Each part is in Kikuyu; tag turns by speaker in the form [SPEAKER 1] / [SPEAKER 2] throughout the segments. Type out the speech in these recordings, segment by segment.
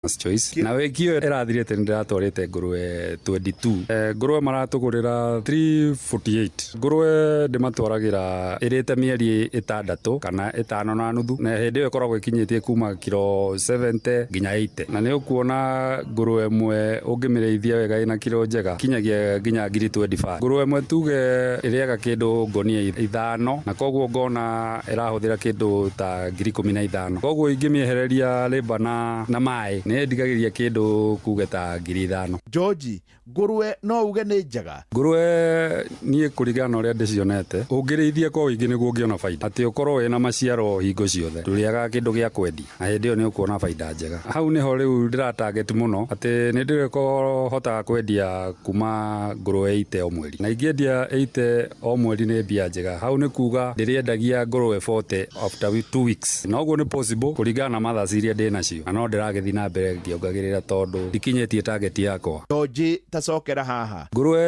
[SPEAKER 1] Choice na wiki ĩyo ĩrathirĩte nĩ ndĩratwarĩte ngũrwe 22. Ngũrwe maratũgũrĩra 348. Ngũrwe ndĩmatwaragĩra ĩrĩte mĩeri 6 kana 5.5, na hĩndĩ ĩyo ĩkoragwo ĩkinyĩtie kuma kiro 70 nginya 80, na nĩ ũkuona ngũrwe ĩmwe ũngĩmĩrĩithia wega ĩna kiro njega kinyagia nginya ngiri 25. Ngũrwe ĩmwe tuge ĩrĩaga kĩndũ ngonia 5, na koguo ngona ĩrahũthĩra kĩndũ ta ngiri 15. Koguo ingĩmĩehereria labour na maĩ, nĩ ndigagĩria kĩndũ kuge ta ngiri 5.
[SPEAKER 2] George, ngũrwe no uge nĩ njega?
[SPEAKER 1] Ngũrwe niĩ kũringana na ũrĩa ndĩcionete, ũngĩrĩithia kwa ũingĩ nĩguo ũngĩona baida, atĩ ũkorwo wĩna maciaro hingo ciothe, ndũrĩagaga kĩndũ gĩa kwendia, na hĩndĩ ĩyo nĩ ũkuona baida njega. Hau nĩho rĩu ndĩra target mũno, atĩ nĩ ndĩrĩhotaga kwendia kuma ngũrwe 80 o mweri, na ingĩendia 80 o mweri nĩ mbia njega. Hau nĩ kuga ndĩrĩendagia ngũrwe 40 after 2 weeks, na ũguo nĩ possible kũringana na mothers iria ndĩ nacio, na no ndĩragĩthiĩ na mbere ngĩongagĩrĩra tondũ ndikinyĩtie target yakwa.
[SPEAKER 2] George, tacokera haha.
[SPEAKER 1] Ngũrwe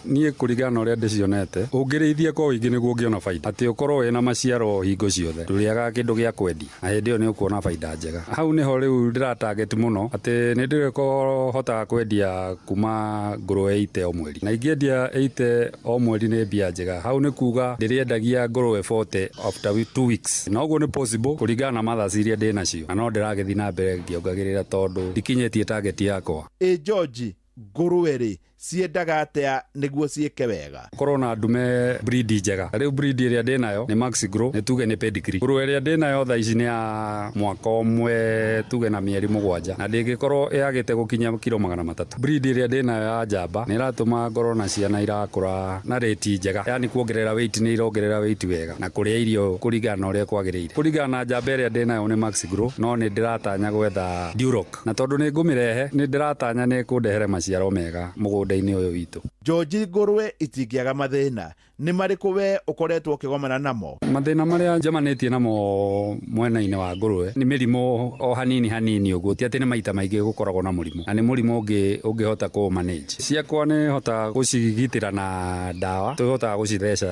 [SPEAKER 1] niĩ kũringana na ũrĩa ndĩcionete, ũngĩrĩithia kwa ũingĩ nĩguo ũngĩona baida, atĩ ũkorwo wĩna maciaro hingo ciothe, ndũrĩagaga kĩndũ gĩa kwendia, na hĩndĩ ĩyo nĩ ũkuona baida njega. Hau nĩho rĩu ndĩra target mũno, atĩ nĩ ndĩrĩhotaga kwendia kuma ngũrwe 80 o mweri, na ingĩendia 80 o mweri nĩ mbia njega. Hau nĩ kuga ndĩrĩendagia ngũrwe 40 after 2 weeks, na ũguo nĩ possible kũringana na mothers iria ndĩ nacio, na no ndĩragĩthiĩ na mbere ngĩongagĩrĩra tondũ ndikinyĩtie target yakwa.
[SPEAKER 2] Ĩ George, ngũrwe rĩ ciendaga atĩa nĩguo ciĩke wega?
[SPEAKER 1] Korwo na ndume breed njega. Rĩu breed ĩrĩa ndĩ nayo nĩ Max Grow, nĩ tuge nĩ pedigree. Ngũrwe ĩrĩa ndĩ nayo thaa ici nĩ ya mwaka ũmwe tuge na mĩeri 7, na ndĩngĩkorwo ĩagĩte gũkinya kiro 300. Breed ĩrĩa ndĩ nayo ya njamba nĩ ĩratũma ngorwo na ciana irakũra na rate njega, yani kuongerera weight, nĩ irongerera weight wega na kũrĩa irio kũringana na ũrĩa kwagĩrĩire. Kũringana na njamba ĩrĩa ndĩ nayo nĩ Max Grow, no nĩ ndĩratanya gwetha Duroc, na tondũ nĩ ngũmĩrehe nĩ ndĩratanya nĩ kũndehere maciaro mega mũgũnda-inĩ ũyũ witũ.
[SPEAKER 2] George, ngũrwe itingĩaga mathĩna, nĩ marĩkũ we ũkoretwo ũkĩgomana namo?
[SPEAKER 1] Mathĩna marĩa njemanĩtie namo mwena-inĩ wa ngũrwe nĩ mĩrimũ o hanini hanini ũguo, ti atĩ nĩ maita maingĩ gũkoragwo na mũrimũ, na nĩ mũrimũ ũngĩ ũngĩhota kũ manage. Ciakwa nĩ hotaga gũcigitĩra na ndawa, tũhotaga gũcitheca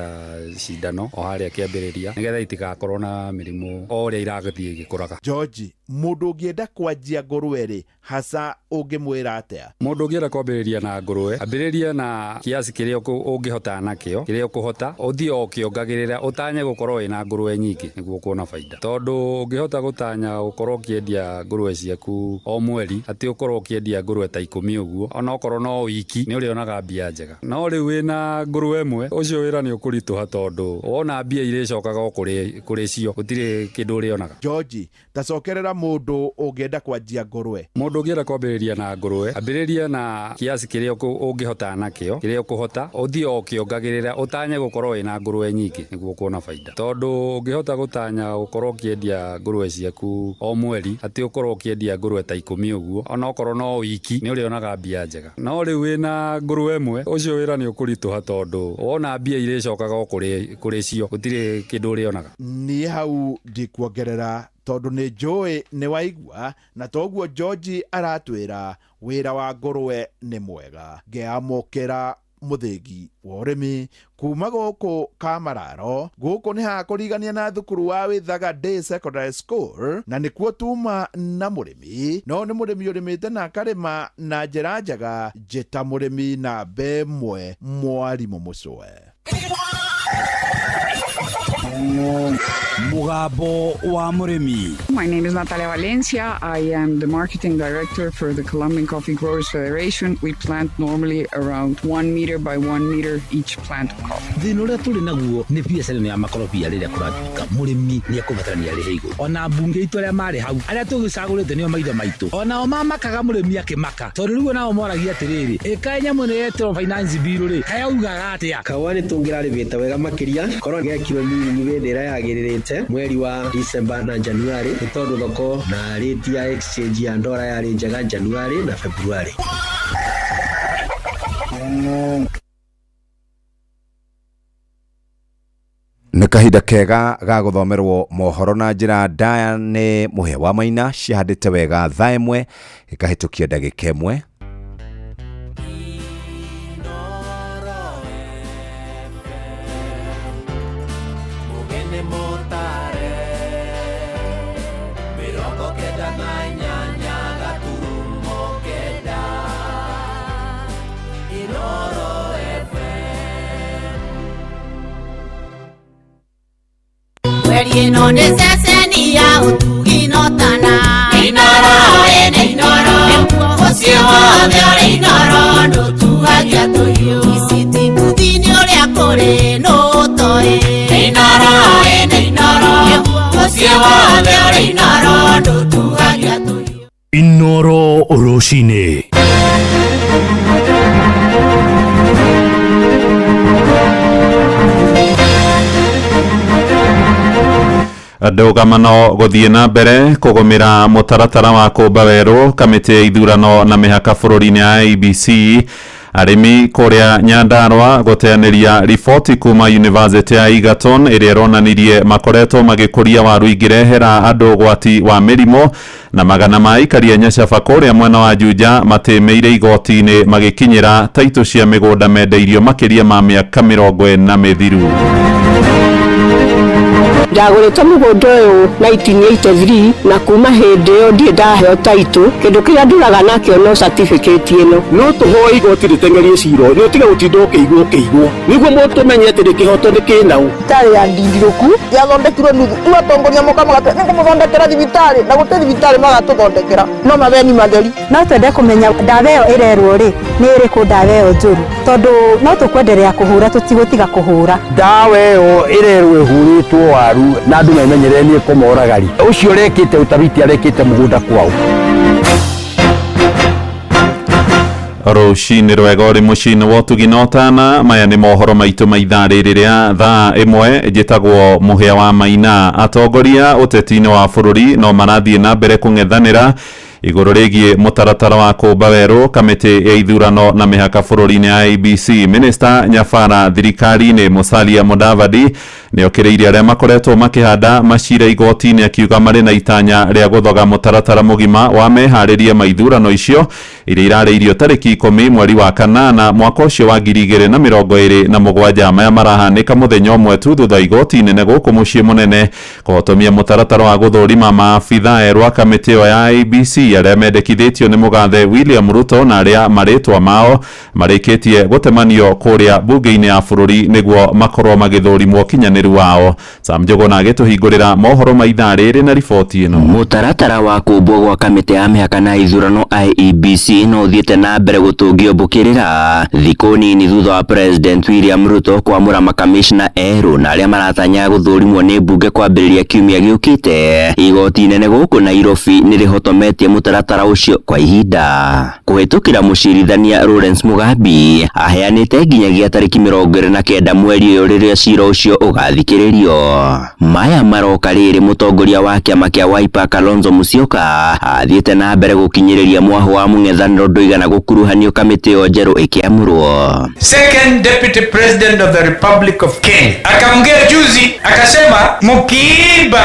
[SPEAKER 1] cindano o harĩa kĩambĩrĩria nĩgetha itigakorwo na mĩrimũ o ũrĩa irathiĩ igĩkũraga.
[SPEAKER 2] George, mũndũ ũngĩenda kwanjia ngũrwe rĩ, hasa ũngĩmwĩra atĩa?
[SPEAKER 1] Mũndũ ũngĩenda kwambĩrĩria na ngũrwe, ambĩrĩria na kiasi kĩrĩa ũngĩhota nakĩo, kĩrĩa ũkũhota, ũthiĩ o ũkĩongagĩrĩra, ũtanye gũkorwo wĩna ngũrwe nyingĩ nĩguo kuona baida. Tondũ ũngĩhota gũtanya gũkorwo ũkĩendia ngũrwe ciaku o mweri, atĩ ũkorwo ũkĩendia ngũrwe ta 10 ũguo, onokorwo no wiki, nĩ ũrĩonaga mbia njega. No rĩu wĩna ngũrwe ĩmwe, ũcio wĩra nĩ ũkũritũha tondũ wona mbia irĩcokaga o kũrĩ cio, gũtirĩ kĩndũ ũrĩonaga.
[SPEAKER 2] George, tacokerera mũndũ ũngĩenda kwanjia ngũrwe.
[SPEAKER 1] Mũndũ ũngĩenda kwambĩrĩria na ngũrwe, ambĩrĩria na kiasi kĩrĩa ũngĩhota nakĩo, kĩrĩa ũkũhota, ũthiĩ o ũkĩongagĩrĩra, ũtanye gũkorwo wĩna ngũrwe nyingĩ nĩguo kuona baida. Tondũ ũngĩhota gũtanya gũkorwo ũkĩendia ngũrwe ciaku o mweri, atĩ ũkorwo ũkĩendia ngũrwe ta 10 ũguo, onokorwo no wiki, nĩ ũrĩonaga mbia njega. No rĩu wĩna ngũrwe ĩmwe, ũcio wĩra nĩ ũkũritũha tondũ wona mbia irĩcokaga o kũrĩ cio, gũtirĩ kĩndũ ũrĩonaga.
[SPEAKER 2] Niĩ hau ndikuongerera tondũ nĩ njũĩ nĩ waigua, na toguo George aratwĩra wĩra wa ngũrwe nĩ mwega. Ngeamũkĩra mũthĩgi wa ũrĩmi kuma gũkũ Kamararo. Gũkũ nĩ hakũrigania na thukuru wa Withaga Day Secondary School, na nĩkuo tuma na mũrĩmi, no nĩ mũrĩmi ũrĩmĩte na akarĩma na njĩra njega. Njĩta mũrĩmi namba 1, mwarimũ Mũcwe.
[SPEAKER 3] Mugambo wa mũrĩmi.
[SPEAKER 4] My name is Natalia Valencia. I am the marketing director for the Colombian Coffee Growers Federation. We plant normally around 1 meter by 1 meter each plant of coffee.
[SPEAKER 3] Thĩna ũrĩa tũrĩ naguo nĩ biacara ĩno ya makorobia. Rĩrĩa kũratuĩka mũrĩmi nĩ ekũbatarania arĩhe igũrũ, ona mbunge itũ arĩa marĩ hau, arĩa tũgĩcagũrĩte nĩo maithe maitũ, onao mamakaga mũrĩmi akĩmaka, tondũ rĩu onao moragia atĩrĩrĩ, ĩkaĩ nyamũ ĩno yetĩrwo finance bill rĩ, kayaugaga atĩa?
[SPEAKER 5] Kahũa nĩ tũngĩrarĩmĩte wega makĩria korwo gekirwo miringi hĩndĩ ĩrĩa yagĩrĩrĩte, mweri wa December na January, nĩ tondũ thoko na rate ya exchange ya ndora yarĩ njega January na February.
[SPEAKER 6] Nĩ kahinda kega ga gũthomerwo mohoro na njĩra ndaya nĩ Mũhĩa wa Maina. Cihandĩte wega thaa 1 ĩkahĩtũkia ndagĩka 1.
[SPEAKER 7] Mugene motare 98.
[SPEAKER 8] Theri ĩno nĩ ceceni ya ũtugi no tana. Inooro ĩnĩ Inooro, mũciĩ wothe ũrĩ Inooro ndũtuhagia tũhiũ. Ici mbuthi-inĩ ũrĩa kũrĩ nũ ũtoĩ. Inooro ĩnĩ Inooro, mũciĩ wothe ũrĩ Inooro ndũtuhagia tũhiũ.
[SPEAKER 7] Inooro rũcinĩ.
[SPEAKER 9] Ndũgamano gũthiĩ na mbere kũgũmĩra mũtaratara wa kũmba werũ kamĩtĩ ya ithurano na mĩhaka bũrũri-inĩ ya IEBC. Arĩmi kũrĩa Nyandarua gũteanĩria riboti kuma University ya Egerton ĩrĩa ĩronanirie makoretwo magĩkũria waru ingĩrehera andũ ũgwati wa mĩrimũ, na magana ma aikari a Nyacaba kũrĩa mwena wa Juja matĩmĩire igoti-inĩ magĩkinyĩra taitũ cia mĩgũnda mendeirio makĩria ma mĩaka 40 mĩthiru.
[SPEAKER 10] Ndagũrĩte mũgũnda ũyũ 1983 na kuma hĩndĩ ĩyo ndirĩ ndaheo taitũ. Kĩndũ kĩrĩa nduraga nakĩo no certificate ĩno.
[SPEAKER 11] No tũhoe igoti rĩteng'erie cira ũyũ, nĩ ũtige gũtinda ũkĩigwo ũkĩigwo nĩguo mũtũmenye atĩ nĩ kĩhoto nĩ kĩnau.
[SPEAKER 12] Thibitarĩ ya Ndindirũku yathondekirwo nuthu, rĩu atongoria moka magatwĩra nĩngũmũthondekera thibitarĩ, na gũtirĩ thibitarĩ magatũthondekera, no matheni matheri.
[SPEAKER 13] No twende kũmenya ndawa ĩyo ĩrerwo rĩ nĩ ĩrĩkũ ndawa ĩyo njũru, tondũ no tũkwenderea kũhũra tũtigũtiga kũhũra.
[SPEAKER 5] Ndawa ĩyo ĩrerwo ĩhũrĩtwo waru na andũ memenyerere nĩ ĩkũmoragari. Ũcio ũrekĩte ũtabiti arekĩte mũgũnda kwao.
[SPEAKER 9] Rũcinĩ rwega ũrĩ mũciĩ-inĩ wa ũtugi na ũtana. Maya nĩ mohoro maitũ ma ithaa rĩrĩ rĩa thaa 1. Njĩtagwo Mũhĩa wa Maina. Atongoria ũteti-inĩ wa bũrũri no marathiĩ na mbere kũng'ethanĩra igũrũ rĩgiĩ mũtaratara wa kũmba werũ kamĩtĩ ya ithurano na mĩhaka bũrũri-inĩ ya IEBC. Minister Nyabara thirikari-inĩ Musalia Mudavadi nĩokĩrĩirie arĩa makoretwo makĩhanda macira igoti-inĩ akiuga marĩ na itanya rĩa gũthoga mũtaratara mũgima wa meharĩria ma ithurano icio iria irarĩirio tarĩki 10 mweri wa 8 mwaka ũcio wa 2027. Maya marahanĩka mũthenya ũmwe tu thutha igoti inene gũkũ mũciĩ mũnene kũhotomia mũtaratara wa gũthũrima maabitha erũ a kamĩtĩ ĩyo ya IEBC arĩa mendekithĩtio nĩ mũgathe William Ruto na arĩa marĩtwa mao marĩkĩtie gũtemanio kũrĩa bunge-inĩ ya bũrũri nĩguo makorwo magĩthũrimwo kinyanĩru wao. Sam Njuguna agĩtũhingũrĩra mohoro ma ithaa rĩrĩ na riboti ĩno.
[SPEAKER 14] Mũtaratara wa kũmbwo gwa kamĩtĩ ya mĩhaka na ithurano IEBC no ũthiĩte na mbere gũtũngio mbũkĩrĩra thikũ nini thutha wa President William Ruto kwamũra makamishna erũ na arĩa maratanya gũthũrimwo nĩ mbunge kwambĩrĩria kiumia gĩũkĩte. Igoti inene gũkũ Nairobi nĩ rĩhotometie mũtaratara ũcio kwa ihinda. Kũhĩtũkĩra mũcirithania Lawrence Mugambi aheanĩte nginyagia tarĩki 29 mweri ũyũ rĩrĩa cira ũcio ũgathikĩrĩrio. Maya maroka rĩrĩ mũtongoria wa kĩama kĩa Wiper Kalonzo Musyoka athiĩte na mbere gũkinyĩrĩria mwahũ wa mũng'ethanĩro ndũigana gũkuruhanio kamĩtĩ ĩyo njerũ ĩkĩamũrwo.
[SPEAKER 15] Second Deputy President of the Republic of Kenya akaongea juzi akasema, mkiiba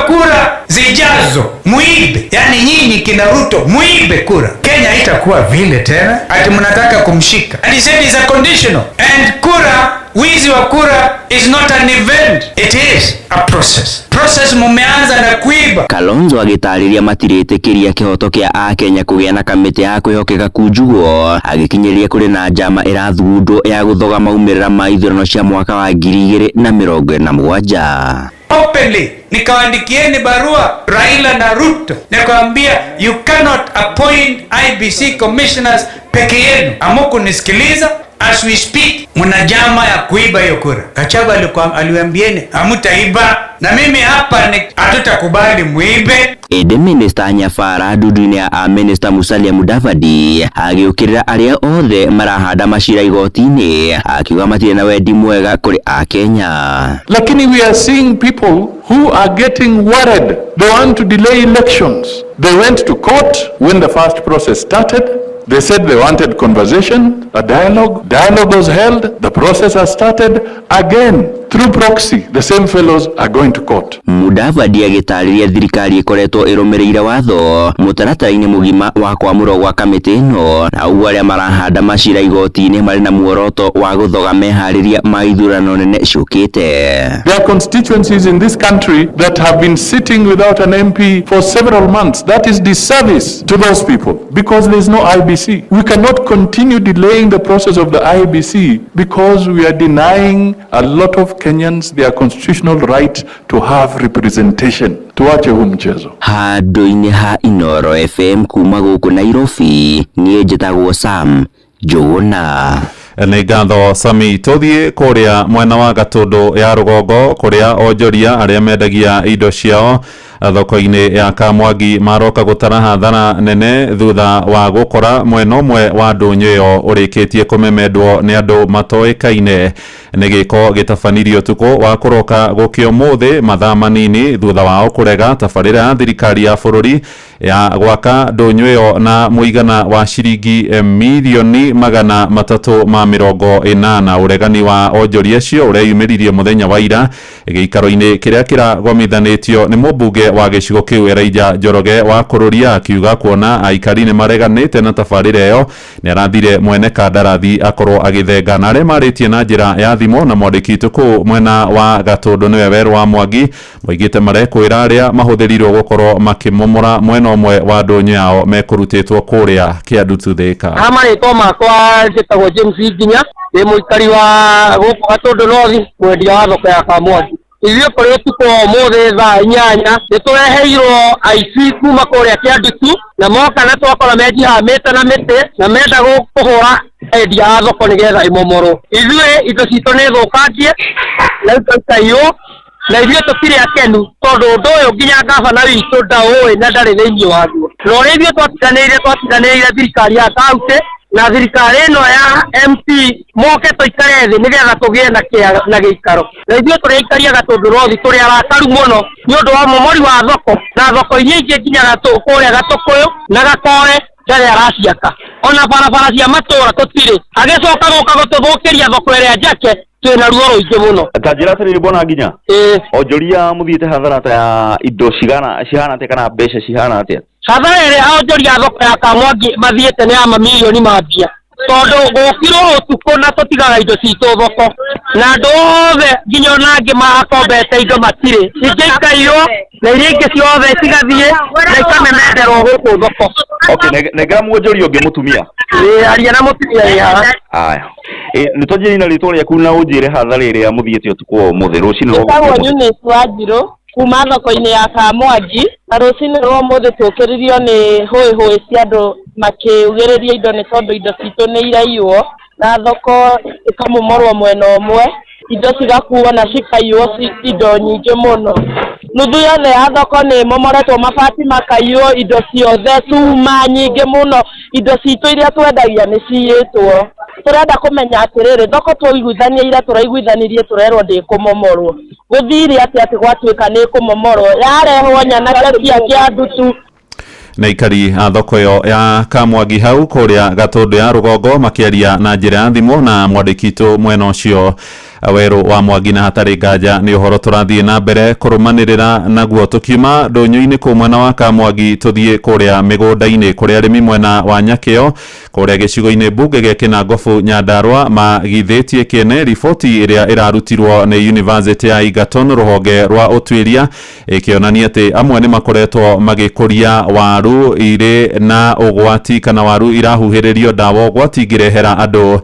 [SPEAKER 15] kura zijazo muibe, yani nyinyi kina Ruto muibe kura, Kenya itakuwa vile tena ati mnataka kumshika. And he said it's a conditional and kura, wizi wa kura is not an event, it is a process. Process mumeanza na kuiba.
[SPEAKER 14] Kalonzo agĩtarĩria matirĩtĩkĩria kĩhoto kĩa akenya kũgĩa na kamĩtĩ ya kwĩhokeka kunjugwo, agĩkinyĩria kũrĩ na njama ĩrathugundwo ya gũthoga maumĩrĩra ma ithurano cia mwaka wa 2027.
[SPEAKER 15] Openly nikawaandikieni barua Raila na Ruto nikawaambia you cannot appoint IBC commissioners peke yenu. Hamukunisikiliza. As we speak mna jama ya kuiba hiyo kura. Gachagua aliwaambieni hamtaiba, na mimi hapa hatutakubali muibe.
[SPEAKER 14] Ĩndĩ Minister Nyabara ndundu-inĩ ya Minister Musalia Mudavadi agĩũkĩrĩra arĩa othe marahanda macira igoti-inĩ akiuga matirĩ na wendi mwega kũrĩ akenya.
[SPEAKER 16] Lakini we are seeing people who are getting worried. They want to delay elections. They went to court when the first process started. They said they wanted conversation, a dialogue. Dialogue was held. The process has started. Again, through proxy, the same fellows are going to court.
[SPEAKER 14] Mudavadi agĩtarĩria thirikari ĩkoretwo ĩrũmĩrĩire watho mũtaratara-inĩ mũgima wa kwamũrwo gwa kamĩtĩ ĩno, na ũguo arĩa marahanda macira igoti-inĩ marĩ na muoroto wa gũthoga meharĩria ma ithurano nene ciũkĩte.
[SPEAKER 16] There are constituencies in this country that have been sitting without an MP for several months. That is disservice to those people because there is no IBC. We cannot continue delaying the process of the IBC because we are denying a lot of Kenyans their constitutional right to have representation. Tuache huu mchezo.
[SPEAKER 14] Handũ-inĩ ha Inooro FM kuma gũkũ Nairobi, niĩ njĩtagwo Sam Njũgũna.
[SPEAKER 9] Nĩ ngatho Sami. Tũthiĩ kũrĩa mwena wa Gatũndũ ya rũgongo, kũrĩa onjoria arĩa mendagia indo ciao thoko-inĩ ya Kamwangi maroka gũtara hathara nene thutha wa gũkora mwena ũmwe wa ndũnyũ ĩyo ũrĩkĩtie kũmemendwo nĩ andũ matoĩkaine. Nĩ gĩko gĩtabanirio ũtukũ wa kũroka gũkĩa ũmũthĩ, mathaa manini thutha wao kũrega tabarĩra ya thirikari ya bũrũri ya gwaka ndũnyũ ĩyo na mũigana wa ciringi mirioni 380. Ũregani wa onjoria acio ũreyumĩririe mũthenya wa ira gĩikaro-inĩ kĩrĩa kĩragomithanĩtio nĩ mũmbunge wa gĩcigo kĩu Elijah Njoroge wa Kũrũria, akiuga kuona aikari nĩ mareganĩte na tabarĩra ĩyo, nĩ arathire mwene kandarathi akorwo agĩthenga. Na arĩa marĩtie na njĩra ya thimũ na mwandĩki witũ kũu mwena wa Gatũndũ nĩwe Werũ wa Mwangi, moigĩte marekwĩra arĩa mahũthĩrirwo gũkorwo makĩmomora mwena ũmwe wa ndũnyũ yao mekũrutĩtwo kũrĩa Kĩandutu Thĩka.
[SPEAKER 17] Ha marĩtwa makwa njĩtagwo James Nginya, ndĩ mũikari wa gũkũ Gatũndũ North, mwendia wa thoko ya Kamwangi. Ithuĩ kũrĩ ũtukũ wa ũmũthĩ thaa 8 nĩ tũreheirwo aici kuma kũrĩa Kĩandutu, na moka na twakora mejihamĩte na mĩtĩ na menda kũhũra endia a thoko nĩgetha ĩmomorwo. Ithuĩ indo citũ nĩ thũkangie na indo ikaiywo, na ithuĩ tũtirĩ akenu tondũ ũndũ ũyũ nginya gavana witũ ndaũĩ na ndarĩ thĩinĩ waguo. Na ũrĩa ithuĩ twatiganĩire thirikari ya kaunti na thirikari ĩno ya MP moke tũikare thĩ nĩgetha tũgĩe na gĩikaro. Na ithuĩ tũrĩ aikari a Gatũndũ North tũrĩ arakaru mũno nĩ ũndũ wa mũmori wa thoko, na thoko iria ingĩ nginya kũrĩa Gatũkũyũ na Gakoe ndarĩ araciaka, ona barabara cia matũra tũtirĩ. Agĩcoka gũka gũtũthũkĩria thoko ĩrĩa njake, twĩna ruo rũingĩ mũno.
[SPEAKER 18] Ta njĩra atĩrĩrĩ bwana Nginya,
[SPEAKER 17] ĩĩ,
[SPEAKER 18] onjoria mũthiĩte hathara ta ya indo cigana cihana atĩa kana mbeca cihana atĩa?
[SPEAKER 17] Hathara ĩrĩa onjoria thoko ya Kamwangi mathiĩte nĩ ya mamirioni ma mbia, tondũ gũkirwo ũtukũ na tũtigaga indo citũ thoko, na andũ othe nginya ona angĩ makombete indo matirĩ, ingĩ ikaiywo na iria ingĩ ciothe cigathiĩ na ikamenenderwo gũkũ thoko.
[SPEAKER 18] Okay, nengera muonjoria ũngĩ mũtumia.
[SPEAKER 17] Ĩĩ, aria na mũtumia wĩ haha.
[SPEAKER 18] Aya. Nĩ twanjĩrie na rĩtwa rĩaku na ũnjĩre hathara ĩrĩa mũthiĩte ũtukũ wa ũmũthĩ rũcinĩ rwa
[SPEAKER 19] Njĩtagwo
[SPEAKER 18] ũmũthĩ.
[SPEAKER 19] Eunice Wanjirũ kuma thoko-inĩ ya Kamwangi, na rũcinĩ rwa ũmũthĩ tũkĩririo nĩ hũĩ hũĩ cia andũ makĩugĩrĩria indo nĩ tondũ indo citũ nĩ iraiywo, na thoko ĩkamomorwo mwena ũmwe, indo cigakuo na cikaiywo indo nyingĩ mũno. Nuthu yothe ya thoko nĩ ĩmomoretwo, mabati makaiywo, indo ciothe cuma nyingĩ mũno, indo citũ iria twendagia nĩ ciyĩtwo. Tũrenda kũmenya atĩrĩrĩ, thoko twaiguithania ira tũraiguithanirie tũrerwo ndĩkũmomorwo, gũthire atĩa atĩ gwatuĩka nĩ ĩkũmomorwo, yarehwo nyanake cia Kĩandutu.
[SPEAKER 9] Na aikari a thoko ĩyo ya Kamwangi hau kũrĩa Gatũndũ ya rũgongo makĩaria na njĩra ya thimũ na mwandĩki witũ mwena ũcio Werũ wa Mwangi, na hatarĩ nganja nĩ ũhoro tũrathiĩ na mbere kũrũmanĩrĩra naguo. Tũkiuma ndũnyũ-inĩ kũu mwena wa Kamwangi tũthiĩ kũrĩa mĩgũnda-inĩ kũrĩa arĩmi mwena wa Nyakĩo kũrĩa gĩcigo-inĩ mbunge gĩa Kĩnangobu Nyandarũa magithĩtie kĩene riboti ĩrĩa ĩrarutirwo nĩ University ya Egerton rũhonge rwa ũtuĩria, ĩkĩonania atĩ amwe nĩ makoretwo magĩkũria waru irĩ na ũgwati kana waru irahuhĩrĩrio ndawa ũgwati ingĩrehera andũ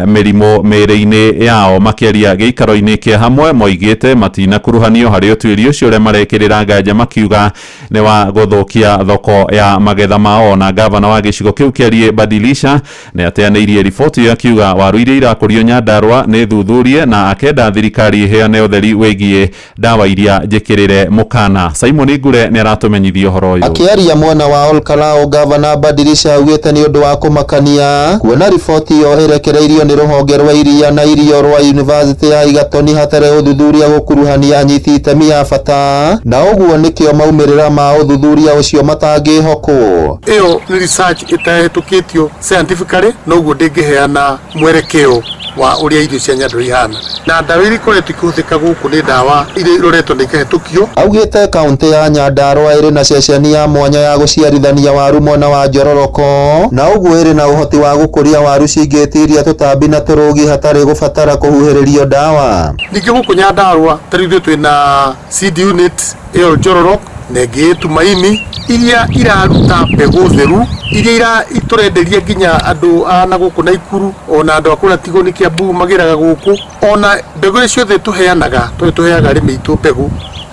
[SPEAKER 9] mĩrimũ mĩĩrĩ-inĩ yao. Makĩaria gĩikaro-inĩ kĩa hamwe moigĩte matinakuruhanio harĩ ũtuĩria ũcio ũrĩa marekĩrĩra nganja, makiuga nĩ wa gũthũkia thoko ya magetha mao. Na gavana wa gĩcigo kĩu Kĩarie Badilisha nĩ ateanĩirie riboti ĩyo akiuga waru iria irakũrio Nyandarũa nĩ thuthurie, na akenda thirikari ĩheane ũtheri wĩgiĩ ndawa iria njĩkĩrĩre mũkana. Simon Ngure nĩ aratũmenyithia ũhoro ũyũ.
[SPEAKER 20] Akĩaria mwena wa Olkalou, gavana Badilisha augĩte nĩ ũndũ wa kũmakania kuona riboti ĩyo ĩrekereirio nĩ rũhonge rwa iria na irio rwa University ya Egerton hatarĩ ũthuthuria gũkuruhania anyiti itemi a bata, na ũguo nĩkĩo maumĩrĩra ma ũthuthuria ũcio matangĩhokwo.
[SPEAKER 21] Ĩyo nĩ research ĩtahĩtũkĩtio scientifically, noguo ndĩngĩheana mwerekeo wa ũrĩa irio cia Nyandarũa ihana, na ndawa iria ikoretwo ikĩhũthĩka gũkũ nĩ ndawa iria iroretwo na ikahĩtũkio.
[SPEAKER 20] Augĩte kaunti ya Nyandarũa ĩrĩ na ceceni ya mwanya ya gũciarithania waru mwena wa Njororoko, na ũguo ĩrĩ na ũhoti wa gũkũria waru cingĩtiria tũtambi na tũrũgi hatarĩ gũbatara kũhuhĩrĩrio ndawa.
[SPEAKER 21] Ningĩ gũkũ Nyandarũa ta rĩu ithuĩ twĩna seed unit ĩyo Njororoko na ĩngĩ ĩ Tumaini iria iraruta mbegũ theru iria tũrenderia nginya andũ a na gũkũ Naikuru ona andũ a kũrĩa Tigoni Kiambu magĩraga gũkũ. Ona mbegũ iria ciothe tũheanaga, tondũ tũheaga arĩmi aitũ mbegũ,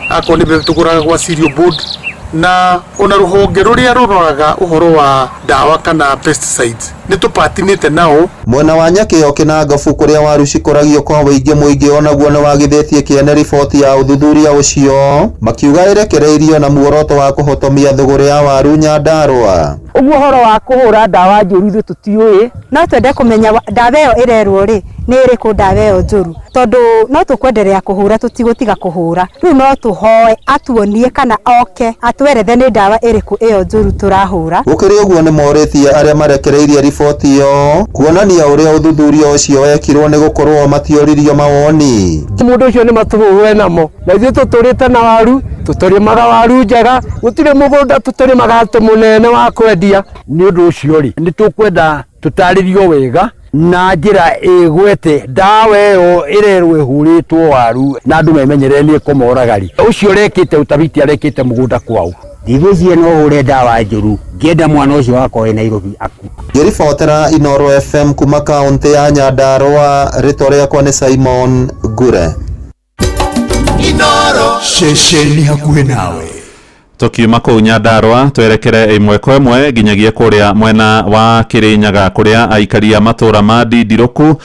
[SPEAKER 21] akorwo nĩ mbegũ tũgũraga gwa Cereal Board, na ona rũhonge rũrĩa rũroraga ũhoro wa ndawa kana pesticides nĩ tũpatinĩte nao.
[SPEAKER 20] Mwena wa Nyakĩo Kĩnangobu kũrĩa waru cikũragio kwa wũingĩ mũingĩ onaguo nĩwagithĩtie kĩene riboti ya ũthuthuria ũcio makiuga ĩrekereirio na muoroto wa kũhotomia thũgũrĩ ya waru Nyandarua.
[SPEAKER 1] Ũguo ũhoro wa kũhũra ndawa njũru ithuĩ tũtiũĩ.
[SPEAKER 13] No twende kũmenya ndawa ĩyo ĩrerwo rĩ nĩ ĩrĩkũ ndawa ĩyo njũru, tondũ no tũkwenderea kũhũra tũtigũtiga kũhũra. Rĩu no tũhoe atuonie kana oke atwerethe nĩ ndawa ĩrĩkũ ĩyo njũru tũrahũra.
[SPEAKER 20] Gũkĩrĩ ũguo nĩ morĩtie arĩa marekereirie riboti ĩyo kuonania ũrĩa ũthuthuria ũcio wekirwo nĩ gũkorwo matioririo mawoni.
[SPEAKER 22] Mũndũ ũcio nĩ matũhũre namo na ithuĩ tũtũrĩte na waru, tũtũrĩmaga waru njega, gũtirĩ mũgũnda tũtũrĩmaga atĩ mũnene wa kwendia.
[SPEAKER 23] Nĩ ũndũ ũcio rĩ, nĩ tũkwenda tũtarĩrio wega na njĩra ĩgwete ndawa ĩyo ĩrerwo ĩhũrĩtwo waru na andũ memenyerere nĩ ĩkũmoraga rĩ. Ũcio ũrekĩte ũtabiti arekĩte mũgũnda kwao.
[SPEAKER 24] Ndigwĩciria no hũre ndawa njũru ngĩenda mwana ũcio wakwa wĩ Nairobi akue.
[SPEAKER 20] Ngĩribotera Inooro FM kuma kaũntĩ ya Nyandarua, rĩtwa rĩakwa nĩ Simon Ngure.
[SPEAKER 2] Inooro ceceni hakuhĩ nawe.
[SPEAKER 9] Tukiuma kũu Nyandarua twerekere ĩmwe kwa ĩmwe nginyagia kũrĩa mwena wa Kĩrĩnyaga kũrĩa aikari a matũra ma Ndindirũku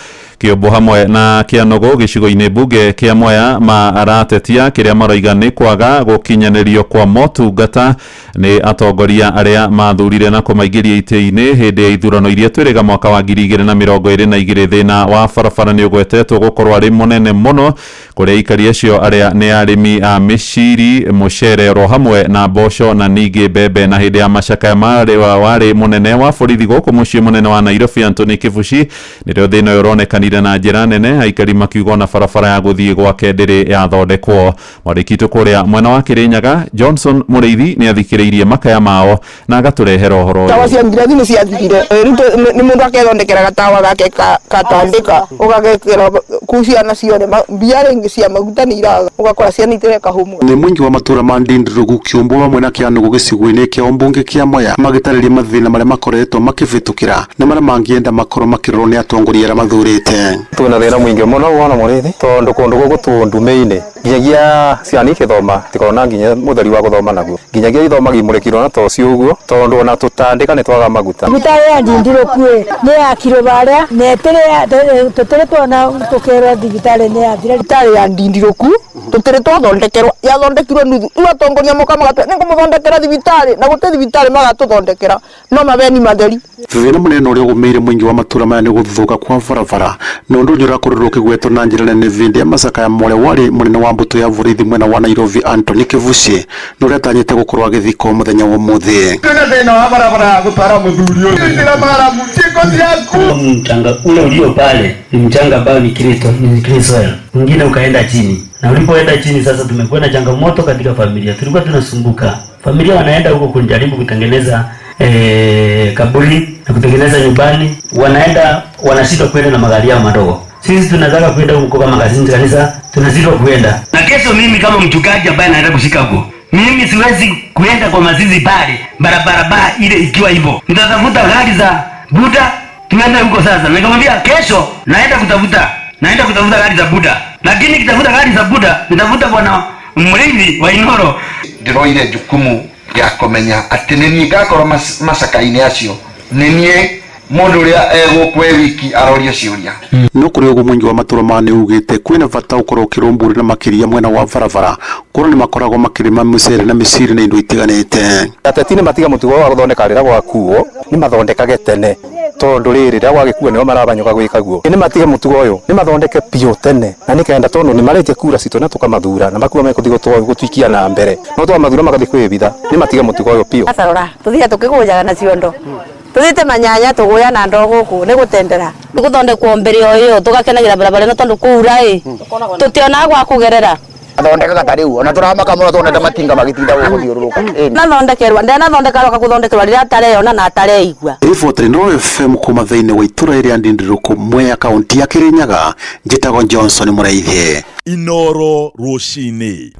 [SPEAKER 9] Kĩũmbũ hamwe na Kĩanũgũ gĩcigo-inĩ mbunge kĩa Mwea maratetia kĩrĩa maroiga nĩ kwaga gũkinyanĩrio kwa motungata nĩ atongoria arĩa mathurire na kũmaingĩria itĩ-inĩ hĩndĩ ya ithurano iria twĩrĩga mwaka wa 2022. Thĩna wa barabara nĩ ũgwetetwo gũkorwo arĩ mũnene mũno kũrĩa aikari acio arĩa nĩ arĩmi a mĩciri, mũcere oro hamwe na mboco na ningĩ mbembe. Na hĩndĩ ya macakaya warĩ mũnene wa borithi gũkũ mũciĩ mũnene wa Nairobi Anthony Kibuci nĩrĩo thĩna ũyũ ũronekanire na njĩra nene, aikari makiuga ona barabara ya gũthiĩ gwake ndĩrĩ yathondekwo. Mwandĩki witũ kũrĩa mwena wa Kĩrĩnyaga Johnson Mũrĩithi nĩ athikĩrĩirie makaya mao na agatũrehera ũhoro ũyũ.
[SPEAKER 12] Ndawa cia ngirathi nĩ ciathirire, rĩu nĩ mũndũ akethondekera gatawa gake katandĩka ũgagekĩra kũu ciana cione mbia rĩngĩ cia maguta nĩ iraga, ũgakora ciana itireka homework.
[SPEAKER 25] Nĩ mũingĩ wa matũra ma Ndindirũgu Kĩũmbũ hamwe na Kĩanũgũ gĩcigo-inĩ kĩa ũmbunge kĩa Mwea magĩtarĩria mathĩna marĩa makoretwo makĩvĩtũkĩra na marĩa mangĩenda makorwo makĩrorwo nĩ atongoria arĩa mathurĩte.
[SPEAKER 26] Twĩna thĩna mũingĩ mũno wona mũrĩthi tondũ kũndũ gũkũ twĩ ndume-inĩ nginyagia ciana ikĩthoma tikorwo nginya mũtheri wa gũthoma naguo, nginyagia ithomagi mũrĩkirwo na tocio ũguo tondũ ona tũtandĩka nĩ twaga maguta.
[SPEAKER 27] Thibitarĩ ya Ndindirũku nĩ yakirwo harĩa na tũtirĩ tuona tũkĩrwo thibitarĩ nĩ yathira.
[SPEAKER 12] Thibitarĩ ya Ndindirũku tũtirĩ twathondekerwo, yathondekirwo nuthu. Rĩu atongoria moka magatwĩra nĩ ngũmũthondekera thibitarĩ na gũtirĩ thibitarĩ magatũthondekera no mabeni matheri.
[SPEAKER 25] Thĩna mũnene ũrĩa ũgũmĩire mũingĩ wa matũra maya nĩ gũthũka kwa barabara na ũndũ ũrĩa ũrakorirwo ũkĩgwetwo na njĩra nene hĩndĩ ya macakaya ma ũrĩa warĩ mũnene wa mbũtũ ya borithi mwena wa Nairobi Anthony Kibuci na ũrĩa atanyĩte gũkorwo agĩthikwo mũthenya wa ũmũthĩ.
[SPEAKER 28] Twĩna thĩna wa barabara ya gũtwara mũthuri ũyũ. Twĩna maramu ciĩko ciaku.
[SPEAKER 29] Mchanga ule ulio pale ni mchanga ambao ni clay soil, mwingine ukaenda chini, na ulipoenda chini sasa tumekuwa na changamoto katika familia, tulikuwa tunasumbuka familia, wanaenda huko kujaribu kutengeneza kaburi na kutengeneza nyumbani, wanaenda wanashindwa kwenda na magari yao madogo. Sisi tunataka kwenda huko kama kanisa, tunashindwa kwenda.
[SPEAKER 30] Na kesho mimi kama mchungaji ambaye naenda kushika huko, mimi siwezi kuenda kwa mazizi pale barabara ba ile ikiwa hivyo. Nitatafuta gari za Buda tuende huko sasa. Nikamwambia kesho naenda kutafuta gari za Buda. Lakini nikitafuta gari za Buda nitafuta bwana mlinzi wa Inooro.
[SPEAKER 31] Ndiroire jukumu ya kũmenya atĩ nĩ niĩ ngakorwo macaka-inĩ acio, nĩ niĩ mũndũ ũrĩa egũkwo wiki arorie ciũria.
[SPEAKER 25] No kũrĩ ũguo mũingĩ wa matũra maya nĩ ugĩte kwĩna bata ũkorwo ũkĩrũmbũirio na makĩria mwena wa barabara korwo nĩ makoragwo makĩrĩma mũcere na mĩciri na indo itiganĩte.
[SPEAKER 26] Ateti nĩ matiga mũtugo wa gũthondeka rĩrĩa gwakuo, nĩ mathondekage tene tondũ rĩrĩ rĩrĩa gwagĩkua nĩo marabanyũka gwĩka guo. Nĩ matige mũtugo ũyũ, nĩ mathondeke biũ tene na nĩkenda tondũ nĩ marĩtie kura citũ na tũkamathura na makua mekũthiĩ gũtwikia na mbere, no twamathura magathiĩ kwĩbitha. Nĩ matige mũtugo ũyũ biũ.
[SPEAKER 32] Sasa rora tũthiĩ tũkĩgũnjaga na ciondo, tuthiĩte manyanya tũgũya na ndoo gũkũ nĩ gũtendera.
[SPEAKER 33] Gũthondekwo mbere o ĩyo tũgakenagira barabara ĩno tondũ kũura ĩ tũtionaga gwa kũgerera.
[SPEAKER 34] Athondekaga ta rĩu ona tũramaka mũno tuonete matinga magĩtinda gũkũ thiũrũrũka.
[SPEAKER 33] Nathondekerwa ndenathondekerwa gũthondekerwa rĩrĩa atareyona na atareigua.
[SPEAKER 25] Riboti Inooro FM kuma thĩinĩ wa itũra rĩa Ndindirũku Mwea kaũntĩ ya Kĩrĩnyaga, njĩtagwo Johnson Mũraithi.
[SPEAKER 2] Inooro rũcinĩ.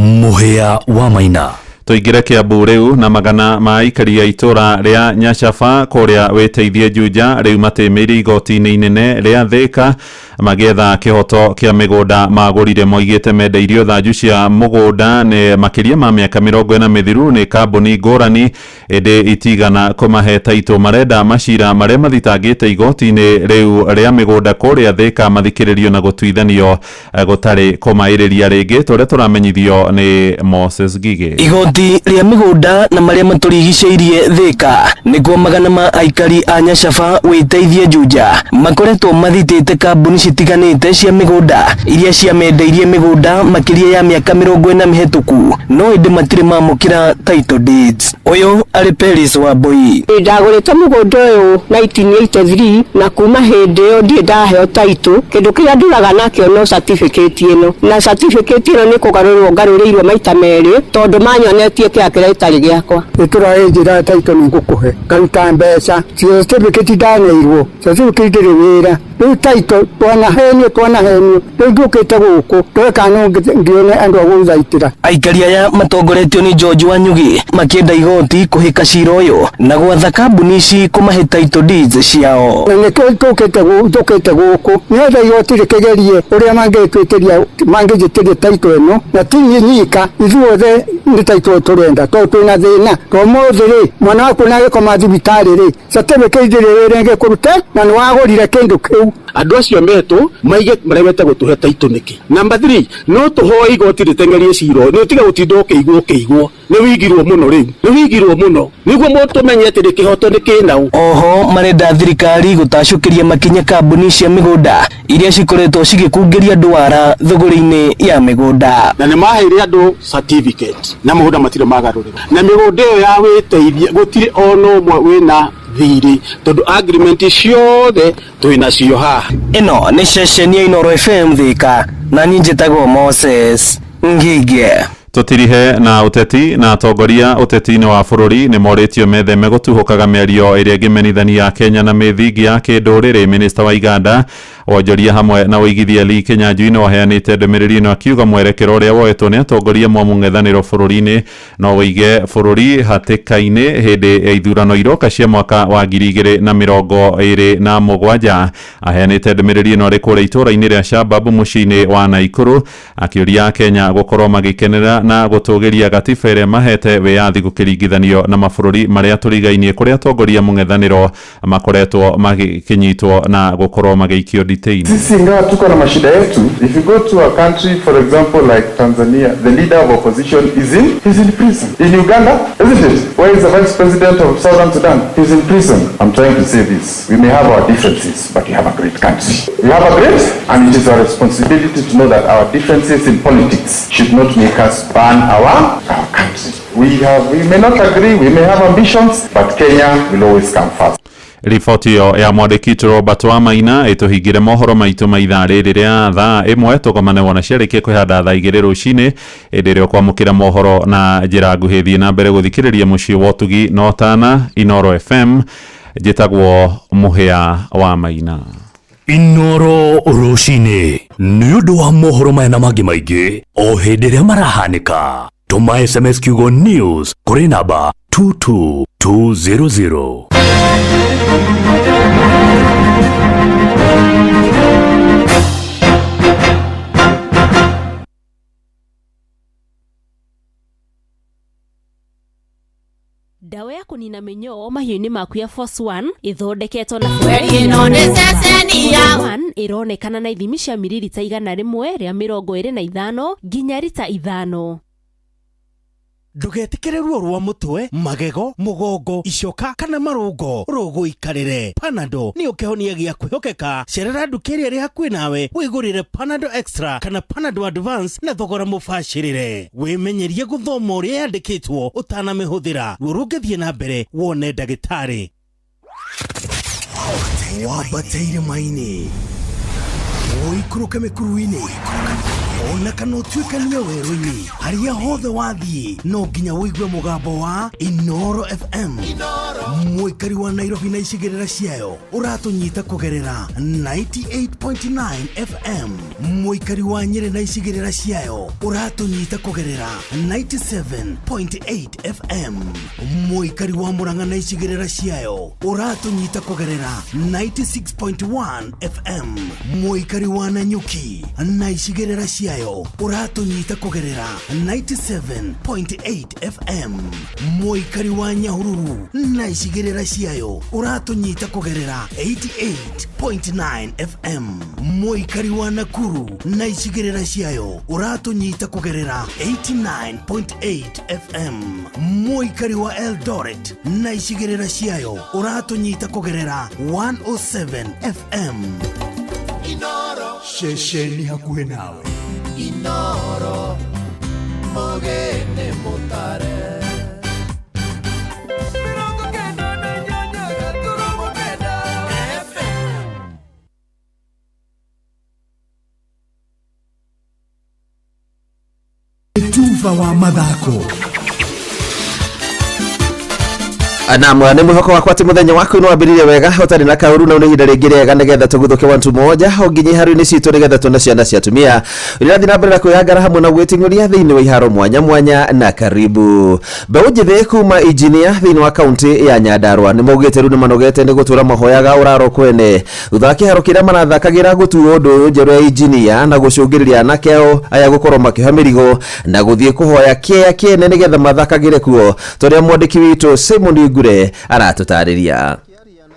[SPEAKER 3] Mũhĩa wa Maina.
[SPEAKER 9] Tũingĩre Kiambu rĩu na magana ma aikari a itũra rĩa Nyacaba kũrĩa wĩteithie Juja rĩu matĩmĩire igoti-inĩ inene rĩa Thĩka magĩetha kĩhoto kĩa mĩgũnda magũrire. Moigĩte mendeirio thanju cia mũgũnda nĩ makĩria ma mĩaka 40 mĩthiru nĩ kambuni ngũrani, ĩndĩ itigana kũmahe taitũ. Marenda macira marĩa mathitangĩte igoti-inĩ rĩu rĩa mĩgũnda kũrĩa Thĩka mathikĩrĩrio na gũtuithanio gũtarĩ kũmaĩrĩria rĩngĩ, tũrĩa tũramenyithio nĩ Moses Gige.
[SPEAKER 4] Igoti rĩa mĩgũnda na marĩa matũrigicĩirie Thĩka nĩkuo magana ma aikari a Nyacaba wĩteithie Juja makoretwo mathitĩte kambuni citiganĩte cia mĩgũnda iria ciamendeirie mĩgũnda makĩria ya mĩaka 40 mĩhetũku, no ĩndĩ matirĩ mamũkĩra title deeds. Ũyũ arĩ Peris Wambui.
[SPEAKER 5] Ndagũrĩte mũgũnda ũyũ 1983 na kuma hĩndĩ ĩyo ndirĩ ndaheo title. Kĩndũ kĩrĩa nduraga nakĩo no certificate ĩno, na certificate ĩno nĩ kũgarũrwo ngarũrĩirwo maita merĩ tondũ manyonetie kĩrĩa kĩrĩa gĩtarĩ gĩakwa.
[SPEAKER 6] Nĩtũraĩnjĩra title nĩ ngũkũhe ngaruta mbeca, certificate ndaneirwo, certificate ndĩrĩ wĩra. Rĩu title twanahenio rĩu njũkĩte gũkũ ndore kana no ngĩone andũ a gũthaitĩra.
[SPEAKER 4] Aikari aya matongoretio nĩ George Wanyugi makĩenda igoti kũhĩka cira ũyũ na gwatha kambuni ici kũmahe title deeds ciao.
[SPEAKER 6] Na nĩkĩo njũkĩte gũkũ nĩgetha igoti rĩkĩgerie ũrĩa mangĩtwĩtĩria mangĩnjĩtĩria title ĩno, na ti niĩ nyika, ithuothe nĩ title tũrenda tondũ twĩna thĩna. To ũmũthĩ rĩ, mwana waku nĩagĩkoma thibitarĩ rĩ, certificate ndĩrĩ wĩra ĩngĩkũrute na nĩwagũrire kĩndũ kĩu.
[SPEAKER 7] Andũ acio metwo maige maremete gũtũhe title nĩkĩ. Number 3, no tũhoe igoti rĩteng'erie cira nĩ ũtige gũtinda ũkĩigwo nĩ wigirwo mũno rĩu, nĩ wigirwo mũno nĩguo mũtũmenye atĩ nĩ kĩhoto nĩ kĩnau.
[SPEAKER 4] Oho marenda thirikari gũtacũkĩria makinya kambuni cia mĩgũnda iria cikoretwo cigĩkungĩria andũ wara thũgũrĩ-inĩ ya mĩgũnda.
[SPEAKER 7] Na nĩ maheire andũ certificate na mũgũnda matirĩ magarũrĩrwo, na mĩgũnda ĩyo ya wĩteithie gũtirĩ ona ũmwe wĩna thirĩ tondũ agreement ciothe twĩnacio haha.
[SPEAKER 4] Ĩno nĩ ceceni ya Inooro FM Thĩka, na niĩ njĩtagwo Moses Ngige.
[SPEAKER 9] Tũtirihe na ũteti na atongoria ũteti-inĩ wa bũrũri nĩ morĩtio metheme gũtuhũkaga mĩario ĩrĩa ĩngĩmenithania Kenya na mĩthingi ya kĩndũrĩrĩ. Minista wa Iganda wonjoria hamwe na ũigithia Lee Kinyanjui no aheanĩte ndũmĩrĩri ĩno akiuga mwerekero ũrĩa woetwo nĩ atongoria mwa mũng'ethanĩro bũrũri-inĩ no ũige bũrũri hatĩka-inĩ hĩndĩ ya ithurano iroka cia mwaka wa 2027. Aheanĩte ndũmĩrĩri ĩno arĩ kũrĩa itũũra-inĩ rĩa Shababu mũciĩ-inĩ wa Naikuru, akĩũria Kenya gũkorwo magĩkenera na gũtũgĩria gatiba ĩrĩa mahete wĩyathi gũkĩringithanio na mabũrũri marĩa tũrigainie kũrĩa atongoria mũng'ethanĩro makoretwo magĩkĩnyitwo na gũkorwo magĩikio nditĩ-inĩ.
[SPEAKER 8] Sisi ingawa tuko na mashida yetu, if you go to a country for example like Tanzania, the leader of opposition is in prison. In Uganda, isn't it? Where is the vice president of Southern Sudan? He's in prison. I'm trying to say this. We may have our differences, but we have a great country. We have a great, and it is our responsibility to know that our differences in politics should not make us ban our country. We may not agree, we may have ambitions, but Kenya will always come first.
[SPEAKER 9] Riboti ĩyo ya mwandĩki Robert Wamaina ĩtũhingĩre mohoro maitũ ma ithaa rĩrĩ rĩa thaa 1. Tũgomane wona ciarĩkia kwĩhanda thaa 2 rũcinĩ hĩndĩ ĩrĩa ũkwamũkĩra mohoro na njĩra nguhĩ. Thiĩ na mbere gũthikĩrĩria mũciĩ wa ũtugi na ũtana Inooro FM. Njĩtagwo Mũhĩa wa Maina.
[SPEAKER 3] Inooro rũcinĩ nĩ ũndũ wa mohoro maya na mangĩ maingĩ o hĩndĩ ĩrĩa marahanĩka. Tũma SMS kiugo news kũrĩ namba 22200.
[SPEAKER 10] Dawa ya kũnina mĩnyoo mahiũ-inĩ maku ya Force 1 ĩthondeketwo na
[SPEAKER 11] Ĩno nĩ ceceni ya
[SPEAKER 10] 1 ĩronekana na ithimi cia miririta 125 nginya rita 5.
[SPEAKER 14] Ndũgetĩkĩre ruo rwa mũtwe, magego, mũgongo, icoka kana marũngo rũgũikarĩre. Panadol nĩyo kĩhonia gĩa kwĩhokeka. Cerera nduka ĩrĩa ĩrĩ hakuhĩ nawe wĩgũrĩre Panadol Extra kana Panadol Advance na thogora mũbacĩrĩre. Wĩmenyerie gũthoma ũrĩa yandĩkĩtwo ũtanamĩhũthĩra. Ruo rũngĩthiĩ na mbere wone ndagĩtarĩ.
[SPEAKER 15] Wambate irĩma-inĩ, ũikũrũke mĩkuru-inĩ,
[SPEAKER 14] Ona kana ũtuĩkanie werũ-inĩ harĩa hothe wathiĩ no nginya ũigue mũgambo wa Inoro FM. Mũikari wa Nairobi na icigĩrĩra ciayo ũratũnyita kũgerera 98.9 FM. Mũikari wa Nyĩrĩ na icigĩrĩra ciayo ũratũnyita kũgerera 97.8 FM. Mũikari wa Murang'a na icigĩrĩra ciayo ũratũnyita kũgerera 96.1 FM. Mũikari wa Nanyuki na icigĩrĩra ciayo ũratũnyita kũgerera 97.8 FM. Mũikari wa Nyahururu na icigĩrĩra ciayo ũratũnyita kũgerera 88.9 FM. Mũikari wa Nakuru na icigĩrĩra ciayo ũratũnyita kũgerera 89.8 FM. Mũikari wa Eldoret na icigĩrĩra ciayo ũratũnyita kũgerera 107 FM.
[SPEAKER 1] Ceceni hakuhĩ nawe.
[SPEAKER 12] Inoro Mogene Mutare 98.9 FM.
[SPEAKER 1] Tuva wa mathako.
[SPEAKER 13] Naam, nĩ mwĩhoko wakwa atĩ mũthenya waku nĩ wambĩrĩirie wega ũtarĩ na kaũru na nĩ ihinda rĩngĩ rĩega nĩgetha tũguthũke wantu moja o nginya iharo-inĩ citũ nĩgetha tuone ciana cia atumia irathiĩ na mbere na kwĩyangara hamwe na gwĩting'ũria thĩinĩ wa iharo mwanya mwanya. Na karibu mbeũ njĩthĩ kuma injinia thĩinĩ wa kaunti ya Nyandarua nĩ maugĩte rĩu nĩ manogete nĩ gũtũra mahoyaga ũraro kwene thutha wa kĩharo kĩrĩa marathakagĩra gũtuo ũndũ ũyũ njerũ ya injinia na gũcũngĩrĩria anake ao aya gũkorwo makĩoha mĩrigo na gũthiĩ kũhoya kĩea kĩene nĩgetha mathakagĩre kuo torĩa mwandĩki witũ Simon Ngure aratũtarĩria.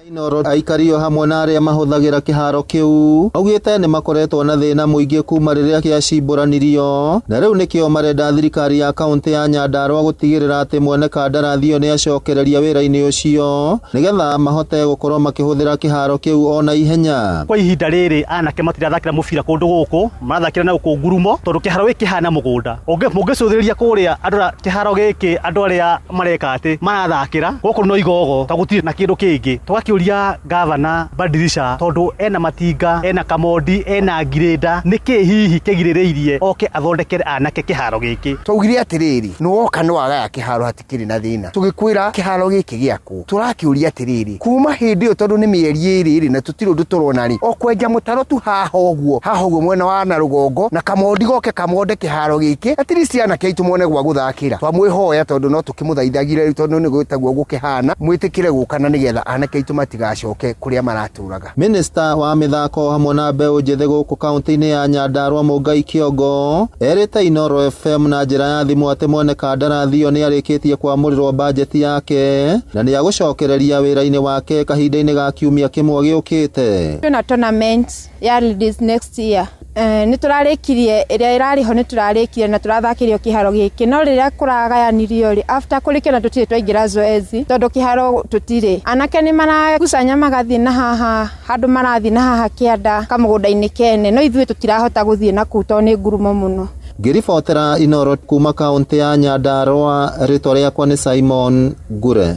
[SPEAKER 15] Inoro aikario hamwe na arĩa mahũthagĩra kĩharo kĩu augĩte nĩ makoretwo na thĩna mũingĩ kuma rĩrĩa kĩacimbũranirio na rĩu nĩkĩo marenda thirikari ya kaunti ya Nyandarua gũtigĩrĩra atĩ mwene kandarathi ĩyo nĩ acokereria wĩra-inĩ ũcio nĩgetha mahote gũkorwo makĩhũthĩra kĩharo kĩu ona ihenya.
[SPEAKER 16] Kwa ihinda rĩrĩ anake matirathakĩra mũbira kũndũ gũkũ, marathakĩra na gũkũ ngurumo tondũ kĩharo gĩkĩ kĩhana mũgũnda. Mũngĩcũthĩrĩria kũrĩa andũ kĩharo gĩkĩ andũ arĩa mareka atĩ marathakĩra gũkũ no igogo ta gũtirĩ na kĩndũ kĩngĩ. Tũgakĩũria gavana Badirisha tondu ena matinga ena kamondi ena ngirĩnda nĩkĩ hihi kĩgirĩrĩirie oke athondekere anake kĩharo gĩkĩ.
[SPEAKER 17] Twaugire atĩrĩrĩ nĩwoka nĩwagaya kĩharo hatikĩrĩ na thĩna tũgĩkwĩra kĩharo gĩkĩ gĩakwo tũrakĩũria atĩrĩrĩ kuma hĩndĩ ĩyo tondũ nĩ mĩeri ĩrĩ na tũtirĩ ũndũ tũrona rĩ o kwenja mũtaro tu haha ũguo mwena wa na rũgongo na kamondi goke kamonde kĩharo gĩkĩ at least anake aitũ mone gwa gũthakĩra. Twamwĩhoya tondũ no tũkĩmũthaithagire rĩu tondũ nĩ gwĩtagwo gũkĩhana mwĩtĩkĩre gũka na nĩgetha anake aitũ matigacoke kuria maraturaga.
[SPEAKER 15] Minista wa mithako hamwe na mbeũ njĩthĩ gũkũ kaunti-inĩ ya Nyandarua Mũngai Kĩongo erĩte Inoro FM na njĩra ya thimũ atĩ mwene kandarathi ĩyo nĩ arĩkĩtie kwamũrĩrwo bajeti yake na nĩ agũcokereria wĩra-inĩ wake kahinda-inĩ ga kiumia kĩmwe gĩũkĩte.
[SPEAKER 18] Twĩna tournament ya ladies next year. Nĩ tũrarĩkirie ĩrĩa ĩrarĩ ho nĩ tũrarĩkirie na tũrathakĩrio kĩharo gĩkĩ no rĩrĩa kũragayanirio rĩ after kũrĩkio na tũtirĩ twaingĩra zoezi tondũ kĩharo tũtirĩ. Anake nĩ maragucanya magathiĩ na haha handũ marathiĩ na haha kĩanda kamũgũnda-inĩ kene no ithuĩ tũtirahota gũthiĩ na kũu tondũ nĩ ngurumo mũno.
[SPEAKER 15] Ngĩribotera Inoro kuma kaunti ya Nyandarua rĩtwa rĩakwa nĩ Simon Ngure.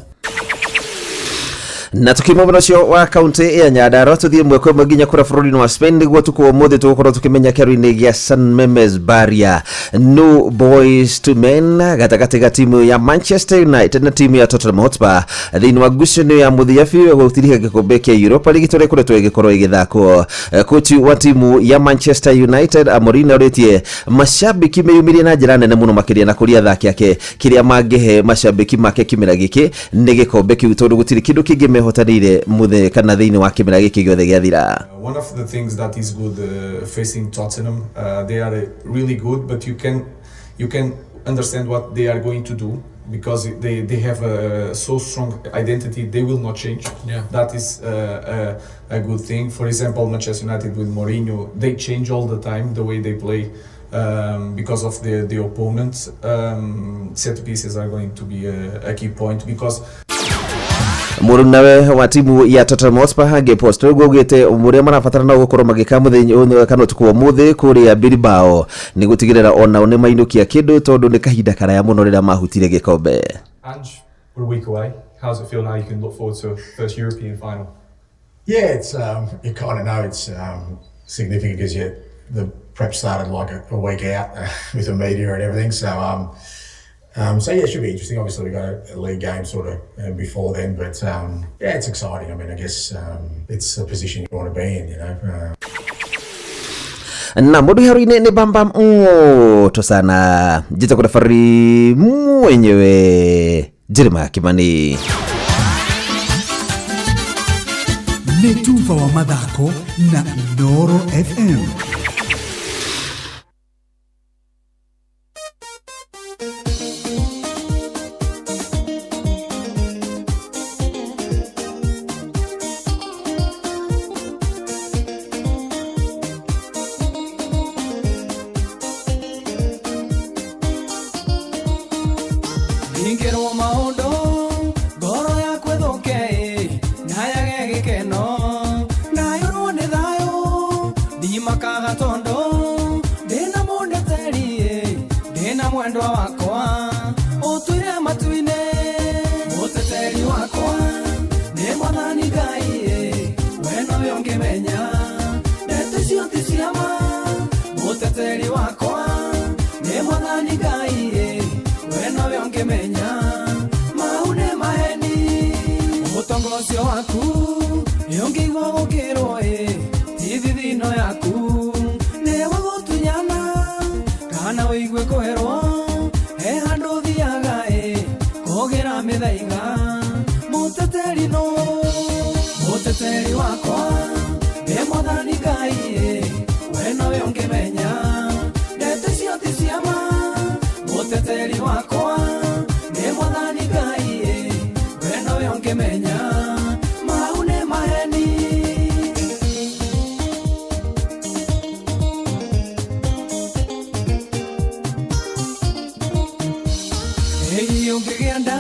[SPEAKER 13] Na tukiuma mwena ũcio wa kaunti ya Nyandarua tũthiĩ ĩmwe kwa ĩmwe nginya kũrĩa bũrũri-inĩ wa Spain nĩguo ũtukũ wa ũmũthĩ tũgũkorwo tũkĩmenya kĩharo-inĩ gĩa San Memes Barria no boys to men gatagatĩ ga timu ya Manchester United na timu ya Tottenham Hotspur thĩinĩ wa ngucanio ya mũthia biũ ya gũtiriha gĩkombe kĩa Europa League tũrĩa ĩkoretwo ĩgĩkorwo ĩgĩthakwo. Kochi wa timu ya Manchester United Amorim nĩorĩtie mashabiki meyumĩrie na njĩra nene mũno makĩria na kũrĩa athaki ake kĩrĩa mangĩhe mashabiki make kĩmera gĩkĩ nĩ gĩkombe kĩu tondũ gũtirĩ kĩndũ kĩngĩ mehotanĩire mũthenya kana thĩinĩ wa kĩmera gĩkĩ gĩothe gĩathira.
[SPEAKER 19] One of the things that is good facing Tottenham, they are really good, but you can understand what they are going to do because they have a so strong identity. They will not change.
[SPEAKER 20] Yeah.
[SPEAKER 19] That is a good thing. For example, Manchester United with Mourinho, they change all the time the way they play because of the opponents. Set pieces are going to be a key point because
[SPEAKER 13] Mũrunawe wa timu ya Tottenham Hotspur Hage Post nĩguo augĩte mũrĩa marabatara no gũkorwo magĩka mũthenya kana ũtukũ wa ũmũthĩ kũrĩa Bilbao nĩ gũtigĩrĩra onao nĩ mainũkia kĩndũ tondũ nĩ kahinda karaya mũno rĩrĩa mahutire gĩkombe.
[SPEAKER 20] Ange, we're a week away. How's it feel now you can look forward to a first European final?
[SPEAKER 21] Yeah, it's you kind of know it's significant because the prep started like a week out with the media and everything. So so yeah, it should be interesting. Obviously, we got a league game sort of before then, but yeah, it's exciting. I mean, I guess it's a position you want to be in, you know.
[SPEAKER 13] Na mundu iharo-inĩ nĩ bambam moto sana njĩtagwo referee mwenyewe Jeremiah Kimani.
[SPEAKER 1] Nĩ tuba wa mathako na Inooro FM.
[SPEAKER 22] Ingĩrwo maũndũ ngoro yakwa ĩthũke nayage gĩkeno nayũrwo nĩ thayũ ndimakaga tondũ ndĩna mũndeteri ndĩna mwendwa wakwa ũtũire matu-inĩ mũteteri wakwa nĩ Mwathani Ngai we nowe ũngĩmenya ndeto icio ti cia ma mũteteri wakwa nĩ Mwathani Ngai we nowe ũngĩmenya mau nĩ maheni mũtongo ũcio waku nĩũngĩigua gũkĩrwo ĩ ti thithino yaku nĩwe gũtunyana kana ũigue kwĩrwo he handũ ũthiaga ĩ kũgĩra mĩthaiga mũteteri nũ mũteteri wakwa nĩ Mwathani Ngai we nowe ũngĩmenya ndeto icio ti cia ma mũteteri wakwa nĩ Mwathani Ngai we nowe ũngĩmenya mau nĩ maheni. Ĩi ũngĩgĩa nda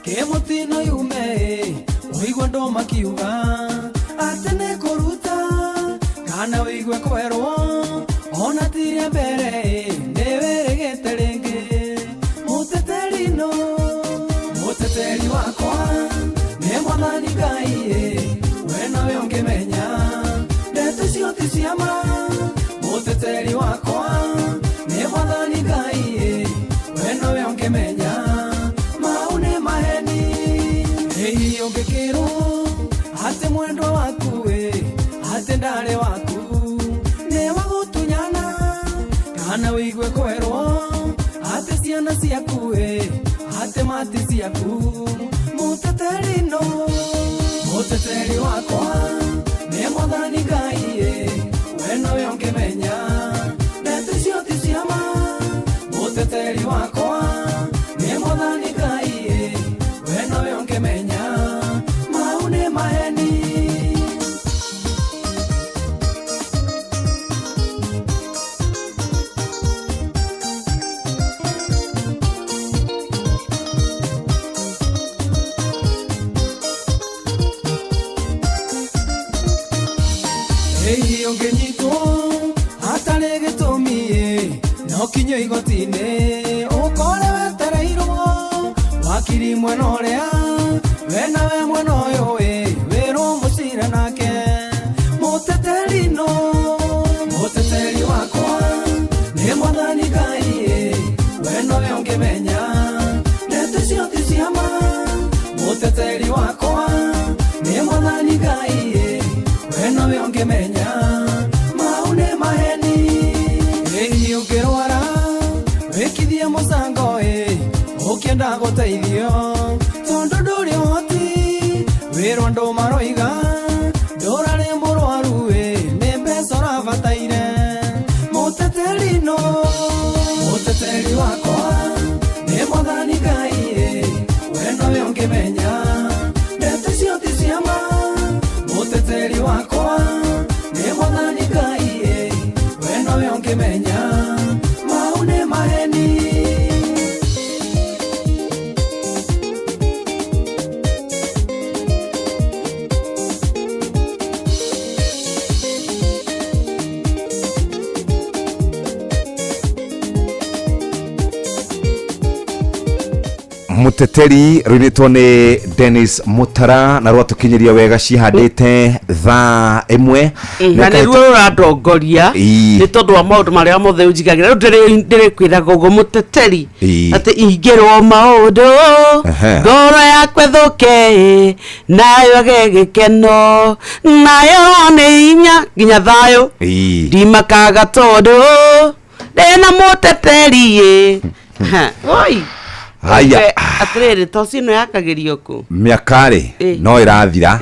[SPEAKER 22] kĩmũtino yume ũigue andũ makiuga atĩ nĩ kũruta kana ũigue kwerwo ona ti rĩa mbere nĩ wĩrĩgĩte rĩngĩ mũteteri no mũteteri wakwa nĩ Mwathani Ngai we nowe ũngĩmenya ndeto icio ti cia ma mũteteri wakwa nĩ Mwathani Ngai we nowe ũngĩmenya mau nĩ maheni. Ĩi ũngĩkĩrwo atĩ mwendwa waku atĩ ndarĩ waku nĩwe gũtunyana kana ũigue kwerwo atĩ ciana ciaku atĩ mati ciaku mũteteri no mũteteri wakwa nĩ Mwathani Ngai we nowe ũngĩmenya ndeto icio ti cia ma mũteteri wakwa nĩ Mwathani Ngai we nowe ũngĩmenya mau nĩ maheni. Ĩi ũngĩnyitwo hatarĩ gĩtũmi no kinyio igoti-inĩ ũkore wetereirwo wakiri mwena ũrĩa we nawe mwena ũyũ wĩrwo mũcira nake mũteteri no mũteteri wakwa nĩ Mwathani Ngai we nowe ũngĩmenya ndeto icio ti cia ma mũteteri wakwa nĩ Mwathani Ngai we nowe ũngĩmenya mau nĩ maheni. Ĩi ũngĩrwara wĩkithie mũcango ũkĩenda gũteithio tondũ ndũrĩ ũhoti wĩrwo andũ maroiga ndũrarĩ mũrwaru nĩ mbeca ũrabataire mũteteri no mũteteri wakwa nĩ Mwathani Ngai we nowe ũngĩmenya ndeto icio ti cia ma mũteteri wakwa nĩ Mwathani Ngai we nowe ũngĩmenya mau nĩ maheni.
[SPEAKER 13] Muteteri rũinĩtwo nĩ Dennis Mutara na rwatũkinyĩria wega cihandĩte thaa ĩmwe.
[SPEAKER 2] Na nä ruo rå randongoria
[SPEAKER 13] Ii.
[SPEAKER 2] nä tondå wa maå ndå marä a mothe å njigagä ra rä u ndä rä kwä raga å guo må teteri
[SPEAKER 13] Ii.
[SPEAKER 2] atä ingä rwo maå ndå
[SPEAKER 13] Ehe.
[SPEAKER 2] ngoro yakwa ĩthũke nayo age gĩkeno nayo nĩ hinya nginya thayũ
[SPEAKER 13] Ii.
[SPEAKER 2] ndimakaga tondũ ndĩna mũteteri ĩ Ha, oi
[SPEAKER 13] Haya.
[SPEAKER 2] Atĩrĩrĩ toci ĩno yakagĩrio kũ?
[SPEAKER 13] Mĩaka rĩ
[SPEAKER 2] Ĩ.
[SPEAKER 13] no ĩrathira.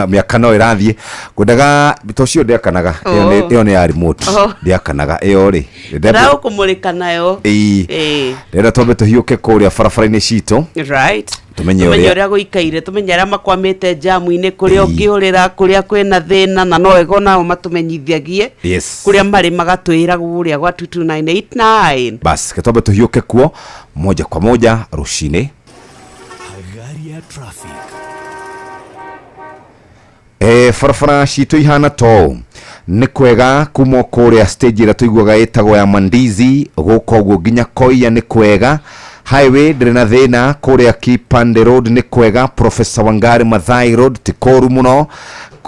[SPEAKER 13] Mĩaka no ĩrathiĩ ngwendaga tocio ndĩakanaga. Ĩyo ĩyo nĩ ya remote.
[SPEAKER 2] Oh.
[SPEAKER 13] Ndĩakanaga ĩyo rĩ.
[SPEAKER 2] Ndĩraũkũmũrĩka nayo.
[SPEAKER 13] Ii.
[SPEAKER 2] Ĩ.
[SPEAKER 13] Ndĩrenda twambe tũhiũke kũrĩa barabara-inĩ citũ
[SPEAKER 2] Right,
[SPEAKER 13] tũmenye
[SPEAKER 2] tũmenye
[SPEAKER 13] ũrĩa
[SPEAKER 2] ũrĩa gũikaire, tũmenye arĩa makwamĩte njamu-inĩ, kũrĩa ũngĩũrĩra, kũrĩa kwĩna thĩna, na no wega onao matũmenyithagie kũrĩa marĩ, magatwĩra kũrĩa gwa 22989.
[SPEAKER 13] Bas ke twambe tũhiũke kuo moja kwa moja rũcinĩ.
[SPEAKER 14] Hagaria traffic.
[SPEAKER 13] Barabara citũ ihana to nĩ kwega kuma kũrĩa stage ĩrĩa tũiguaga ĩtagwo ya Mandizi gũka ũguo nginya Koia nĩ kwega. Highway ndĩrĩ na thĩna. Kũrĩa Kipande Road nĩ kwega. Professor Wangari Maathai Road ti kũru mũno,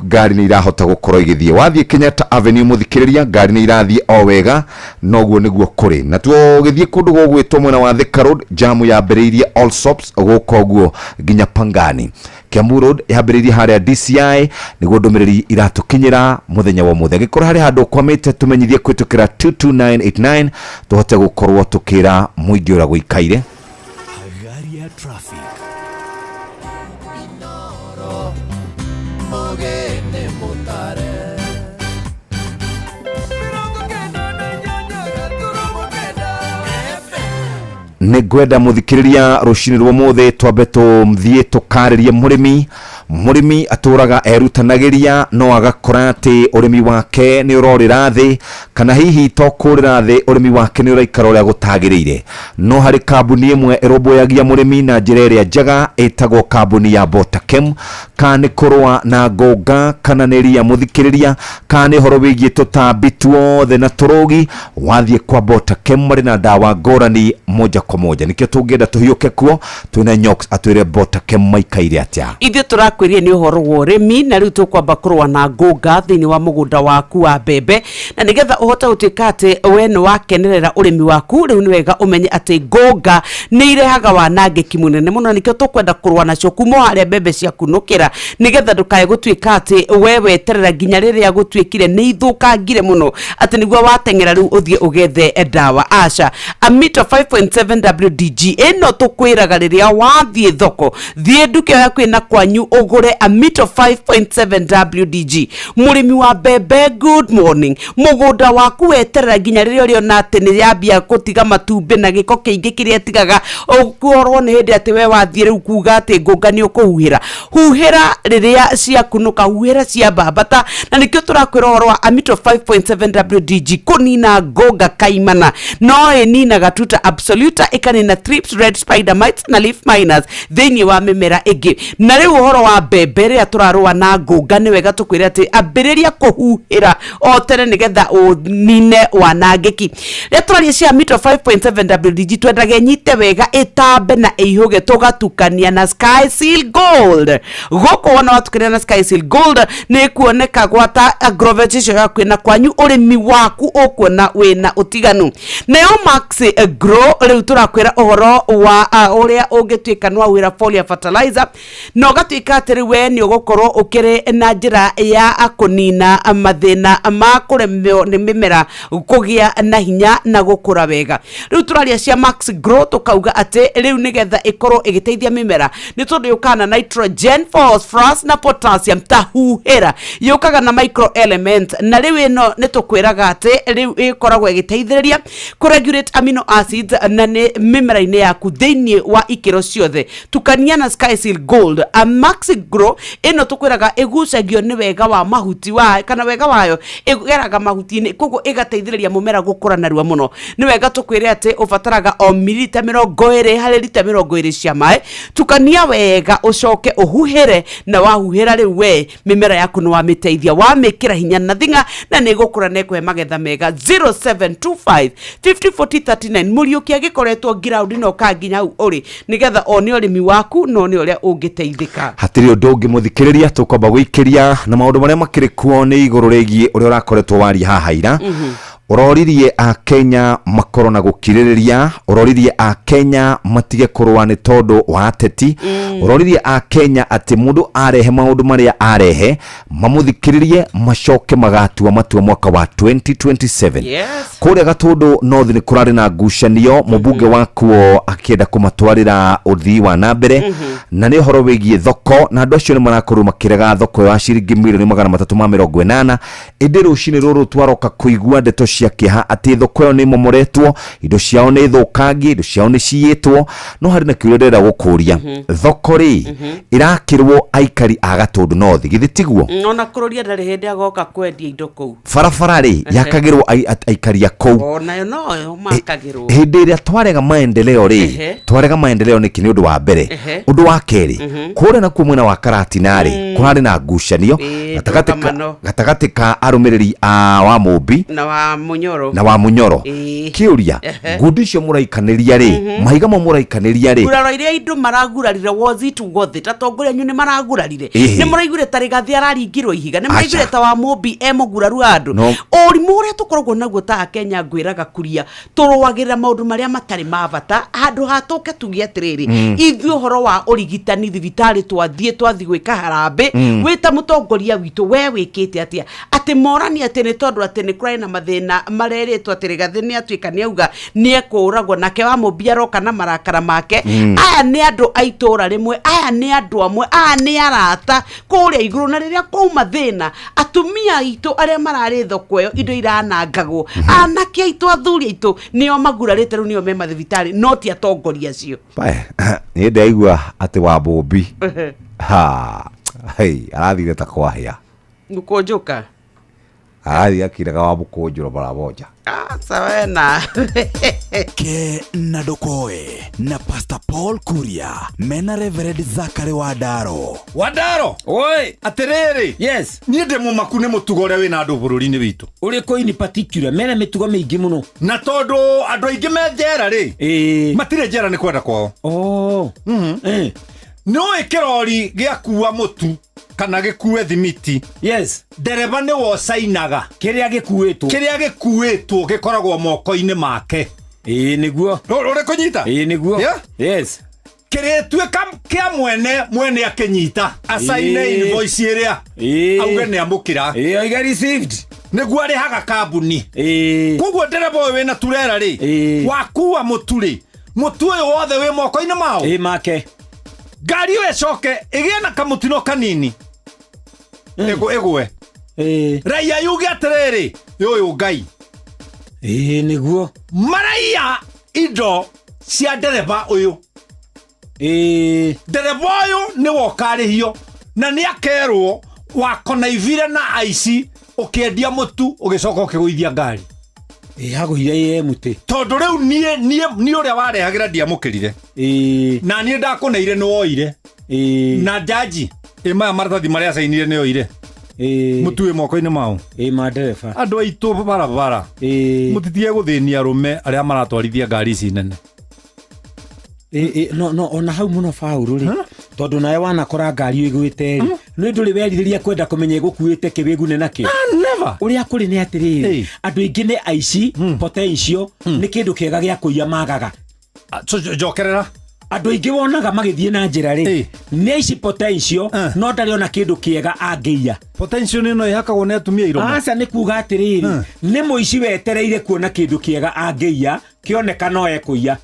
[SPEAKER 13] ngari nĩ irahota gũkorwo igĩthiĩ. Wathiĩ Kenyatta Avenue, mũthikĩrĩria, ngari nĩ irathiĩ o wega, noguo nĩguo kũrĩ. Na tũgĩthiĩ kũndũ gũgwĩtwo mwena wa Thika Road, jamu yambĩrĩirie Allsops gũka ũguo nginya Pangani. Kiambu Road yambĩrĩirie harĩa DCI. Nĩguo ndũmĩrĩri iratũkinyĩra mũthenya wa ũmũthĩ. Angĩkorwo harĩ handũ ũkwamĩte, tũmenyithie kũhĩtũkĩra 22989 tũhote gũkorwo tũkĩra mũingĩ ũrĩa gũikaire.
[SPEAKER 14] Hagaria traffic.
[SPEAKER 12] Mũgeni mũtare.
[SPEAKER 13] Nĩ ngwenda mũthikĩrĩria rũcinĩ rwa ũmũthĩ twambe tũthiĩ tũkarĩrie mũrĩmi. Mũrĩmi atũraga erutanagĩria no agakora atĩ ũrĩmi wake nĩ ũrorĩra thĩ, kana hihi to kũrĩra thĩ, ũrĩmi wake nĩ ũraikara ũrĩa gũtagĩrĩire. No harĩ kambuni ĩmwe ĩrũmbũyagia mũrĩmi na njĩra ĩrĩa njega, ĩtagwo kambuni ya Botakem. Kana nĩ kũrũa na ngũnga, kana nĩ ria, mũthikĩrĩria, kana nĩ ũhoro wĩgiĩ tũtambi tuothe na tũrũgi, wathiĩ kwa Botakem marĩ na ndawa ngũrani moja kwa moja. Nĩkĩo tũngĩenda tũhiũke kuo twĩna Nyox atwĩre Botakem maikaire atĩa.
[SPEAKER 2] Ithuĩ tũrakwĩrire nĩ ũhoro wa ũrĩmi, na rĩu tũkwamba kũrũa na ngũnga thĩinĩ wa mũgũnda waku wa mbembe, na nĩgetha ũhote gũtuĩka atĩ we nĩ wakenerera ũrĩmi waku, rĩu nĩ wega ũmenye atĩ ngũnga nĩ irehaga wanangĩki mũnene mũno. Nĩkĩo tũkwenda kũrũa nacio kuma o harĩa mbembe ciakunũkĩra, nĩgetha ndũkae gũtuĩka atĩ we weterera nginya rĩrĩa gũtuĩkire nĩ ithũkangire mũno atĩ nĩguo wateng'era rĩu ũthiĩ ũgethe ndawa. Aca, Amito 5.7 WDG ĩno tũkwĩraga rĩrĩa wathiĩ thoko, thiĩ nduka ĩyo hakuhĩ na kwanyu ũgũre Amito 5.7 WDG. Mũrĩmi wa mbembe, good morning. Mũgũnda waku weterera nginya rĩrĩa ũrĩona atĩ nĩ yambia gũtiga matumbĩ na gĩko kĩingĩ kĩrĩa ĩtigaga, ũkorwo nĩ hĩndĩ atĩ we wathiĩ rĩu kuga atĩ ngũnga nĩ ũkũhuhĩra. Huhĩra rĩrĩa ciakunũka, huhĩra ciambambata. Na nĩkĩo tũrakwĩra ũhoro wa Amito 5.7 WDG kũnina ngũnga kaimana. No ĩninaga tuta absoluta, ĩkanina thrips, red spider mites na leaf miners thĩinĩ wa mĩmera ĩngĩ. Na rĩu ũhoro wa mbembe rĩrĩa tũrarũa na ngũnga, nĩ wega tũkwĩre atĩ ambĩrĩria kũhuhĩra o tene nĩgetha ũnine wanangĩki. Rĩrĩa tũraria cia Amito 5.7 WDG, twendaga ĩnyite wega, ĩtambe na ĩihũge, tũgatukania na Sky Seal Gold. Gũkũ wona watukania na Sky Seal Gold, nĩ kuoneka gwata agrovet icio hakuhĩ na kwanyu, ũrĩmi waku ũkuona wĩna ũtiganu. Nayo Max Grow, rĩu tũrakwĩra ũhoro wa ũrĩa ũngĩtuĩka nĩ wahuhĩra foliar fertilizer na ũgatuĩka atĩ rĩu we nĩ ũgũkorwo ũkĩrĩ na njĩra ya kũnina mathĩna ma kũremwo nĩ mĩmera kũgĩa na hinya na gũkũra wega. Rĩu tũraria cia Max Grow, tũkauga atĩ rĩu nĩgetha ĩkorwo ĩgĩteithia mĩmera, nĩ tondũ yũkaga na nitrogen, phosphorus na potassium, ta huhĩra yũkaga na microelement. Na rĩu ĩno nĩ tũkwĩraga atĩ rĩu ĩkoragwo ĩgĩteithĩrĩria kũregulate amino acids na nĩ mĩmera-inĩ yaku thĩinĩ wa ikĩro ciothe. Tukania na Sky Seal Gold. A Max Grow ĩno tũkwĩraga ĩgucagio nĩ wega wa mahuti wa kana wega wayo ĩgeraga mahuti-inĩ, koguo ĩgateithĩrĩria mũmera gũkũra narua mũno. Nĩ wega tũkwĩre atĩ ũbataraga o mililita 20 harĩ lita 20 cia maĩ. Tukania wega ũcoke ũhuhĩre, na wahuhĩra rĩu we mĩmera yaku nĩ wamĩteithia, wamĩkĩra hinya na thing'a, na nĩ ĩgũkũra na ĩkũhe magetha mega. 0725 50 40 39. Mũriũki agĩkoretwo wĩtĩtwo ground na ũkaga nginya hau ũrĩ nĩgetha one ũrĩmi waku na one ũrĩa ũngĩteithĩka.
[SPEAKER 5] Hatirĩ ũndũ ũngĩ mũthikĩrĩria tũkwamba gũikĩria na maũndũ marĩa makĩrĩ kuo nĩ igũrũ rĩgiĩ ũrĩa ũrakoretwo waria haha ira. Ũroririe akenya makorwo na gũkirĩrĩria, ũroririe akenya matige kũrũa nĩ tondũ wa ateti, ũroririe akenya atĩ mũndũ arehe maũndũ marĩa arehe mamũthikĩrĩrie macoke magatua matua mwaka wa 2027. Kũrĩa Gatũndũ North nĩ kũrarĩ na ngucanio, mũmbunge wakuo akĩenda kũmatwarĩra ũthii wa na mbere na nĩ ũhoro wĩgiĩ thoko, na andũ acio nĩ marakorwo makĩrega thoko ya ciringi mirioni 380, ĩndĩ rũcinĩ rũrũ twaroka kũigua ndeto cia kĩeha atĩ thoko ĩyo nĩ ĩmomoretwo, indo ciao nĩ thũkangie, indo ciao nĩ ciyĩtwo. No harĩ na kĩũria ndĩrenda gũkũria, thoko rĩ ĩrakĩrwo aikari a Gatũndũ North, githĩ tiguo?
[SPEAKER 2] Ona kũrũria ndarĩ hĩndĩ agoka kwendia indo kũu.
[SPEAKER 5] Barabara rĩ yakagĩrwo aikari a kũu.
[SPEAKER 2] Onayo noyo makagĩrwo.
[SPEAKER 5] Hĩndĩ ĩrĩa twarega maendeleo rĩ, twarega maendeleo nĩkĩ? Nĩ ũndũ wa mbere. Ũndũ wa kerĩ, kũrĩa nakuo mwena wa Karatina rĩ, kũrarĩ na ngucanio
[SPEAKER 2] ndũgamano.
[SPEAKER 5] gatagatĩ ka arũmĩrĩri a wa Mũmbi
[SPEAKER 2] na wa Mũnyoro
[SPEAKER 5] na wa Mũnyoro. Kĩũria, ngundi icio mũraikanĩria rĩ, mahiga mau mũraikanĩria rĩ,
[SPEAKER 2] nguraro iria indo maragurarire, was it worth it? Atongoria anyu nĩ maragurarire? Nĩ mũraiguire ta Rigathi araringirwo ihiga? Nĩ mũraiguire ta wa Mũmbi e mũguraru handũ?
[SPEAKER 5] No.
[SPEAKER 2] Ũrimũ ũrĩa tũkoragwo naguo ta akenya, ngwĩraga kuria tũrũagĩrĩra maũndũ marĩa matarĩ ma bata handũ ha tũke tuge atĩrĩrĩ, ithuĩ ũhoro wa ũrigitani thibitarĩ twathiĩ gwĩka harambĩ, wĩ ta mũtongoria witũ we wĩkĩte atĩa? Atĩ morani atĩ nĩ tondũ atĩ nĩ kũrarĩ na mathĩna marerĩtwo atĩ Rigathi nĩ atuĩka nĩ auga nĩ ekũragwo, nake wa Mũmbi aroka na marakara make. Aya nĩ andũ a itũra rĩmwe, aya nĩ andũ amwe, aya nĩ arata kũrĩa igũrũ, na rĩrĩa kwauma thĩna atumia aitũ arĩa mararĩ thoko ĩyo indo iranangagwo, anake aitũ, athuri aitũ nĩo magurarĩte, rĩu nĩo me mathibitarĩ, no ti atongoria acio.
[SPEAKER 5] Niĩ ndaigua atĩ wa Mũmbi ha hei arathire ta kwahĩa
[SPEAKER 2] Gũkũnjũka.
[SPEAKER 5] Arathiĩ akiraga wa mũkũnjũro mara moja.
[SPEAKER 2] Sawena.
[SPEAKER 1] Ke na ndũkoe na Pastor Paul Kuria mena Reverend Zachary Wandaro.
[SPEAKER 6] Wandaro.
[SPEAKER 23] Oi.
[SPEAKER 6] Atĩrĩrĩ.
[SPEAKER 23] Yes.
[SPEAKER 6] Niĩ ndĩ mũmaku nĩ mũtugo ũrĩa wĩna andũ bũrũri-inĩ witũ.
[SPEAKER 23] Ũrĩkũ in particular? Mena mĩtugo mĩingĩ mũno.
[SPEAKER 6] Na tondũ andũ aingĩ me njera rĩ, matirĩ njera nĩ kwenda kwao.
[SPEAKER 23] Oh.
[SPEAKER 6] Nĩũĩ kĩrori gĩakua mũtu kana gĩkue thimiti.
[SPEAKER 23] Yes.
[SPEAKER 6] Ndereba nĩwe ũcainaga.
[SPEAKER 23] Kĩrĩa gĩkuĩtwo.
[SPEAKER 6] Kĩrĩa gĩkuĩtwo gĩkoragwo moko-inĩ make.
[SPEAKER 23] Ĩĩ nĩguo.
[SPEAKER 6] Ũrĩ kũnyita?
[SPEAKER 23] Ĩĩ nĩguo.
[SPEAKER 6] Yeah?
[SPEAKER 23] Yes.
[SPEAKER 6] Kĩrĩtuĩka kĩa mwene, mwene akĩnyita acaine invoice ĩrĩa auge nĩ amũkĩra.
[SPEAKER 23] Ĩĩ oiga received.
[SPEAKER 6] Nĩguo arĩhaga kambuni. Koguo ndereba ũyũ wĩna turera rĩ, wakua mũtu rĩ, mũtu ũyũ wothe wĩ moko-inĩ mao.
[SPEAKER 23] Ĩĩ make.
[SPEAKER 6] Ngari ĩyo ĩcoke ĩgĩe na kamũtino kanini ĩgwe. Raia yuge atĩrĩrĩ, yũyũ Ngai.
[SPEAKER 23] Ĩĩ nĩguo.
[SPEAKER 6] Maraiya indo cia ndereba ũyũ. Ndereba ũyũ nĩwe ũkarĩhio na nĩ akerwo wakonaivire na aici ũkĩendia mũtu ũgĩcoka ũkĩgũithia ngari.
[SPEAKER 23] Ĩĩ hagũire ĩ mũtĩ.
[SPEAKER 6] Tondũ rĩu niĩ niĩ niĩ ũrĩa warehagĩra ndiamũkĩrire. Na niĩ ndakũneire nĩ woire. Na jaji ĩ maya maratathi marĩa acainire nĩ oire. Mũtu wĩ moko-inĩ mao.
[SPEAKER 23] Ĩĩ ma ndereba.
[SPEAKER 6] Andũ aitũ barabara. Mũtitige gũthĩnia arũme arĩa maratwarithia ngari ici nene.
[SPEAKER 23] No no ona hau mũno Paũlũ rĩ, tondũ nawe wanakora ngari ĩgwĩte rĩ, nĩ ndũrĩ werirĩria kwenda kũmenya ĩgũkuĩte kĩ wĩgune nakĩo?
[SPEAKER 6] Never.
[SPEAKER 23] Ũrĩa kũrĩ nĩ atĩrĩrĩ, andũ aingĩ nĩ aici potential, nĩ kĩndũ kĩega gĩa kũiya magaga.
[SPEAKER 6] Njokerera.
[SPEAKER 23] Andũ aingĩ wonaga magĩthiĩ na njĩra rĩ, nĩ aici potential, no ndarĩ ona kĩndũ kĩega angĩiya.
[SPEAKER 6] Potential nĩ ĩno ĩhakagwo nĩ atumia iromo.
[SPEAKER 23] Aca, nĩ kuga atĩrĩrĩ, nĩ mũici wetereire kuona kĩndũ kĩega angĩiya, kĩoneka no ekũiya.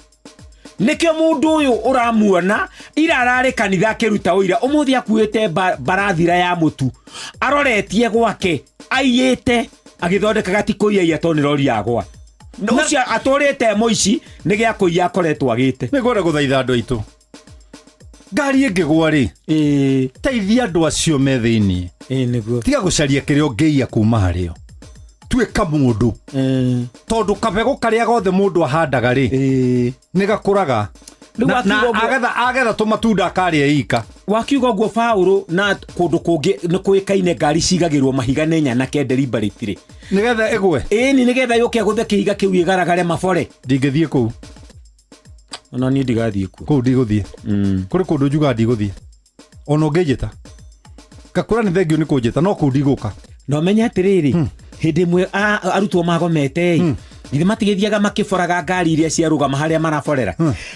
[SPEAKER 23] Nĩkĩo mũndũ ũyũ ũramuona ira ararĩ kanitha akĩruta ũira, ũmũthĩ akuĩte mbarathira ya mũtu aroretie gwake aiyĩte agĩthondekaga ti kũiya iya tondũ nĩ rori yagwa. Ũcio atũrĩte mũici nĩ gĩa kũiya akoretwo agĩte.
[SPEAKER 6] Nĩ ngwenda gũthaitha andũ aitũ, ngari ĩngĩgwa rĩ, teithia andũ acio me thĩinĩ.
[SPEAKER 23] Nĩguo.
[SPEAKER 6] Tiga gũcaria kĩrĩa ũngĩiya kuma harĩo. Tuĩka mũndũ. Tondũ kabegũ karĩa gothe mũndũ ahandaga rĩ, nĩ gakũraga.
[SPEAKER 23] Rĩu
[SPEAKER 6] Na
[SPEAKER 23] wakiuga ũguo-
[SPEAKER 6] agetha tũmatunda akarĩa ika.
[SPEAKER 23] Wakiuga ũguo Paũlũ, na kũndũ kũngĩ nĩ kũĩkaine ngari cigagĩrwo mahiga nĩ nyanake deliberately.
[SPEAKER 6] Nĩgetha ĩgwe.
[SPEAKER 23] Ĩni nĩgetha yũke gũthe kĩhiga kĩu ĩgaragare mabore.
[SPEAKER 6] Ndingĩthiĩ kũu.
[SPEAKER 23] Ona niĩ ndigathiĩ kuo.
[SPEAKER 6] Kũu ndigũthiĩ. Kũrĩ kũndũ njugaga ndigũthiĩ, ona ũngĩnjĩta ngakũra nĩ thengio nĩ kũnjĩta, no kũu ndigũka.
[SPEAKER 23] Na ũmenye atĩrĩrĩ, hĩndĩ ĩmwe arutwo magomete ĩ, githĩ matigĩthiaga makĩboraga ngari iria ciarũgama harĩa maraborera,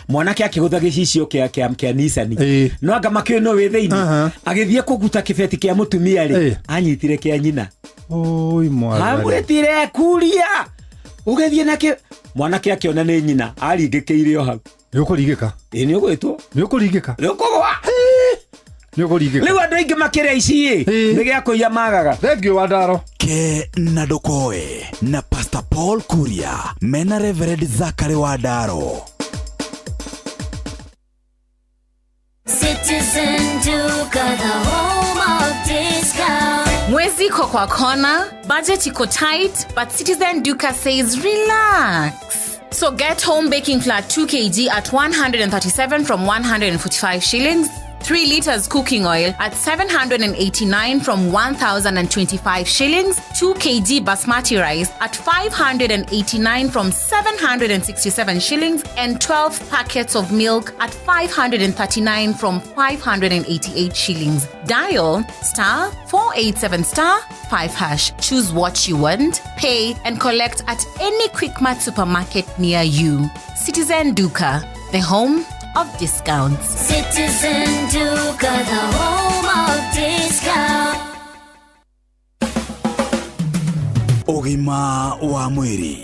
[SPEAKER 23] mwanake akĩgũtha gĩcicio kĩa Nissan, no anga makĩũĩ no wĩ thĩinĩ, agĩthiĩ kũguta kĩbeti kĩa mũtumia rĩ, anyitire kĩa nyina.
[SPEAKER 6] Oi mwathani.
[SPEAKER 23] Amwĩtire kuria ũgĩthiĩ nakĩ, mwanake akĩona nĩ nyina, aringĩkĩire o hau.
[SPEAKER 6] Nĩ ũkũringĩka.
[SPEAKER 23] Ĩ, nĩ ũgwĩtwo.
[SPEAKER 6] Nĩ ũkũringĩka.
[SPEAKER 23] Nĩ ũkũgwa.
[SPEAKER 6] Nĩ ũkũringĩka.
[SPEAKER 23] Rĩu andũ aingĩ makĩrĩa ici ĩ, nĩ gĩa kũiya magaga.
[SPEAKER 6] Thengio wa ndaro.
[SPEAKER 1] Ke na Ndokoe na Pastor Paul Kuria mena Reverend Zakari wa Ndaro.
[SPEAKER 11] Citizen Duka, the home of discount.
[SPEAKER 4] Mwezi iko kwa kona, budget iko tight, but Citizen Duka says relax. So get home baking flour 2 kg at 137 from 145 shillings, 3 liters cooking oil at 789 from 1,025 shillings, 2 kg basmati rice at 589 from 767 shillings, and 12 packets of milk at 539 from 588 shillings. Dial star 487 star 5 hash. Choose what you want, pay, and collect at any Quickmart supermarket near you. Citizen Duka, the home of discounts.
[SPEAKER 11] Citizen Duka, the home of discount.
[SPEAKER 1] Ũgima wa mwĩrĩ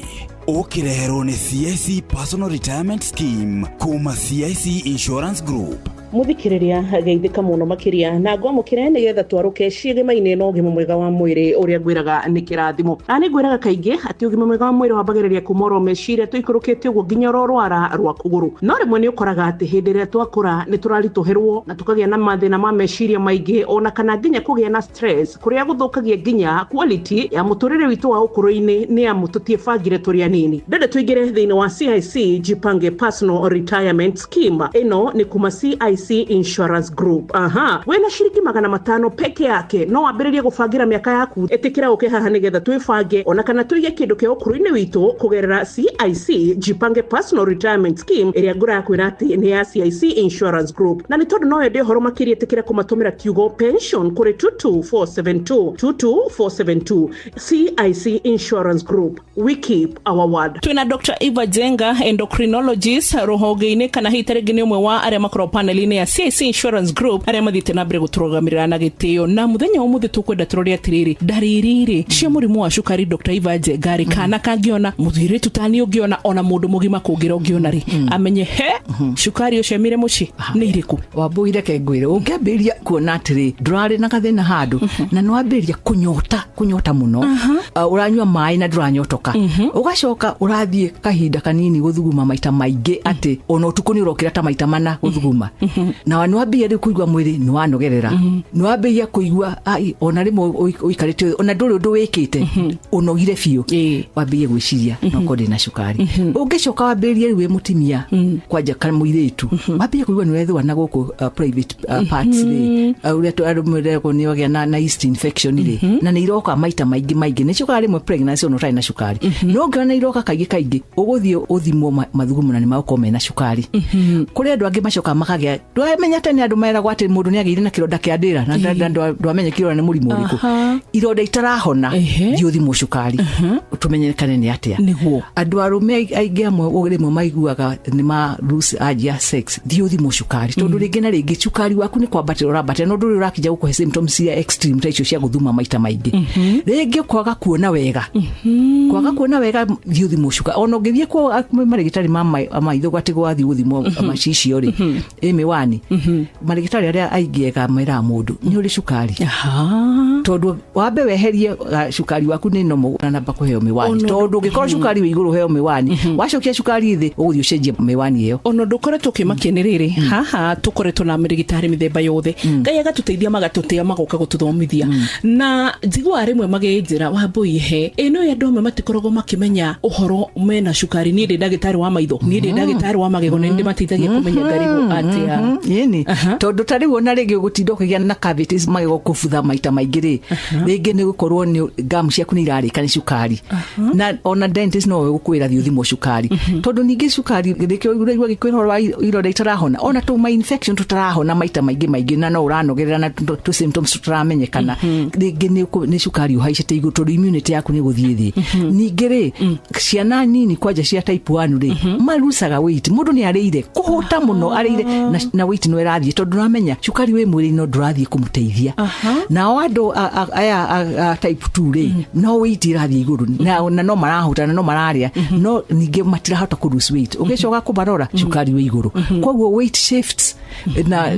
[SPEAKER 1] ũkĩreherwo nĩ CIC Personal Retirement Scheme kuma CIC Insurance Group.
[SPEAKER 7] Muthikiriria geithĩka mũno makĩria na ngwamũkĩre nĩgetha twarũke ciĩgĩma-inĩ na ũgima mwega wa mwĩrĩ ũrĩa ngwĩraga nĩ kĩrathimo. Na nĩ ngwĩraga kaingĩ atĩ ũgima mwega wa mwĩrĩ wambagĩrĩria kuma oro meciria tũikũrũkĩte ũguo nginya oro rwara rwa kũgũrũ. No rĩmwe nĩ ũkoraga atĩ hĩndĩ ĩrĩa twakũra nĩ tũraritũhĩrwo na tũkagĩa na mathĩna ma meciria maingĩ ona kana nginya kũgĩa na stress kũrĩa gũthũkagia nginya quality ya mũtũrĩre witũ wa ũkũrũ-inĩ nĩ amu tũtiĩbangire tũrĩ anini. Ndende tũingĩre thĩinĩ wa CIC Jipange Personal Retirement Scheme. Ĩno nĩ kuma CIC Insurance Group. Aha, wĩna ciringi 500 peke yake no wambĩrĩrie gũbangĩra mĩaka yaku. Ĩtĩkĩra ũke haha nĩgetha twĩbange ona kana tũige kĩndũ kĩa ũkũrũ-inĩ witũ kũgerera CIC Jipange Personal Retirement Scheme ĩrĩa ngũra kwĩra atĩ nĩ ya CIC Insurance Group. Na nĩ tondũ no wende ũhoro makĩria ĩtĩkĩra kũmatũmĩra kiugo pension kũrĩ 22472 22472. CIC Insurance Group, we keep our word. Twina Dr. Eva Jenga, endocrinologist rũhonge-inĩ kana hihi tarĩngĩ nĩ ũmwe wa arĩa makoragwo panel-inĩ ya CIC Insurance Group arĩa mathiĩte na mbere gũtũrũgamĩrĩra na gĩtĩo. Na mũthenya wa ũmũthĩ tũkwenda tũrore atĩrĩrĩ, ndariri rĩ cia mũrimũ wa cukari Dr. Eva Jenga rĩ, kana kangĩona mũthirĩtu tani ũngĩona ona mũndũ mũgima kũngĩra ũngĩona rĩ, amenye he cukari ũcio emire mũciĩ nĩ irĩkũ?
[SPEAKER 8] Wambũi reke ngwĩre, ũngĩambĩrĩria kuona atĩrĩ ndũrarĩ na gathĩna handũ na nĩwambĩrĩria kũnyota mũno, ũranyua maĩ na ndũranyotoka, ũgacoka ũrathiĩ kahinda kanini gũthuguma maita maingĩ atĩ ona ũtukũ nĩ ũrokĩra ta maita mana gũthuguma, na nĩwambĩrĩria rĩu kũigua mwĩrĩ nĩwanogerera, nĩwambĩrĩria kũigua ai ona rĩmwe ũikarĩte ona ndũrĩ ũndũ wĩkĩte ũnogire biũ, wambĩrĩrie gwĩciria no korwo ndĩna cukari. Ũngĩcoka wambĩrĩrie rĩu wĩ mũtumia kwanja kana mũirĩtu, wambĩrĩrie kũigua nĩũrethũa na gũkũ private parts rĩ, ũrĩa andũ meragwo nĩwagĩa na yeast infection rĩ, na nĩ iroka maita maingĩ maingĩ, nĩ ciũkaga rĩmwe pregnancy ona ũtarĩ na cukari, no ũngĩona nĩ iroka kaingĩ kaingĩ ũgũthiĩ ũthimwo mathugumo na nĩ magũkorwo mena cukari. Kũrĩ andũ angĩ macokaga makagĩa, ndwamenya tene andũ meragwo atĩ mũndũ nĩagĩire na kĩronda kĩa ndĩra na ndwamenya kĩronda nĩ mũrimũ ũrĩkũ, ironda itarahona thiĩ ũthimwo cukari tũmenyekane nĩ atĩa. Andũ arũme aingĩ amwe rĩmwe maiguaga nĩ ma lose urge ya sex, thiĩ ũthimwo cukari tondũ rĩngĩ na rĩngĩ cukari waku nĩ kwambatĩra ũrambatĩra no ndũrĩ ũrakinya gũkũhe symptoms cia extreme ta icio cia gũthuma maita maingĩ. Rĩngĩ kwaga kuona wega, kwaga kuona wega thiĩ ũthimwo cukari. Ona ũngĩthiĩ kwa marĩgĩtarĩ ma maitho atĩ gwathiĩ gũthimwo macicio rĩ, ĩ mĩwani, marĩgĩtarĩ arĩa aingĩ ega meraga mũndũ nĩ ũrĩ cukari, tondũ wambe weherie cukari waku nĩ normal na namba kũheo mĩwani, tondũ ũngĩkorwo cukari wĩ igũrũ ũheo mĩwani, wacokia cukari thĩ ũgũthiĩ ũcenjie mĩwani ĩyo.
[SPEAKER 7] Ona ũndũ ũkoretwo ũkĩmakia nĩ rĩrĩ, haha tũkoretwo na marĩgĩtarĩ mĩthemba yothe, Ngai agatũteithia magatũtĩa magoka gũtũthomithia, na njiguaga rĩmwe magĩnjĩra Wambũi he ĩno andũ amwe matikoragwo makĩmenya ũhoro mena cukari. Niĩ ndĩ ndagĩtarĩ wa maitho, niĩ ndĩ ndagĩtarĩ wa magego, nĩ ndĩmateithagia kũmenya ngarigwo atĩa.
[SPEAKER 8] Ĩni tondũ ta rĩu ona rĩngĩ ũgũtinda ũkĩgĩa na cavities, magego kũbutha maita maingĩ rĩ, rĩngĩ nĩ gũkorwo nĩ gum ciaku nĩ irarĩka nĩ cukari, na ona dentist no gũkwĩra thiĩ ũthimwo cukari, tondũ ningĩ cukari rĩkĩo ũraigua gĩkwĩra ũhoro wa ironda itarahona, ona tũma infection tũtarahona maita maingĩ maingĩ, na no ũranogerera na tũ symptoms tũtaramenyekana, rĩngĩ nĩ cukari ũhaicĩte igũrũ, tondũ immunity yaku nĩ gũthiĩ thĩ. Ningĩ rĩ, ciana nini kwanja cia type 1 rĩ, marucaga weight. Mũndũ nĩ arĩire kũhũta mũno, arĩire na weight no ĩrathiĩ, tondũ ndũramenya cukari wĩ mwĩrĩ no ndũrathiĩ kũmũteithia. Nao andũ aya a type 2 rĩ, no weight ĩrathiĩ igũrũ na no marahũta na no mararĩa, no ningĩ matirahota kũ lose weight. Ũgĩcoka kũmarora, cukari wĩ igũrũ, koguo weight shifts na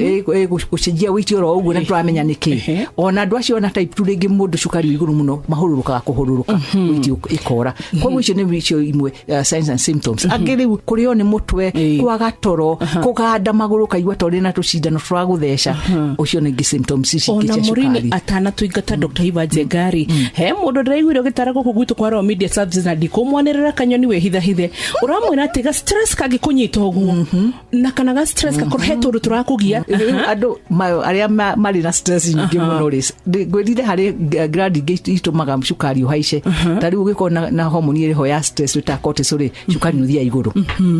[SPEAKER 8] gũcenjia weight oro ũguo, na tũramenya nĩkĩ. Ona andũ acio ona type 2 rĩngĩ, mũndũ cukari wĩ igũrũ mũno, mahũrũrũkaga kũhũrũrũka, weight ĩkora. Koguo icio nĩ icio imwe signs and symptoms. Angĩ rĩu kũrĩo nĩ mũtwe, kwaga toro, kũganda magũrũ, kaigua ta ũrĩ na tũcindano tũragũtheca, ũcio nĩ ingĩ symptoms ici ingĩ
[SPEAKER 7] Ona
[SPEAKER 8] cia
[SPEAKER 7] Mũrini
[SPEAKER 8] cukari.
[SPEAKER 7] Atanatũingata, Dr Iva Njengari, he mũndũ ndĩraiguire ũgĩtara gũkũ gwitũ kwa Royal Media Services, na ndikũmwanĩrĩra kanyoni wĩ hithahithe, ũramwĩra atĩ ga stress kangĩkũnyita ũguo na kana ga stress gakorwo he tũndũ tũrakũgia.
[SPEAKER 8] Rĩu andũ arĩa marĩ na stress nyingĩ mũno rĩ, ngwĩrire harĩ gland ingĩ itũmaga cukari ũhaice. Ta rĩu ũgĩkorwo na hormone ĩrĩ ho ya stress wĩtaga cortisol rĩ, cukari nĩ ũthiaga igũrũ.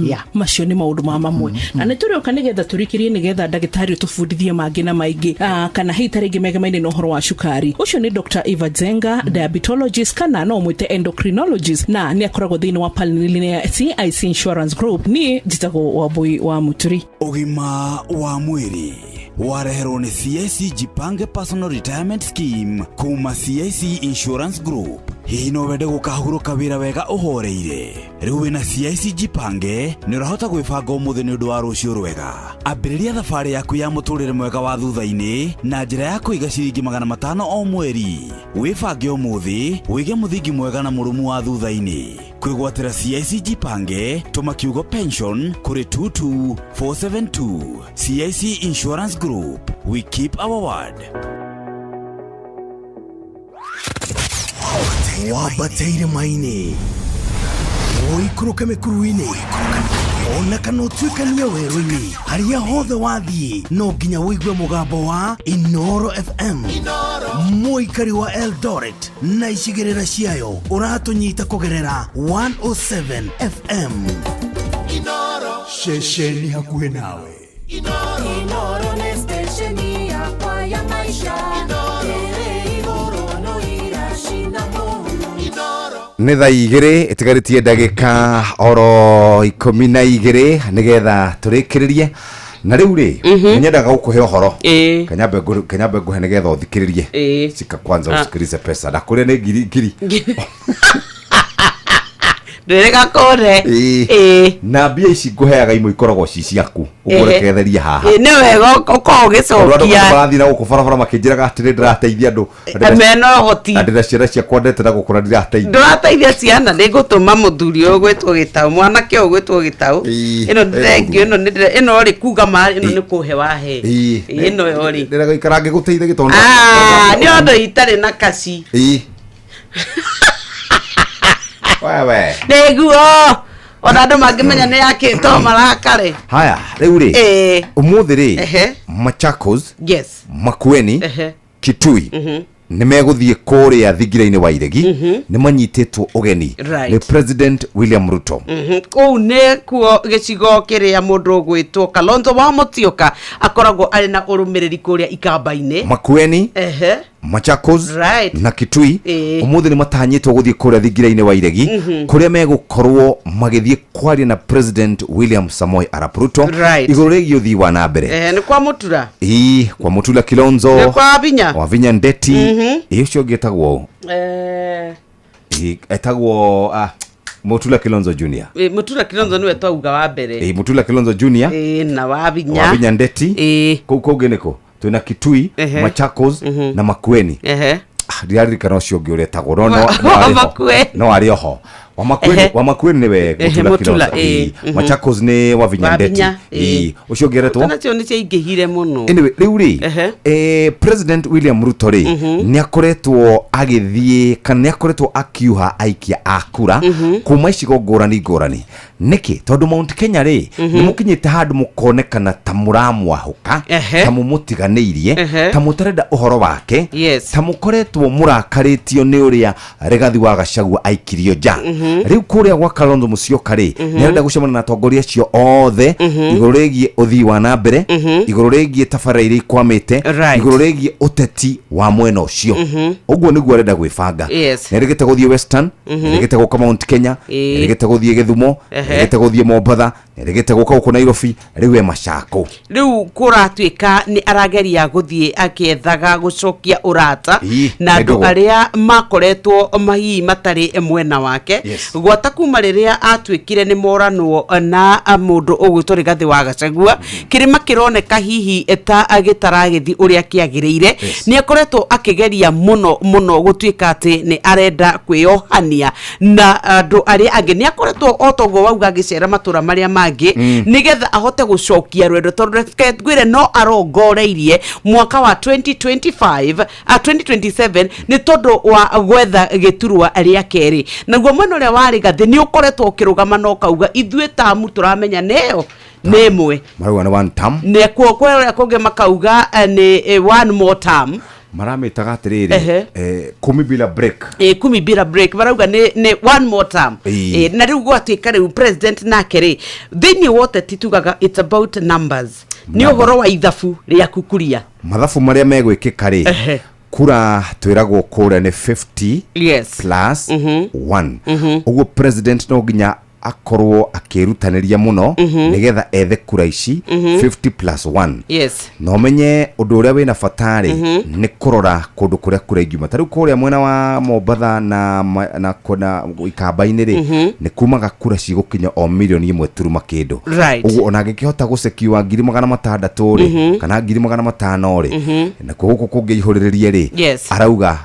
[SPEAKER 8] Yeah.
[SPEAKER 7] Macio nĩ maũndũ ma mamwe, na nĩ tũrĩũka nĩgetha tũrĩkĩrie, nĩgetha ndagĩtarĩ ũtũbundithie mangĩ na maingĩ. Kana hihi ta rĩngĩ megemaine na ũhoro wa cukari. Ũcio nĩ Dr Eva Zenga, diabetologist, kana no mwĩte endocrinologist, na nĩ akoragwo thĩinĩ wa panel ya CIC Insurance Group. Niĩ njĩtagwo Wambui wa Mũturi.
[SPEAKER 1] Ũgima wa mwĩrĩ wareherwo nĩ CIC Jipange Personal Retirement Scheme kuma CIC Insurance Group. Hihi no wende gũkahurũka wĩra wega ũhoreire? Rĩu wĩna CIC Jipange nĩ ũrahota gwĩbanga ũmũthĩ nĩ ũndũ wa rũciũ rwega. Ambĩrĩria thabarĩ yaku ya mũtũrĩre mwega wa thutha-inĩ na njĩra ya kũiga ciringi 500 o mweri. Wĩbange ũmũthĩ, wĩige mũthingi mwega na mũrũmu wa thutha-inĩ. Kwĩgwatĩra CIC Jipange, tũma kiugo pension kũrĩ 22472. CIC Insurance Group, we keep our word.
[SPEAKER 14] Wambate irĩma-inĩ, ũikũrũke mĩkuru-inĩ, ona kana ũtuĩkanie werũ-inĩ, harĩa hothe wathiĩ no nginya ũigue mũgambo wa Inoro FM. Mũikari wa Eldoret na icigĩrĩra ciayo, ũratũnyita kũgerera 107 FM, ceceni hakuhĩ nawe.
[SPEAKER 11] Inoro nĩ stesheni yakwa ya maisha ĩrĩ igũrũ no iracina mũhu.
[SPEAKER 5] Nĩ thaa 2 ĩtigarĩtie ndagĩka oro 12 nĩgetha tũrĩkĩrĩrie. Na rĩu rĩ, nĩ nyendaga gũkũhe ũhoro. Kanyambe ngũhe nĩgetha ũthikĩrĩrie. Shika kwanza. Usikilize pesa na kũrĩa nĩ ngiri ngiri.
[SPEAKER 2] Ndwĩrĩga kũre.
[SPEAKER 5] Na mbia ici ngũheaga imwe ikoragwo ci ciaku, ũkũrekereria haha.
[SPEAKER 2] Nĩ wega ũkorwo
[SPEAKER 5] Tondũ andũ
[SPEAKER 2] ũgĩcokia.
[SPEAKER 5] marathiĩ na gũkũ barabara makĩnjĩraga atĩrĩ ndĩrateithia andũ
[SPEAKER 2] Mena ũhoti.
[SPEAKER 5] Na ndĩna ciana ciakwa ndete na gũkũ na ndirateithia.
[SPEAKER 2] Ndũrateithia ciana. Nĩ ngũtũma mũthuri ũyũ gwĩtwo Gĩtaũ, mwanake ũyũ gwĩtwo Gĩtaũ. Ĩno thengio, ĩno nĩ ĩno rĩ, kuga ma ĩno nĩ kũhe wahe. Ĩno yo rĩ,
[SPEAKER 5] Ndĩragaikara ngĩgũteithagia tondũ
[SPEAKER 2] Ah, nĩ ũndũ itarĩ na kaci.
[SPEAKER 5] Wewe.
[SPEAKER 2] Nĩguo ona andũ mangĩmenya nĩ yakĩtwo marakare.
[SPEAKER 5] Haya, rĩu rĩ, ũmũthĩ rĩ, Machakos, Makueni, Kitui nĩ megũthiĩ kũrĩa thingira-inĩ wa Iregi. Nĩ manyitĩtwo ũgeni nĩ President William Ruto.
[SPEAKER 2] Kũu nĩ kuo gĩcigo kĩrĩa mũndũ ũgwĩtwo Kalonzo wa Mũtioka akoragwo arĩ na ũrũmĩrĩri kũrĩa Ikamba-inĩ.
[SPEAKER 5] Makueni, Machakos na Kitui ũmũthĩ nĩ matanyĩtwo gũthiĩ kũrĩa thingira-inĩ wa Iregi, kũrĩa megũkorwo magĩthiĩ kwaria na President William Samoei Arap Ruto igũrũ rĩgiĩ ũthii wa na mbere.
[SPEAKER 2] Ehe, nĩ kwa Mũtura.
[SPEAKER 5] Ĩĩ, kwa Mũtula Kilonzo.
[SPEAKER 2] Nĩ kwa Binya.
[SPEAKER 5] Wa Vinya Ndeti. Ĩĩ, ũcio ũngĩ etagwo ĩĩ, etagwo Mũtula Kilonzo Junior.
[SPEAKER 2] Mũtura Kilonzo nĩwe twauga wa mbere.
[SPEAKER 5] Ĩĩ, Mũtula Kilonzo Junior.
[SPEAKER 2] Na wa Binya.
[SPEAKER 5] Wa Vinya Ndeti. Kũu kũngĩ nĩkũ twĩna Kitui, Machakos na Makueni. Ndiraririkana ũcio ũngĩ ũrĩa etagwo, no
[SPEAKER 2] Wa
[SPEAKER 5] no arĩ ho.
[SPEAKER 2] Makueni.
[SPEAKER 5] No arĩ oho. Wamakueni nĩwe
[SPEAKER 2] Ehe,
[SPEAKER 5] Mutula
[SPEAKER 2] Mutula,
[SPEAKER 5] Kilonzo.
[SPEAKER 2] ĩĩ,
[SPEAKER 5] Ĩĩ. Machakos nĩ Wavinya Ndeti.
[SPEAKER 2] Wavinya, ĩĩ.
[SPEAKER 5] Ĩĩ. Ũcio ũngĩ eretwo
[SPEAKER 2] nacio nĩ ciaingĩhire mũno.
[SPEAKER 5] Anyway, rĩu rĩ,
[SPEAKER 2] Ehe.
[SPEAKER 5] President William Ruto rĩ, nĩ akoretwo agĩthiĩ kana nĩ akoretwo akiuha aikia a kura kuma icigo ngũrani ngũrani. Nĩkĩ? Tondũ Mount Kenya rĩ, nĩ mũkinyĩte handũ mũkonekana ta mũramwahũka, ta mũmũtiganĩirie, ta mũtarenda ũhoro wake, ta mũkoretwo mũrakarĩtio nĩ ũrĩa Rigathi wa Gachagua aikirio nja. Rĩu kũrĩa gwa Kalonzo Musyoka rĩ, nĩ arenda gũcemania na atongoria acio othe igũrũ rĩgiĩ ũthii wa na mbere, igũrũ rĩgiĩ tabarĩra iria ikwamĩte, igũrũ rĩgiĩ ũteti wa mwena ũcio. Ũguo nĩguo arenda gwĩbanga. Nĩ arĩgĩte gũthiĩ Western, nĩ arĩgĩte gũka Mount Kenya, nĩ arĩgĩte gũthiĩ Gĩthumo, nĩ arĩgĩte gũthiĩ Mombatha, nĩ arĩgĩte gũka gũkũ Nairobi, rĩu e Machako.
[SPEAKER 2] Rĩu kũratuĩka nĩ arageria gũthiĩ akĩethaga gũcokia ũrata na andũ
[SPEAKER 5] Ndũgũ.
[SPEAKER 2] arĩa makoretwo mahihi matarĩ mwena wake, gwata kuma rĩrĩa atuĩkire nĩ moranwo na mũndũ ũgwĩtwo Rigathĩ wa Gachagua. Kĩrĩma kĩroneka hihi ta gĩtaragĩthiĩ ũrĩa kĩagĩrĩire. Nĩ akoretwo akĩgeria mũno mũno gũtuĩka atĩ nĩ arenda kwĩyohania na andũ arĩa angĩ. Nĩ akoretwo o toguo wauga agĩcera matũra marĩa mangĩ, nĩgetha ahote gũcokia rwendo, tondũ reke ngwĩre no arongoreirie mwaka wa 2025 a 2027 nĩ tondũ wa gwetha gĩturwa rĩa kerĩ. Naguo mwena ũrĩa wa Rigathĩ nĩ ũkoretwo ũkĩrũgama na ũkauga ithuĩ tamu tũramenya nĩyo nĩ ĩmwe.
[SPEAKER 5] Marauga nĩ one term.
[SPEAKER 2] Nekuo kũrĩa kũngĩ makauga nĩ one more term.
[SPEAKER 5] Maramĩtaga atĩrĩrĩ, kumi bila break.
[SPEAKER 2] Kumi bila break, marauga nĩ one more term. Na rĩu gwatuĩka rĩu president nake rĩ, thĩinĩ wa ũteti tugaga it's about numbers, nĩ ũhoro wa ithabu rĩaku kuria.
[SPEAKER 5] Mathabu marĩa megwĩkĩka rĩ, kura twĩragwo kũrĩa nĩ 50 plus 1. Ũguo president no nginya akorwo akĩrutanĩria mũno nĩgetha ethe kura ici 50 plus 1. Na ũmenye ũndũ ũrĩa wĩna bata rĩ, nĩ kũrora kũndũ kũrĩa kura ingiuma. Ta rĩu kũrĩa mwena wa Mombatha na na Ikamba-inĩ rĩ, nĩ kumaga kura cigũkinya o 1.1 million kĩndũ. Ũguo ona angĩkĩhota gũcekiwa 600,000 rĩ, kana 500,000 rĩ, nakuo gũkũ kũngĩ ihũrĩrĩrie rĩ, arauga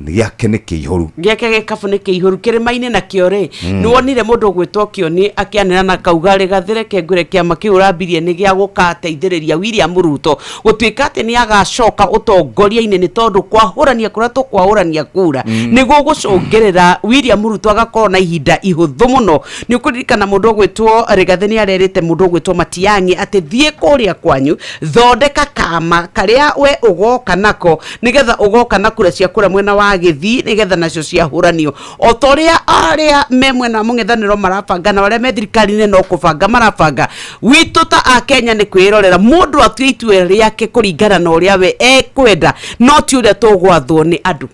[SPEAKER 5] gĩake nĩ kĩihũru.
[SPEAKER 2] Gĩake gĩkabu nĩ kĩihũru kĩrĩma-inĩ nakĩo rĩ. Nĩ wonire mũndũ ũgwĩtwo Kĩoni akĩanĩra na kauga Rigathĩ reke ngwĩre kĩama kĩu ũrambirie nĩ gĩa gũgateithĩrĩria William Ruto gũtuĩka atĩ nĩ agacoka ũtongoria-inĩ, nĩ tondũ kwahũrania kũrĩa tũkwahũrania kura nĩguo gũcũngĩrĩra William Ruto agakorwo na ihinda ihũthũ mũno. Nĩ ũkũririkana mũndũ ũgwĩtwo Rigathĩ nĩ arerĩte mũndũ ũgwĩtwo Matiang'i atĩ thiĩ kũrĩa kwanyu, thondeka kama karĩa we ũgoka nako, nĩgetha ũgoka na kura cia kũrĩa mwena wa Gĩthii, nĩgetha nacio ciahũranio o ta ũrĩa arĩa me mwena wa mũng'ethanĩro marabanga na arĩa me thirikari-inĩ no kũbanga marabanga. Witũ ta akenya nĩ kwĩrorera mũndũ atue itua rĩake kũringana na ũrĩa we ekwenda, no ti ũrĩa tũgwathwo nĩ andũ.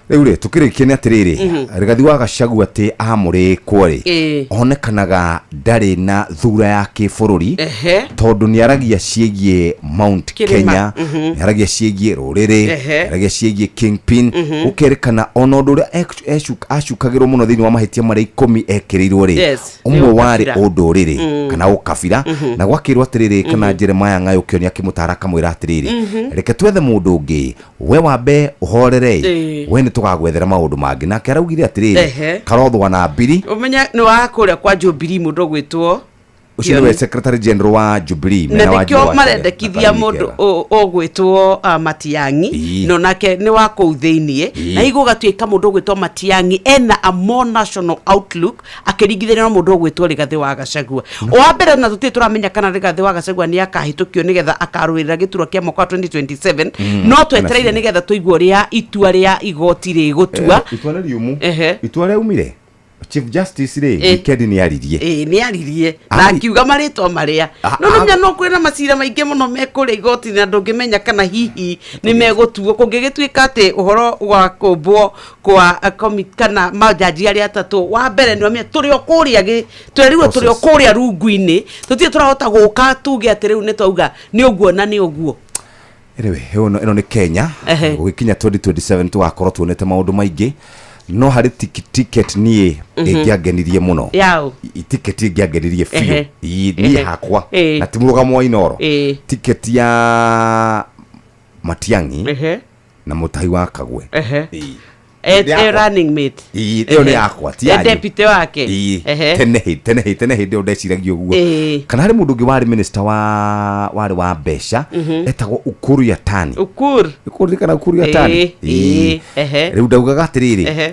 [SPEAKER 5] Rĩu rĩ, tũkĩrĩkia nĩ atĩrĩrĩ, Rigathi wa Gachagua atĩ amũrĩkwo rĩ, onekanaga ndarĩ na thura ya kĩbũrũri, tondũ nĩ aragia ciĩgiĩ Mount
[SPEAKER 2] Kĩrĩma.
[SPEAKER 5] Kenya, nĩ aragia ciĩgiĩ rũrĩrĩ, nĩ aragia ciĩgiĩ kingpin. Gũkerĩkana ona ũndũ ũrĩa acukagĩrwo mũno thĩinĩ wa mahĩtia marĩa 10 ekĩrĩirwo rĩ,
[SPEAKER 2] Nĩ
[SPEAKER 5] ũmwe warĩ
[SPEAKER 2] ũkabira.
[SPEAKER 5] ũndũrĩrĩ kana ũkabira. Na gwakĩrwo atĩrĩrĩ, kana Jeremiah Ng'ayũkio nĩ akĩmũtara akamwĩra atĩrĩrĩ, reke twethe mũndũ ũngĩ, we wambe ũhorere, we nĩ tũgagwethera maũndũ mangĩ. Nake araugire atĩrĩrĩ, karothwa na mbiri.
[SPEAKER 2] Ũmenye nĩ wa kũrĩa kwa Jubilee mũndũ ũgwĩtwo
[SPEAKER 5] Ũcio nĩwe secretary general wa Jubilee
[SPEAKER 2] na
[SPEAKER 5] mena wa
[SPEAKER 2] nĩkĩo
[SPEAKER 5] Njũa
[SPEAKER 2] marendekithia
[SPEAKER 5] Karen
[SPEAKER 2] mũndũ
[SPEAKER 5] Kega.
[SPEAKER 2] ũgwĩtwo Matiang'i, no nake nĩ wa kũu thĩiniĩ. Na hihi gũgatuĩka mũndũ ũgwĩtwo Matiang'i ena a more national outlook akĩringithania na mũndũ ũgwĩtwo Rigathĩ wa Gachagua. Wa mbere, na tũtirĩ tũramenya kana Rigathĩ wa Gachagua nĩ akahĩtũkio nĩgetha akarũĩrĩra gĩturwa kĩa mwaka wa 2027, no twetereire nĩgetha tũigue ũrĩa itua rĩa igoti rĩgũtua.
[SPEAKER 5] Itua nĩ riumu. Itua rĩaumire, Chief Justice rĩ, weekend nĩ aririe.
[SPEAKER 2] Ĩĩ, nĩ aririe na akiuga marĩtwa marĩa no nĩmenya no kwĩna macira maingĩ mũno mekũrĩa igoti-inĩ, na ndũngĩmenya kana hihi nĩ megũtuo kũngĩgĩtuĩka atĩ ũhoro wa kũmbwo kwa kana majaji arĩa atatũ wa mbere nĩ wamenya tũrĩ o kũrĩa twerirwo tũrĩ o
[SPEAKER 5] Process.
[SPEAKER 2] kũrĩa rungu-inĩ, tũtirĩ tũrahota gũka tuge atĩ rĩu nĩ twauga nĩ ũguo na nĩ ũguo.
[SPEAKER 5] Anyway, ĩno nĩ Kenya. Gũgĩkinya 2027 tũgakorwo tuonete maũndũ maingĩ, no harĩ ticket niĩ ĩngĩangenirie mũno.
[SPEAKER 2] Yaũ?
[SPEAKER 5] Ticket ĩngĩangenirie biũ, niĩ hakwa, na ti mũrũgamo wa Inoro, ticket ya Matiang'i na Mũtahi wa Kagwe. Nĩ yakwa.
[SPEAKER 2] Running mate.
[SPEAKER 5] Ĩĩ, ĩyo nĩ yakwa ti
[SPEAKER 2] E
[SPEAKER 5] yanyu.
[SPEAKER 2] deputy wake.
[SPEAKER 5] Ĩĩ,
[SPEAKER 2] Ehe.
[SPEAKER 5] tene hĩ- tene hĩ- tene hĩndĩ ĩyo ndeciragia ũguo
[SPEAKER 2] Ĩĩ.
[SPEAKER 5] kana harĩ mũndũ ũngĩ warĩ minister wa warĩ wa mbeca etagwo Ukur Yatani.
[SPEAKER 2] Ukur.
[SPEAKER 5] Ũkũririkana Ukur Yatani?
[SPEAKER 2] Ĩĩ, ĩĩ, ehe.
[SPEAKER 5] Rĩu ndaugaga atĩrĩrĩ,
[SPEAKER 2] Ehe.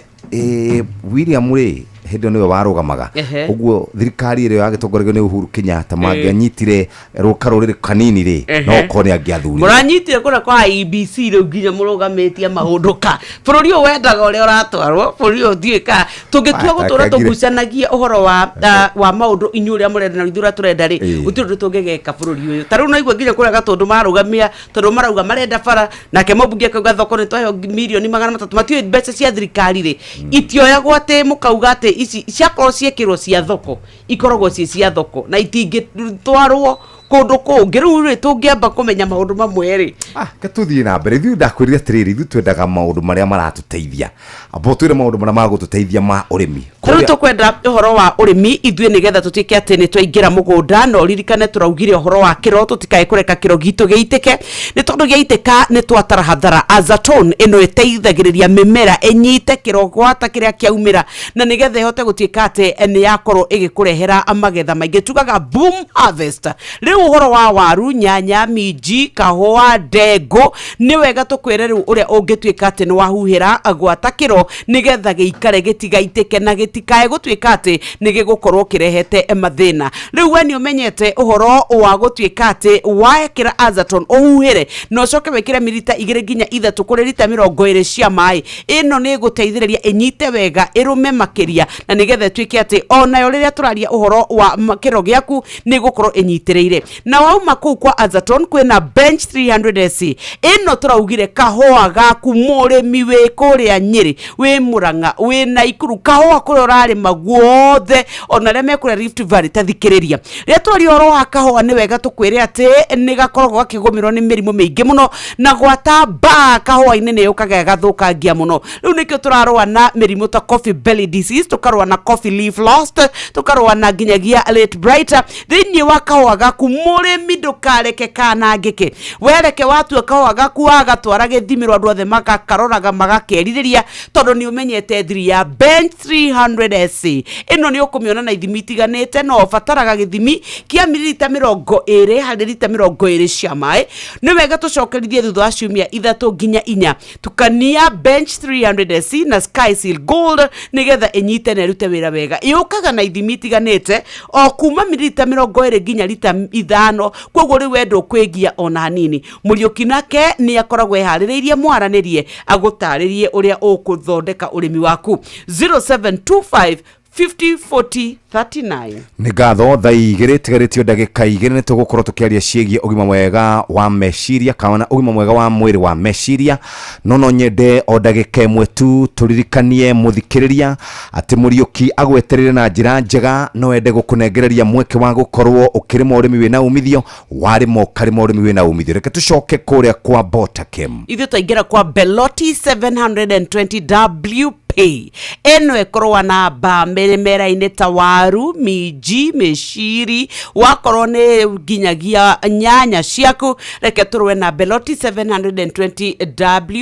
[SPEAKER 5] William rĩ, hĩndĩ ĩyo nĩwe warũgamaga. Ũguo thirikari ĩrĩa yagĩtongoragio nĩ Uhuru Kenyatta mangĩanyitire karũrĩrĩ kanini rĩ,
[SPEAKER 2] Ehe.
[SPEAKER 5] no korwo nĩ angĩathurirwo.
[SPEAKER 2] Mũranyitire kũrĩa kwa IEBC rĩu nginya mũrũgamĩtie maũndũ ka bũrũri ũyũ wendaga ũrĩa ũratwarwo bũrũri ũyũ ndiũĩ ka tũngĩtua
[SPEAKER 5] Ah,
[SPEAKER 2] gũtũra
[SPEAKER 5] takangire.
[SPEAKER 2] tũgucanagie ũhoro wa wa maũndũ inyuĩ ũrĩa mũrenda na ithuĩ ũrĩa tũrenda rĩ, gũtirĩ ũndũ tũngĩgeka bũrũri ũyũ. Ta rĩu naigua nginya kũrĩa Gatũndũ marũgamia tondũ marauga marenda bara, nake mũmbunge akauga thoko nĩ twaheo mirioni 300, matiũĩ mbeca cia thirikari rĩ itioyagwo atĩ mũkauga atĩ ici ciakorwo ciekĩrwo cia thoko ikoragwo ciĩ cia thoko na itingĩtwarwo kũndũ kũngĩ. Rĩu rĩ tũngĩamba kũmenya maũndũ mamwe rĩ.
[SPEAKER 5] Ke tũthiĩ na mbere. Ithuĩ ndakwĩrire atĩrĩrĩ, ithuĩ twendaga maũndũ marĩa maratũteithia. Amba ũtwĩre maũndũ marĩa magũtũteithia ma ũrĩmi.
[SPEAKER 2] Rĩu tũkwenda ũhoro wa ũrĩmi ithuĩ nĩgetha tũtuĩke atĩ nĩ twaingĩra mũgũnda, na ũririkane tũraugire ũhoro wa kĩro, tũtikae kũreka kĩro gitũ gĩitĩke, nĩ tondũ gĩaitĩka nĩ twatara hathara. Azaton ĩno ĩteithagĩrĩria mĩmera ĩnyite kĩro gwata kĩrĩa kĩaumĩra, na nĩgetha ĩhote gũtuĩka atĩ nĩ yakorwo ĩgĩkũrehera magetha maingĩ, tugaga boom harvest. Rĩu ũhoro wa waru, nyanya, minji, kahũa, ndengũ, nĩ wega tũkwĩre rĩu ũrĩa ũngĩtuĩka atĩ nĩ wahuhĩra gwata kĩro nĩgetha gĩikare gĩtigaitĩke na gĩtikae gũtuĩka atĩ nĩ gĩgũkorwo kĩrehete mathĩna. Rĩu we nĩ ũmenyete ũhoro wa gũtuĩka atĩ wekĩra Azaton ũhuhĩre na ũcoke wĩkĩre milita 2 nginya 3 kũrĩ rita 20 cia maĩ, ĩno nĩ ĩgũteithĩrĩria ĩnyite wega, ĩrũme makĩria, na nĩgetha ĩtuĩke atĩ onayo rĩrĩa tũraria ũhoro wa kĩro gĩaku nĩ ĩgũkorwo ĩnyitĩrĩire. Na wauma kũu kwa Azaton kwĩna Bench 300 SC. Ĩno tũraugire kahũa gaku, mũrĩmi wĩ kũrĩa Nyĩrĩ, wĩ Mũrang'a, wĩ Naikuru, kahũa kũrĩa ũrarĩma guothe, ona arĩa me kũrĩa Rift Valley, ta thikĩrĩria. Rĩrĩa twaria ũhoro wa kahũa nĩ wega tũkwĩre atĩ nĩ gakoragwo gakĩgũmĩrwo nĩ mĩrimũ mĩingĩ mũno, na gwata mbaa kahũa-inĩ nĩ yũkaga ĩgathũkangia mũno. Rĩu nĩkĩo tũrarũa na mĩrimũ ta coffee belly disease, tũkarũa na coffee leaf loss, tũkarũa na nginyagia late blight thĩinĩ wa kahũa gaku. Mũrĩmi ndũkareke kanangĩke, wereke watua kahũa gaku wagatwara gĩthimĩro, andũ othe magakaroraga magakerirĩria, tondũ nĩ ũmenyete thiri ya Bench 300 SC. Ĩno nĩ ũkũmĩona na ithimi itiganĩte, no ũbataraga gĩthimi kĩa mililita 20 harĩ rita 20 cia maĩ. Nĩ wega tũcokerithie thutha wa ciumia 3 nginya 4. Tukania Bench 300 SC na Sky Seal Gold nĩgetha ĩnyite na ĩrute wĩra wega. Yũkaga na ithimi itiganĩte o kuma mililita 20 nginya rita 5, koguo rĩu we ndũkwĩgia ona hanini. Mũriũki nake nĩ akoragwo eharĩrĩirie mwaranĩrie agũtarĩrie ũrĩa ũkũthondeka ũrĩmi waku. 0725 50 40 39.
[SPEAKER 5] Nĩ ngatho. Thaa 2 tigarĩtio ndagĩka 2 nĩ tũgũkorwo tũkĩaria ciĩgiĩ ũgima mwega wa meciria kana ũgima mwega wa mwĩrĩ wa meciria, no nyende o ndagĩka ĩmwe tu tũririkanie mũthikĩrĩria atĩ Mũriũki agweterere na njĩra njega. No ende gũkũnengereria mweke wa gũkorwo ũkĩrĩma ũrĩmi wĩna umithio, warĩma ũkarĩma ũrĩmi wĩna umithio. Reke tũcoke kũrĩa kwa Botakem.
[SPEAKER 2] Ithuĩ twaingĩra kwa Beloti 720 WP. Ĩno ĩkorwa na mbaa mĩmera-inĩ ta waru, minji, mĩciri, wakorwo nĩ nginyagia nyanya ciaku. Reke tũrũe na Beloti 720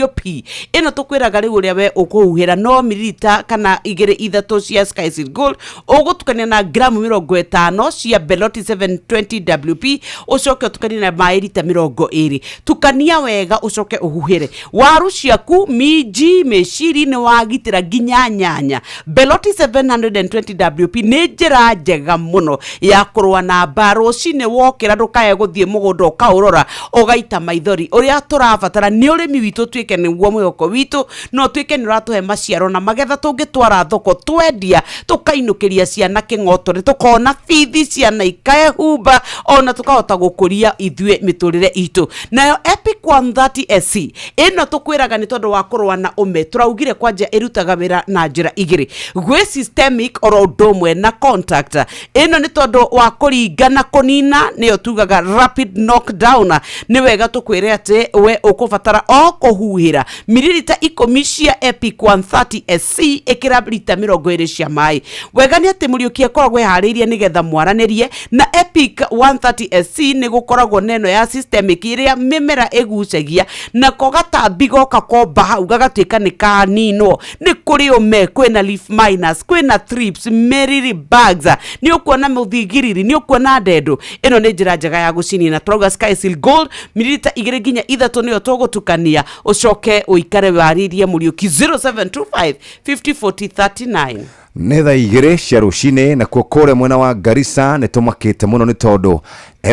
[SPEAKER 2] WP. Ĩno tũkwĩraga rĩu ũrĩa we ũkũhuhĩra no mililita kana 2 3 cia Skyseed Gold, ũgũtukania na gramu 50 cia Beloti 720 WP, ũcoke ũtukanie na maĩ rita 20. Tukania wega ũcoke ũhuhĩre waru ciaku, minji, mĩciri, nĩ wagitĩra nginya nyanya. Beloti 720 WP nĩ njĩra njega mũno ya kũrũa na mbaa. Rũcinĩ wokĩra ndũkae gũthiĩ mũgũnda ũkaũrora ũgaita maithori. Ũrĩa tũrabatara nĩ ũrĩmi witũ ũtuĩke nĩguo mwĩhoko witũ, no ũtuĩke nĩ ũratũhe maciaro na magetha tũngĩtwara thoko twendia tũkainũkĩria ciana kĩng'otore, tũkona bithi ciana ikehumba, ona tũkahota gũkũria ithuĩ mĩtũrĩre itũ. Nayo Epic 130 SC ĩno tũkwĩraga nĩ tondũ wa kũrũa na ũme. Tũraugire kwanja ĩrutaga wĩra na njĩra igĩrĩ, gwĩ systemic oro ũndũ ũmwe na contact. Ĩno nĩ tondũ wa kũringa na kũnina, nĩyo tugaga rapid knockdown. Nĩ wega tũkwĩre atĩ we ũkũbatara o kũhuhĩra mililita 10 cia Epic 130 SC ĩkĩra lita 20 cia maĩ. Wega nĩ atĩ Mũriũki akoragwo eharĩirie nĩgetha mwaranĩrie na Epic 130 SC. Nĩ gũkoragwo na ĩno ya systemic ĩrĩa mĩmera ĩgucagia, nako gatambi goka komba hau gagatuĩka nĩ kaninwo. Nĩ kũrĩ ũme, kwĩna leaf minus, kwĩna thrips, mealy bugs, nĩ ũkuona mũthigiriri, nĩ ũkuona ndendo. Ĩno nĩ njĩra njega ya gũcinina. Tũrauga Skysil Gold mililita 2 nginya 3 nĩyo tũgũtukania, ũcoke ũikare warĩrie Mũriũki 0725 50 40 39.
[SPEAKER 5] Nĩ thaa 2 cia rũcinĩ. Nakuo kũrĩa mwena wa Garissa nĩ tũmakĩte mũno nĩ tondũ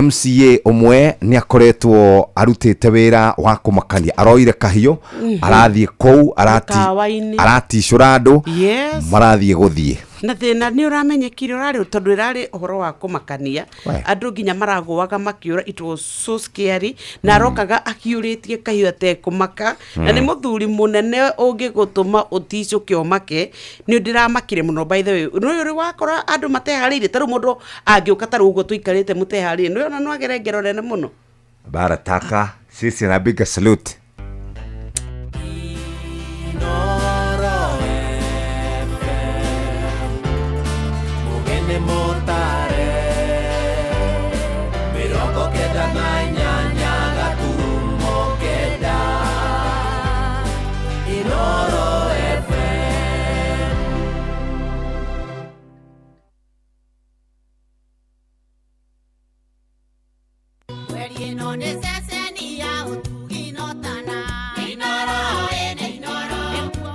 [SPEAKER 5] MCA ũmwe nĩ akoretwo arutĩte wĩra wa kũmakania, aroire kahiũ, arathiĩ kũu
[SPEAKER 2] Mũkawa-inĩ.
[SPEAKER 5] araticũra andũ, marathiĩ gũthiĩ.
[SPEAKER 2] Na thĩna nĩ ũramenyekire ũrarĩ tondũ ĩrarĩ ũhoro wa kũmakania. Andũ nginya maragũaga makĩũra. It was so scary. Na arokaga akiũrĩtie kahiũ atekũmaka, na nĩ mũthuri mũnene ũngĩgũtũma ũticũke ũmake. Nĩ ndĩramakire mũno. By the way, nĩ ũrĩ wakora andũ mateharĩirie? Ta rĩu mũndũ angĩũka ta rĩu ũguo tũikarĩte mũteharĩirie, nĩ ona no agere ngero nene mũno.
[SPEAKER 5] Barataka sisi na big salute.
[SPEAKER 12] Mugene motare 98 gaturumo 9 Inoro FM.
[SPEAKER 11] Mweri ĩno nĩ ceceni ya ũtugi notana. Inoro ĩnĩ Inoro,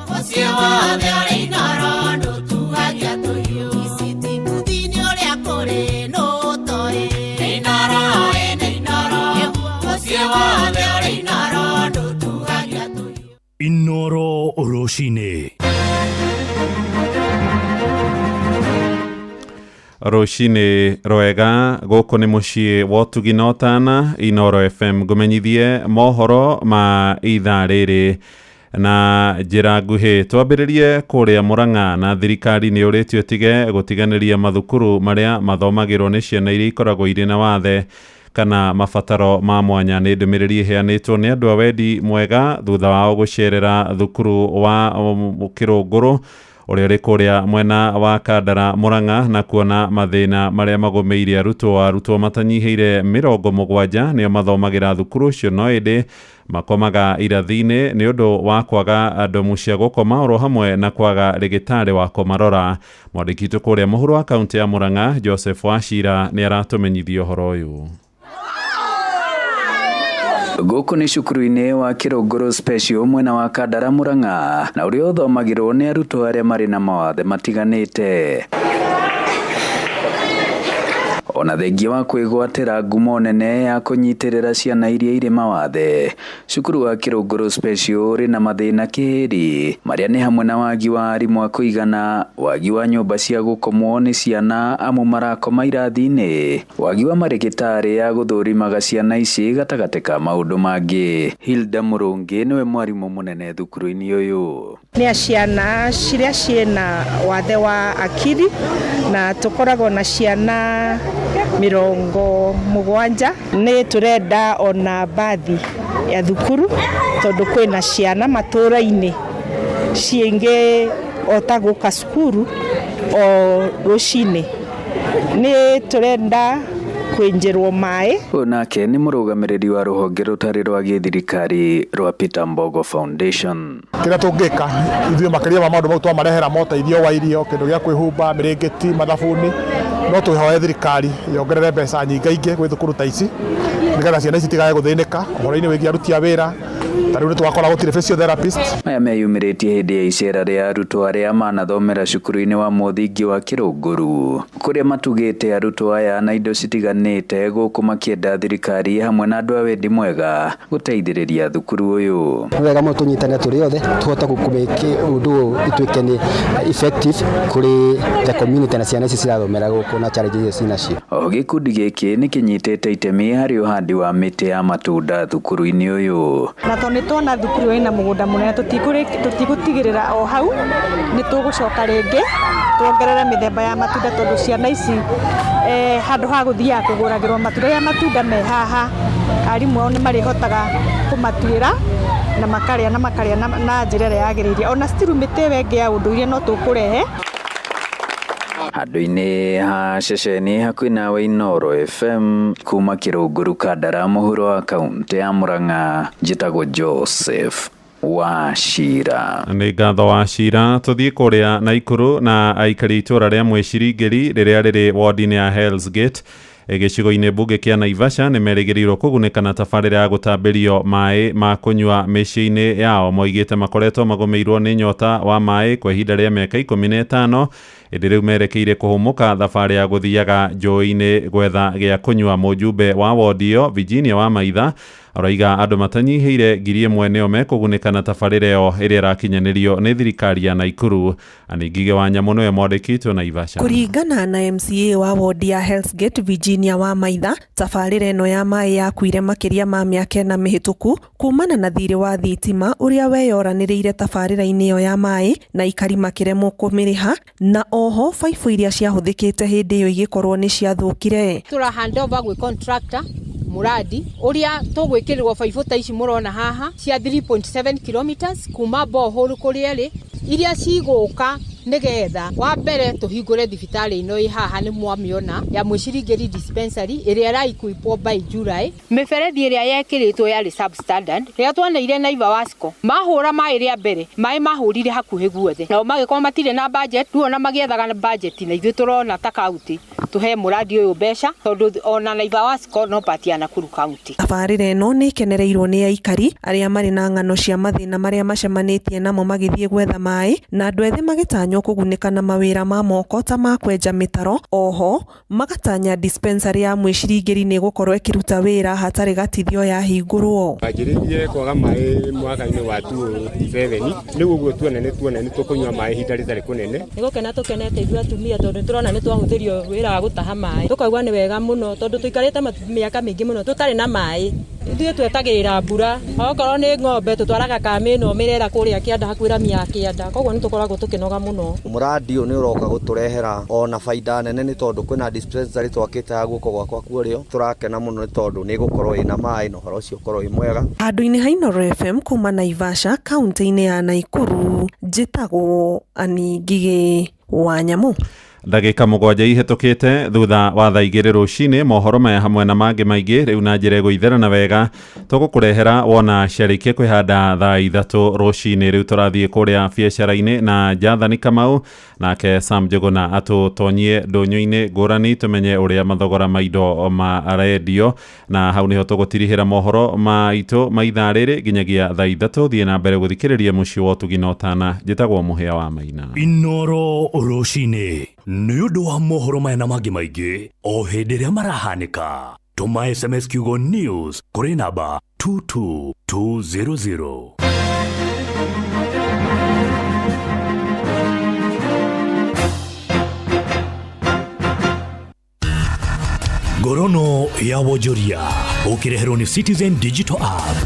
[SPEAKER 11] mũciĩ wothe ũrĩ Inoro ndũtuhagia tũhiũ. Iciti mbuthi-inĩ ũrĩa kũrĩ nũtoĩ. Inoro ĩnĩ Inoro, mũciĩ wothe ũrĩ Inoro ndũtuhagia tũhiũ.
[SPEAKER 14] Inoro rũcinĩ.
[SPEAKER 3] Rũcinĩ rwega, gũkũ nĩ mũciĩ wa ũtugi na ũtana Inoro FM. Ngũmenyithie mohoro ma ithaa rĩrĩ na njĩra nguhĩ. Twambĩrĩrie kũrĩa Mũrang'a, na thirikari nĩ ũrĩtio ĩtige gũtiganĩria mathukuru marĩa mathomagĩrwo nĩ ciana iria ikoragwo irĩ na wathe kana mabataro ma mwanya. Nĩ ndũmĩrĩri ĩheanĩtwo nĩ andũ a wendi mwega thutha wao gũcerera thukuru wa Kĩrũngũrũ ũrĩa ũrĩ kũrĩa mwena wa Kandara Mũrang'a, na kuona mathĩna marĩa magũmĩire arutwo. Arutwo matanyihĩire 70 nĩo mathomagĩra thukuru ũcio, no ĩndĩ makomaga irathi-inĩ nĩ ũndũ wa kwaga ndomu cia gũkoma oro hamwe na kwaga rĩgĩtarĩ wa kũmarora. Mwandĩki witũ kũrĩa mũhuro wa kaũntĩ ya Mũrang'a, Joseph Wachira, nĩ aratũmenyithia ũhoro ũyũ.
[SPEAKER 9] Gũkũ nĩ cukuru-inĩ wa Kĩrũngũrũ Special mwena wa Kandara Mũrang'a, na ũrĩa ũthomagĩrwo nĩ arutwo arĩa marĩ na mawathe matiganĩte. Ona thengia wa kwĩgwatĩra ngumo nene ya kũnyitĩrĩra ciana iria irĩ mawathe, cukuru wa Kĩrũngũrũ Special ũrĩ na mathĩna kĩhĩri marĩa nĩ hamwe na wagi wa arimũ a kũigana, wagi wa nyũmba cia gũkomwo nĩ ciana amu marakoma irathi-inĩ, wagi wa marĩgĩtarĩ ya gũthũrimaga ciana ici gatagatĩ ka maũndũ mangĩ. Hilda Mũrũngĩ nĩwe mwarimũ mũnene thukuru-inĩ ũyũ.
[SPEAKER 10] Nĩ ciana ciria ciĩna wathe wa akiri, na tũkoragwo na ciana 70. Nĩ tũrenda ona bathi ya thukuru tondũ kwĩna ciana matũra-inĩ ciĩngĩ ota gũka cukuru o rũcinĩ. Nĩ tũrenda kwĩnjĩrwo maĩ.
[SPEAKER 9] Ũyũ nake nĩ mũrũgamĩrĩri wa rũhonge rũtarĩ rwa gĩthirikari rwa Peter Mbogo Foundation.
[SPEAKER 24] Kĩrĩa tũngĩka ithuĩ makĩria ma maũndũ mau, twamarehera moteithio wa irio, kĩndũ gĩa kwĩhumba, mĩrĩngĩti, mathabuni, no twĩhoe thirikari yongerere mbeca nyingaingĩ gwĩ thukuru ta ici nĩgetha ciana ici itigage gũthĩnĩka ũhoro-inĩ wĩgiĩ aruti a wĩra. Ta rĩu nĩ twakora gũtirĩ physiotherapist.
[SPEAKER 9] Maya meyumĩrĩtie hĩndĩ ya icera rĩa arutwo arĩa manathomera cukuru-inĩ wa mũthingi wa Kĩrũngũrũ, kũrĩa matugĩte arutwo aya na indo citiganĩte, gũkũ makĩenda thirikari hamwe na andũ a wendi mwega gũteithĩrĩria thukuru ũyũ.
[SPEAKER 25] Nĩ wega mũno tũnyitane tũrĩ othe tũhote kũmĩke ũndũ ũyũ ituĩke nĩ effective kũrĩ the community na ciana ici cirathomera gũkũ na challenges icio cinacio.
[SPEAKER 9] O gĩkundi gĩkĩ nĩ kĩnyitĩte itemi harĩ ũhandi wa mĩtĩ ya matunda thukuru-inĩ ũyũ.
[SPEAKER 26] Na tondũ
[SPEAKER 10] Tondũ nĩ tuona thukuru ĩna mũgũnda mũnene, tũtigũtigĩrĩra o hau, nĩ tũgũcoka rĩngĩ tuongerere mĩthemba ya matunda, tondũ ciana ici handũ ha gũthiaga kũgũragĩrwo matunda, rĩrĩa matunda me haha arimũ ao nĩ marĩhotaga kũmatuĩra na makarĩa na njĩra ĩrĩa yagĩrĩire. Ona still mĩtĩ ĩyo ĩngĩ ya ũndũire no tũkũrehe.
[SPEAKER 9] Handũ-inĩ ha ceceni hakuhĩ nawe Inooro FM kuma Kĩrũngũru Kandara mũhuro wa kaũntĩ ya Murang'a, njĩtagwo Joseph Wachira.
[SPEAKER 3] Nĩ ngatho Wachira. Tũthiĩ kũrĩa Naikuru na aikari itũra rĩa Mwĩciringĩri rĩrĩa rĩrĩ ward-inĩ ya Hell's Gate gĩcigo-inĩ mbunge kĩa Naivasha nĩ merĩgĩrĩirwo kũgunĩka na tabarĩra ya gũtambĩrio maĩ ma kũnyua mĩciĩ-inĩ yao. Moigĩte makoretwo magũmĩirwo nĩ nyota wa maĩ kwa ihinda rĩa mĩaka 15, ĩndĩ rĩu merekeire kũhũmũka thabarĩ ya gũthiaga njũĩ-inĩ gwetha gĩa kũnyua. Mũjumbe wa wodi ĩyo Virginia wa Maitha araiga andũ matanyihĩire 1,000 nĩo mekũgunĩka na tabarĩra ĩyo ĩrĩa ĩrakinyanĩrio nĩ thirikari ya Naikuru. Aningige wa Nyamũ nĩwe mwandĩkĩtwo Naivasha.
[SPEAKER 15] Kũringana na MCA wa wodi ya Hell's Gate Virginia wa Maitha, tabarĩra ĩno ya maĩ yakuire makĩria ma mĩaka 4 mĩhĩtũku kumana na thirĩ wa thitima ũrĩa weyoranĩrĩire tabarĩra-inĩ ĩyo ya maĩ na aikari makĩremwo kũmĩrĩha, na oho baibũ iria ciahũthĩkĩte hĩndĩ ĩyo igĩkorwo nĩ ciathũkire.
[SPEAKER 16] Tũra hand over gwĩ contractor muradi uria tugwikirirwo baibũ ta ici murona haha cia 3.7 kilometers kuma borehole kuria ri iria cigũka nigetha wa mbere tuhingure thibitarĩ ino ĩ haha nĩ mwamiona ya Mwĩciringĩri dispensary ĩrĩa ĩraequipwo by July. Mĩberethi ĩrĩa yekĩrĩtwo yarĩ substandard. Rĩrĩa twoneire Naiva Wasco mahũra maĩ rĩa mbere, maĩ mahũrire hakuhĩ guothe, nao magĩkorwo matirĩ na budget, rĩu ona magĩethaga na budget, na ithuĩ tũrona ta kaunti tuhe mũradi ũyũ mbeca tondũ ona Naiva Wasco no part ya Nakuru County.
[SPEAKER 15] Tabarĩra ĩno nĩ ĩkenereirwo nĩ aikari arĩa marĩ na ng'ano cia mathĩna marĩa macemanĩtie namo magĩthiĩ gwetha maĩ, na andũ ethĩ magĩtanywo kũgunĩka na mawĩra ma moko ta ma kwenja mĩtaro. Oho magatanya dispensary ya Mwĩciringĩri nĩ ĩgũkorwo ĩkĩruta wĩra hatarĩ gatithio yahingũrwo.
[SPEAKER 17] Wanjĩrĩirie kwaga maĩ mwaka-inĩ wa 2007, rĩu ũguo tuona nĩ tũkũnyua maĩ ihinda rĩtarĩ kũnene.
[SPEAKER 18] Nĩ gũkena tũkenete ithuĩ atumia tondũ nĩtũrona nĩ twahũthĩrio wĩra wa gũtaha maĩ, tũkaigua nĩ wega mũno tondũ tũikarĩte mĩaka mĩingĩ mũno tũtarĩ na maĩ. Ithuĩ twetagĩrĩra mbura, okorwo nĩ ng'ombe tũtwaraga kamĩno mĩrera kũrĩa kĩanda hakuhĩ rami ya kĩanda, koguo nĩ tũkoragwo tũkĩnoga mũno.
[SPEAKER 19] Mũradi ũyũ nĩ ũroka gũtũrehera ona baida nene nĩ tondũ kwĩna dispensary twakĩte ya guoko gwakwa kwa ũrĩo. Tũrakena mũno nĩ tondũ nĩ ĩgũkorwo ĩna maĩ na ũhoro ũcio ũkorwo wĩ mwega.
[SPEAKER 15] Handũ-inĩ ha Inooro FM kuma Naivasha kaunti-inĩ ya Naikuru, njĩtagwo Annie Ngigĩ wa Nyamũ.
[SPEAKER 3] Ndagĩka 7 ihĩtũkĩte thutha wa thaa 2 rũcinĩ. Mohoro maya hamwe na mangĩ maingĩ rĩu na njĩra ĩgũitherana wega tũgũkũrehera wona ciarĩkia kwĩhanda thaa 3 rũcinĩ. Rĩu tũrathiĩ kũrĩa biacara-inĩ na Jathani Kamau, nake Sam Njuguna atũtonyie ndũnyũ-inĩ ngũrani tũmenye ũrĩa mathogora ma indo marendio, na hau nĩho tũgũtirihĩra mohoro maitũ ma ithaa rĩrĩ nginyagia thaa 3. Thiĩ na mbere gũthikĩrĩria mũciĩ wa ũtugi na ũtana. Njĩtagwo Mũhĩa wa Maina.
[SPEAKER 26] Inooro rũcinĩ nĩ ũndũ wa mohoro maya na mangĩ maingĩ o hĩndĩ ĩrĩa marahanĩka. Tũma SMS kiugo news kũrĩ namba 22200. Ngorono ya wonjoria ũkĩreherwo nĩ Citizen Digital App.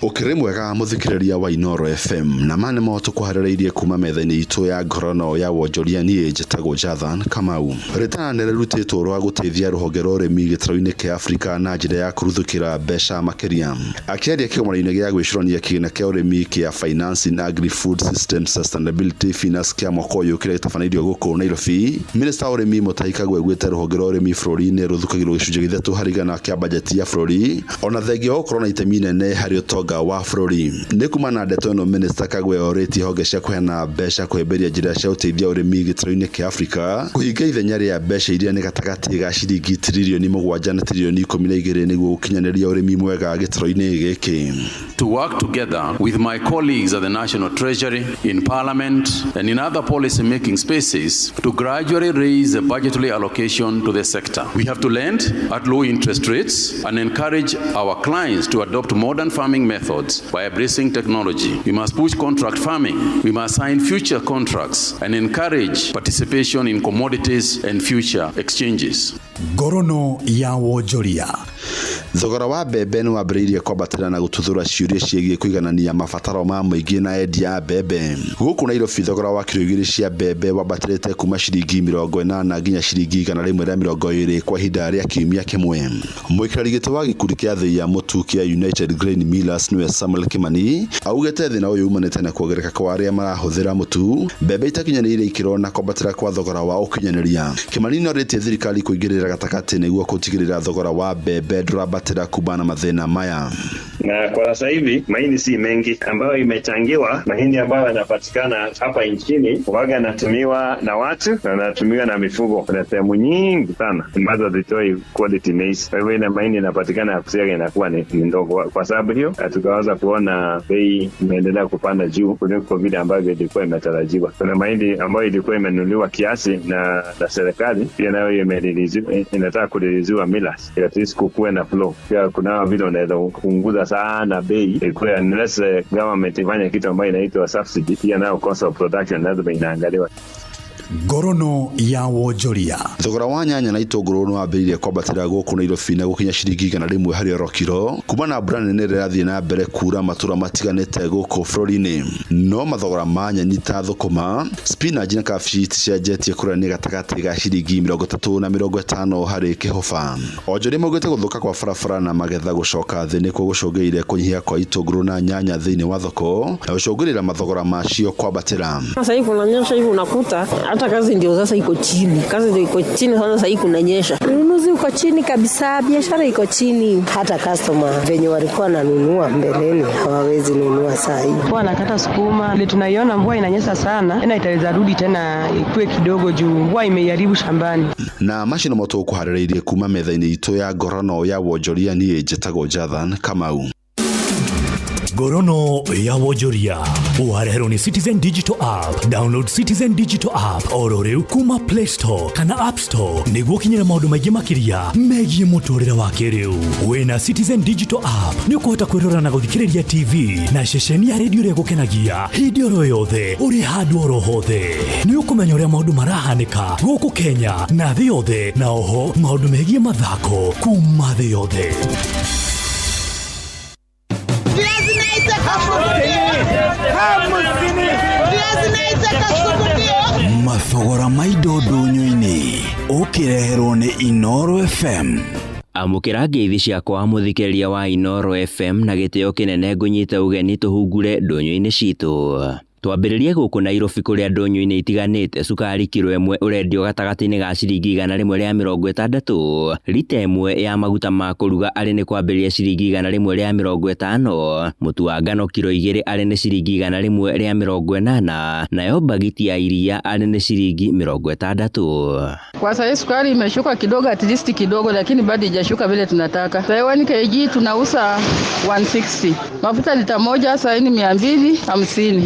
[SPEAKER 27] Ũkĩrĩ mwega mũthikĩrĩria wa Inooro FM na ma nĩ mo tũkũharĩrĩirie kuma metha-inĩ itũ ya ngorono ya wonjoria. Niĩ njĩtagwo Jathan Kamau. Rĩtana nĩ rĩrutĩtwo rwa gũteithia rũhonge rwa ũrĩmi gĩtarũ-inĩ kĩa Afrika na njĩra ya kũruthũkĩra mbeca makĩria. Akĩaria kĩgomano-inĩ gĩa gwĩcũrania kĩgĩna kĩa ũrĩmi kĩa Financing Agri-Food System Sustainability Finance kĩa mwaka ũyũ kĩrĩa gĩtabanĩirio gũkũ Nairobi, Minista wa ũrĩmi Mutahi Kagwe augĩte rũhonge rwa ũrĩmi bũrũri-inĩ rũthũkagĩrwo gĩcunjĩ 3 harĩ igana kĩa bajeti ya bũrũri, ona thengia wa gũkorwo na itemi inene harĩ ũtonga wa bũrũri. Nĩ kuma na ndeto ĩno Minista Kagwe orĩtie honge cia kũheana mbeca kũhĩmbĩria njĩra cia ũteithia ũrĩmi gĩtarũ-inĩ kĩa Afrika kũhinga ithenya rĩa mbeca iria nĩ gatagatĩ ga ciringi tiririoni 7 na tiririoni 12 nĩguo gũkinyanĩria ũrĩmi mwega gĩtarũ-inĩ gĩkĩ.
[SPEAKER 28] To work together with my colleagues at the National Treasury, in Parliament and in other policy making spaces to gradually raise the budgetary allocation to the sector. We have to lend at low interest rates and encourage our clients to adopt modern farming methods by embracing technology. We must push contract farming. We must sign future contracts and encourage participation in commodities and future exchanges.
[SPEAKER 26] Ngorono ya wonjoria.
[SPEAKER 27] Thogora wa mbembe nĩ wambĩrĩirie kwambatĩra na gũtuthũra ciũria ciĩgiĩ kũiganania mabataro ma mũingĩ na endia a mbembe. Gũkũ Nairobi thogora wa kiro 2 cia mbembe wambatĩrĩte kuma ciringi 80 nginya ciringi 120 kwa ihinda rĩa kiumia kĩmwe. Mũikarĩri gĩtĩ wa gĩkundi kĩa thĩi ya mũtu kĩa United Grain Millers nĩwe Samuel Kimani augĩte thĩna ũyũ umanĩte na kuongerereka kwa arĩa marahũthĩra mũtu, mbembe itakinyanĩire ikĩro na kwambatĩra kwa thogora wa ũkinyanĩria. Kimani nĩorĩtie thirikari kũingĩrĩra gatagatĩ nĩguo gũtigĩrĩra thogora wa mbembe ndũrambatĩra kumana na mathĩna maya.
[SPEAKER 4] Na kwa sasa hivi mahindi si mengi ambayo imechangiwa, mahindi ambayo yanapatikana hapa nchini waga yanatumiwa na watu na yanatumiwa na mifugo. Kuna sehemu nyingi sana ambazo hazitoi quality maize, kwa hivyo ile mahindi inapatikana ya kusiaga inakuwa ni ndogo. Kwa sababu hiyo tukaweza kuona bei imeendelea kupanda juu kuliko vile ambavyo ilikuwa imetarajiwa. Kuna mahindi ambayo ilikuwa imenunuliwa kiasi na serikali pia nayo inataka kureleasiwa millers, at least kukuwe na flow. Pia kuna vile unaweza kupunguza sana bei ikuwe, unless government ifanye kitu ambayo inaitwa subsidy, pia nayo cost of production lazima inaangaliwa.
[SPEAKER 26] Ngorono ya wonjoria.
[SPEAKER 27] Thogora wa nyanya na itũngũrũ nĩ wambĩrĩirie kwambatĩra gũkũ Nairobi na gũkinya ciringi 100 harĩ oro kiro kuma na mbura nene ĩrĩa ĩrathiĩ na mbere kura matũra matiganĩte gũkũ bũrũri-inĩ. No mathogora ma nyeni ta thũkũma, spinach na kabici iticenjetie kũrĩa nĩ gatagatĩ ga ciringi 30 na 50 harĩ kĩhũba. Onjoria maugĩte gũthũka kwa barabara na magetha gũcoka thĩ nĩkuo gũcũngĩrĩirie kũnyihia kwa itũngũrũ na nyanya thĩinĩ wa thoko na gũcũngĩrĩra mathogora macio kwambatĩra.
[SPEAKER 6] Sasa hivi kunanyesha hivi unakuta hata kazi ndio sasa iko chini. Kazi ndio iko chini sana, sasa hivi kunanyesha.
[SPEAKER 8] Ununuzi uko chini kabisa, biashara iko chini. Hata customer venye walikuwa wananunua mbeleni hawawezi nunua saa hii.
[SPEAKER 13] Kwa nakata sukuma, ile tunaiona mvua inanyesha sana, tena itaweza rudi tena ikue kidogo juu mvua imeiharibu shambani.
[SPEAKER 27] Na macio nĩmo tũkũharĩrĩirie kuma metha-inĩ itũ ya ngorono ya wonjoria. Niĩ njĩtagwo Jathan Kamau.
[SPEAKER 26] Ngorono ya wonjoria wareherwo nĩ Citizen Digital App. Download Citizen Digital App oro rĩu kuma Play Store kana App Store nĩguo ũkinyĩre maũndũ maingĩ makĩria megiĩ mũtũrĩre wa kĩrĩu. Wĩna Citizen Digital App nĩ ũkũhota kwĩrora na gũthikĩrĩria TV na ceceni ya redio ĩrĩa ĩgũkenagia hĩndĩ oro yothe ũrĩ handũ oro hothe. Nĩ ũkũmenya ũrĩa maũndũ marahanĩka gũkũ Kenya na thĩ yothe, na oho maũndũ megiĩ mathako kuma thĩ yothe.
[SPEAKER 1] Mathogora ma indo ndũnyũ-inĩ ũkĩreherwo nĩ Inooro FM.
[SPEAKER 20] Amũkĩra ngeithi ciakwa mũthikĩrĩria wa Inooro FM na gĩtĩo kĩnene ngũnyite ũgeni tũhungure ndũnyũ-inĩ citũ. Twambĩrĩrie gũkũ Nairobi kũrĩa ndũnyũ-inĩ itiganĩte cukari kiro 1 ũrendio gatagatĩ-inĩ ga ciringi 160, rita 1 ya maguta ma kũruga arĩ nĩ kwambĩrĩria ciringi 150, mũtu wa ngano kiro 2 arĩ nĩ ciringi 180, nayo bagiti ya iria arĩ nĩ ciringi 60.
[SPEAKER 21] Kwa sasa sukari imeshuka kidogo, at least kidogo, lakini bado haijashuka vile tunataka. Sasa 1 kg tunauza 160. Mafuta lita 1 sasa ni 250.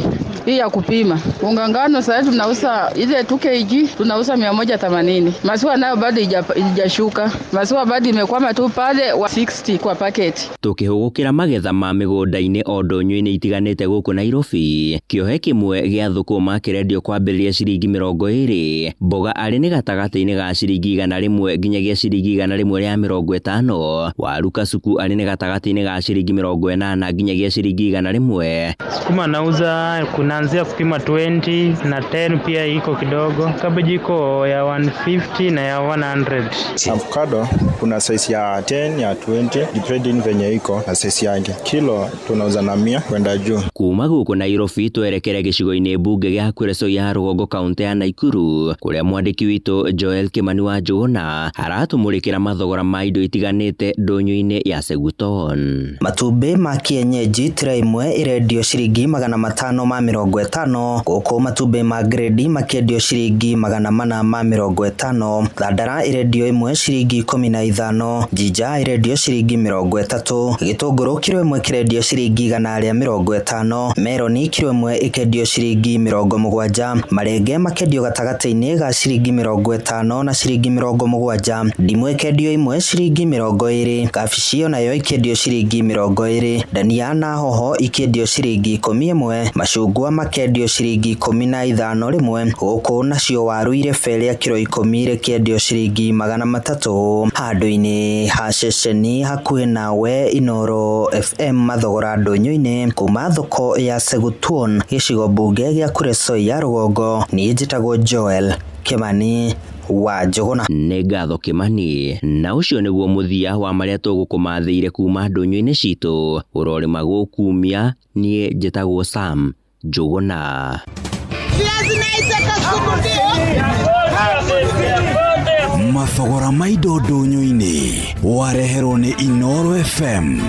[SPEAKER 21] Hii ya kupima. Unga ngano sasa tunauza ile 2 kg tunauza 180. Maziwa nayo bado haijashuka. Maziwa bado imekwama tu pale 60 kwa packet.
[SPEAKER 20] Tukihugukira magetha ma migunda-inĩ o ndũnyũ-inĩ itiganĩte gũkũ Nairobi, kĩohe kĩmwe gĩa thũkũma kĩrendio kwambĩrĩria ciringi 20, mboga arĩ nĩ gatagatĩ-inĩ ga ciringi 100 nginyagia ciringi 150, waru kasuku arĩ nĩ gatagatĩ-inĩ ga ciringi 80 nginyagia ciringi 100.
[SPEAKER 22] Sukuma nauza kunaanzia kupima 20 na 10 pia iko kidogo. Cabbage iko ya 150 na ya 100.
[SPEAKER 23] Avocado kuna size ya 10 ya 20 depending venye iko na size yake. Kilo tunauza na 100 kwenda juu.
[SPEAKER 20] Kuma gũkũ Nairobi twerekere gĩcigo-inĩ mbunge gĩa Kuresoi ya Rũgongo kaunti ya Nakuru kũrĩa mwandĩki witũ Joel Kimani wa Njũgũna aratũmũrĩkĩra mathogora ma indo itiganĩte ndũnyũ-inĩ ya Seguton.
[SPEAKER 29] Matumbĩ ma kienyeji tray 1 ĩrendio ciringi 550, gũkũ matumbĩ ma grade makĩendio ciringi 450, thandara ĩrendio 1 ciringi 15, jinja ĩrendio ciringi 30, gĩtũngũrũ kiro 1 kĩrendio ciringi 150, meroni kiro 1 ĩkendio ciringi 70, marenge makendio gatagatĩ-inĩ ga ciringi 50 na ciringi 70, ndimũ ĩkendio 1 ciringi 20, kabici onayo ĩkendio ciringi 20, ndania na hoho ikĩendio ciringi 11, macungwa Macungwa makendio ciringi 15 rĩmwe, gũkũ nacio waru irebe rĩa kiro 10 rĩkĩendio ciringi 300. Handũ-inĩ ha ceceni hakuhĩ nawe Inooro FM mathogora ndũnyũ-inĩ kuma thoko ya Segutuon gĩcigo mbunge gĩa Kuresoi ya rũgongo. Niĩ njĩtagwo Joel Kimani wa Njũgũna.
[SPEAKER 20] Nĩ ngatho Kimani, na ũcio nĩguo mũthia wa marĩa tũgũkũmathĩire kuma ndũnyũ-inĩ citũ. Ũrorĩma gũkumia, niĩ njĩtagwo Sam Njũgũna.
[SPEAKER 1] Mathogora ma indo ndũnyũ-inĩ wareherwo nĩ Inooro FM.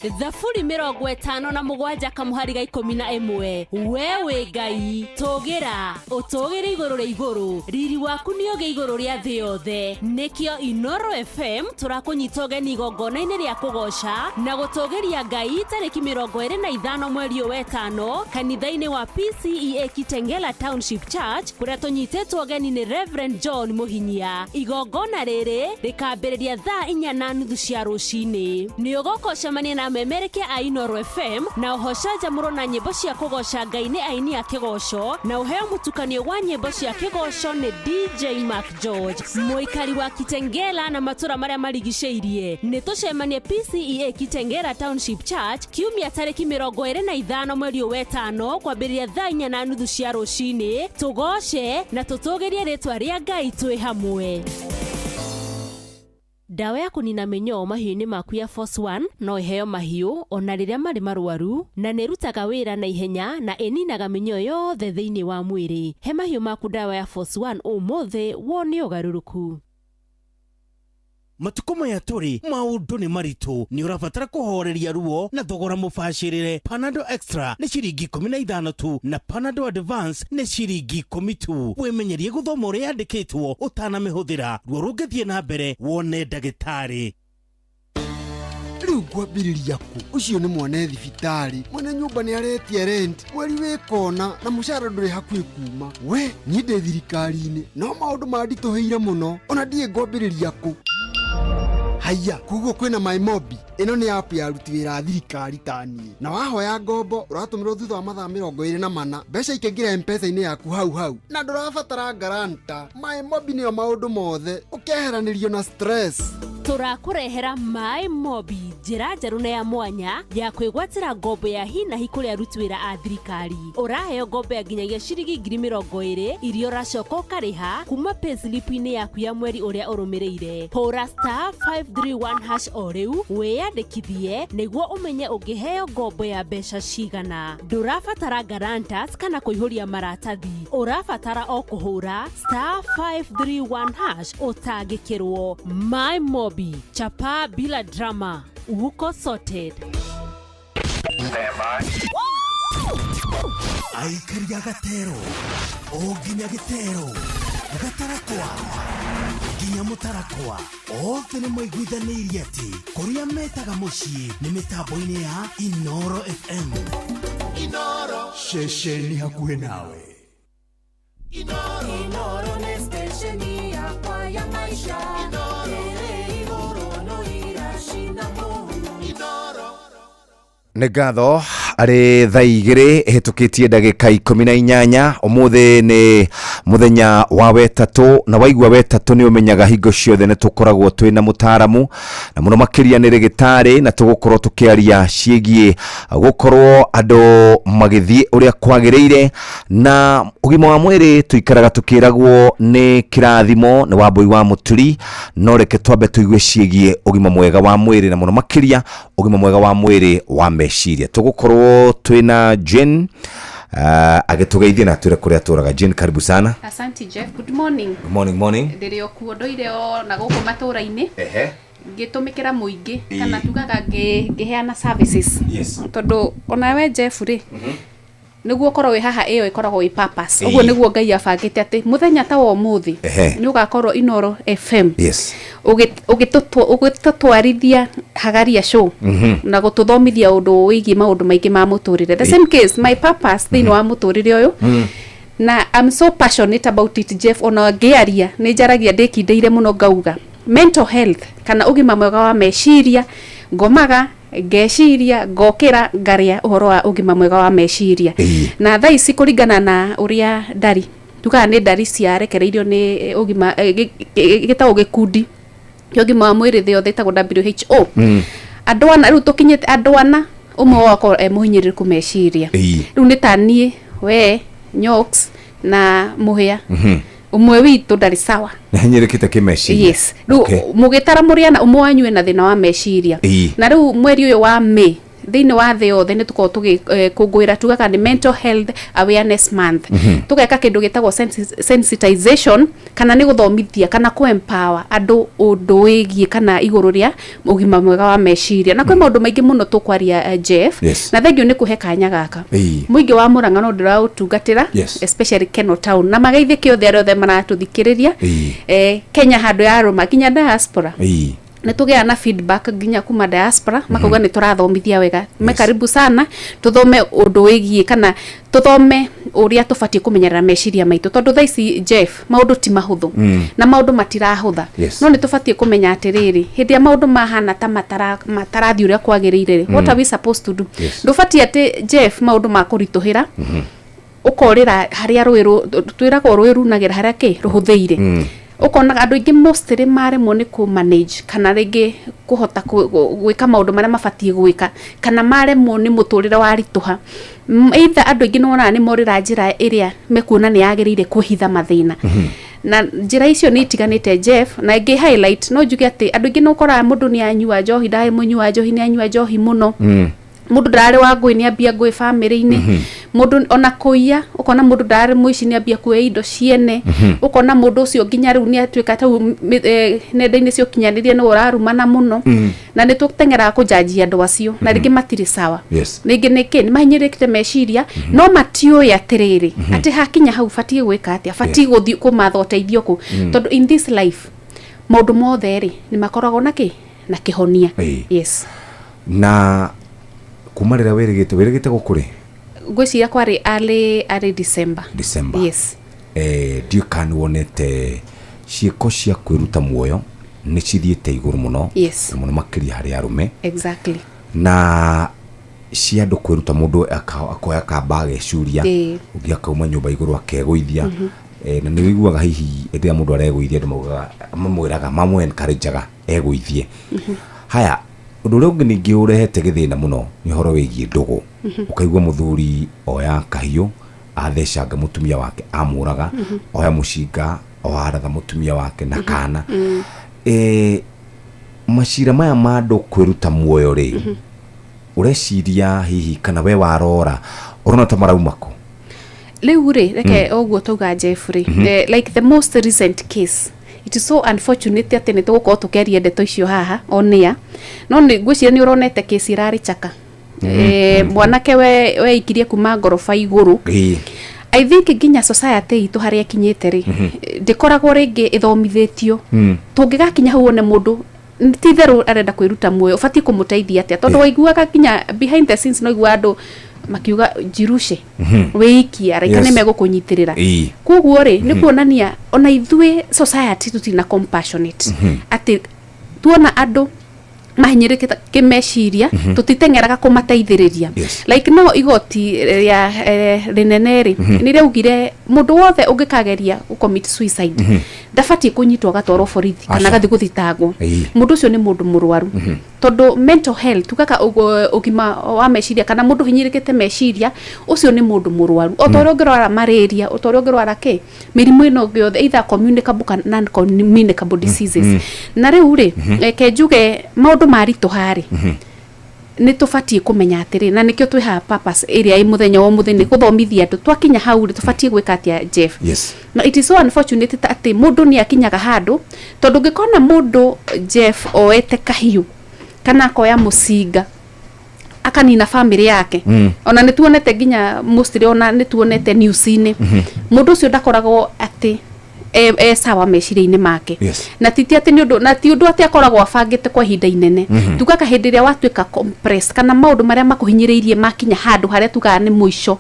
[SPEAKER 2] Thaburi 57 kamuhari ga 11. We wĩ Ngai tũgĩra ũtũgĩre igũrũ rĩa igũrũ, riri waku nĩ ũgĩ igũrũ rĩa thĩ yothe. Nĩkĩo Inooro FM tũrakũnyita ũgeni igongona-inĩ rĩa kũgoca na gũtũgĩria Ngai tarĩki 25 mweri ũyũ wetano kanitha-inĩ wa PCEA Kitengela Township Church, kũrĩa tũnyitĩtwo ũgeni nĩ Reverend John Mũhinyia. Igongona rĩrĩ rĩkambĩrĩria thaa 4:30 cia rũcinĩ. Nĩ ũgoka ũcemanie na memerekia a Inooro FM na ũhocanjamũrwo na nyĩmbo cia kũgoca Ngai nĩ aini a kĩgoco, na ũheo mũtukanio wa nyĩmbo cia kĩgoco nĩ DJ Mark George. Mũikari wa Kitengela na matũra marĩa marigicĩirie, nĩ tũcemanie PCEA Kitengela Township Church kiumia tarĩki 25 mweri ũyũ wetano kwambĩrĩria thaa 4:30 cia rũcinĩ. Tũgoce na tũtũgĩrie rĩtwa rĩa Ngai twĩ hamwe. Ndawa ya kũnina mĩnyoo mahiũ-inĩ maku ya Force 1 no ĩheo mahiũ ona rĩrĩa marĩ marwaru, na nĩ ĩrutaga wĩra na ihenya na ĩninaga mĩnyoo yothe thĩinĩ wa mwĩrĩ. He mahiũ maku ndawa ya Force 1 ũmũthĩ wone ũgarũrũku.
[SPEAKER 5] Matukũ maya tũrĩ maũndũ nĩ maritũ, nĩ ũrabatara kũhoreria ruo na thogora mũbacĩrĩre. Panadol Extra nĩ ciringi 15 tu na Panadol Advance nĩ ciringi 10 tu. Wĩmenyerie gũthoma ũrĩa yandĩkĩtwo ũtanamĩhũthĩra. Ruo rũngĩthiĩ na mbere wone ndagĩtarĩ.
[SPEAKER 7] Rĩu ngwambĩrĩria kũ? Ũcio nĩ mwana thibitarĩ, mwene nyũmba nĩ aretia rent, mweri wĩ kona na mũcara ndũrĩ hakuhĩ kuma. We niĩ ndĩ thirikari-inĩ no maũndũ manditũhĩire mũno, ona ndiĩ ngwambĩrĩria kũ. Haiya, koguo kwĩna MyMobi. Ĩno nĩ app ya aruti wĩra a thirikari ta niĩ, na wahoya ngombo ũratũmĩrwo thutha wa mathaa 24, mbeca ikaingĩra M-Pesa-inĩ yaku hau hau, na ndũrabatara guarantor. MyMobi nĩyo maũndũ mothe, ũkeheranĩrio na stress.
[SPEAKER 2] Tũrakũrehera MyMobi, njĩra njerũ na ya mwanya ya kwĩgwatĩra ngombo ya hi na hi kũrĩ aruti wĩra a thirikari. Ũraheo ngombo ya nginyagia ciringi 20,000 iria ũracoka ũkarĩha kuma payslip-inĩ yaku ya mweri ũrĩa ũrũmĩrĩire. Hũra *531# o rĩu wĩyandĩkithie nĩguo ũmenye ũngĩheo ngombo ya mbeca cigana. Ndũrabatara guarantors kana kũihũria maratathi, ũrabatara o kũhũra *531# ũtangĩkĩrwo. MyMobi, chapa bila drama, uko sorted.
[SPEAKER 1] Aikaria gatero o nginya gĩtero gatarakwa nginya mũtarakwa, othe nĩ maiguithanĩirie atĩ kũrĩa metaga mũciĩ nĩ mĩtambo-inĩ ya Inooro FM.
[SPEAKER 10] Inooro
[SPEAKER 1] ceceni hakuhĩ nawe.
[SPEAKER 10] Inooro nĩ stesheni yakwa ya maisha. Ĩrĩ igũrũ no iracina mũhu.
[SPEAKER 11] Nĩ ngatho arĩ thaa 2 ĩhĩtũkĩtie ndagĩka 18. Ũmũthĩ nĩ mũthenya wa wetatũ, na waigua wetatũ nĩ ũmenyaga hingo ciothe nĩ tũkoragwo twĩna mũtaaramu, na mũno makĩria nĩ rĩgĩtarĩ, na tũgũkorwo tũkĩaria ciĩgiĩ gũkorwo andũ magĩthiĩ ũrĩa kwagĩrĩire na ũgima wa mwĩrĩ. Tũikaraga tũkĩragwo nĩ kĩrathimo nĩ Wambui wa Mũturi, no reke twambe tũigue ciĩgiĩ ũgima mwega wa mwĩrĩ, na mũno makĩria ũgima mwega wa mwĩrĩ wa meciria. Tũgũkorwo twĩna Jane agĩtũgeithia na atwĩre kũrĩa atũraga. Jane, karibu sana.
[SPEAKER 12] Asante Jeff. Good morning.
[SPEAKER 11] Good morning, morning.
[SPEAKER 12] Ndĩrĩ o kuo ndoire o na gũkũ matũra-inĩ. Ngĩtũmĩkĩra mũingĩ kana tugaga ngĩheana services. Tondũ onawe Jeff rĩ, nĩguo ũkorwo wĩ haha, ĩyo ĩkoragwo ĩ purpose. Ũguo nĩguo Ngai abangĩte atĩ mũthenya ta wa ũmũthĩ nĩ ũgakorwo Inooro FM ũgĩtũtwarithia Hagaria show na gũtũthomithia ũndũ wĩgiĩ maũndũ maingĩ ma mũtũrĩre. The same case, my purpose thĩinĩ wa mũtũrĩre ũyũ, na I'm so passionate about it Jeff, ona ngĩaria nĩ njaragia ndĩkindĩire mũno ngauga mental health kana ũgima mwega wa meciria, ngomaga Ngeciria ngokĩra ngaria ũhoro wa ũgima mwega wa meciria. Na thaa ici, kũringana na ũrĩa ndari tugaga nĩ ndari ciarekereirio nĩ ũgima gĩtagwo gĩkundi kĩa ũgima wa mwĩrĩ thĩ yothe, ĩtagwo WHO. Andũ ana rĩu tũkinyĩte andũ ana, ũmwe wao akorwo e mũhinyĩrĩrĩku meciria. Rĩu nĩ ta niĩ, we Nyox na Mũhĩa, ũmwe witũ ndarĩ sawa.
[SPEAKER 11] Nĩ hinyĩrĩkĩte kĩmeciria.
[SPEAKER 12] Yes, rĩu mũgĩtara mũrĩ ana, ũmwe wanyu ena thĩna wa meciria. Na rĩu mweri ũyũ wa May thĩinĩ wa thĩ yothe nĩ tũkoragwo tũgĩkũngũĩra, tugaga nĩ Mental Health Awareness Month. Tũgeka kĩndũ gĩtagwo sensitization, kana nĩ gũthomithia kana kũ empower andũ ũndũ wĩgiĩ kana igũrũ rĩa ũgima mwega wa meciria. Na kwĩ maũndũ maingĩ mũno tũkwaria, Jeff. Na thengiũ nĩ kũhe kanya gaka. Mũingĩ wa Mũrang'a no ndĩraũtungatĩra, especially Keno Town, na mageithĩke othe arĩa othe maratũthikĩrĩria Kenya handũ ya rũma nginya diaspora. Nĩ tũgĩaga na feedback nginya kuma diaspora, makauga nĩ tũrathomithia wega me. Karibu sana tũthome ũndũ wĩgiĩ kana tũthome ũrĩa tũbatiĩ kũmenyerera meciria maitũ, tondũ thaa ici, Jeff, maũndũ ti mahũthũ na maũndũ matirahũtha. No nĩ tũbatiĩ kũmenya atĩrĩrĩ, hĩndĩ ĩrĩa maũndũ mahana ta matarathiĩ ũrĩa kwagĩrĩire rĩ, what are we supposed to do? Ndũbatiĩ atĩ, Jeff, maũndũ makũritũhĩra ũkorĩra harĩa rũĩ twĩragwo rũĩ runagĩra harĩa kĩ rũhũthĩire. Ũkonaga andũ aingĩ mostly maremwo nĩ kũ manage kana rĩngĩ kũhota gwĩka maũndũ marĩa mabatiĩ gwĩka, kana maremwo nĩ mũtũrĩre waritũha. Either andũ aingĩ nĩwonaga nĩ morĩra njĩra ĩrĩa mekuona nĩ yagĩrĩire kũhitha mathĩna, na njĩra icio nĩ itiganĩte, Jeff. Na ĩngĩ highlight no njuge atĩ andũ aingĩ nĩ ũkoraga mũndũ nĩ anyua njohi, ndarĩ mũnyua njohi, nĩ anyua njohi mũno. Mũndũ ndararĩ wa ngũĩ, nĩ ambia ngũĩ bamĩrĩ-inĩ. Mũndũ ona kũiya, ũkona mũndũ ndararĩ mũici, nĩ ambia kuoya indo ciene. Ũkona mũndũ ũcio nginya rĩu nĩ atuĩka tau nenda-inĩ cia ũkinyanĩria nĩwe ũrarumana mũno. Na nĩ tũteng'eraga kũjanjia andũ acio, na rĩngĩ matirĩ sawa. Rĩngĩ nĩkĩ nĩ mahinyĩrĩrĩkĩte meciria, no matiũĩ atĩrĩrĩ, atĩ hakinya hau batiĩ gwĩka atĩa, batiĩ gũthiĩ kũmatha ũteithio kũ. Tondũ in this life maũndũ mothe rĩ, nĩ makoragwo na kĩ na kĩhonia. Yes.
[SPEAKER 11] Na kuma rĩrĩa wĩrĩgĩte gũkũ rĩ?
[SPEAKER 12] Ngwĩciria kwarĩ early December.
[SPEAKER 11] December.
[SPEAKER 12] Yes.
[SPEAKER 11] Ndiũĩ kana nĩ wonete ciĩko cia kwĩruta muoyo nĩ cithiĩte igũrũ mũno, na mũno makĩria harĩ arũme. Na cia andũ kwĩruta, mũndũ akoya kamba agecuria, ũngĩ akauma nyũmba igũrũ akegũithia. Na nĩ wĩiguaga hihi hĩndĩ ĩrĩa mũndũ aregũithia, andũ maugaga, mamwĩraga, mamũ encourageaga egũithie. Haya, ũndũ ũrĩa ũngĩ ningĩ ũrehete gĩthĩna mũno nĩ ũhoro wĩgiĩ ndũgũ. Ũkaigua mũthuri oya kahiũ athecanga mũtumia wake amũraga, oya mũcinga oaratha mũtumia wake na kana. Macira maya ma andũ kwĩruta muoyo rĩ, ũreciria hihi kana we warora ũrona ta marauma kũ?
[SPEAKER 12] Rĩu rĩ, reke ũguo tauga, Jeff rĩ, like the most recent case, it is so unfortunate atĩ nĩ tũgũkorwo tũkĩaria ndeto icio haha on air, no nĩ ngwĩciria nĩ ũronete case ĩrarĩ Chaka. Mwanake we weikirie kuma ngoroba igũrũ. I think nginya society itũ harĩa ĩkinyĩte rĩ, ndĩkoragwo rĩngĩ ĩthomithĩtio. Tũngĩgakinya hau wone mũndũ ti itherũ arenda kwĩruta muoyo, ũbatiĩ kũmũteithia atĩa? Tondũ waiguaga nginya behind the scenes, no iguaga andũ makiuga jirushe, wĩikie, araika nĩ megũkũnyitĩrĩra. Koguo rĩ, nĩ kuonania ona ithuĩ society tũtirĩ na compassionate, atĩ tuona andũ mahinyĩrĩkĩte kĩmeciria, tũtiteng'eraga kũmateithĩrĩria. Like no igoti rĩa rĩnene rĩ, nĩ rĩaugire mũndũ wothe ũngĩkageria gũ-commit suicide ndabatiĩ kũnyitwo agatwarwo borithi kana
[SPEAKER 11] Aca.
[SPEAKER 12] agathiĩ gũthitangwo. Mũndũ ũcio nĩ mũndũ mũrwaru, tondũ mental health tugaga ũgima wa meciria kana mũndũ hinyĩrĩkĩte meciria, ũcio nĩ mũndũ mũrwaru o ta ũrĩa ũngĩrwara malaria, o ta ũrĩa ũngĩrwara kĩ mĩrimũ ĩno ĩngĩ yothe, either communicable kana non communicable diseases. Na rĩu rĩ, reke njuge maũndũ maritũha rĩ, nĩ tũbatiĩ kũmenya atĩrĩ, na nĩkĩo twĩ haha, purpose ĩrĩa ĩ mũthenya wa ũmũthĩ nĩ gũthomithia andũ twakinya hau rĩ, tũbatiĩ gwĩka atĩa, Jeff? Na it is so unfortunate ta atĩ mũndũ nĩ akinyaga handũ, tondũ ũngĩkona mũndũ, Jeff, oete kahiũ kana akoya mũcinga akanina family yake, ona nĩ tuonete nginya mostly, ona nĩ tuonete news-inĩ, mũndũ ũcio ndakoragwo atĩ e sawa meciria-inĩ make. Na titi atĩ nĩ ũndũ, na ti ũndũ atĩ akoragwo abangĩte kwa ihinda inene. Tugaga hĩndĩ ĩrĩa watuĩka compressed kana maũndũ marĩa makũhinyĩrĩirie makinya handũ harĩa tugaga nĩ mũico,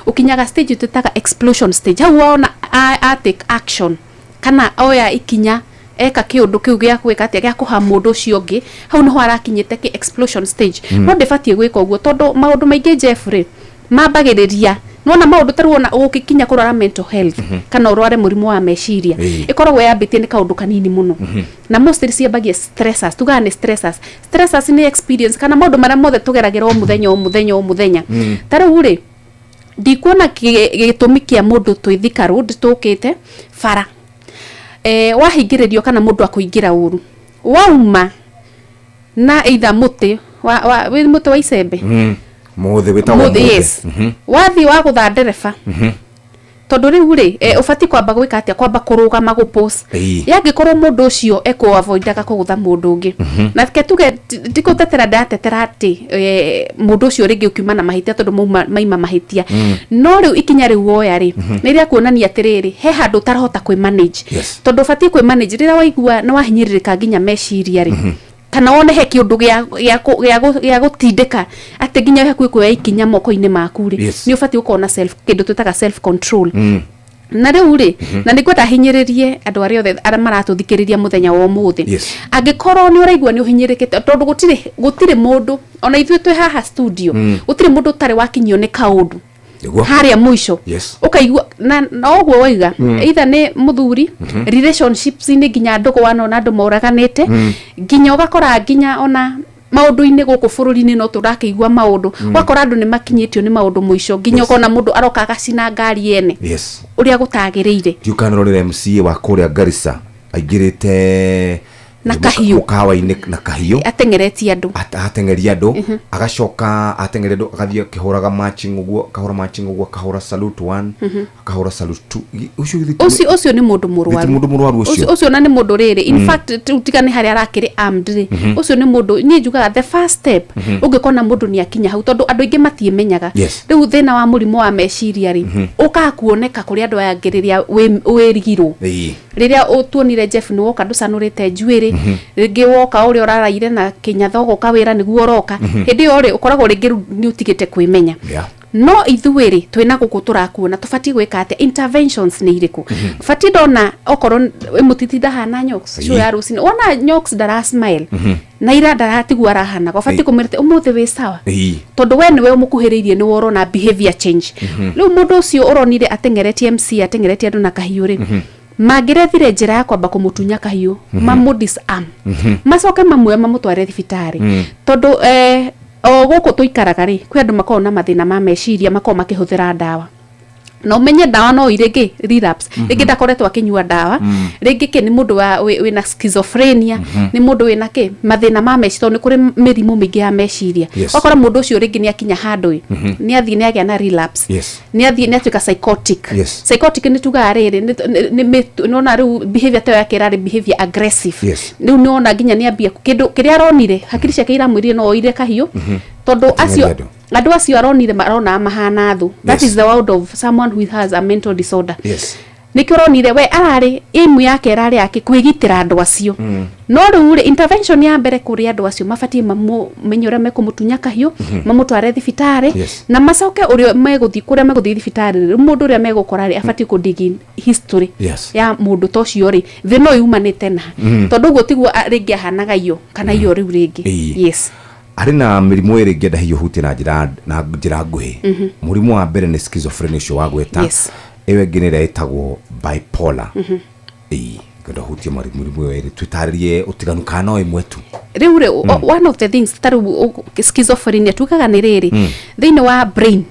[SPEAKER 12] ũkinyaga stage twĩtaga explosion stage. Hau wona a take action kana oya ikinya. Eka kĩũndũ kĩu gĩa gwĩka atĩa, gĩa kũha mũndũ ũcio ũngĩ, hau nĩho arakinyĩte kĩ explosion stage. No ndĩbatiĩ gwĩka ũguo, tondũ maũndũ maingĩ, Jeff, rĩ, mambagĩrĩria nona maũndũ ta rĩu ona ũgĩkinya kũrwara mental health kana ũrware mũrimũ wa meciria, ĩkoragwo yambĩtie nĩ kaũndũ kanini mũno. Na mostly ciambagia stressors, tugaga nĩ stressors. Stressors nĩ experience kana maũndũ marĩa mothe tũgeragĩra o mũthenya, o mũthenya, o mũthenya. Ta rĩu rĩ, ndikuona gĩtũmi kĩa mũndũ twĩ Thika Road tũkĩte bara, wahingĩrĩrio kana mũndũ akũingĩra ũru, wauma na either mũtĩ wa, wĩ mũtĩ wa icembe.
[SPEAKER 11] Mũthĩ wĩtagwo
[SPEAKER 12] Mũthĩ,
[SPEAKER 11] mũthĩ.
[SPEAKER 12] Yes. Wathiĩ wagũtha ndereba, tondũ rĩu rĩ, ũbatiĩ kwamba gwĩka atĩa? Kwamba kũrũgama, gũpause. Yangĩkorwo mũndũ ũcio ekũavoidaga kũgũtha mũndũ ũngĩ, na reke tuge ndikũtetera, ndatetera atĩ mũndũ ũcio rĩngĩ ũkiuma na mahĩtia, tondũ maima mahĩtia. No rĩu ikinya rĩu woya rĩ, nĩ rĩa kuonania atĩrĩrĩ, he handũ ũtarahota kwĩ manage. Tondũ ũbatiĩ kwĩ manage rĩrĩa waigua nĩ wahinyĩrĩrĩka nginya meciria rĩ, kana wone he kĩũndũ gĩa gũtindĩka atĩ nginya wĩ hakuhĩ kuoya ikinya moko-inĩ maku rĩ, nĩ ũbatiĩ gũkorwo na self, kĩndũ twĩtaga self control. Na rĩu rĩ, na nĩngwenda hinyĩrĩrie andũ arĩa othe arĩa maratũthikĩrĩria mũthenya wa ũmũthĩ, angĩkorwo nĩ ũraigua nĩ ũhinyĩrĩkĩte, tondũ gũtirĩ mũndũ, ona ithuĩ twĩ haha studio, gũtirĩ mũndũ ũtarĩ wakinyio nĩ kaũndũ harĩa mũico, ũkaigua na ũguo waiga, either nĩ mũthuri, relationships-inĩ, nginya ndũgũ wanona andũ moraganĩte, nginya ũgakora nginya ona maũndũ-inĩ gũkũ bũrũri-inĩ no tũrakĩigua maũndũ, ũgakora andũ nĩ makinyĩtio nĩ maũndũ mũico, nginya ũkona mũndũ aroka agacina ngari ene ũrĩa gũtagĩrĩire.
[SPEAKER 11] Ndiũkanarorera MCA wa kũrĩa Garissa aingĩrĩte
[SPEAKER 12] Na kahiũ.
[SPEAKER 11] Mũkawa-inĩ na kahiũ.
[SPEAKER 12] Ateng'eretie andũ.
[SPEAKER 11] Ateng'eria andũ, agacoka ateng'eria andũ, agathiĩ akĩhũraga marching ũguo, akahũra marching ũguo, akahũra salute one, akahũra salute two. Ũcio githĩ ti
[SPEAKER 12] Ũcio nĩ mũndũ
[SPEAKER 11] githĩ ti
[SPEAKER 12] mũrwaru.
[SPEAKER 11] Mũndũ mũrwaru ũcio?
[SPEAKER 12] Ũcio na nĩ mũndũ rĩrĩ, in fact rĩu tiga nĩ harĩa arakĩrĩ armed rĩ, ũcio nĩ mũndũ niĩ njugaga the first step ũngĩkona mũndũ nĩ akinya hau, tondũ andũ aingĩ matiĩmenyaga. Rĩu thĩna wa mũrimũ wa meciria rĩ, ũkaga kuoneka kũrĩ andũ aya angĩ rĩrĩa wĩrigirwo, rĩrĩa ũtuonire Jeff nĩ woka ndũcanũrĩte njuĩrĩ, rĩngĩ woka ũrĩa ũraraire na kĩnyatha, ũgoka wĩra nĩguo ũroka. Hĩndĩ ĩyo rĩ, ũkoragwo rĩngĩ rĩu nĩ ũtigĩte kwĩmenya. No ithuĩ rĩ, twĩna gũkũ tũrakuona, tũbatiĩ gwĩka atĩa? Interventions nĩ irĩkũ? Batiĩ ndona okorwo mũtiti ndahana nyox show ya rũcinĩ, wona nyox ndara smile, na ira ndaratigwo arahanaga, ũbatiĩ kũmwĩra atĩ ũmũthĩ wĩ sawa, tondũ we nĩwe ũmũkuhĩrĩirie, nĩwe ũrona behavior change. Rĩu mũndũ ũcio ũronire ateng'eretie MC, ateng'eretie andũ na kahiũ rĩ, mangĩrethire njĩra ya kwamba kũmũtunya kahiũ, mamũ disarm, macoke mamwe mamũtware thibitarĩ, tondũ o gũkũ tũikaraga rĩ, kwĩ andũ makoragwo na mathĩna ma meciria, makoragwo makĩhũthĩra ndawa, na ũmenye ndawa no irĩ ngĩ relapse. Rĩngĩ ndakoretwo akĩnyua ndawa, rĩngĩ kĩ nĩ mũndũ wa wĩna schizophrenia, nĩ mũndũ wĩna kĩ mathĩna ma meciria, tondũ nĩ kũrĩ mĩrimũ mĩingĩ ya meciria. Ũgakora mũndũ ũcio rĩngĩ nĩ akinya handũ ĩ, nĩ athiĩ nĩ agĩa na relapse, nĩ athiĩ nĩ atuĩka psychotic. Psychotic nĩ tugaga rĩrĩ, nĩwona rĩu behavior ta ĩyo yake ĩrarĩ behavior aggressive. Rĩu nĩwona nginya nĩ ambia kĩndũ kĩrĩa aronire, hakiri ciake iramwĩrire no oire kahiũ, tondũ acio
[SPEAKER 11] Ateng'erie andũ.
[SPEAKER 12] Andũ acio aronire marona mahana thũ. That is the world of someone who has a mental disorder. Nĩkĩo ũronire we ararĩ aim yake ĩrarĩ yake kwĩgitĩra andũ acio. No rĩu rĩ, intervention ya mbere kũrĩ andũ acio, mabatiĩ mamũmenye ũrĩa mekũmũtunya kahiũ, mamũtware thibitarĩ, na macoke ũrĩa megũthiĩ, kũrĩa megũthiĩ thibitarĩ rĩ, mũndũ ũrĩa megũkora rĩ, abatiĩ kũ dig in history ya mũndũ ta ũcio rĩ, thĩna ũyũ umanĩte na, tondũ ũguo tiguo rĩngĩ ahanaga iyo kana iyo rĩu rĩngĩ. Yes.
[SPEAKER 11] Harĩ na mĩrimũ ĩrĩ ingĩenda hihi ũhutie na njĩra nguhĩ. Mũrimũ wa mbere nĩ schizophrenia ũcio wagweta. Ĩyo ĩngĩ nĩ ĩrĩa ĩtagwo bipolar. Ĩĩ, ngenda ũhutie mĩrimũ ĩyo ĩrĩ, twĩtarĩrie ũtiganu kana no ĩmwe tu.
[SPEAKER 12] Rĩu rĩ, one of the things ta rĩu schizophrenia tugaga nĩ rĩrĩ, thĩinĩ wa brain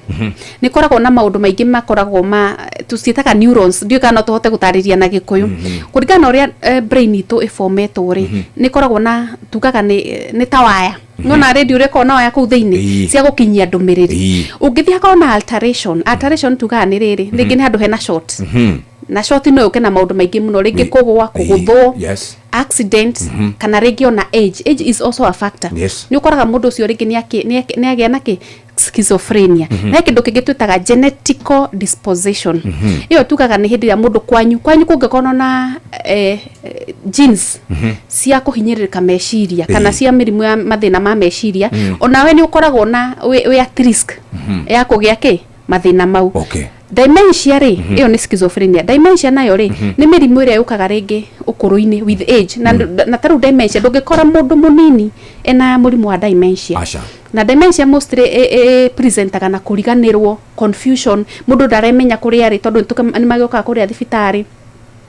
[SPEAKER 12] nĩ koragwo na maũndũ maingĩ makoragwo ma tũciĩtaga neurons, ndiũĩ kana no tũhote gũtarĩria na Gĩkũyũ. Kũringana na ũrĩa brain itũ ĩbometwo rĩ, nĩ koragwo na tugaga nĩ ta waya, nona radio ũrĩa ĩkoragwo na waya kũu thĩinĩ cia gũkinyia ndũmĩrĩri. Ũngĩthiĩ hakorwo na alteration. Alteration tugaga nĩ rĩrĩ, rĩngĩ nĩ handũ hena short, na short no yũke na maũndũ maingĩ mũno, rĩngĩ kũgũa, kũgũthwo, accident, kana rĩngĩ ona age. Age is also a factor. Nĩ ũkoraga mũndũ ũcio rĩngĩ nĩ agĩa na kĩ schizophrenia. Na he kĩndũ kĩngĩ twĩtaga genetical disposition. Ĩyo tugaga nĩ hĩndĩ ĩrĩa mũndũ kwanyu kũngĩkorwo na genes cia kũhinyĩrĩrĩka meciria kana cia mĩrimũ ya mathĩna ma meciria, onawe nĩ ũkoragwo na wĩ at risk ya kũgĩa kĩ mathĩna mau. Dementia rĩ, ĩyo nĩ schizophrenia. Dementia nayo rĩ, nĩ mĩrimũ ĩrĩa yũkaga rĩngĩ ũkũrũ-inĩ with age, na ta rĩu dementia ndũngĩkora mũndũ mũnini ena mũrimũ wa dementia.
[SPEAKER 11] Aca.
[SPEAKER 12] Na dementia mostly ĩ presentaga na kũriganĩrwo, confusion, mũndũ ndaremenya kũrĩa arĩ, tondũ nĩ magĩũkaga kũrĩa thibitarĩ,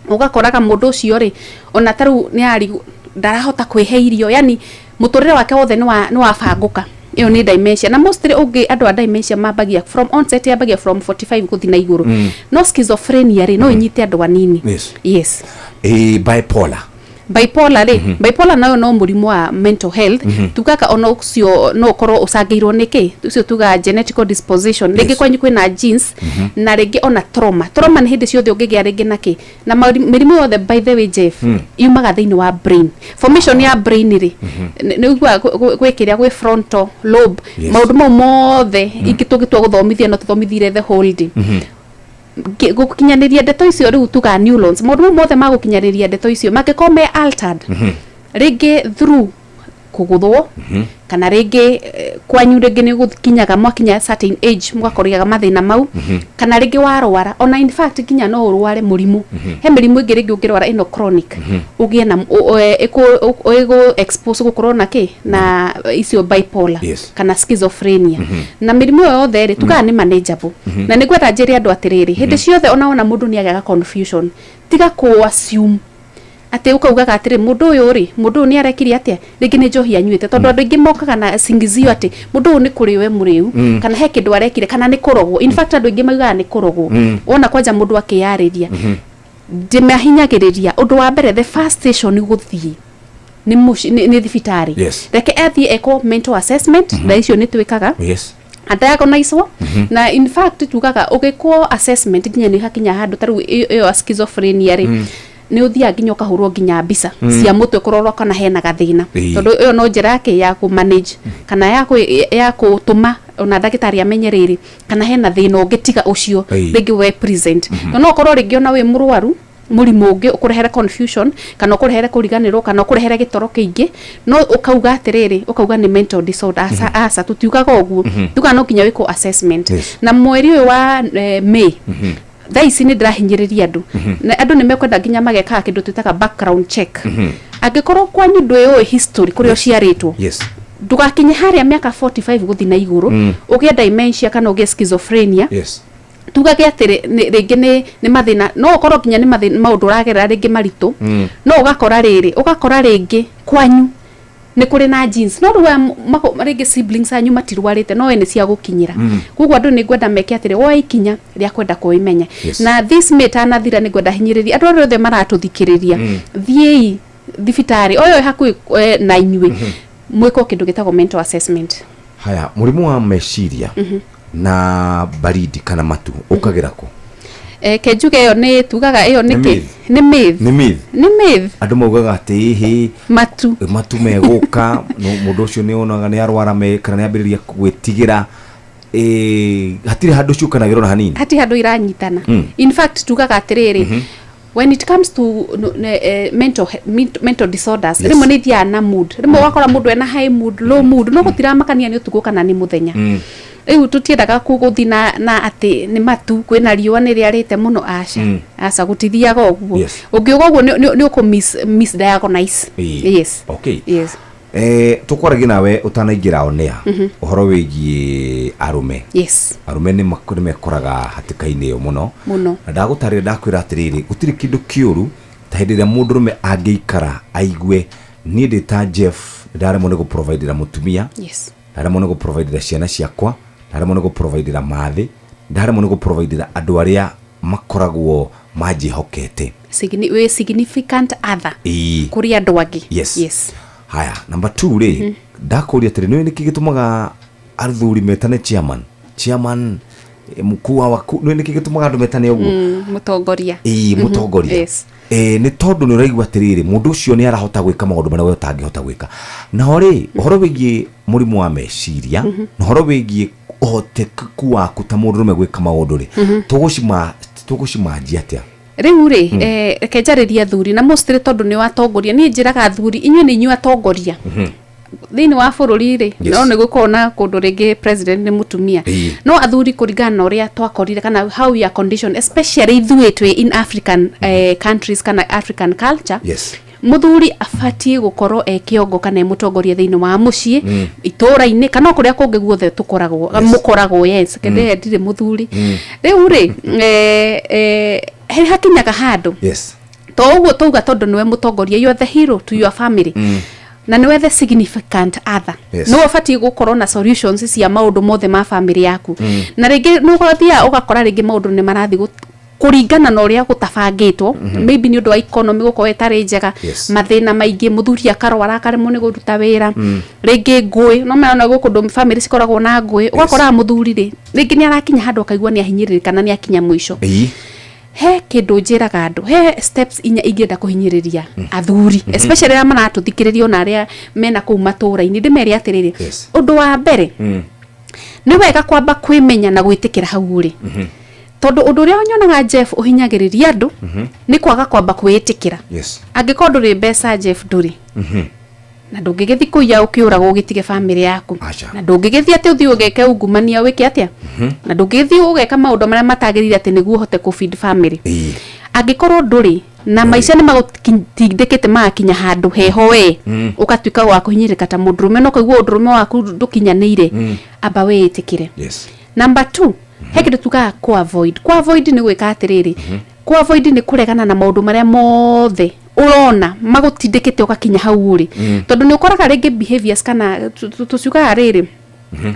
[SPEAKER 12] ũgakoraga mũndũ ũcio rĩ, ona ta rĩu nĩ arigwo, ndarahota kwĩhe irio, yani mũtũrĩre wake wothe nĩ wabangũka. Ĩyo nĩ dementia, na mostly ũngĩ andũ a dementia mambagia from onset, yambagia from 45 gũthiĩ na igũrũ. No schizophrenia rĩ, no ĩnyite andũ anini. Yes.
[SPEAKER 11] Bipolar?
[SPEAKER 12] Bipolar rĩ, bipolar nayo no mũrimũ wa mental health. Tugaga ona ũcio no ũkorwo ũcangĩirwo nĩ kĩ, ũcio tugaga genetical disposition, rĩngĩ kwanyu kwĩna genes, na rĩngĩ ona trauma. Trauma nĩ hĩndĩ ciothe ũngĩgĩa rĩngĩ na kĩ na mĩrimũ yothe, by the way, Jeff, yumaga thĩinĩ wa brain, formation ya brain rĩ, nĩ ũiguaga gwĩ kĩrĩa gwĩ frontal lobe. Maũndũ mau mothe ingĩ tũngĩtua gũthomithia, no tũthomithire the whole day. Gũkinyanĩria ndeto icio rĩu tugaga neurons, maũndũ mau mothe ma gũkinyanĩria ndeto icio mangĩkorwo me altered, rĩngĩ through kũgũthwo, kana rĩngĩ kwanyu rĩngĩ nĩ gũkinyaga mwakinya certain age mũgakorĩaga mathĩna mau, kana rĩngĩ warwara, ona in fact nginya no ũrware mũrimũ. He mĩrimũ ĩngĩ rĩngĩ ũngĩrwara ĩno chronic, ũgĩe na ĩgũ expose gũkorwo na kĩ na icio bipolar kana schizophrenia. Na mĩrimũ ĩyo yothe rĩ, tugaga nĩ manageable. Na nĩ ngwenda njĩre andũ atĩrĩrĩ, hĩndĩ ciothe ona wona mũndũ nĩ agĩaga confusion, tiga kũ assume atĩ ũkaugaga atĩrĩ, mũndũ ũyũ rĩ, mũndũ ũyũ nĩ arekire atĩa, rĩngĩ nĩ njohi anyuĩte, tondũ andũ aingĩ mokaga na singizio atĩ mũndũ ũyũ nĩ kũrĩo e mũrĩu, kana he kĩndũ arekire, kana nĩ kũrogwo. In fact, andũ aingĩ maugaga nĩ kũrogwo. Wona kwanja mũndũ akĩyarĩria, ndĩmahinyagĩrĩria, ũndũ wa mbere, the first station gũthiĩ nĩ nĩ thibitarĩ. Reke athiĩ ekwo mental assessment, na icio nĩ twĩkaga, adiagnosewo. Na in fact tugaga ũgĩkwo assessment nginya nĩ hakinya handũ ta rĩu ĩyo ya schizophrenia rĩ, nĩ ũthiaga nginya ũkahũrwo nginya mbica cia mũtwe kũrorwo kana hena gathĩna, tondũ ĩyo no njĩra yake ya kũ manage kana ya kũtũma ona ndagĩtarĩ amenye rĩrĩ kana hena thĩna ũngĩ tiga ũcio rĩngĩ we present. Tondũ no ũkorwo rĩngĩ ona wĩ mũrwaru mũrimũ ũngĩ ũkũrehere confusion, kana ũkũrehere kũriganĩrwo, kana ũkũrehere gĩtoro kĩingĩ, no ũkauga atĩrĩrĩ, ũkauga nĩ mental disorder. Aca, aca, tũtiugaga ũguo. Tugaga no nginya wĩkwo assessment. Na mweri ũyũ wa May, thaa ici nĩ ndĩrahinyĩrĩria andũ, na andũ nĩ mekwenda nginya magekaga kĩndũ twĩtaga background check. Angĩkorwo kwanyu ndwĩũĩ history kũrĩa ũciarĩtwo, ndũgakinye harĩa mĩaka 45 gũthiĩ na igũrũ, ũgĩe dementia kana ũgĩe schizophrenia. Tugage atĩ rĩngĩ nĩ mathĩna, no ũkorwo nginya nĩ mathĩna maũndũ ũragerera rĩngĩ maritũ, no ũgakora rĩrĩ, ũgakora rĩngĩ kwanyu nĩ kũrĩ na genes, no rĩu aya rĩngĩ siblings anyu matirwarĩte, no we nĩ cia gũkinyĩra. Koguo andũ nĩ ngwenda meke atĩrĩ, woe ikinya rĩa kwenda kũimenya. Na this May tanathira, nĩ ngwenda hinyĩrĩria andũ arĩa othe maratũthikĩrĩria, thiĩi thibitarĩ oyo ĩ hakuhĩ na inyuĩ, mwĩkwo kĩndũ gĩtagwo mental assessment.
[SPEAKER 11] Haya, mũrimũ wa meciria na baridi kana matu ũkagĩra kũ?
[SPEAKER 12] Ke njuge ĩyo nĩ tugaga ĩyo nĩ
[SPEAKER 11] Nĩ
[SPEAKER 12] kĩ?
[SPEAKER 11] Myth.
[SPEAKER 12] Nĩ myth.
[SPEAKER 11] Nĩ myth.
[SPEAKER 12] Nĩ myth.
[SPEAKER 11] Andũ maugaga atĩ ĩhĩ,
[SPEAKER 12] matu.
[SPEAKER 11] Matu megũka, no mũndũ ũcio nĩ onaga nĩ arwara me kana nĩ ambĩrĩria gwĩtigĩra. Hatirĩ handũ ciũkanagĩrwo na hanini.
[SPEAKER 12] Hati handũ iranyitana. In fact, tugaga atĩrĩrĩ, when it comes to mental disorders, rĩmwe nĩ ithiaga na mood. Rĩmwe ũgakora mũndũ ena high mood, low mood, no gũtiramakania nĩ ũtukũ kana nĩ mũthenya. Rĩu tũtiendaga gũthiĩ na atĩ nĩ matu, kwĩna riũa nĩ rĩarĩte mũno. Aca. Aca, gũtithiaga ũguo. Ũngiuga ũguo nĩ ũkũ misdiagnose. Yes. Yes.
[SPEAKER 11] Tũkwaragia nawe ũtanaingĩra onea ũhoro wĩgiĩ arũme. Arũme nĩ mekoraga hatĩka-inĩ ĩyo mũno.
[SPEAKER 12] Mũno.
[SPEAKER 11] Na ndagũtarĩria, ndakwĩra atĩrĩrĩ, gũtirĩ kĩndũ kĩũru ta hĩndĩ ĩrĩa mũndũrũme angĩikara aigue, niĩ ndĩ ta Jeff ndaremwo nĩ gũprovidera mũtumia, ndaremwo nĩ gũprovidera ciana ciakwa, ndaremwo nĩ gũprovidera mathĩ, ndaremwo nĩ gũprovidera andũ arĩa makoragwo manjĩhokete.
[SPEAKER 12] Wĩ significant other kũrĩ andũ angĩ.
[SPEAKER 11] Haya, number 2 rĩ, ndakũria atĩrĩ, nĩ nĩkĩ gĩtũmaga athuri metane chairman, chairman, mkuu wa waku? Nĩ nĩkĩ gĩtũmaga andũ metane ũguo?
[SPEAKER 12] Mũtongoria.
[SPEAKER 11] Ĩĩ, mũtongoria. Nĩ tondũ nĩ ũraigua atĩrĩrĩ, mũndũ ũcio nĩ arahota gwĩka maũndũ marĩa we ũtangĩhota gwĩka. Naho rĩ, ũhoro wĩgiĩ mũrimũ wa meciria na ũhoro wĩgiĩ ũhotekeku waku ta mũndũrũme gwĩka maũndũ rĩ, tũgũcimanjia atĩa?
[SPEAKER 12] Rĩu rĩ, reke njarĩrie athuri na mostly tondũ nĩ watongoria. Niĩ njĩraga athuri, inyuĩ nĩ inyuĩ atongoria. Thĩinĩ wa bũrũri rĩ, no nĩ gũkorwo na kũndũ rĩngĩ president nĩ mũtumia, no athuri, kũringana na ũrĩa twakorire kana how we are conditioned, especially ithuĩ twĩ in African countries kana African culture, mũthuri abatiĩ gũkorwo e kĩongo kana e mũtongoria thĩinĩ wa mũciĩ, itũũra-inĩ kana o kũrĩa kũngĩ guothe tũkoragwo, mũkoragwo. Yes, kende ndirĩ mũthuri. Rĩu rĩ, he hakinyaga handũ, to ũguo tauga tondũ nĩwe mũtongoria, you are the hero to your family, na nĩwe the significant other, nĩwe ũbatiĩ gũkorwo na solutions cia maũndũ mothe ma family yaku. Na rĩngĩ nĩ ũgathiaga ũgakora rĩngĩ maũndũ nĩ marathiĩ kũringana na ũrĩa gũtabangĩtwo, maybe nĩ ũndũ wa economy gũkorwo ĩtarĩ njega, mathĩna maingĩ, mũthuri akarwara akaremwo nĩ kũruta wĩra, rĩngĩ ngũĩ, no mena gũkũ ndũ family cikoragwo na ngũĩ, ũgakoraga mũthuri rĩ, rĩngĩ nĩ arakinya handũ akaigua nĩ ahinyĩrĩrĩka kana nĩ akinya mũico. He kĩndũ njĩraga andũ, he steps inya ingĩenda kũhinyĩrĩria athuri, especially arĩa maratũthikĩrĩria ona arĩa mena kũu matũũra-inĩ, ndĩmere atĩrĩrĩ, ũndũ wa mbere, nĩ wega kwamba kwĩmenya na gwĩtĩkĩra hau ũrĩ, tondũ ũndũ ũrĩa nyonaga, Jeff, ũhinyagĩrĩria andũ nĩ kwaga kwamba kwĩĩtĩkĩra. Angĩkorwo ndũrĩ mbeca, Jeff, ndũrĩ, na ndũngĩgĩthiĩ kũiya ũkĩũragwo ũgĩtige bamĩrĩ yaku, na ndũngĩgĩthiĩ atĩ ũthiĩ ũgeke ungumania wĩke atĩa, na ndũngĩgĩthiĩ ũgeka maũndũ marĩa matagĩrĩire atĩ nĩguo ũhote kũ feed family. Angĩkorwo ndũrĩ na maica nĩ magũtindĩkĩte magakinya handũ heho we, ũgatuĩka wa kũhinyĩrĩka ta mũndũrũme na ũkaigua ũndũrũme waku ndũkinyanĩire, amba wĩĩtĩkĩre. Number two, he kĩndũ tugaga ku avoid. Ku avoid nĩ gwĩka atĩrĩrĩ, ku avoid nĩ kũregana na maũndũ marĩa mothe ũrona magũtindĩkĩte ũgakinya hau ũrĩ, tondũ nĩ ũkoraga rĩngĩ behaviors kana tũciugaga rĩrĩ,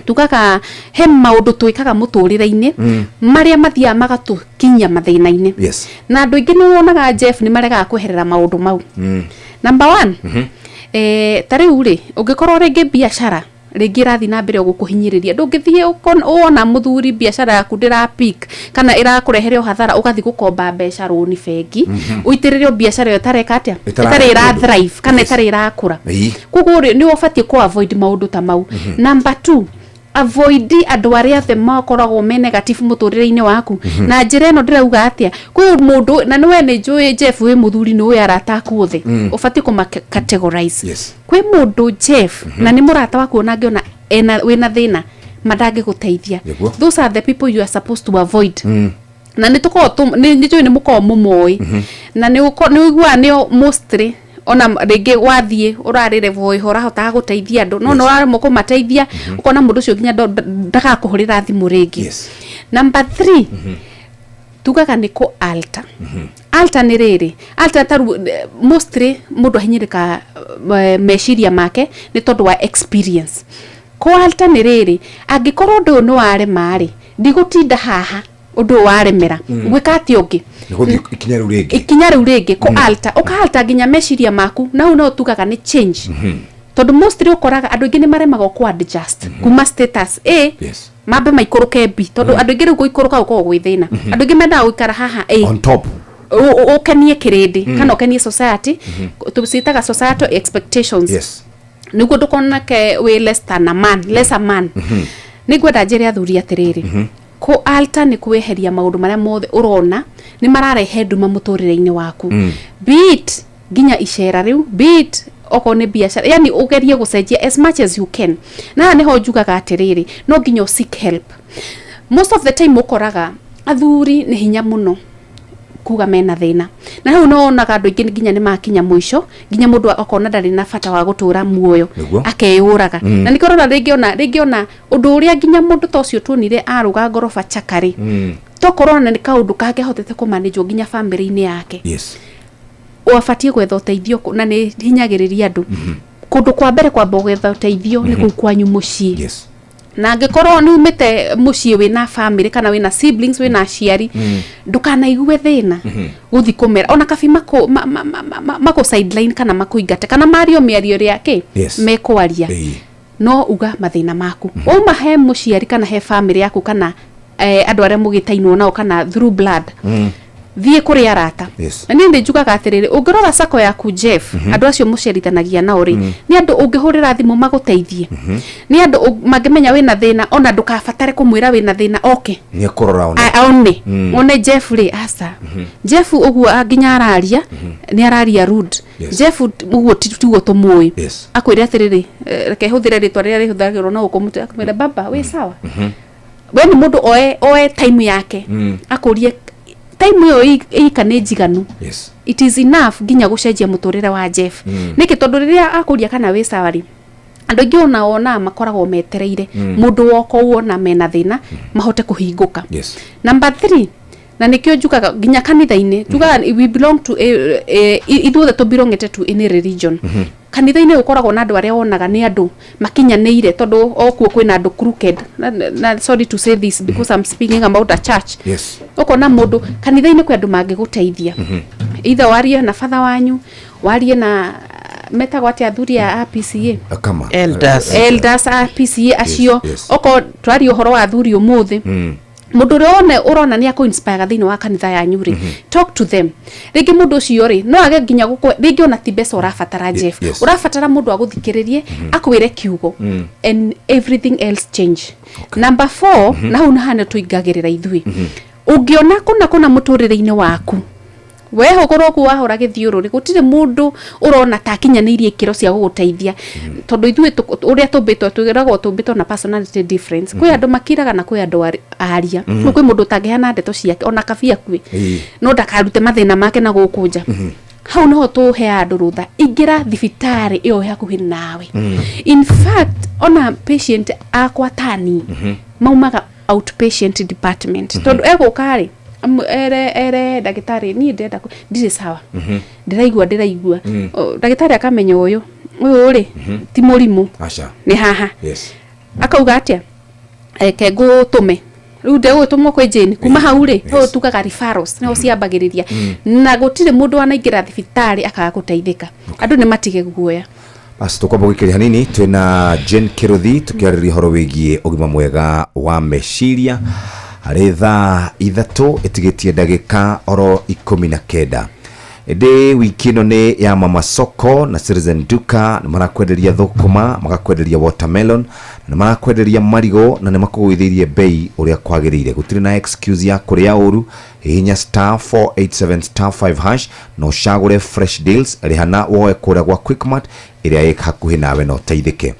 [SPEAKER 12] tugaga he maũndũ twĩkaga mũtũrĩre-inĩ marĩa mathiaga magatũkinyia mathĩna-inĩ. Na andũ aingĩ nĩ wonaga, Jeff, nĩ maregaga kweherera maũndũ mau. Number one, ta rĩu rĩ, ũngĩkorwo rĩngĩ biacara rĩngĩ ĩrathiĩ na mbere gũkũhinyĩrĩria, ndũngĩthiĩ wona mũthuri biacara yaku ndĩra pick kana ĩrakũrehere o hathara, ũgathiĩ gũkomba mbeca rũni bengi, ũitĩrĩre o biacara ĩyo ĩtareka atĩa,
[SPEAKER 11] Ĩtara-
[SPEAKER 12] ĩtarĩ ĩra thrive kana ĩtarĩ ĩrakũra. Koguo rĩ, nĩ ũbatiĩ kũ avoid maũndũ ta mau. Number two, avoid andũ arĩa othe makoragwo me negative mũtũrĩre-inĩ waku. Na njĩra ĩno ndĩrauga atĩa? Kwĩ mũndũ, na nĩwe nĩ njũĩ, Jeff, wĩ mũthuri, nĩ ũĩ arata aku othe, ũbatiĩ kũma categorize. Kwĩ mũndũ, Jeff, na nĩ mũrata waku, ona angĩona ena wĩna thĩna mandangĩgũteithia. Those are the people you are supposed to avoid. Na nĩ tũkoragwo nĩ njũĩ nĩ mũkoragwo mũmoĩ, na nĩ ũiguaga nĩo mostly, ona rĩngĩ wathiĩ ũrarĩ level ĩho ũrahotaga gũteithia andũ, no nĩ ũraremwo kũmateithia, ũkona mũndũ ũcio nginya ndagakũhũrĩra thimũ rĩngĩ. Number three, tugaga nĩ kũ alter. Alter nĩ rĩrĩ, alter taru mostly mũndũ ahinyĩrĩka meciria make nĩ tondũ wa experience. Kũ alter nĩ rĩrĩ, angĩkorwo ũndũ ũyũ nĩ warema rĩ, ndigũtinda haha, ũndũ ũyũ waremera, gwĩka atĩa ũngĩ?
[SPEAKER 11] Nĩ gũthiĩ ikinya rĩu rĩngĩ.
[SPEAKER 12] Ikinya rĩu rĩngĩ, kũ alter, ũka nginya meciria maku, na hau no tugaga nĩ change, tondũ mostly ũkoraga andũ aingĩ nĩ maremagwo kũ adjust kuma status A mambe maikũrũke B, tondũ andũ aingĩ rĩu gũikũrũka gũkoragwo gwĩ thĩna. Andũ aingĩ mendaga gũikara haha A
[SPEAKER 11] on top,
[SPEAKER 12] ũkenie kĩrĩndĩ kana ũkenie society, tũciĩtaga societal expectations, nĩguo ndũkoneke wĩ less than a man, lesser man. Nĩ ngwenda njĩre athuri atĩrĩrĩ, kũ alter nĩ kweheria maũndũ marĩa mothe ũrona nĩ mararehe nduma mũtũrĩre-inĩ waku, be it nginya icera rĩu, be it okorwo nĩ biacara, yani ũgerie gũcenjia as much as you can. Na haha nĩho njugaga atĩrĩrĩ, no nginya ũ seek help. Most of the time ũkoraga athuri nĩ hinya mũno kuga mena thĩna, na hau no wonaga andũ aingĩ nginya nĩ makinya mũico, nginya mũndũ akona ndarĩ na bata wa gũtũra muoyo, akeyũraga. Na nĩkĩo ũrona rĩngĩ ona ũndũ ũrĩa nginya mũndũ ta ũcio tuonire arũga ngoroba chakarĩ, tokorwo ona nĩ kaũndũ kangĩahotete kũmanĩnjwo nginya bamĩrĩ-inĩ yake. Wabatiĩ gwetha ũteithio na nĩ hinyagĩrĩria andũ kũndũ kwa mbere kwamba gwetha ũteithio nĩ kũu kwanyu mũciĩ. Na angĩkorwo nĩ umĩte mũciĩ wĩna family kana wĩna siblings, wĩna aciari, ndũkanaigue thĩna gũthi kũmera, ona kabi makũ makũ sideline kana makũingate kana mario mĩario ĩrĩa kĩ mekwaria, no uga mathĩna maku wauma he mũciari kana he family yaku kana andũ arĩa mũgĩtainwo nao kana through blood. Thiĩ kũrĩ arata. Na niĩ nĩ njugaga atĩrĩrĩ, ũngĩrora sako yaku, Jeff, andũ acio mũcerithanagia nao rĩ, nĩ andũ ũngĩhũrĩra thimũ magũteithie, nĩ andũ mangĩmenya wĩna thĩna, ona ndũkabatare kũmwĩra wĩna thĩna oke
[SPEAKER 11] nĩ ekũrora one.
[SPEAKER 12] Aone one Jeff rĩ, aca, Jeff ũguo nginya araria nĩ araria rude. Jeff ũguo tiguo tũmũĩ. Akwĩre atĩrĩrĩ, reke hũthĩre rĩtwa rĩrĩa rĩhũthagĩrwo na gũkũ mũtwe, akwĩre, "Baba, wĩ sawa?" We nĩ mũndũ oe time yake, akũrie time ĩyo ĩika nĩ njiganu. It is enough nginya gũcenjia mũtũrĩre wa Jeff. Nĩkĩ? Tondũ rĩrĩa akũria kana wĩ sawa rĩ, andũ aingĩ ona wonaga makoragwo metereire mũndũ woka wona mena thĩna mahote kũhingũka. Number three, na nĩkĩo njugaga nginya kanitha-inĩ, njugaga we belong to ithuothe tũ belongete to any religion. Kanitha-inĩ gũkoragwo na andũ arĩa wonaga nĩ andũ makinyanĩire, tondũ okuo kwĩna andũ crooked na sorry to say this because I'm speaking about a church. Ũkona mũndũ kanitha-inĩ, kwĩ andũ mangĩgũteithia, either warie na father wanyu, warie na metagwo atĩa athuri a PCA?
[SPEAKER 11] Kama
[SPEAKER 9] Elders.
[SPEAKER 12] Elders a PCA acio. Okorwo twaria ũhoro wa athuri ũmũthĩ, mũndũ ũrĩa wone ũrona nĩ akũ inspire thĩinĩ wa kanitha yanyu rĩ, talk to them. Rĩngĩ mũndũ ũcio rĩ, no age nginya gũkũ, rĩngĩ ona ti mbeca ũrabatara, Jeff. Ũrabatara mũndũ agũthikĩrĩrie, akwĩre kiugo, and everything else change. Number four, na hau nahana tũingagĩrĩra ithuĩ, ũngĩona kũna kũna mũtũrĩre-inĩ waku wehũgũra ũguo wahũra gĩthiũrũrĩ, gũtirĩ mũndũ ũrona ta akinyanĩirie ikĩro cia gũgũteithia, tondũ ithuĩ ũrĩa tũmbĩtwo, twĩragwo tũmbĩtwo na personality difference. Kwĩ andũ makiraga na kwĩ andũ aria. Kwĩ mũndũ ũtangĩheana ndeto ciake ona kabia akue, no ndakarute mathĩna make na gũkũ nja. Hau niho tũheaga andũ rũtha, ingĩra thibitarĩ ĩyo ĩ hakuhĩ nawe. In fact, ona patient akwa tani maumaga outpatient department, tondũ egũka rĩ, ere ndagĩtarĩ, "Niĩ ndĩrenda ndirĩ sawa, ndĩraigua." O, ndagĩtarĩ akamenya ũyũ rĩ ti mũrimũ.
[SPEAKER 11] Aca.
[SPEAKER 12] Nĩ haha. Akauga atĩa, "Reke ngũtũme." Rĩu ndegũgĩtũmwo kwĩ Jane. Kuma hau rĩ, hau tugaga referrals nĩho ciambagĩrĩria, na gũtirĩ mũndũ wanaingĩra thibitarĩ akaga gũteithĩka. Andũ nĩ matige guoya.
[SPEAKER 11] Basi tũkwamba gũikĩria hanini, twĩna Jane Kĩrũthi tũkĩarĩria ũhoro wĩgiĩ ũgima mwega wa meciria harĩ thaa 3 ĩtigĩtie ndagĩka oro 19. Ĩndĩ wiki ĩno nĩ ya Mama Soko na Citizen Duka. Nĩ marakwenderia thũkũma, magakwenderia watermelon, na nĩ marakwenderia marigũ, na nĩ makũgũithĩirie bei ũrĩa kwagĩrĩire. Gũtirĩ na excuse ya kũrĩa ũru. Hihinya *487*5# na ũcagũre fresh deals. Rĩhana woe kũrĩa gwa Quickmart ĩrĩa ĩ hakuhĩ nawe na ũteithĩke.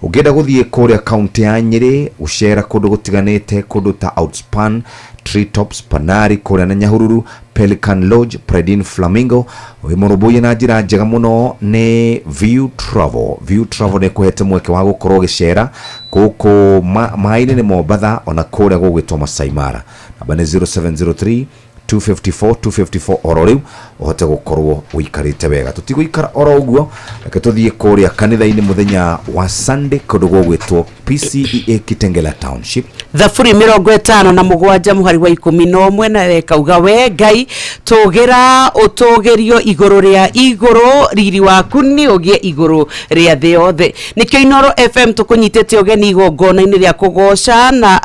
[SPEAKER 11] Ũngĩenda gũthiĩ kũrĩa kaunti ya Nyĩrĩ gũcera kũndũ gũtiganĩte, kũndũ ta Outspan, Treetops, Panari kũrĩa na Nyahururu, Pelican Lodge, Predin Flamingo, wĩ mũrũmbũiye na njĩra njega mũno nĩ View Travel. View Travel nĩ kũhete mweke wa gũkorwo ũgĩcera gũkũ maĩ-inĩ nĩ Mombatha, ona kũrĩa gũgwĩtwo Masai Mara. Namba nĩ 0703 254 254. Oro rĩu ũhote gũkorwo ũikarĩte wega. Tũtigũikara oro ũguo, reke tũthiĩ kũrĩa kanitha-inĩ mũthenya wa Sunday kũndũ gũgwĩtwo PCEA Kitengela Township.
[SPEAKER 9] Thaburi 57 mũhari wa 11 na ĩkauga, "We Ngai, tũgĩra ũtũgĩrio igũrũ rĩa igũrũ, riri waku nĩ ũgĩe igũrũ rĩa thĩ yothe." Nĩkĩo Inoro FM tũkũnyitĩte ũgeni igongona-inĩ rĩa kũgoca na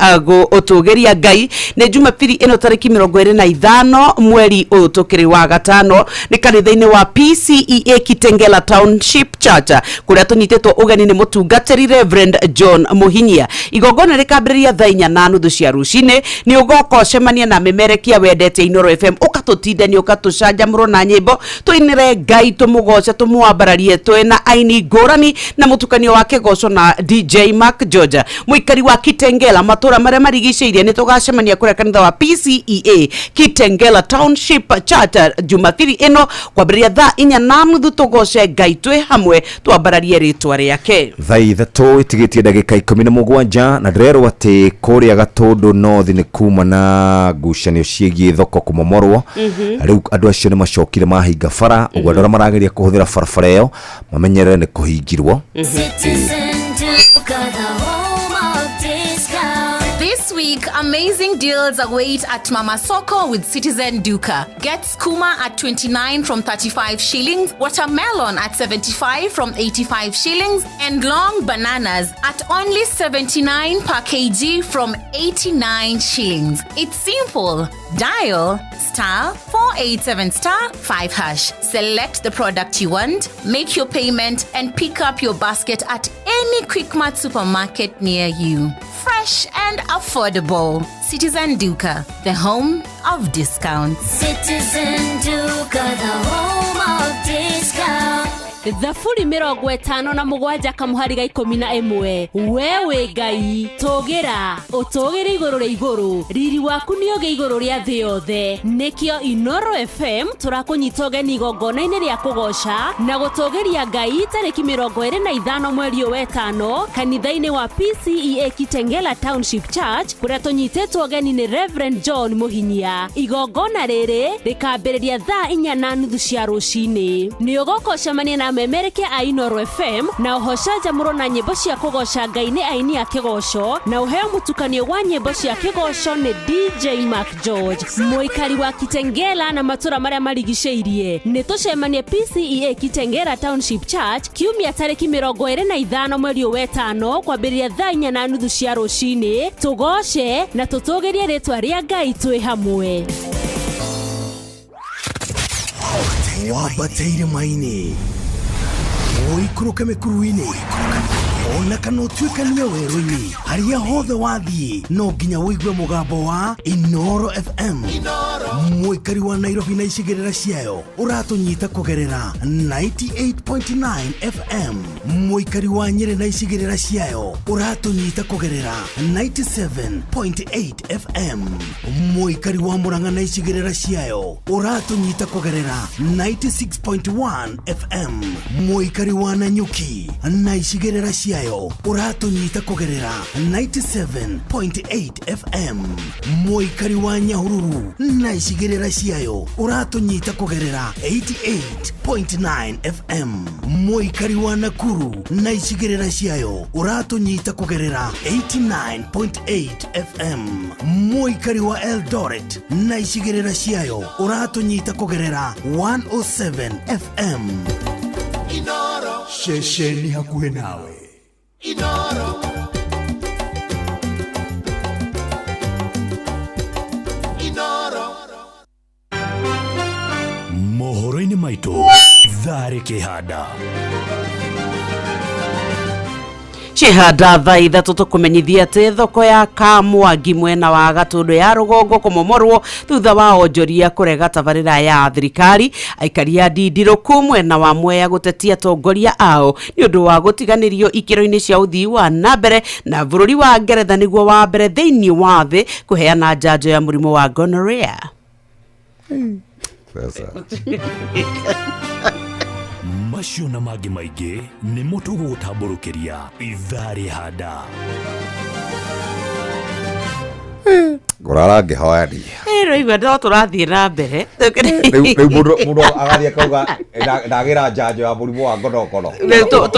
[SPEAKER 9] ũtũgĩria Ngai. Nĩ Jumapili ĩno tarĩki 25 mweri ũyũ tũkĩrĩ wa gatano, nĩ kanitha-inĩ wa PCEA Kitengela Township Church, kũrĩa tũnyitĩtwo ũgeni nĩ mũtungatĩri Reverend John Mũhinyia. Igongona rĩkambĩrĩria thaa 4:30 cia rũcinĩ. Nĩ ũgoka ũcemanie na memerekia wendete Inoro FM, ũkatũtindania, ũkatũcanjamũrwo na nyĩmbo, tũinĩre Ngai, tũmũgoce, tũmwambararie, twĩna aini ngũrani na mũtukanio wa kĩgoco na DJ Mark George. Mũikari wa Kitengela, matũra marĩa marigicĩirie, nĩ tũgacemania kũrĩa kanitha wa PCEA Kitengela Township Church Jumapili ĩno kwambĩrĩria thaa 4:30, tũgoce Ngai twĩ hamwe, twambararie rĩtwa rĩake.
[SPEAKER 11] Thaa 3 ĩtigĩtie ndagĩka 17, na ndĩrerwo atĩ kũrĩa Gatũndũ North nĩ kuma na ngucanio ciĩgiĩ thoko kũmomorwo. Rĩu andũ acio nĩ macokire mahinga bara ũguo, andũ arĩa marageria kũhũthĩra barabara ĩyo mamenyerere nĩ kũhingirwo.
[SPEAKER 10] Citizen Duka, the home of discount.
[SPEAKER 14] This week,
[SPEAKER 3] week, amazing deals await at Mama Soko with Citizen Duka. Get skuma at 29 from 35 shillings, watermelon at 75 from 85 shillings, and long bananas at only 79 per kg from 89 shillings. It's simple. Dial star 487 star 5 hash. Select the product you want, make your payment, and pick up your basket at any Quickmart supermarket near you. Fresh and affordable. Citizen Duka, the home of discounts.
[SPEAKER 10] Citizen Duka, the home of discount.
[SPEAKER 2] Thaburi 57 kamuhari ga 11. We wĩ Ngai tũgĩra ũtũgĩre igũrũ rĩa igũrũ, riri waku nĩ ũgĩe igũrũ rĩa thĩ yothe. Nĩkĩo Inoro FM tũrakũnyita ũgeni igongona-inĩ rĩa kũgoca na gũtũgĩria Ngai tarĩki 25 mweri ũyũ wetano kanitha-inĩ wa PCEA Kitengela Township Church, kũrĩa tũnyitĩtwo ũgeni nĩ Reverend John Mũhinyia. Igongona rĩrĩ rĩkambĩrĩria thaa 4:30 cia rũcinĩ. Nĩ ũgoka ũcemanie na memerekia a Inoro FM na ũhocanjamũrwo na nyĩmbo cia kũgoca Ngai nĩ aini a kĩgoco, na ũheo mũtukanio wa nyĩmbo cia kĩgoco nĩ DJ Mark George. Mũikari wa Kitengela na matũra marĩa marigicĩirie, nĩ tũcemanie PCEA Kitengela Township Church kiumia tarĩki 25 mweri ũyũ wetano kwambĩrĩria thaa 4:30 cia rũcinĩ. Tũgoce na tũtũgĩrie rĩtwa rĩa Ngai twĩ hamwe.
[SPEAKER 5] Wambate irĩma-inĩ, ũikũrũke mĩkuru-inĩ, ona kana ũtuĩkanie werũ-inĩ, harĩa hothe wathiĩ no nginya ũigue mũgambo wa Inoro FM. Mũikari wa Nairobi na icigĩrĩra ciayo ũratũnyita kũgerera 98.9 FM. Mũikari wa Nyĩrĩ na icigĩrĩra ciayo ũratũnyita kũgerera 97.8 FM. Mũikari wa Murang'a na icigĩrĩra ciayo ũratũnyita kũgerera 96.1 FM. Mũikari wa Nanyuki na icigĩrĩra ciayo ũratũnyita kũgerera 97.8 FM. Mũikari wa Nyahururu na icigĩrĩra ciayo ũratũnyita kũgerera 88.9 FM. Mũikari wa Nakuru na icigĩrĩra ciayo ũratũnyita kũgerera 89.8 FM. Mũikari wa Eldoret na icigĩrĩra ciayo ũratũnyita kũgerera 107 FM.
[SPEAKER 14] Inoro ceceni hakuhĩ nawe. Inoro Inoro.
[SPEAKER 26] Mohoro-inĩ maitũ ithaa rĩkĩhanda.
[SPEAKER 9] Cihanda thaa 3 tũkũmenyithia atĩ thoko ya Kamwangi mwena wa Gatũndũ ya rũgongo kũmomorwo thutha wa onjoria kũrega tabarĩra ya thirikari. Aikari a Ndindirũku mwena wa Mwea gũtetia atongoria ao nĩ ũndũ wa gũtiganĩrio ikĩro-inĩ cia ũthii wa na mbere, na bũrũri wa Ngeretha nĩguo wa mbere thĩinĩ wa thĩ kũheana njanjo ya mũrimũ wa gonorrhea.
[SPEAKER 26] Macio na mangĩ maingĩ nĩmo tũgũgũtambũrũkĩria ithaa rĩhanda.
[SPEAKER 11] Ngũrara ngĩhoya ni.
[SPEAKER 9] Rĩu no tũrathiĩ na mbere.
[SPEAKER 11] Rĩu mũndũ agathiĩ akauga ndagĩra njanjo ya mũrimũ wa ngonokono.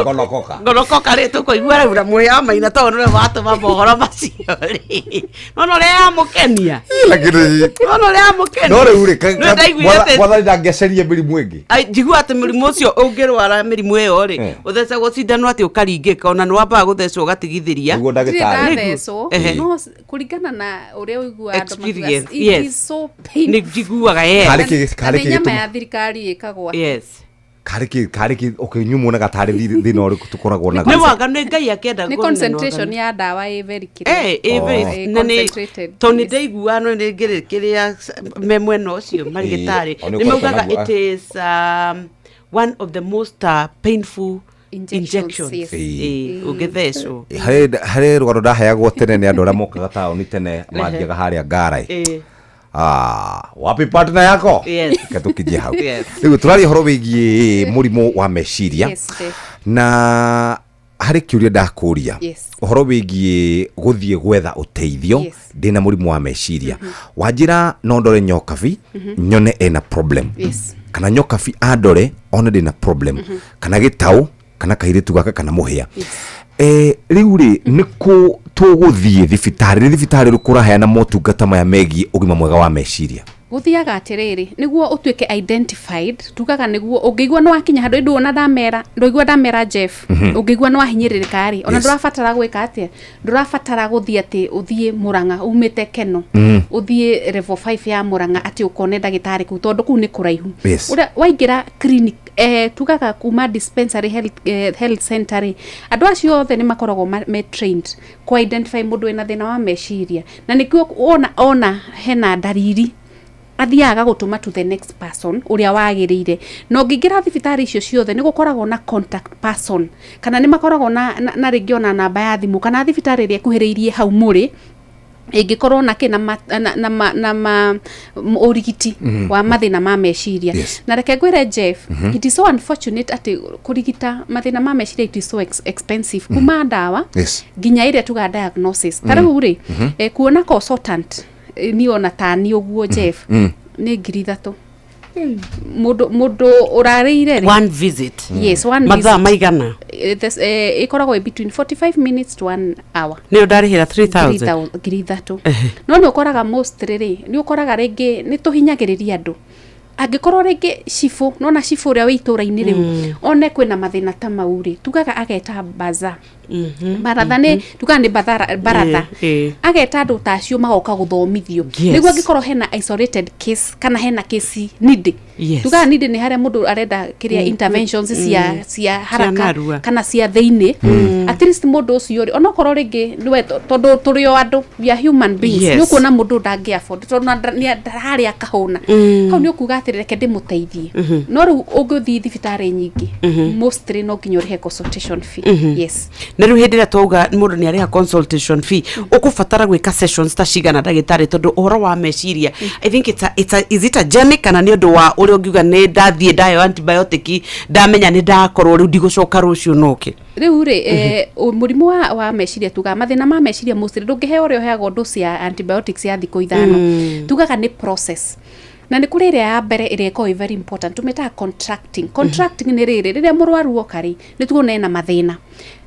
[SPEAKER 11] Ngonokoka.
[SPEAKER 9] Ngonokoka rĩ tũkũigua rĩu na mũrĩa wa Maina tondũ nĩwe watũma mohoro macio rĩ. No ũrĩa yamũkenia.
[SPEAKER 11] Lakini
[SPEAKER 9] No ũrĩa yamũkenia.
[SPEAKER 11] No rĩu rĩ
[SPEAKER 9] No ndaiguire atĩ
[SPEAKER 11] mwathani ndangĩacaria mĩrimũ ĩngĩ.
[SPEAKER 9] Njigua atĩ mũrimũ ũcio ũngĩrwara mĩrimũ ĩyo rĩ, ũthecagwo cindano atĩ ũkaringĩka, ona nĩ wambaga gũthecwo ũgatigithĩria.
[SPEAKER 11] Nĩguo ndagĩtarĩ.
[SPEAKER 12] Ndathecwo no kũringana na ũrĩa ũiguaga andũ makiuga,
[SPEAKER 9] Experience,
[SPEAKER 12] it
[SPEAKER 9] yes.
[SPEAKER 12] is so painful.
[SPEAKER 9] Nĩ njiguaga, yes.
[SPEAKER 11] Karĩ kĩ-
[SPEAKER 12] Na
[SPEAKER 11] karĩ
[SPEAKER 12] nĩ
[SPEAKER 11] kĩ
[SPEAKER 12] nyama
[SPEAKER 11] gĩtũma-
[SPEAKER 12] ya thirikari ĩkagwo.
[SPEAKER 9] Yes.
[SPEAKER 11] Karĩ kĩ karĩ kĩ okay inyuĩ muonaga tarĩ thĩna ũrĩkũ tũkoragwo naguo?
[SPEAKER 9] Nĩ waganu nĩ Ngai akĩenda
[SPEAKER 12] Nĩ
[SPEAKER 9] kũnenwo
[SPEAKER 12] concentration
[SPEAKER 9] waganu.
[SPEAKER 12] ya ndawa ĩ very clear.
[SPEAKER 9] Ĩ very
[SPEAKER 12] Ĩ
[SPEAKER 9] na nĩ
[SPEAKER 12] concentrated.
[SPEAKER 9] tondũ nĩ ndaigua no nĩ ngĩrĩ kĩrĩa me mwena ũcio marigĩtarĩ
[SPEAKER 11] o nĩ
[SPEAKER 9] nĩ
[SPEAKER 11] ũkoretwo
[SPEAKER 9] maugaga
[SPEAKER 11] naguo,
[SPEAKER 9] it is one of the most painful injections.
[SPEAKER 12] Yes.
[SPEAKER 9] Ũngĩthecwo.
[SPEAKER 11] Harĩ rũgano ndaheagwo tene nĩ andũ arĩa mokaga taũni tene mathiaga harĩa ngara. Wapi partner yako?
[SPEAKER 9] Yes.
[SPEAKER 11] Reke tũkinyie hau.
[SPEAKER 9] Yes.
[SPEAKER 11] Rĩu tũraria ũhoro wĩgiĩ mũrimũ wa meciria.
[SPEAKER 12] Yes, Jeff.
[SPEAKER 11] Na harĩ kĩũria ndakũria.
[SPEAKER 12] Yes.
[SPEAKER 11] Ũhoro wĩgiĩ gũthiĩ gwetha ũteithio
[SPEAKER 12] Yes.
[SPEAKER 11] ndĩna mũrimũ wa meciria. Wanjĩra no ndore nyokabi nyone ena problem.
[SPEAKER 12] Yes.
[SPEAKER 11] Kana nyokabi andore one ndĩna problem. Kana gĩtaũ kana kairĩtu gaka kana mũhĩa.
[SPEAKER 12] Yes.
[SPEAKER 11] Rĩu rĩ nĩ kũ Tũgũthiĩ thibitarĩ, nĩ thibitarĩ ũrĩkũ ũraheana motungata maya megiĩ ũgima mwega wa meciria?
[SPEAKER 12] Gũthiaga atĩrĩrĩ, nĩguo ũtuĩke identified, tugaga nĩguo ũngĩigua nĩ wakinya handũ ĩndũ ona ndamera, ndũigua ndamera Jeff, ũngĩigua nĩ wahinyĩrĩrĩka rĩ, ona ndũrabatara gwĩka atĩa, ndũrabatara gũthiĩ atĩ ũthiĩ Murang'a umĩte Keno, ũthiĩ level 5 ya Murang'a atĩ ũkone ndagĩtarĩ kũu, tondũ kũu nĩ kũraihu. Ũrĩa waingĩra clinic, tugaga kuma dispensary health, health center rĩ, andũ acio othe nĩ makoragwo me trained ku identify mũndũ wĩna thĩna wa meciria, na nĩkĩo ona hena ndariri athiaga gũtũma to the next person ũrĩa wagĩrĩire. Na ũngĩingĩra thibitarĩ icio ciothe nĩ gũkoragwo na contact person, kana nĩ makoragwo na rĩngĩ ona namba ya thimũ, kana thibitarĩ ĩrĩa ĩkuhĩrĩirie hau mũrĩ ĩngĩkorwo na kĩ na ũrigiti wa mathĩna ma meciria. Na reke ngwĩre Jeff, it is so unfortunate atĩ kũrigita mathĩna ma meciria, it is so expensive, kuma ndawa nginya ĩrĩa tuga diagnosis. Ta rĩu rĩ, kuona consultant, niĩ ona tani ũguo Jeff, nĩ 3,000 mũndũ ũrarĩire rĩ.
[SPEAKER 9] One visit?
[SPEAKER 12] Yes, one
[SPEAKER 9] Mathaa
[SPEAKER 12] visit.
[SPEAKER 9] maigana?
[SPEAKER 12] Ĩkoragwo ĩ between 45 minutes to one hour.
[SPEAKER 9] Nĩ ũndarĩhĩra 3000?
[SPEAKER 12] 3,000. No nĩ ũkoraga mostly rĩ, nĩ ũkoraga rĩngĩ nĩ tũhinyagĩrĩria andũ, angĩkorwo rĩngĩ cibũ nona cibũ ũrĩa wĩ itũra-inĩ rĩu one kwĩna mathĩna ta mau rĩ, tugaga ageta baza, baratha, nĩ tugaga nĩ baratha, ageta andũ ta acio magoka gũthomithio, nĩguo angĩkorwo hena isolated case kana hena case nidi, tugaga nidi nĩ harĩa mũndũ arenda kĩrĩa interventions cia cia haraka
[SPEAKER 9] narua.
[SPEAKER 12] Kana cia thĩinĩ. At least mũndũ ũcio rĩ, onokorwo rĩngĩ nĩwe, tondũ tũrĩ o andũ, we are human beings, nĩ ũkuona mũndũ ndangĩ afford tondũ nĩ ndararĩa akahũna, hau nĩ ũkuga atĩrĩ, reke ndĩmũteithie. No rĩu ũngĩthiĩ thibitarĩ nyingĩ, mostly no nginya ũrĩhe consultation fee. Yes.
[SPEAKER 9] Na rĩu hĩndĩ ĩrĩa twauga mũndũ nĩ arĩha consultation fee, ũkũbatara gwĩka sessions ta cigana, ndagĩtarĩ? Tondũ ũhoro wa meciria, I think it's a, is it a journey, kana nĩ ũndũ wa ũrĩa ũngiuga nĩ ndathiĩ ndaheo antibiotic, ndamenya nĩ ndakorwo rĩu ndigũcoka rũciũ noke?
[SPEAKER 12] Rĩu rĩ, mũrimũ wa meciria, tugaga mathĩna ma meciria mostly ndũngĩheo ũrĩa ũheagwo dose ya antibiotics ya thikũ 5. Tugaga nĩ process, na nĩ kũrĩ ĩrĩa ya mbere ĩrĩa ĩkoragwo ĩ very important, tũmĩtaga contracting. Contracting nĩ rĩrĩ, rĩrĩa mũrwaru oka rĩ, nĩ tuona ena mathĩna,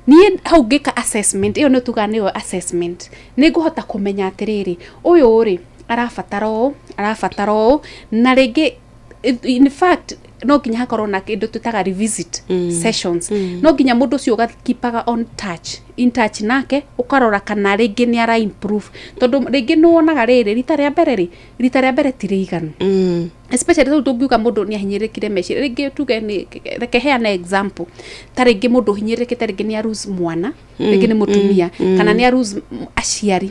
[SPEAKER 12] niĩ hau ngĩka assessment ĩyo, nĩ tugaga nĩyo assessment, nĩ ngũhota kũmenya atĩrĩrĩ, ũyũ rĩ arabatara ũũ, arabatara ũũ, na rĩngĩ in fact no nginya hakorwo na kĩndũ twĩtaga revisit sessions. No nginya mũndũ ũcio ũgakipaga on touch, in touch nake, ũkarora kana rĩngĩ nĩ ara improve, tondũ rĩngĩ nĩ wonaga rĩrĩ rita rĩa mbere rĩ, rita rĩa mbere ti rĩiganu, especially rĩu tũngiuga mũndũ nĩ ahinyĩrĩkire meciria, rĩngĩ tuge nĩ, reke heane example, ta rĩngĩ mũndũ ũhinyĩrĩrĩkĩte rĩngĩ nĩ a mwana, rĩngĩ nĩ mũtumia, kana nĩ a aciari,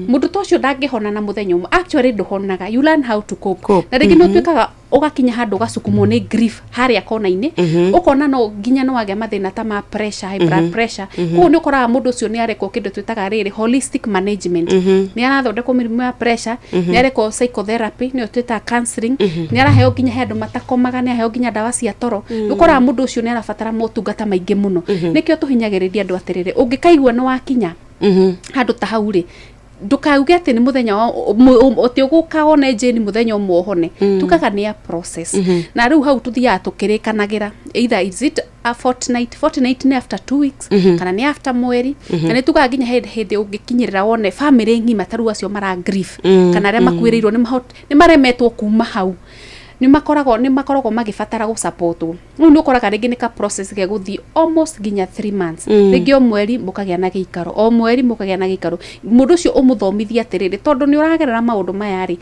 [SPEAKER 12] mũndũ ta ũcio ndangĩhona na mũthenya ũmwe. Actually ndũhonaga, you learn how to cope. Na rĩngĩ nĩ ũtuĩkaga ũgakinya handũ ũgacukumwo nĩ grief harĩa kona-inĩ, ũkona no nginya no wagĩa mathĩna ta ma pressure, high blood pressure. Koguo nĩ ũkoraga mũndũ ũcio nĩ arekwo kĩndũ twĩtaga rĩrĩ holistic management, nĩ arathondekwo mĩrimũ ya pressure, nĩ arekwo psychotherapy, nĩyo twĩtaga counseling, nĩ araheo nginya, he andũ matakomaga, nĩ araheo nginya ndawa cia toro. Nĩ ũkoraga mũndũ ũcio nĩ arabatara motungata maingĩ mũno. Nĩkĩo tũhinyagĩrĩria andũ atĩrĩrĩ, ũngĩkaigua nĩ wakinya handũ ta hau rĩ, ndũkauge atĩ nĩ mũthenya atĩ ũgũka wone Jane mũthenya ũmwe ũhone. Tugaga nĩ a process. Na rĩu hau tũthiaga tũkĩrĩkanagĩra, either is it a fortnight, fortnight nĩ after 2 weeks, kana nĩ after mweri. Na nĩ tugaga nginya hĩndĩ ũngĩkinyĩrĩra wone family ng'ima ta rĩu acio mara grief, kana arĩa makuĩrĩirwo nĩ maremetwo kuma hau, nĩ makoragwo magĩbatara gũsupportwo. Rĩu nĩ ũkoraga rĩngĩ nĩ ka process gegũthiĩ almost nginya 3 months. Rĩngĩ o mweri mũkagĩa na gĩikaro, o mweri mũkagĩa na gĩikaro, mũndũ ũcio ũmũthomithie atĩrĩrĩ, tondũ nĩ ũragerera maũndũ maya rĩ,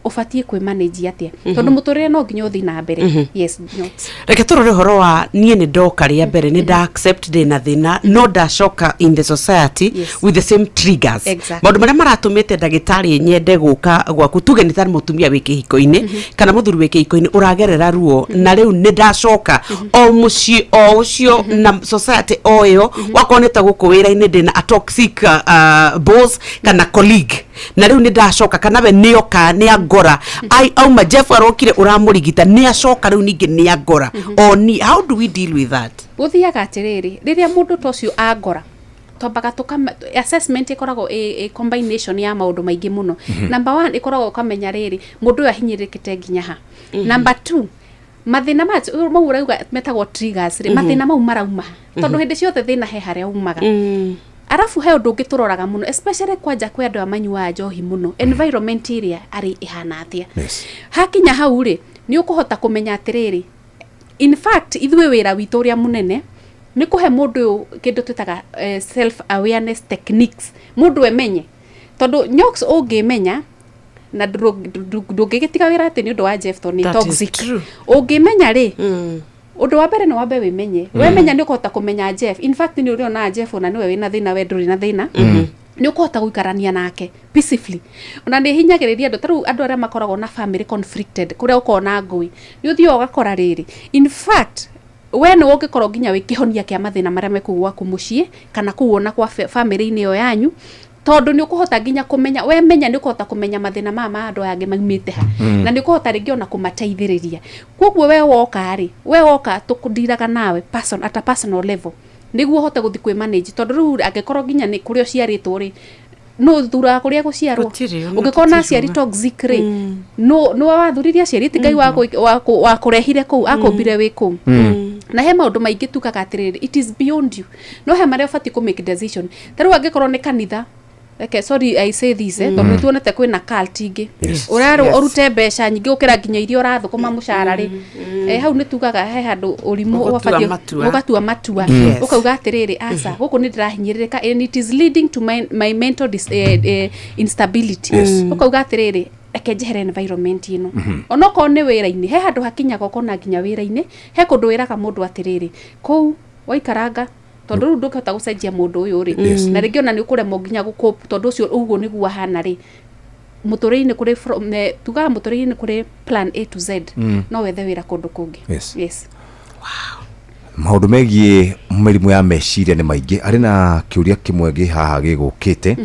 [SPEAKER 12] ũbatiĩ kwĩmanage atĩa, tondũ mũtũrĩre no nginya ũthiĩ na mbere. Yes, not.
[SPEAKER 9] Reke tũrore ũhoro wa niĩ nĩ ndoka rĩa mbere, nĩ nda accept ndĩ na thĩna, no ndacoka in the society with the same triggers, maũndũ marĩa maratũmĩte ndagĩtarĩ nyende gũka gwaku, tuge nĩ ta mũtumia wĩ kĩhiko-inĩ kana mũthuri wĩ kĩhiko-inĩ ũragerera ruo, na rĩu nĩ ndacoka o mũciĩ o ũcio na society o ĩyo, wakorwo nĩ ta gũkũ wĩra-inĩ ndĩna a toxic boss kana colleague, na rĩu nĩ ndacoka, kana we nĩoka nĩ angora. Ai auma Jeff arokire ũramũrigita, nĩ acoka rĩu ningĩ nĩ angora oni. How do we deal with that?
[SPEAKER 12] Gũthiaga atĩrĩrĩ, rĩrĩa mũndũ ta ũcio angora, twambaga tũka assessment ĩkoragwo ĩ combination ya maũndũ maingĩ mũno. Number one ĩkoragwo ũkamenya rĩrĩ, mũndũ ũyũ ahinyĩrĩrĩkĩte nginya ha. Number two, mathĩna mau ũrauga metagwo triggers rĩ, mathĩna mau marauma ha? Tondũ hĩndĩ ciothe thĩna he harĩa umaga. Arabu he ũndũ ũngĩ tũroraga mũno, especially kwanja kwĩ andũ aya manyuaga njohi mũno, environment ĩrĩa arĩ ĩhana atĩa. Hakinya hau rĩ, nĩ ũkũhota kũmenya atĩrĩrĩ, in fact ithuĩ wĩra witũ ũrĩa mũnene nĩ kũhe mũndũ ũyũ kĩndũ twĩtaga self awareness techniques, mũndũ emenye, tondũ nyox ũngĩmenya na ndũngĩgĩtiga wĩra atĩ nĩ ũndũ wa Jeff tondũ nĩ
[SPEAKER 9] That is
[SPEAKER 12] toxic.
[SPEAKER 9] true.
[SPEAKER 12] Ũngĩmenya rĩ, ũndũ wa mbere nĩ wambe wĩmenye. Wemenya nĩ ũkũhota kũmenya Jeff. In fact nĩ ũrĩonaga Jeff ona nĩwe wĩna thĩna, we ndũrĩ na thĩna. Nĩ ũkũhota gũikarania nake peacefully. Ona nĩ hinyagĩrĩria andũ, tarĩu andũ arĩa makoragwo na family conflicted, kũrĩa ũkoragwo na ngũĩ, nĩ ũthiaga ũgakora rĩrĩ, in fact we nĩ ũngĩkorwo nginya wĩ kĩhonia kĩa mathĩna marĩa me kũu gwaku mũciĩ kana kũu ona kwa family-inĩ ĩyo yanyu, tondũ nĩ ũkũhota nginya kũmenya, wemenya nĩ ũkũhota kũmenya mathĩna maya ma andũ aya angĩ maumĩte ha. Na nĩ ũkũhota rĩngĩ ona kũmateithĩrĩria. Koguo we woka rĩ, we woka tũkũndiraga nawe person at a personal level nĩguo ũhote gũthiĩ kwĩ manage, tondũ rĩu angĩkorwo nginya nĩ kũrĩa ũciarĩtwo rĩ, no thuraga kũrĩa gũciarwo.
[SPEAKER 9] Gũtirĩ, ona
[SPEAKER 12] Ũngĩkorwo na aciari
[SPEAKER 9] tũtithuraga.
[SPEAKER 12] toxic rĩ, no nĩwe wathuririe aciari, ti Ngai wakũrehire kũu, akũmbire wĩ kũu. Na he maũndũ maingĩ tugaga atĩrĩrĩ, it is beyond you, no he marĩa ũbatiĩ kũ make decision. Ta rĩu angĩkorwo nĩ kanitha, okay, sorry I say this, tondũ nĩtuonete kwĩna cult ingĩ. Ũrerwo ũrute mbeca nyingĩ gũkĩra nginya iria ũrathũkũma mũcara rĩ, hau nĩ tugaga he handũ ũrimũ.
[SPEAKER 9] Ũgũtua
[SPEAKER 12] Ũbatiĩ
[SPEAKER 9] matua.
[SPEAKER 12] ũgatua matua. Ũkauga atĩrĩrĩ, aca, gũkũ nĩ ndĩrahinyĩrĩrĩka and it is leading to my mental instability. Ũkauga atĩrĩrĩ, reke njehere environment ĩno. Onokorwo nĩ wĩra-inĩ, he handũ hakinyaga ũkona nginya wĩra-inĩ he kũndũ wĩraga mũndũ atĩrĩrĩ, kũu waikaranga, tondũ rĩu ndũngĩhota gũcenjia mũndũ ũyũ rĩ. Na rĩngĩ ona nĩ ũkũremwo nginya gũcope, tondũ ũcio ũguo nĩguo ahana rĩ. Mũtũrĩre-inĩ kũrĩ tugaga mũtũrĩre-inĩ kũrĩ plan A to Z. No wethe wĩra kũndũ kũngĩ. Yes.
[SPEAKER 11] Maũndũ megiĩ mĩrimũ ya meciria nĩ maingĩ. Arĩ na kĩũria kĩmwe gĩ haha gĩgũkĩte.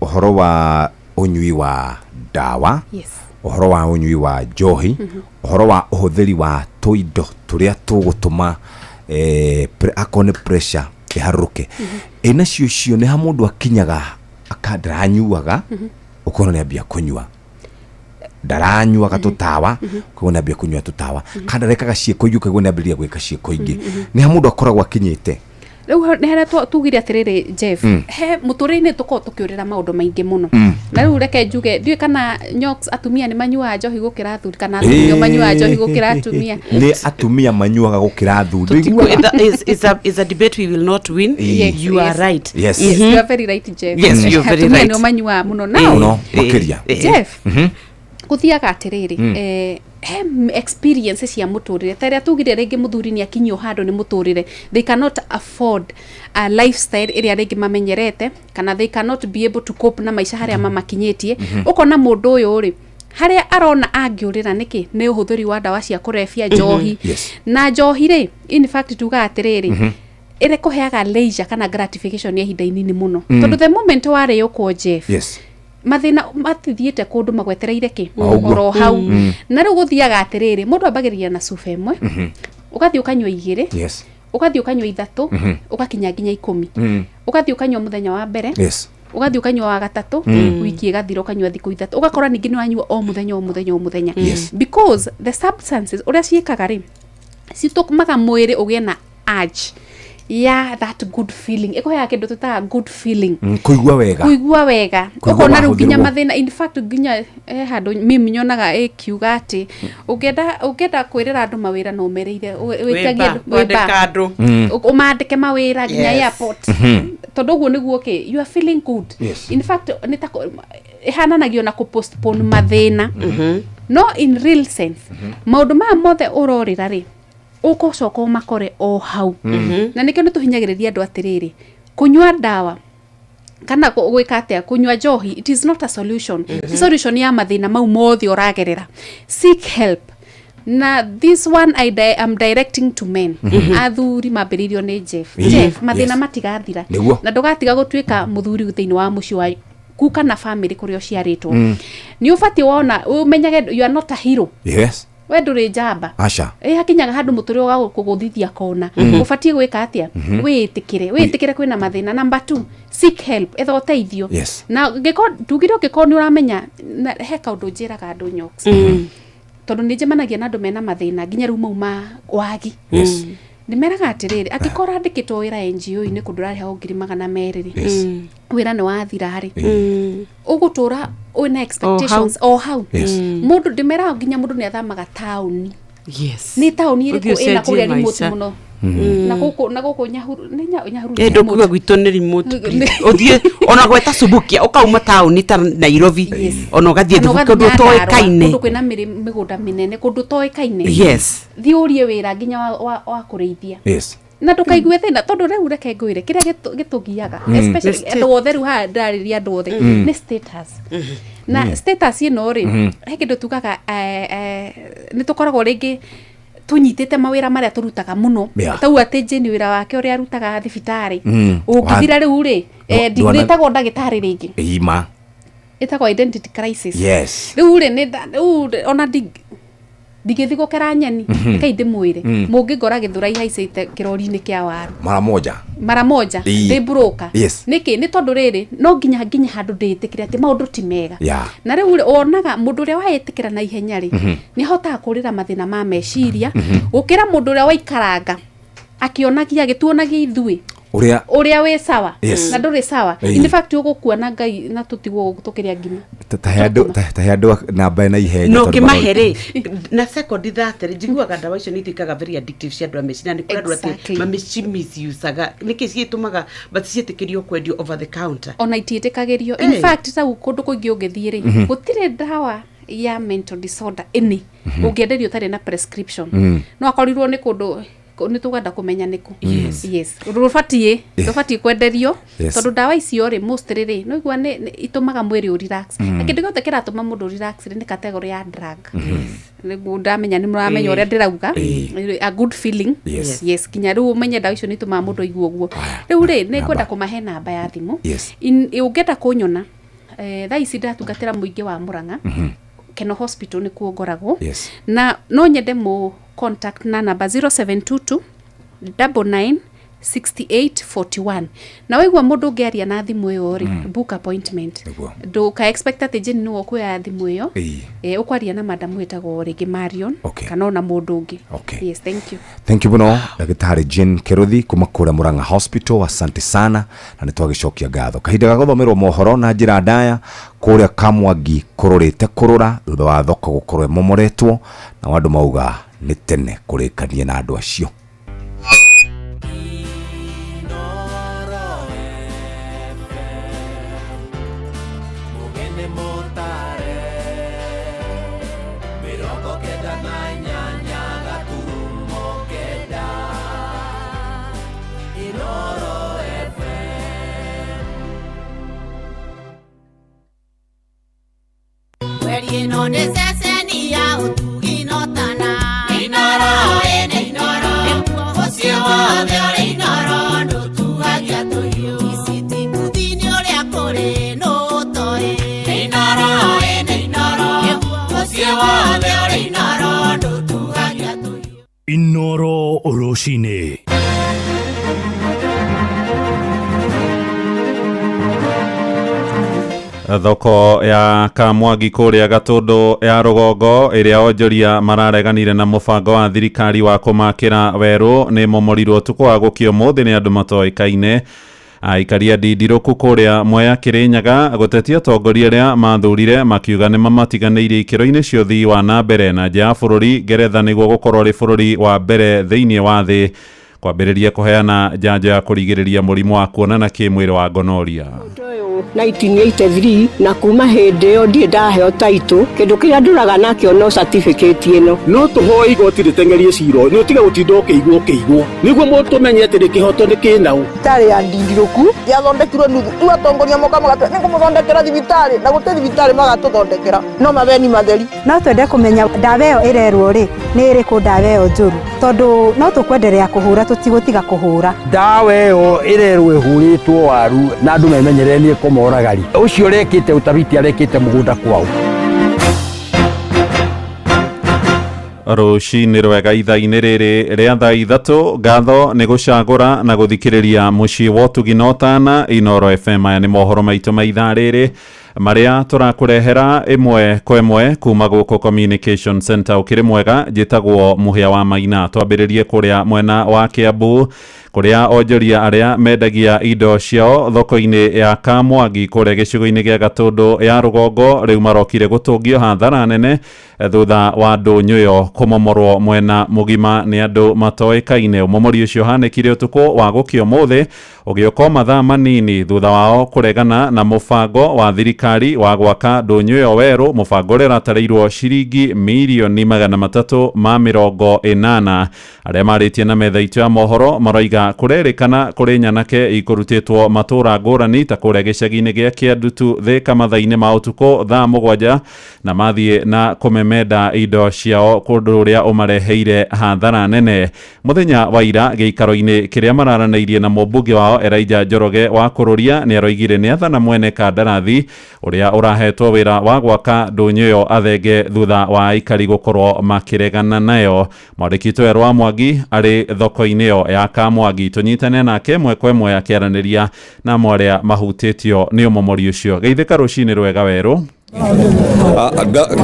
[SPEAKER 11] Ũhoro wa ũnyui wa ndawa, ũhoro wa ũnyui wa njohi, ũhoro wa ũhũthĩri wa tũindo tũrĩa tũgũtũma akorwo nĩ pressure ĩharũrũke. Ĩ nacio icio nĩ ha mũndũ akinyaga aka ndaranyuaga, ũkona nĩ ambia kũnyua, ndaranyuaga tũtawa, ũkaigua nĩ ambia kũnyua tũtawa, kana ndarekaga ciĩko ingĩ, ũkaigua nĩ ambĩrĩria gwĩka ciĩko ingĩ. Nĩ ha mũndũ akoragwo akinyĩte?
[SPEAKER 12] Rĩu nĩ harĩa tugire atĩrĩrĩ, Jeff, he mũtũrĩre-inĩ tũkoragwo tũkĩũrĩra maũndũ maingĩ mũno. Na rĩu reke njuge, ndiũĩ kana nyox atumia nĩ manyuaga njohi gũkĩra athuri, kana athuri nĩo manyuaga njohi gũkĩra atumia.
[SPEAKER 11] Nĩ atumia manyuaga gũkĩra athuri. Ndũiguaga?
[SPEAKER 9] Is a debate we will not win.
[SPEAKER 11] Yes,
[SPEAKER 9] You are
[SPEAKER 12] yes.
[SPEAKER 9] right.
[SPEAKER 11] Yes.
[SPEAKER 12] Yes, you are very right, Jeff.
[SPEAKER 9] Yes, you are very
[SPEAKER 12] Atumia
[SPEAKER 9] right.
[SPEAKER 12] nĩo manyuaga mũno now.
[SPEAKER 11] Mũno makĩria.
[SPEAKER 12] Jeff, gũthiaga atĩrĩrĩ, he experience cia mũtũrĩre ta ĩrĩa tugire rĩngĩ mũthuri nĩ akinyio handũ nĩ mũtũrĩre, they cannot afford a lifestyle ĩrĩa rĩngĩ mamenyerete, kana they cannot be able to cope na maica harĩa mamakinyĩtie. Ũkona mũndũ ũyũ rĩ, harĩa arona angĩũrĩra nĩkĩ nĩ ũhũthĩri wa ndawa cia kũrebia, njohi. Na njohi rĩ, in fact tugaga atĩrĩrĩ, ĩrĩ kũheaga leisure kana gratification ya ihinda inini mũno, tondũ the moment warĩũkwo, Jeff, mathĩna matithiĩte kũndũ, magwetereire kĩ?
[SPEAKER 11] O ũguo.
[SPEAKER 12] Oro hau. Na rĩu gũthiaga atĩrĩrĩ, mũndũ ambagĩrĩria na cuba ĩmwe, ũgathiĩ ũkanyua igĩrĩ, ũgathiĩ ũkanyua ithatũ, ũgakinya nginya 10. Ũgathiĩ ũkanyua mũthenya wa mbere, ũgathiĩ ũkanyua wa gatatũ, wiki ĩgathira ũkanyua thikũ 3, ũgakora ningĩ nĩ wanyua o mũthenya, o mũthenya, o mũthenya. Because the substances ũrĩa ciĩkaga rĩ, citũmaga mwĩrĩ ũgĩe na urge ya that good feeling, ĩkũheaga kĩndũ tũtaga good feeling.
[SPEAKER 11] Kũigua wega.
[SPEAKER 12] Kũigua wega.
[SPEAKER 11] Kũigua
[SPEAKER 12] Ũkona rĩu nginya
[SPEAKER 11] wahũthĩrwo.
[SPEAKER 12] mathĩna, in fact nginya he handũ mimi nyonaga ĩkiuga atĩ ũngĩenda kwĩrĩra andũ mawĩra no ũmerĩire wĩtagie
[SPEAKER 9] Wĩba,
[SPEAKER 12] andũ- wĩba.
[SPEAKER 9] kwandĩka andũ.
[SPEAKER 12] Ũmandĩke mawĩra nginya airport, tondũ ũguo nĩguo kĩ you are feeling good. In fact nĩ ta ĩhananagio na kũ postpone mathĩna, no in real sense maũndũ maya mothe ũrorĩra rĩ, ũgũcoka ũmakore o hau. Na nĩkĩo nĩ tũhinyagĩrĩria andũ atĩrĩrĩ, kũnyua ndawa kana gwĩka atĩa, kũnyua njohi, it is not a solution. Ti solution ya mathĩna mau mothe ũragerera. Seek help. Na this one I am directing to men. Athuri mambĩrĩirio nĩ Jeff. Jeff, mathĩna matigathira.
[SPEAKER 11] Nĩguo.
[SPEAKER 12] Na ndũgatiga gũtuĩka mũthuri thĩinĩ wa mũciĩ wa kuka na family kũrĩa ũciarĩtwo. Nĩ ũbatiĩ wona ũmenyage you are not a hero. We ndũrĩ njamba.
[SPEAKER 11] Aca.
[SPEAKER 12] Ĩ hakinyaga handũ mũtũrĩre ũgakũgũthithia kona, ũbatiĩ gwĩka atĩa? Wĩĩtĩkĩre kwĩna mathĩna. Number two, seek help, etha ũteithio. Na ngĩkorwo tugire ũngĩkorwo nĩ ũramenya, na he kaũndũ njĩraga andũ nyox, tondũ nĩ njemanagia na andũ mena mathĩna nginya rĩu mau ma wagi. Ndĩmeraga atĩrĩrĩ, angĩkorwo ũrandĩkĩtwo wĩra NGO-inĩ kũndũ ũrarĩhagwo 200,000 rĩ,
[SPEAKER 10] Yes.
[SPEAKER 12] Wĩra nĩ wathira rĩ,
[SPEAKER 10] Mm.
[SPEAKER 12] ũgũtũra wĩna expectations o hau.
[SPEAKER 9] Yes. Mm.
[SPEAKER 12] Mũndũ ndĩmeraga nginya mũndũ nĩ athamaga taũni.
[SPEAKER 9] Yes.
[SPEAKER 12] Nĩ taũni
[SPEAKER 9] Ũthiĩ
[SPEAKER 12] ĩrĩkũ ĩna
[SPEAKER 9] ũcenjie
[SPEAKER 12] kũrĩa remote
[SPEAKER 9] maica.
[SPEAKER 12] mũno?
[SPEAKER 9] Mm.
[SPEAKER 12] Na gũkũ Nyahururu nĩ Nyahururu
[SPEAKER 9] ä
[SPEAKER 12] nĩ
[SPEAKER 9] ndå kuga
[SPEAKER 12] remote.
[SPEAKER 9] gwitå nä remote å thiä ona gweta subukia å kauma taåni ta Nairobi ona å gathiä
[SPEAKER 12] Kana
[SPEAKER 9] thubukia
[SPEAKER 12] ũgathiĩ
[SPEAKER 9] å ndå å
[SPEAKER 12] Nyandarũa,
[SPEAKER 9] toäkaine.
[SPEAKER 12] kũndũ kwĩna mĩgũnda mĩnene, kũndũ ũtoĩkaine.
[SPEAKER 9] Yes.
[SPEAKER 12] Thiĩ ũrie wĩra nginya wa kũrĩithia
[SPEAKER 11] Yes.
[SPEAKER 12] Na ndũkaigue thĩna, tondũ rĩu reke ngwĩre kĩrĩa gĩtũgiaga, especially
[SPEAKER 9] Nĩ
[SPEAKER 12] andũ othe, rĩu haha ndĩrarĩria andũ othe, nĩ status na status ĩno rĩ, he kĩndũ tugaga nĩ tũkoragwo rĩngĩ tũnyitĩte mawĩra marĩa tũrutaga mũno. Tau atĩ Jane wĩra wake ũrĩa arutaga thibitarĩ, ũngĩthira rĩu rĩ, ndĩtagwo ndagĩtarĩ rĩngĩ,
[SPEAKER 11] Ima.
[SPEAKER 12] Ĩtagwo identity crisis.
[SPEAKER 11] Yes.
[SPEAKER 12] Rĩu rĩ, rĩu rĩ, ona ndingĩthiĩ gũkera nyeni. Rekei ndĩmwĩre, mũngĩngora Gĩthũrai haicĩte kĩrori-inĩ kĩa waru
[SPEAKER 11] Mara moja.
[SPEAKER 12] Mara moja. Ndĩ broker. Nĩkĩ? Nĩ tondũ rĩrĩ, no nginya handũ ndĩĩtĩkĩre atĩ maũndũ ti mega. Na rĩu rĩ, wonaga mũndũ ũrĩa waĩtĩkĩra na ihenya rĩ, nĩ ahotaga kũrĩra mathĩna ma meciria gũkĩra mũndũ ũrĩa waikaranga akĩonagia, agĩtuonagia ithuĩ
[SPEAKER 11] Ũrĩa
[SPEAKER 12] ũrĩa wĩ sawa na ndũrĩ sawa. In fact, ũgũkua na Ngai na tũtigwo tũkĩrĩa ngima.
[SPEAKER 11] Ta he andũ namba na ihenya
[SPEAKER 9] No
[SPEAKER 11] tondũ
[SPEAKER 9] ngĩmahe rĩ na sekondi 30 rĩ, njiguaga ndawa icio nĩ ituĩkaga very addictive cia andũ a meciria, na nĩ kũrĩ andũ atĩ mamĩcimisusaga. Nĩkĩ ciĩtũmaga but ciĩtĩkĩrio kwendio over the counter?
[SPEAKER 12] Ona itiĩtĩkagĩrio. In fact, tau kũndũ kũingĩ ũngĩthiĩ rĩ, gũtirĩ ndawa ya mental disorder ĩnĩ ũngĩenderio ũtarĩ na prescription. No akorirwo nĩ kũndũ nĩ tũkwenda kũmenya nĩkũ. Yes, rũbatiĩ rũbatiĩ kwenderio, tondũ ndawa icio rĩ, mostly rĩ, no igua nĩ itũmaga mwĩrĩ ũ relax. Na kĩndũ gĩothe kĩratũma mũndũ relax rĩ, nĩ category ya drug. Nĩguo ndamenya nĩ mũramenya ũrĩa ndĩrauga, a good feeling. Yes, nginya rĩu ũmenye ndawa icio nĩ itũmaga mũndũ aigue ũguo. Rĩu rĩ, nĩ ngwenda kũmahe namba ya thimũ. Ũngĩenda kũnyona, thaa ici ndatungatĩra mũingĩ wa Mũrang'a, Keno Hospital nĩkuo ngoragwo. Na no nyende mũ contact na namba 0722 99 68 41. Na waigua mũndũ ũngĩaria na thimũ ĩyo rĩ, book appointment. Ndũka expect atĩ Jane nĩwe ũkuoya thimũ ĩyo. Ũkwaria na madam wĩtagwo rĩngĩ Marion kana ona mũndũ ũngĩ. Yes, thank you.
[SPEAKER 11] Thank you muno, ndagĩtarĩ Jane Keruthi kuma kũrĩa Murang'a Hospital, asante sana na nĩ twagĩcokia ngatho. Kahinda ga gũthomerwo mohoro na njĩra ndaya. Kũrĩa Kamwangi kũrũrĩte kũrũra thutha wa thoko gũkorwo ĩmomoretwo na andũ mauga nĩ tene kũrĩkanie na andũ acio.
[SPEAKER 10] Mugene motare 98.9 Inoro FM.
[SPEAKER 4] Mweri ĩno nĩ ceceni ya ũtugi notana. Inoro ĩnĩ Inoro, mũciĩ wothe ũrĩ Inoro, ndũtuagia tũhiũ. Iciti ũrĩa kũrĩ nũtoĩ. Inoro ĩnĩ Inoro, mũciĩ wothe ũrĩ Inoro, ndũtuagia tũhiũ.
[SPEAKER 26] Inoro Rũcinĩ.
[SPEAKER 15] Thoko ya Kamwangi kũrĩa Gatũndũ ya rũgongo ĩrĩa onjoria marareganire na mũbango wa thirikari wa kũmakĩra werũ nĩ momorirwo ũtukũ wa gũkĩa ũmũthĩ nĩ andũ matoĩkaine. Aikaria ndindirũku kũrĩa Mwea Kĩrĩnyaga gũtetia atongoria arĩa mathurire makiuga nĩ mamatiganĩirie ikĩro-inĩ cia ũthii wa na mbere. Na nja ya bũrũri, Ngeretha nĩguo gũkorwo rĩ bũrũri wa mbere thĩinĩ wa thĩ kwambĩrĩria kũheana njanjo ya kũrigĩrĩria mũrimũ wa kuonana kĩmwĩrĩ wa gonorrhea.
[SPEAKER 6] 1983 na kuma hĩndĩ ĩyo ndirĩ ndaheo taitũ. Kĩndũ kĩrĩa ndũraga nakĩo no certificate ĩno.
[SPEAKER 16] No tũhoe igoti rĩteng'erie cira nĩ ũtige gũtinda ũkĩigwo ũkĩigwo nĩguo mũndũ tũmenye atĩ kĩhoto nĩ kĩnaũ.
[SPEAKER 17] Thibitarĩ ya ndindirũku yathondekirwo nuthu, rĩu atongoria moka magatwĩra nĩngũmũthondekera thibitarĩ, na gũtirĩ thibitarĩ magatũthondekera, no mabeni matheri.
[SPEAKER 18] No twende kũmenya ndawa ĩyo ĩrerwo rĩ, nĩ ĩrĩkũ ndawa ĩyo njũru, tondũ no tũkwenderea kũhũra, tũtigũtiga kũhũra.
[SPEAKER 20] Ndawa ĩyo ĩrerwo ĩhũrĩtwo waru na andũ memenyerere nĩ ĩkũmoragari ũcio ũrekĩte ũtabiti arekĩte mũgũnda kwao.
[SPEAKER 15] Rũcinĩ rwega ithaa-inĩ rĩrĩ rĩa thaa 3, ngatho nĩ gũcagũra na gũthikĩrĩria mũciĩ wa ũtugi na ũtana Inoro FM. Aya nĩ mohoro maitũ ma ithaa rĩrĩ marĩa tũrakũrehera ĩmwe kwa ĩmwe kuma gũkũ Communication Center. Ũkĩrĩ mwega, njĩtagwo Mũhĩa wa Maina. Twambĩrĩrie kũrĩa mwena wa Kiambu, kũrĩa onjoria arĩa mendagia indo ciao thoko-inĩ ya Kamwangi kũrĩa gĩcigo-inĩ gĩa Gatũndũ ya rũgongo rĩu marokire gũtũngio hathara nene thutha wa ndũnyũ ĩyo kũmomorwo mwena mũgima nĩ andũ matoĩkaine. Ũmomori ũcio ũhanĩkire ũtukũ wa gũkĩa ũmũthĩ, ũgĩũka o mathaa manini thutha wao kũregana na mũbango wa thirikari wa gwaka ndũnyũ ĩyo werũ, mũbango ũrĩa ũratarĩirwo ciringi mirioni 380. Arĩa marĩtie na metha itũ ya mohoro maroiga kũrerĩkana kũrĩ nyanake ikũrutĩtwo matũra ngũrani ta kũrĩa gĩcagi-inĩ gĩa Kĩandutu Thĩka mathaa-inĩ ma ũtukũ thaa 7, na mathiĩ na kũmemenda indo ciao kũndũ ũrĩa ũmareheire hathara nene. Mũthenya wa ira gĩikaro-inĩ kĩrĩa mararanĩirie na mũmbunge wao Elijah Njoroge wa Kũrũria nĩ aroigire nĩ athana mwene kandarathi ũrĩa ũrahetwo wĩra wa gwaka ndũnyũ ĩyo athenge thutha wa aikari gũkorwo makĩregana nayo. Mwandĩki witũ Werũ wa Mwangi arĩ thoko-inĩ ĩyo ya Kamwangi, tũnyitane nake ĩmwe kwa ĩmwe akĩaranĩria na amwe arĩa mahutĩtio nĩ ũmomori ũcio. Geithĩka rũcinĩ rwega Werũ.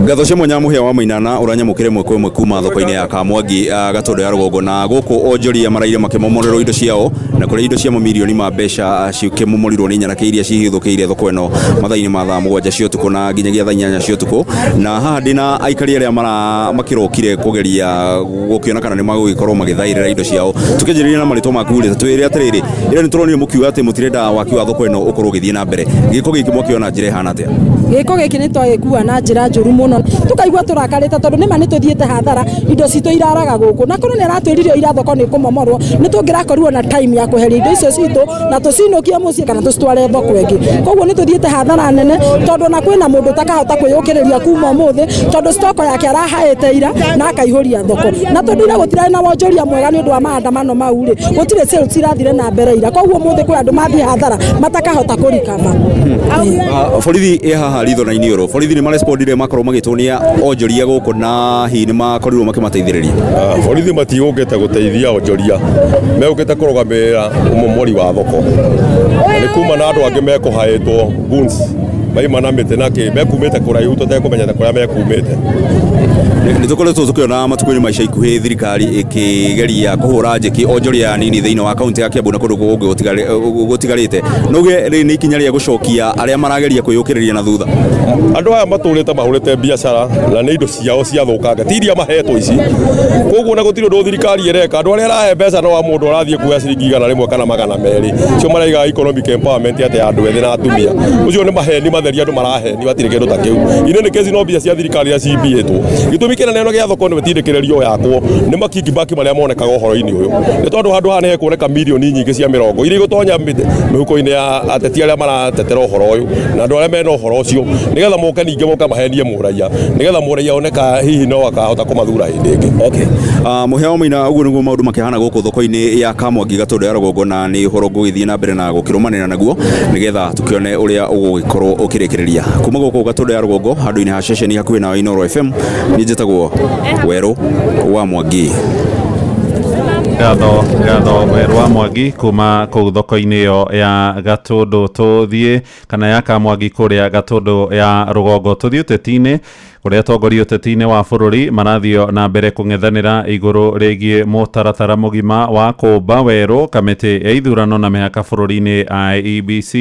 [SPEAKER 8] Ngatho cia mwanya Mũhĩa wa Mainana ũranyamũkĩra ĩmwe kwa ĩmwe kuma thoko-inĩ ya Kamwangi, Gatũndũ ya rũgongo, na gũkũ onjoria maraire makĩmomorerwo indo ciao, na kũrĩa indo cia mamirioni ma mbeca cikĩmomorirwo nĩ nyanake iria cihithũkĩire thoko ĩno mathaa-inĩ ma thaa 7 cia ũtukũ na nginyagia thaa 8 cia ũtukũ. Na haha ndĩna aikari arĩa makĩrokire kũgeria gũkĩona kana nĩ magũgĩkorwo magĩthaĩrĩra indo ciao. Tũkĩanjĩrĩria na marĩtwa maku rĩ, twĩre atĩrĩrĩ, ĩra nĩ tũronire mũkiuga atĩ mũtirenda waki wa thoko ĩno ũkorwo ũgĩthiĩ na mbere, gĩko gĩkĩ mwakĩona njĩra ĩhana atĩa?
[SPEAKER 13] Gĩko gĩkĩ nĩ twagĩkua na njĩra njũru mũno, tũkaigua tũrakarĩte tondũ nĩma nĩ tũthiĩte hathara, indo citũ iraraga gũkũ, na korwo nĩ aratwĩrire ira thoko nĩ kũmomorwo, nĩ tũngĩrakorirwo na time ya kweheria indo icio citũ na tũcinũkie mũciĩ kana tũcitware thoko ĩngĩ. Koguo nĩ tũthiĩte hathara nene tondũ ona kwĩna mũndũ ũtakahota kwĩyũkĩrĩria kuma ũmũthĩ tondũ stoko yake arahaĩte ira na akaihũria thoko, na tondũ ira gũtirarĩ na wonjoria mwega nĩ ũndũ wa maandamano mau rĩ, gũtirĩ sales irathire na mbere ira, koguo ũmũthĩ kwĩ andũ mathiĩ hathara matakahota kũrikaba.
[SPEAKER 8] Borithi ĩ haha ritho na iniũrũ, borithi nĩ marespondire makorwo magĩtũnia onjoria gũkũ na hihi nĩ makorirwo makĩmateithĩrĩria?
[SPEAKER 19] Borithi matigũkĩte gũteithia onjoria, megũkĩte kũrũgamĩrĩra ũmomori wa thoko. Nĩ kuma na andũ angĩ mekũhaĩtwo goons maima na mĩtĩ na kĩ, mekumĩte kũraihu tũtekũmenyete kũrĩa mekumĩte.
[SPEAKER 8] Nĩ tũkoretwo tũkĩona matukũ-inĩ ma ica ikuhĩ thirikari ĩkĩgeria kũhũra njeki onjoria anini thĩinĩ wa kaunti ya Kiambu na kũndũ kũngĩ gũtigarĩte. No uge rĩrĩ nĩ ikinya rĩa gũcokia arĩa marageria kwĩyũkĩrĩria na thutha?
[SPEAKER 19] Andũ aya matũrĩte mahũrĩte biacara na nĩ indo ciao ciathũkanga, ti iria mahetwo ici. Koguo na gũtirĩ ũndũ thirikari ĩreka, andũ arĩa ĩrahe mbeca no wa mũndũ arathiĩ kuoya ciringi 100 kana 200, cio maraiga economic empowerment atĩ ya andũ ethĩ na atumia. Ũcio nĩ maheni matheri, andũ maraheni, hatirĩ kĩndũ ta kĩu. Inĩ nĩ kesi no mbia cia thirikari iria cimbĩtwo. Gĩtũmi kĩnene gĩa thoko nĩ gĩtindĩkĩrĩrio yakwo nĩ makickback marĩa monekaga ũhoro-inĩ ũyũ, nĩ tondũ handũ haha nĩ hekuoneka mirioni nyingĩ cia mĩrongo iria igũtonya mĩhuko-inĩ ya ateti arĩa maratetera ũhoro ũyũ na andũ arĩa mena ũhoro ũcio, nĩgetha moke ningĩ moke mahenie mũraiya, nĩgetha mũraiya one ka hihi no akahota kũmathura hĩndĩ ĩngĩ.
[SPEAKER 8] Okay. Mũhĩa wa Maina, ũguo nĩguo maũndũ makĩhana gũkũ thoko-inĩ ya Kamwangi Gatũndũ ya rũgongo, na nĩ ũhoro ngũgĩthiĩ na mbere na gũkĩrũmanĩra naguo nĩgetha tũkĩone ũrĩa ũgũgĩkorwo ũkĩrĩkĩrĩria. Kuma gũkũ Gatũndũ ya rũgongo handũ-inĩ ha ceceni hakuhĩ na Inooro FM, niĩ njĩtagwo Werũ wa Mwangi.
[SPEAKER 15] Ngatho Werũ wa Mwangi kuma kũu thoko-inĩ ĩyo ya Gatũndũ tũthiĩ kana ya Kamwangi kũrĩa Gatũndũ ya rũgongo, tũthiĩ ũteti-inĩ kũrĩa atongoria ũteti-inĩ wa bũrũri marathiĩ na mbere kũng'ethanĩra igũrũ rĩgiĩ mũtaratara mũgima wa kũmba werũ kamĩtĩ ya ithurano na mĩhaka bũrũri-inĩ IEBC.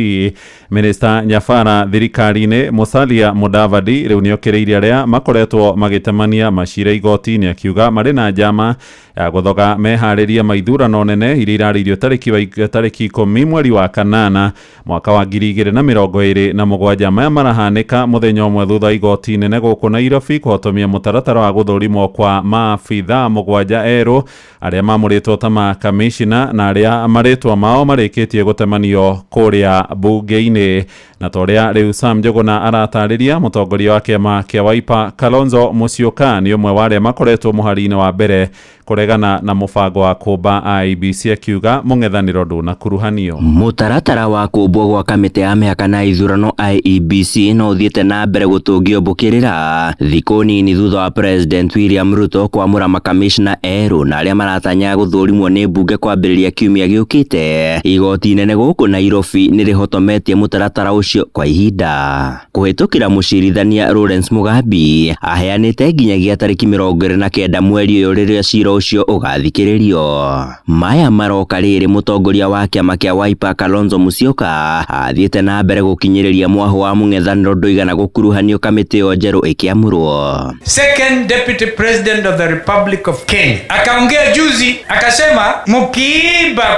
[SPEAKER 15] Minista Nyabara thirikari-inĩ Musalia Mudavadi rĩu nĩokĩrĩirie arĩa makoretwo magĩtemania macira igoti-inĩ akiuga marĩ na njama ya gũthoga meharĩria ma ithurano nene iria irarĩirio tarĩki 10 mweri wa 8 mwaka wa 2027. Maya marahanĩka mũthenya ũmwe thutha igoti nene gũkũ Nairobi kũhotomia mũtaratara wa gũthũrimwo kwa maabithaa 7 erũ arĩa mamũrĩtwo ta makamishina na arĩa marĩtwa mao marĩkĩtie gũtemanio kũrĩa bunge-inĩ. Na ta ũrĩa rĩu Sam Njuguna aratarĩria, mũtongoria wa kĩama kĩa Wiper Kalonzo Musyoka nĩ ũmwe wa arĩa makoretwo mũhari-inĩ wa mbere kũregana na mũbango wa kũmba IEBC akiuga mũng'ethanĩro ndũnakuruhanio.
[SPEAKER 20] Mũtaratara wa kũmbwo gwa kamĩtĩ ya mĩhaka na ithurano IEBC no ũthiĩte na mbere gũtũngio mbũkĩrĩra Thikũ nini thutha wa President William Ruto kwamũra makamishna erũ na arĩa maratanya gũthũrimwo nĩ mbunge kwambĩrĩria kiumia gĩũkĩte, igoti inene gũkũ Nairobi nĩrĩhotometie mũtaratara ũcio kwa ihinda. Kũhĩtũkĩra mũcirithania Lawrence Mugambi aheanĩte nginyagia tarĩki 29 mweri ũyũ rĩrĩa cira ũcio ũgathikĩrĩrio. Maya maroka rĩrĩ mũtongoria wa kĩama kĩa Wiper Kalonzo Musyoka athiĩte na mbere gũkinyĩrĩria mwahũ wa mũng'ethanĩro ndũigana gũkuruhanio kamĩtĩ ĩyo njerũ ĩkĩamũrwo.
[SPEAKER 7] Second Deputy President of the Republic of Kenya akaongea juzi akasema, mkiiba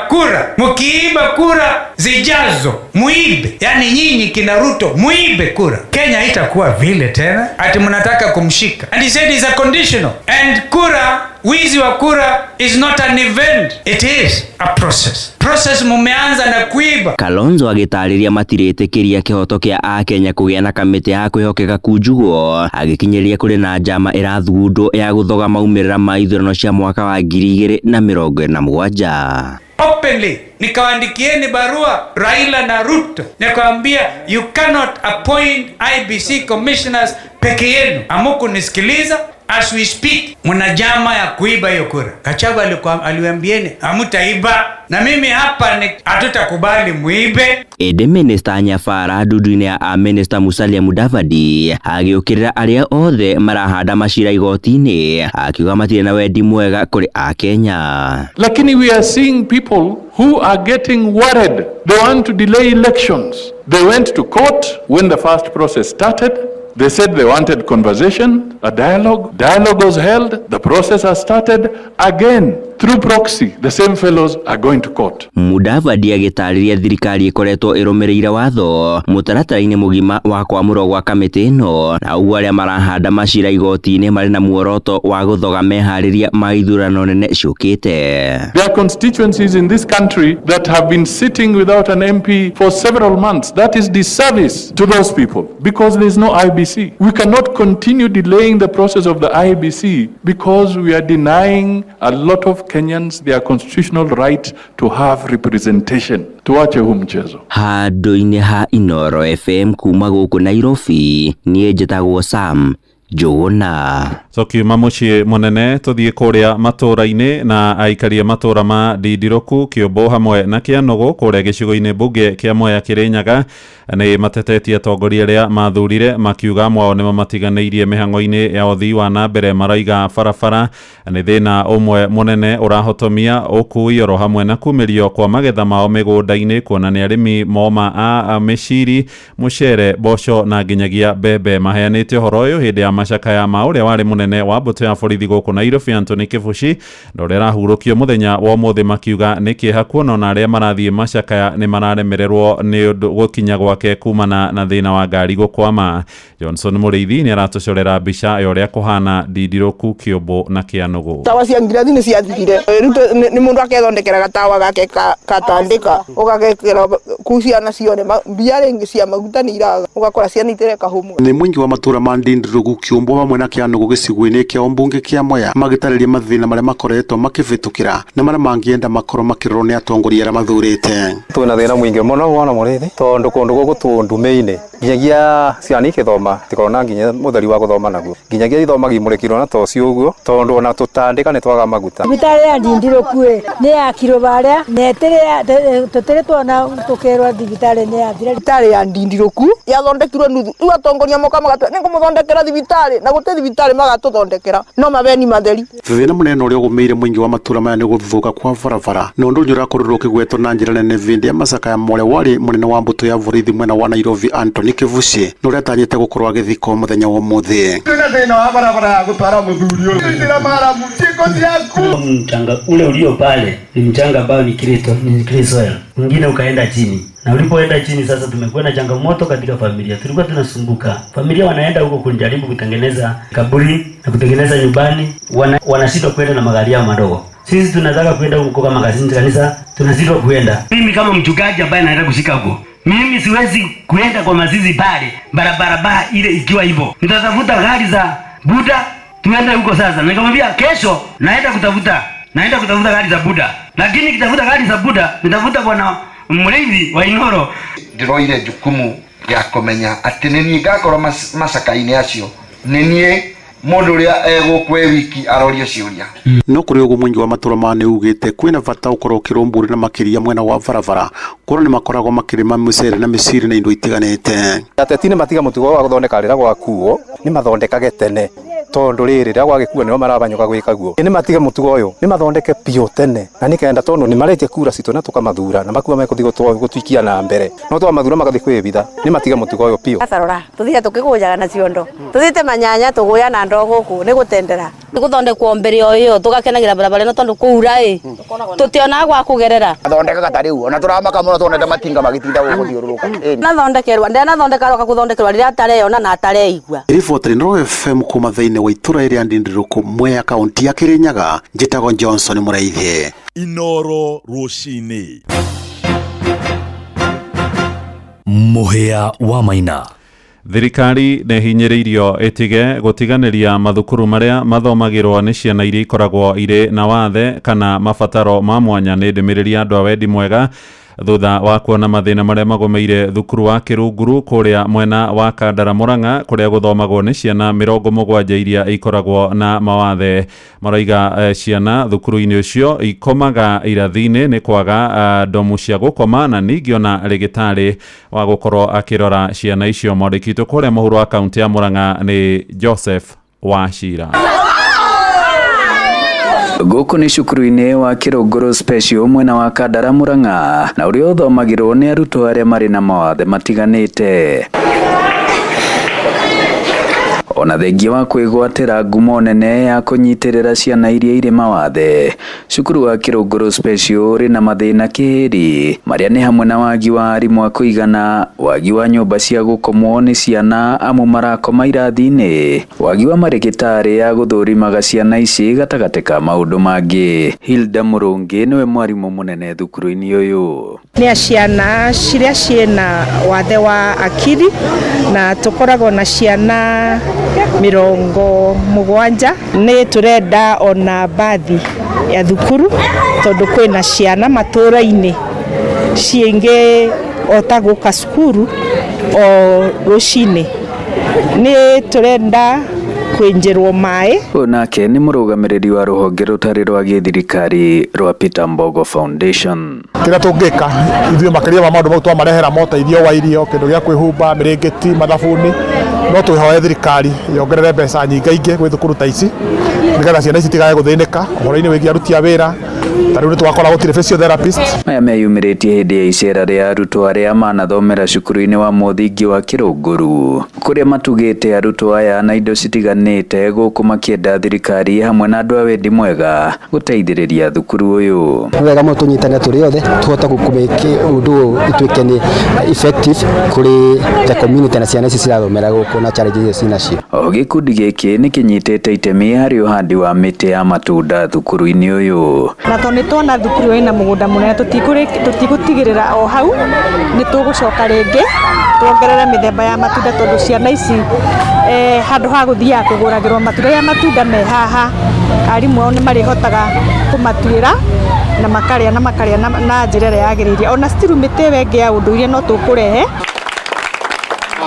[SPEAKER 7] kura zijazo muibe, yani nyinyi kina Ruto muibe kura, Kenya itakuwa vile tena ati mnataka kumshika. And he said it's a conditional, and kura, wizi wa kura is not an event, it is a process. Process mumeanza na kuiba.
[SPEAKER 20] Kalonzo agĩtarĩria matirĩtĩkĩria kĩhoto kĩa akenya kũgĩa na kamĩtĩ ya kwĩhokeka kunjugwo, agĩkinyĩria kũrĩ na njama ĩrathugundwo ya gũthoga maumĩrĩra ma ithurano cia mwaka wa 2027.
[SPEAKER 7] Openly nikawaandikieni barua Raila na Ruto, nikawaambia you cannot appoint IBC commissioners peke yenu. Hamukunisikiliza. As we speak, mna jama ya kuiba hiyo kura. Gachagua aliwaambieni hamtaiba, na mimi hapa hatutakubali muibe.
[SPEAKER 20] Ĩndĩ Minister Nyabara ndundu-inĩ ya Minister Musalia Mudavadi agĩũkĩrĩra arĩa othe marahanda macira igoti-inĩ, akiuga matirĩ na wendi mwega kũrĩ akenya.
[SPEAKER 21] Lakini we are seeing people who are getting worried. They want to delay elections. They went to court when the first process started. They said they wanted conversation, a dialogue. Dialogue was held. The process has started. Again, through proxy, the same fellows are going to court.
[SPEAKER 20] Mudavadi agĩtarĩria thirikari ĩkoretwo ĩrũmĩrĩire watho mũtaratara-inĩ mũgima wa kwamũrwo gwa kamĩtĩ ĩno, na ũguo arĩa marahanda macira igoti-inĩ marĩ na muoroto wa gũthoga meharĩria ma ithurano nene ciũkĩte.
[SPEAKER 21] There are constituencies in this country that have been sitting without an MP for several months. That is disservice to those people because there is no IBC. We cannot continue delaying the process of the IBC because we are denying a lot of Kenyans their constitutional right to have representation. Tuache huu mchezo.
[SPEAKER 20] Handũ-inĩ ha Inooro FM kuma gũkũ Nairobi, niĩ njĩtagwo Sam Njũgũna.
[SPEAKER 15] Tũkiuma mũciĩ mũnene tũthiĩ kũrĩa matũra-inĩ na aikaria matũra ma Ndindiruku, Kĩũmbũ hamwe na Kĩanũgũ kũrĩa gĩcigo-inĩ mbunge kĩa Mwea Kĩrĩnyaga nĩ matetetie atongoria arĩa mathurire makiuga mwao nĩ mamatiganĩirie mĩhang'o-inĩ ya ũthii wa na mbere. Maraiga barabara nĩ thĩna ũmwe mũnene ũrahotomia ũkui oro hamwe na kumĩrio kwa magetha mao mĩgũnda-inĩ, kuona nĩ arĩmi moma a mĩciri, mũcere, mboco na nginyagia mbembe. Maheanĩte ũhoro ũyũ hĩndĩ ya macakaya ma ũrĩa warĩ mũnene wa mbũtũ ya borithi gũkũ Nairobi Anthony Kibuci, na ũrĩa arahurũkio mũthenya wa ũmũthĩ, makiuga nĩ kĩeha kuona ona arĩa marathiĩ macakaya nĩ mararemererwo nĩ ũndũ gũkinya gwake kumana na thĩna wa ngari gũkwama. Johnson Mũrĩithi nĩ aratũcorera mbica ya ũrĩa kũhana Ndindiruku, Kĩũmbũ na Kĩanũgũ.
[SPEAKER 17] Tawa cia ngirathi nĩ ciathirire, rĩu nĩ mũndũ akethondekera gatawa gake katandĩka ũgagekĩra kũu ciana cione mbia rĩngĩ cia maguta nĩ iraga, ũgakora ciana itireka homework.
[SPEAKER 22] Nĩ mũingĩ wa matũra ma Ndindiruku, Kĩũmbũ hamwe na Kĩanũgũ gĩcigo-inĩ kĩa mbunge kĩa Mwea magĩtarĩria mathĩna marĩa makoretwo makĩvĩtũkĩra na marĩa mangĩenda makorwo makĩrorwo nĩ atongoria arĩa mathurĩte.
[SPEAKER 23] Twĩna thĩna mũingĩ mũno wona Mũrĩithi, tondũ kũndũ gũkũ tũ ndume-inĩ nginyagia ciana ikĩthoma tikorwo nginya mũtheri wa gũthoma naguo, nginyagia ithomagi mũrĩkirwo na toci ũguo, tondũ ona tũtandĩka nĩ twaga maguta.
[SPEAKER 24] Thibitarĩ ya Ndindiruku nĩ yakirwo barĩa na tũtirĩ tuona tũkĩrwo thibitarĩ nĩ yathira.
[SPEAKER 17] Thibitarĩ ya Ndindiruku yathondekirwo nuthu, rĩu atongoria moka magatwĩra nĩ ngũmũthondekera thibitarĩ, na gũtirĩ thibitarĩ magatũthondekera, no mabeni matheri.
[SPEAKER 22] Thĩna mũnene ũrĩa ũgũmĩire mũingĩ wa matũra maya nĩ gũthũka kwa barabara, na ũndũ ũrĩa ũrakorirwo ũkĩgwetwo na njĩra nene hĩndĩ ya macakaya ma ũrĩa warĩ mũnene wa mbũtũ ya borithi mwena wa Nairobi Anthony Kibuci, na ũrĩa atanyĩte gũkorwo agĩthikwo mũthenya wa ũmũthĩ.
[SPEAKER 26] Twĩna thĩna wa barabara ya gũtwara mũthuri ũyũ ithira maramu ciĩko ciaku.
[SPEAKER 25] Mchanga ule ulio pale ni mchanga ambao ni clay soil, mwingine ukaenda chini, na ulipoenda chini sasa tumekuwa na changamoto katika familia. Tulikuwa tunasumbuka, familia wanaenda huko kujaribu kutengeneza kaburi na kutengeneza nyumbani, wanashindwa kwenda na magari yao madogo. Sisi tunataka kwenda huko kama kanisa, tunashindwa kwenda.
[SPEAKER 27] Mimi kama mchungaji ambaye naenda kushika huko, mimi siwezi kuenda kwa mazizi pale barabara ile ikiwa hivyo. Nitatafuta gari za Buda tuende huko sasa. Nikamwambia kesho naenda kutafuta gari za Buda. Lakini nikitafuta gari za Buda nitafuta bwana Mũrĩithi wa Inooro.
[SPEAKER 28] Ndiroire jukumu ya kũmenya atĩ nĩ niĩ ngakorwo macaka-inĩ acio
[SPEAKER 1] Nĩ niĩ mũndũ ũrĩa egũkũ e wiki arorio ciũria.
[SPEAKER 22] No kũrĩ ũguo, mũingĩ wa matũra maya nĩ ugĩte kwĩna bata ũkorwo ũkĩrũmbũrio na makĩria mwena wa barabara, kuona nĩ makoragwo makĩrĩma mũcere na mĩciri na indo itiganĩte.
[SPEAKER 23] Ateti nĩ matiga mũtugo wa gũthondeka rĩrĩa gwakuo, nĩ mathondekage tene, tondũ rĩrĩ rĩrĩa gwagĩkua nĩo marabanyũka gwĩka guo. Nĩ matige mũtugo ũyũ, nĩ mathondeke biũ tene, na nĩ kenda, tondũ nĩ maretia kura citũ na tũkamathura, na makua mekũthiĩ gũtwikia na mbere, no twamathura magathiĩ kwĩbitha. Nĩ matige mũtugo ũyũ biũ.
[SPEAKER 2] Atarora tuthiĩ tukĩgũjaga na ciondo, tuthiĩte manyanya tũgũya na ndoo gũkũ nĩ gũtendera.
[SPEAKER 3] Gũthondekwo mbere o ĩyo tũgakenagira barabara ĩno, tondũ kũura ĩ tũtionaga gwa kũgerera.
[SPEAKER 1] Athondekaga ta rĩu ona tũramaka mũno tuonete matinga magĩtinda gũkũ thiũrũrũka.
[SPEAKER 3] Nathondekerwa ndenathondeka roka gũthondekerwa rĩrĩa atareyona na atareigua.
[SPEAKER 22] Riboti Inooro FM kuma thĩinĩ wa itũra rĩa Ndindirũkũ, Mwea, kaunti ya Kirinyaga, njĩtagwo Johnson Mũraithi.
[SPEAKER 5] Inooro rũcinĩ.
[SPEAKER 26] Mũhĩa wa Maina.
[SPEAKER 15] Thirikari nĩ hinyĩrĩirio ĩtige gũtiganĩria mathukuru marĩa mathomagĩrwo nĩ ciana iria ikoragwo irĩ na wathe kana mabataro ma mwanya. Nĩ ndũmĩrĩri ya andũ a wendi mwega thutha wa kuona mathĩna marĩa magũmĩire thukuru wa Kĩrunguru kũrĩa mwena wa Kandara, Murang'a, kũrĩa gũthomagwo nĩ ciana 70 iria ikoragwo na mawathe. Maroiga ciana thukuru-inĩ ũcio ikomaga irathi-inĩ nĩ kwaga ndomu cia gũkoma, na ningĩ ona rĩgĩtarĩ wa gũkorwo akĩrora ciana icio. Mwandĩki witũ kũrĩa mũhuro wa kaunti ya Murang'a nĩ Joseph Wachira.
[SPEAKER 9] Gũkũ nĩ cukuru-inĩ wa Kĩrũngũrũ Special mwena wa Kandara, Murang'a, na ũrĩa ũthomagĩrwo nĩ arutwo arĩa marĩ na mawathe matiganĩte. Ona thengia wa kwĩgwatĩra ngumo nene ya kũnyitĩrĩra ciana iria irĩ mawathe, cukuru wa Kĩrũngũrũ Special ũrĩ na mathĩna kĩhĩri, marĩa nĩ hamwe na wagi wa arimũ a kũigana, wagi wa nyũmba cia gũkomwo nĩ ciana amu marakoma irathi-inĩ, wagi wa marĩgĩtarĩ ya gũthũrimaga ciana ici, gatagatĩ ka maũndũ mangĩ. Hilda Mũrũngĩ nĩwe mwarimũ mũnene thukuru-inĩ ũyũ.
[SPEAKER 12] Nĩ ciana ciria ciĩna wathe wa akiri, na tũkoragwo na ciana 70. Nĩ tũrenda ona bathi ya thukuru, tondũ kwĩna ciana matũra-inĩ ciĩngĩ ota gũka cukuru o rũcinĩ. Nĩ tũrenda kwĩnjĩrwo maĩ.
[SPEAKER 9] Ũyũ nake nĩ mũrũgamĩrĩri wa rũhonge rũtarĩ rwa gĩthirikari rwa Peter Mbogo Foundation.
[SPEAKER 14] Kĩrĩa tũngĩka ithuĩ makĩria ma maũndũ mau, twamarehera moteithio wa irio, kĩndũ gĩa kwĩhumba, mĩrĩngĩti, mathabuni, no twĩhoe thirikari yongerere mbeca nyingaingĩ gwĩ thukuru ta ici, nĩgetha ciana ici itigage gũthĩnĩka ũhoro-inĩ wĩgiĩ aruti a wĩra. Ta rĩu nĩ twakora gũtirĩ physiotherapist.
[SPEAKER 9] Maya meyumĩrĩtie hĩndĩ ya icera rĩa arutwo arĩa manathomera cukuru-inĩ wa mũthingi wa Kĩrũngũru, kũrĩa matugĩte arutwo aya na indo citiganĩte, gũkũ makĩenda thirikari hamwe na andũ a wendi mwega gũteithĩrĩria thukuru ũyũ.
[SPEAKER 28] Nĩ wega mũno tũnyitane tũrĩ othe, tũhote kũmĩke ũndũ ũyũ ituĩke nĩ effective kũrĩ the community na ciana ici cirathomera gũkũ na challenges icio cinacio.
[SPEAKER 9] O gĩkundi gĩkĩ nĩ kĩnyitĩte itemi harĩ ũhandi wa mĩtĩ ya matunda thukuru-inĩ ũyũ.
[SPEAKER 29] Na tondũ nĩ tuona thukuru ĩna mũgũnda mũnene, tũtigũtigĩrĩra o hau, nĩ tũgũcoka rĩngĩ tuongerere mĩthemba ya matunda, tondũ ciana ici handũ ha gũthiaga kũgũragĩrwo matunda, rĩrĩa matunda me haha arimũ ao nĩ marĩhotaga kũmatuĩra na makarĩa na makarĩa na njĩra ĩrĩa yagĩrĩire. Ona still mĩtĩ ĩyo ĩngĩ ya ũndũire no tũkũrehe.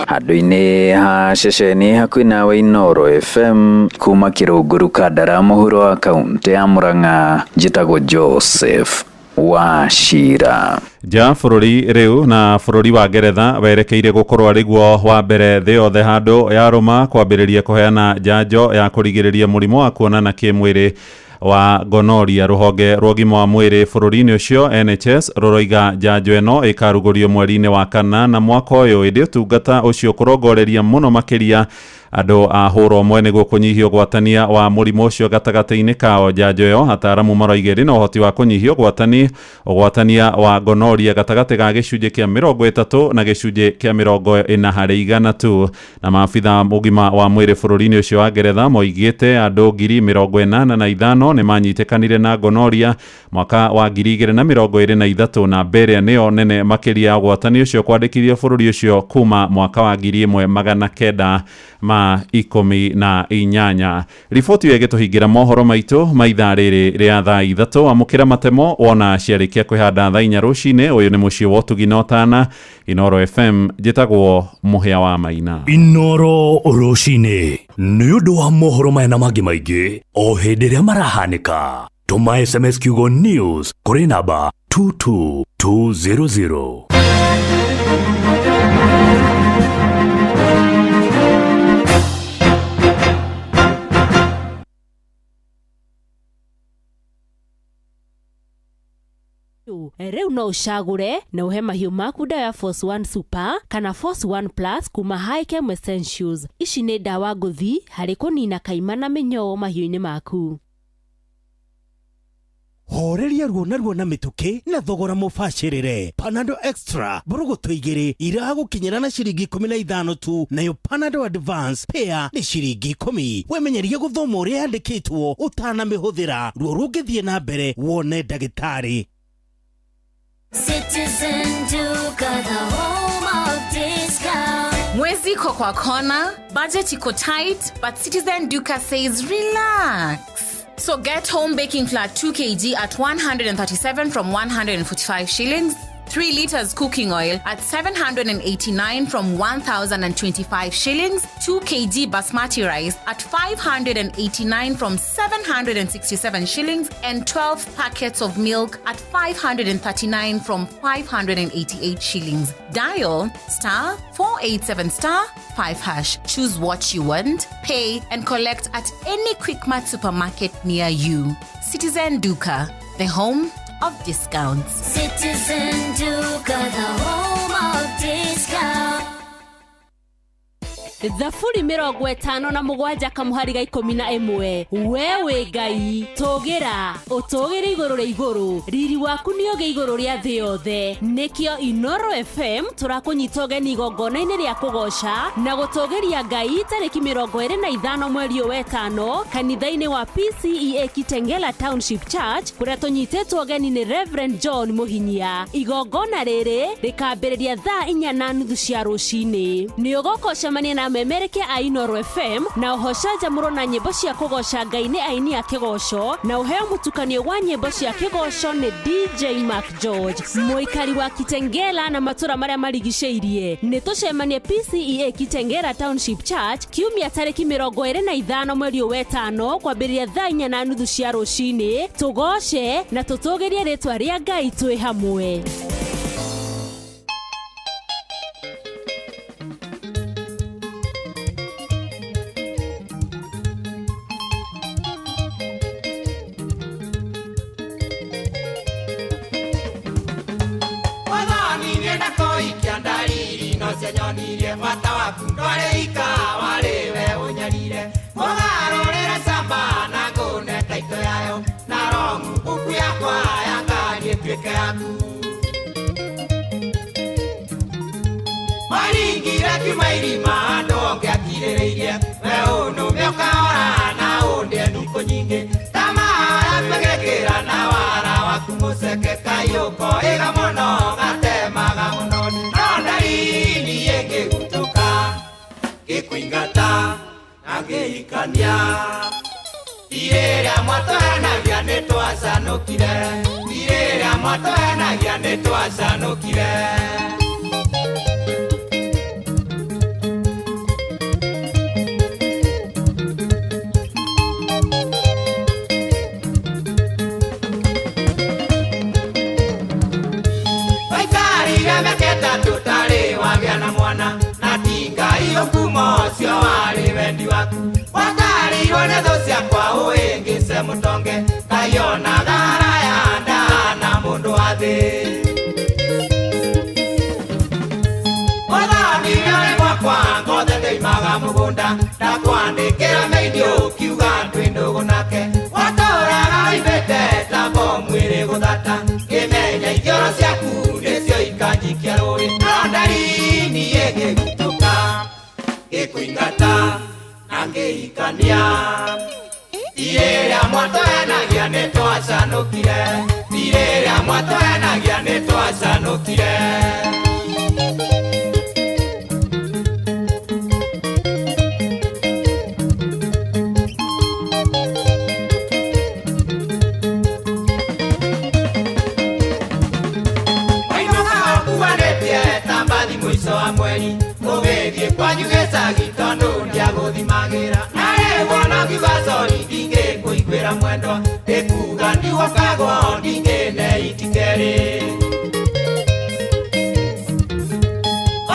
[SPEAKER 9] Handũ-inĩ ha ceceni hakuhĩ nawe, Inooro FM, kuma Kĩrũngũru, Kandara, mũhuro wa kaunti ya Murang'a, njĩtagwo Joseph Wachira.
[SPEAKER 15] Nja bũrũri rĩu, na bũrũri wa Ngeretha werekeire gũkorwo arĩguo wa mbere thĩ yothe handũ ya rũma kwambĩrĩria kũheana njanjo ya kũrigĩrĩria mũrimũ wa kuonana kĩmwĩrĩ wa gonoria. Rũhonge rwa ũgima wa mwĩrĩ bũrũri-inĩ ũcio, NHS, rũroiga njanjo ĩno ĩkarugũrio mweri-inĩ wa kana na mwaka ũyũ, ĩndĩ ũtungata ũcio kũrongoreria mũno makĩria andũ a hũra ũmwe nĩguo kũnyihia ũgwatania wa mũrimũ ũcio gatagatĩ-inĩ kao. Njanjo ĩyo, ataaramu maroiga, ĩrĩ na ũhoti wa kũnyihia ũgwatania wa gonoria gatagatĩ ga 30% na 40% tu. Na maabitha ũgima wa mwĩrĩ bũrũri-inĩ ũcio wa Ngeretha moigĩte andũ 85,000 nĩ manyitĩkanire na gonoria mwaka wa 2023, na mbere nĩyo nene makĩria ya ũgwatani ũcio kwandĩkithio bũrũri ũcio kuma mwaka wa 1918. Riboti ĩyo ĩgĩtũhingĩra mohoro maitũ ma ithaa rĩrĩ rĩa thaa 3. Amũkĩra matemo wona ciarĩkia kwĩhanda thaa 4 rũcinĩ. Ũyũ nĩ mũciĩ wa ũtugi na ũtana. Inoro FM njĩtagwo Mũhĩa wa Maina.
[SPEAKER 26] Inoro rũcinĩ nĩ ũndũ wa mohoro maya na mangĩ maingĩ o hĩndĩ ĩrĩa marahanĩka, tũma SMS kiugo news kũrĩ namba 22200.
[SPEAKER 4] Rĩu no ũcagũre na ũhe mahiũ maku ndawa ya Force One Super kana Force One Plus kuma Hikem Essentials. Ici nĩ ndawa ngũthi harĩ kũnina kaima na mĩnyoo mahiũ-inĩ maku.
[SPEAKER 6] Horeria ruo na ruo na mĩtũkĩ na thogora mũbacĩrĩre. Panado Extra mbũrũgũtũ igĩrĩ iragũkinyĩra na ciringi 15 tu, nayo Panado Advance pea nĩ ciringi 10. Wemenyerie gũthoma ũrĩa yandĩkĩtwo ũtanamĩhũthĩra. Ruo rũngĩthiĩ na mbere wone ndagĩtarĩ.
[SPEAKER 8] Citizen Duka, the home of discount.
[SPEAKER 10] Mwezi iko kwa kona, budget iko tight, but Citizen Duka says relax. So get home baking flour 2 kg at 137 from 145 shillings, 3 liters cooking oil at 789 from 1,025 shillings, 2 kg basmati rice at 589 from 767 shillings, and 12 packets of milk at 539 from 588 shillings. Dial star 487 star 5 hash. Choose what you want, pay, and collect at any Quickmart supermarket near you. Citizen Duka, the home of discounts.
[SPEAKER 8] Citizen Duka, the home of discount.
[SPEAKER 4] Thaburi 57 kamuhari ga 11. We wĩ Ngai tũgĩra ũtũgĩre igũrũ rĩa igũrũ, riri waku nĩ ũgĩ igũrũ rĩa thĩ yothe. Nĩkĩo Inoro FM tũrakũnyita ũgeni igongona-inĩ rĩa kũgoca na gũtũgĩria Ngai tarĩki 25 mweri ũyũ wetano kanitha-inĩ wa PCEA Kitengela Township Church, kũrĩa tũnyitĩtwo ũgeni nĩ Reverend John Mũhinyia. Igongona rĩrĩ rĩkambĩrĩria thaa 4:30 cia rũcinĩ. Nĩ ũgoka ũcemanie na memereke a Inoro FM na ũhocanjamũrwo na nyĩmbo cia kũgoca Ngai nĩ aini a kĩgoco, na ũheo mũtukanio wa nyĩmbo cia kĩgoco nĩ DJ Mark George, mũikari wa Kitengela na matũra marĩa marigicĩirie. Nĩ tũcemanie PCEA Kitengela Township Church kiumia tarĩki 25 mweri ũyũ wetano kwambĩrĩria thaa 4:30 cia rũcinĩ. Tũgoce na tũtũgĩrie rĩtwa rĩa Ngai twĩ hamwe.
[SPEAKER 11] Nyonirie bata waku ndware ikawa rĩwe ũnyarire mũgarũrĩre camba na ngũne taito yayo na rongu mbuku yakwa ya ngari ĩtuĩke yaku. Maringire kiuma irima andũ ongĩakirĩrĩirie we ũnũme ũkahora na ũndĩe ndukũ nyingĩ ta maya twegekĩra na wara waku mũceke kaiũko ĩga mũno gatemaga mũno no ndarini ĩngĩgutuka gĩkũingata na ngĩhikania. Irĩrĩa mwatũhenagia nĩtwacanũkire, irĩrĩa mwatũhenagia nĩtwacanũkire. Waikarire mĩaka ĩtatũ ũtarĩ wagĩa na mwana na tinga iyo kumo ũcio warĩ wendi waku watarirwo nĩ thũ ciakwa ũĩngĩce mũtonge kaionaga haraya ndahana mũndũ wa thĩ. Mũthonirio nĩ gwakwa ngothe ndĩimaga mũgũnda ndakwandĩkĩra meindi ũkiuga twĩ ndũgũ nake watũraga ũimbĩte ta bomu ĩrĩ gũthata ngĩmenya ithioro ciaku nĩcio ikanjikia rũĩ no ndarini ĩngĩgutuka gĩkũingata na ngĩhikania. Irĩrĩa mwatũhenagia nĩtwacanũkire, irĩrĩa mwatũhenagia nĩtwacanũkire. Wainũka ũkuanĩtie ta mbayo Ũgĩthiĩ kwanyu gĩcagi tondũ ndiagũthimagĩra. Na rĩu ona ngiuga sorry ndingĩkũiguĩra mwendwa. Ndĩkuga ndiwakagwo ndingĩne itikerĩ.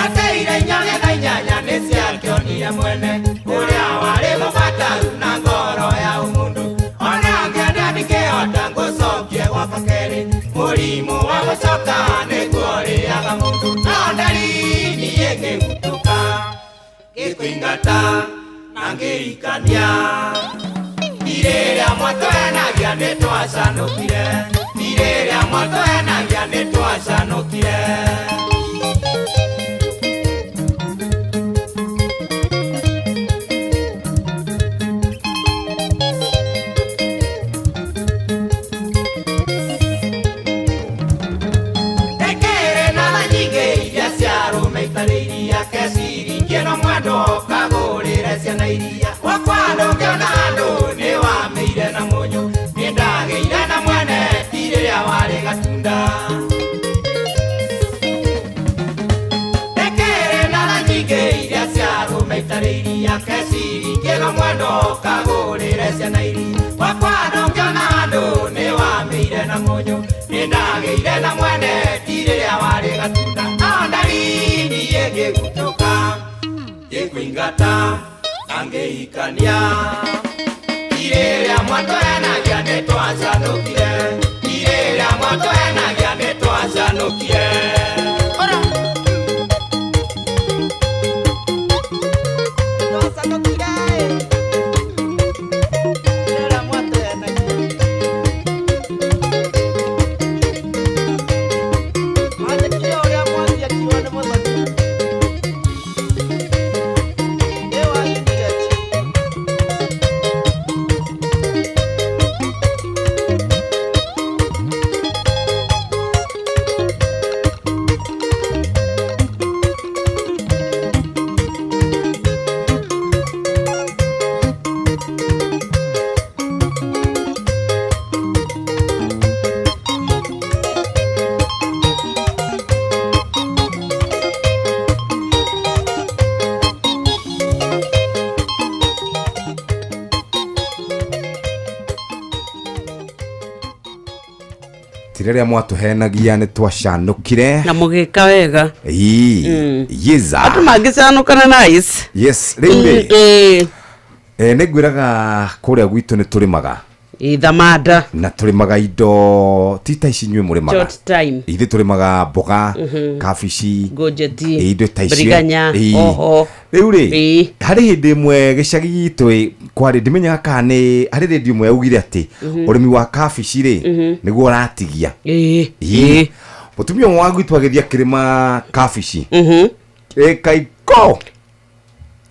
[SPEAKER 11] Oteire inya inyanya nĩ ciakĩonire mwene. Ũrĩa warĩ mũbataru na ngoro ya ũmũndũ. Ona ngĩenda ndingĩhota ngũcokie gwakwa kerĩ. Mũrimũ wa gũcoka nĩguo ũrĩaga mũndũ. No ndariri ĩngĩgutũka ngĩkũingata na ngĩikania. Irĩrĩa mwatwenagia nĩtwacanũkire. Irĩrĩa mwatwenagia nĩtwacanũkire. Ndekere na tha nyingĩ iria ciarũme itarĩ iria keciringi ĩno mwendwa ũkagũrĩre ciana iria. Gwakwa ndũngĩona handũ nĩwamĩire na mũnyũ. Nĩndagĩire na mwene ti rĩrĩa warĩ gatunda. Ndekere na tha nyingĩ iria ciarũme itarĩ iria keciringi ĩno mwendwa ũkagũrĩre ciana iria. Gwakwa ndũngĩona handũ nĩwamĩire na mũnyũ. Nĩndagĩire na mwene ti rĩrĩa warĩ gatunda. No ndariri ĩngĩgutũka ngĩkũingata na ngĩikania. Irĩrĩa mwatwenagia nĩtwacanũkire. Irĩrĩa mwatwenagia nĩtwacanũkire.
[SPEAKER 7] Rĩrĩa mwatũhenagia nĩ twacanũkire
[SPEAKER 13] na mũgĩka wega.
[SPEAKER 7] Ii, yiza
[SPEAKER 13] andũ mangĩcanũkana nice.
[SPEAKER 7] Yes, rĩu rĩ nĩ ngwĩraga kũrĩa gwitũ nĩ tũrĩmaga
[SPEAKER 13] ithamanda
[SPEAKER 7] na tũrĩmaga indo ti ta ici inyuĩ mũrĩmaga.
[SPEAKER 13] Short time.
[SPEAKER 7] Ithuĩ tũrĩmaga mboga, kabici,
[SPEAKER 13] ngũnjeti,
[SPEAKER 7] indo ta icio.
[SPEAKER 13] Mbiriganya,
[SPEAKER 7] Ii.
[SPEAKER 13] hoho.
[SPEAKER 7] Rĩu rĩ harĩ hĩndĩ ĩmwe gĩcagi gitũ ĩ, kwarĩ ndimenyaga kana nĩ harĩ rĩndiũ ĩmwe yaugire atĩ ũrĩmi wa kabici rĩ nĩguo ũratigia. Ii. Mũtumia ũmwe wa gwitũ agĩthiĩ akĩrĩma kabici ĩka iko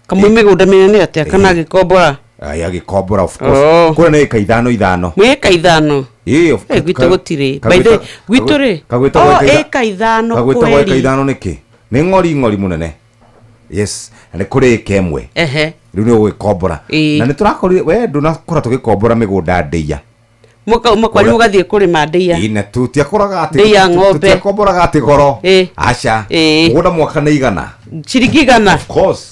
[SPEAKER 13] kamwe mĩgũnda mĩnene atĩa kana agĩkombora?
[SPEAKER 7] Ai, agĩkombora of course.
[SPEAKER 13] Oh.
[SPEAKER 7] Kũrĩa nĩ ĩka ithano ithano.
[SPEAKER 13] Mwĩ ithano.
[SPEAKER 7] Ĩĩ,
[SPEAKER 13] Gwitũ gũtirĩ. By the way, gwitũ rĩ
[SPEAKER 7] kagwĩtagwo
[SPEAKER 13] oh,
[SPEAKER 7] ĩka
[SPEAKER 13] ĩka ithano
[SPEAKER 7] kagwĩtagwo ĩka
[SPEAKER 13] kweri.
[SPEAKER 7] ithano nĩkĩ? Nĩ ng'ori ng'ori mũnene. Yes, na nĩ kũrĩ ĩka ĩmwe.
[SPEAKER 13] Ehe.
[SPEAKER 7] Rĩu nĩ ũgũgĩkombora.
[SPEAKER 13] Ĩĩ.
[SPEAKER 7] Na nĩ tũrakorire we ndũnakora tũgĩkombora mĩgũnda ndĩia.
[SPEAKER 13] Mũkauma kwanyu mũgathiĩ kũrĩma ndĩia.
[SPEAKER 7] Ĩĩ, na tũtiakoraga atĩ
[SPEAKER 13] Ndĩia ng'ombe.
[SPEAKER 7] tũtiakomboraga atĩ goro.
[SPEAKER 13] Ĩĩ.
[SPEAKER 7] Aca.
[SPEAKER 13] Ĩĩ.
[SPEAKER 7] Mũgũnda mwaka nĩ igana.
[SPEAKER 13] Ciringi igana.
[SPEAKER 7] Of course.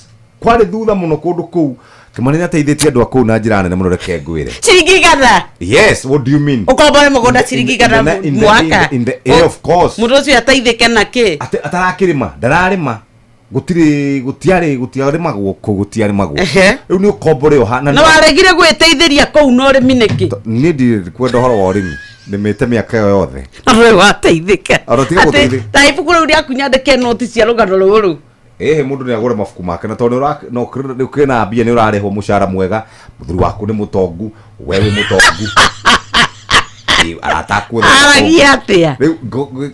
[SPEAKER 7] Kwarĩ thutha mũno kũndũ kũu. Kĩmani nĩateithĩtie andũ a kũu na njĩra nene mũno reke ngwĩre.
[SPEAKER 13] Ciringi igana.
[SPEAKER 7] Yes, what do you mean?
[SPEAKER 13] Ũkombore mũgũnda ciringi igana mwaka.
[SPEAKER 7] In the, eh, of course.
[SPEAKER 13] Mũndũ ũcio ateithĩke na kĩ?
[SPEAKER 7] Atĩ atarakĩrĩma, ndararĩma. Gũtirĩ gũtiarĩ gũtiarĩmagwo kũu gũtiarĩmagwo. Rĩu nĩ ũkombore ũha
[SPEAKER 13] Na waregire gwĩteithĩria kũu na ũrĩmi nĩkĩ?
[SPEAKER 7] Niĩ ndirĩ kwenda ũhoro wa ũrĩmi. Nĩmĩte mĩaka ĩyo yothe.
[SPEAKER 13] Na ndũrĩ wateithĩka.
[SPEAKER 7] Ona tiga
[SPEAKER 13] Atĩ
[SPEAKER 7] gũteithĩka.
[SPEAKER 13] ta ibuku rĩu rĩaku nyandĩke noti cia rũgano rũrũ.
[SPEAKER 7] Ĩhĩ mũndũ nĩ agũre mabuku make na tondũ nĩ ũkĩrĩ na mbia nĩ ũrarĩhwo mũcara mwega, mũthuri waku nĩ mũtongu, we wĩ mũtongu. Ĩ, arata aku othe nĩ
[SPEAKER 13] Aragia
[SPEAKER 7] atongu.
[SPEAKER 13] atĩa?
[SPEAKER 7] Rĩu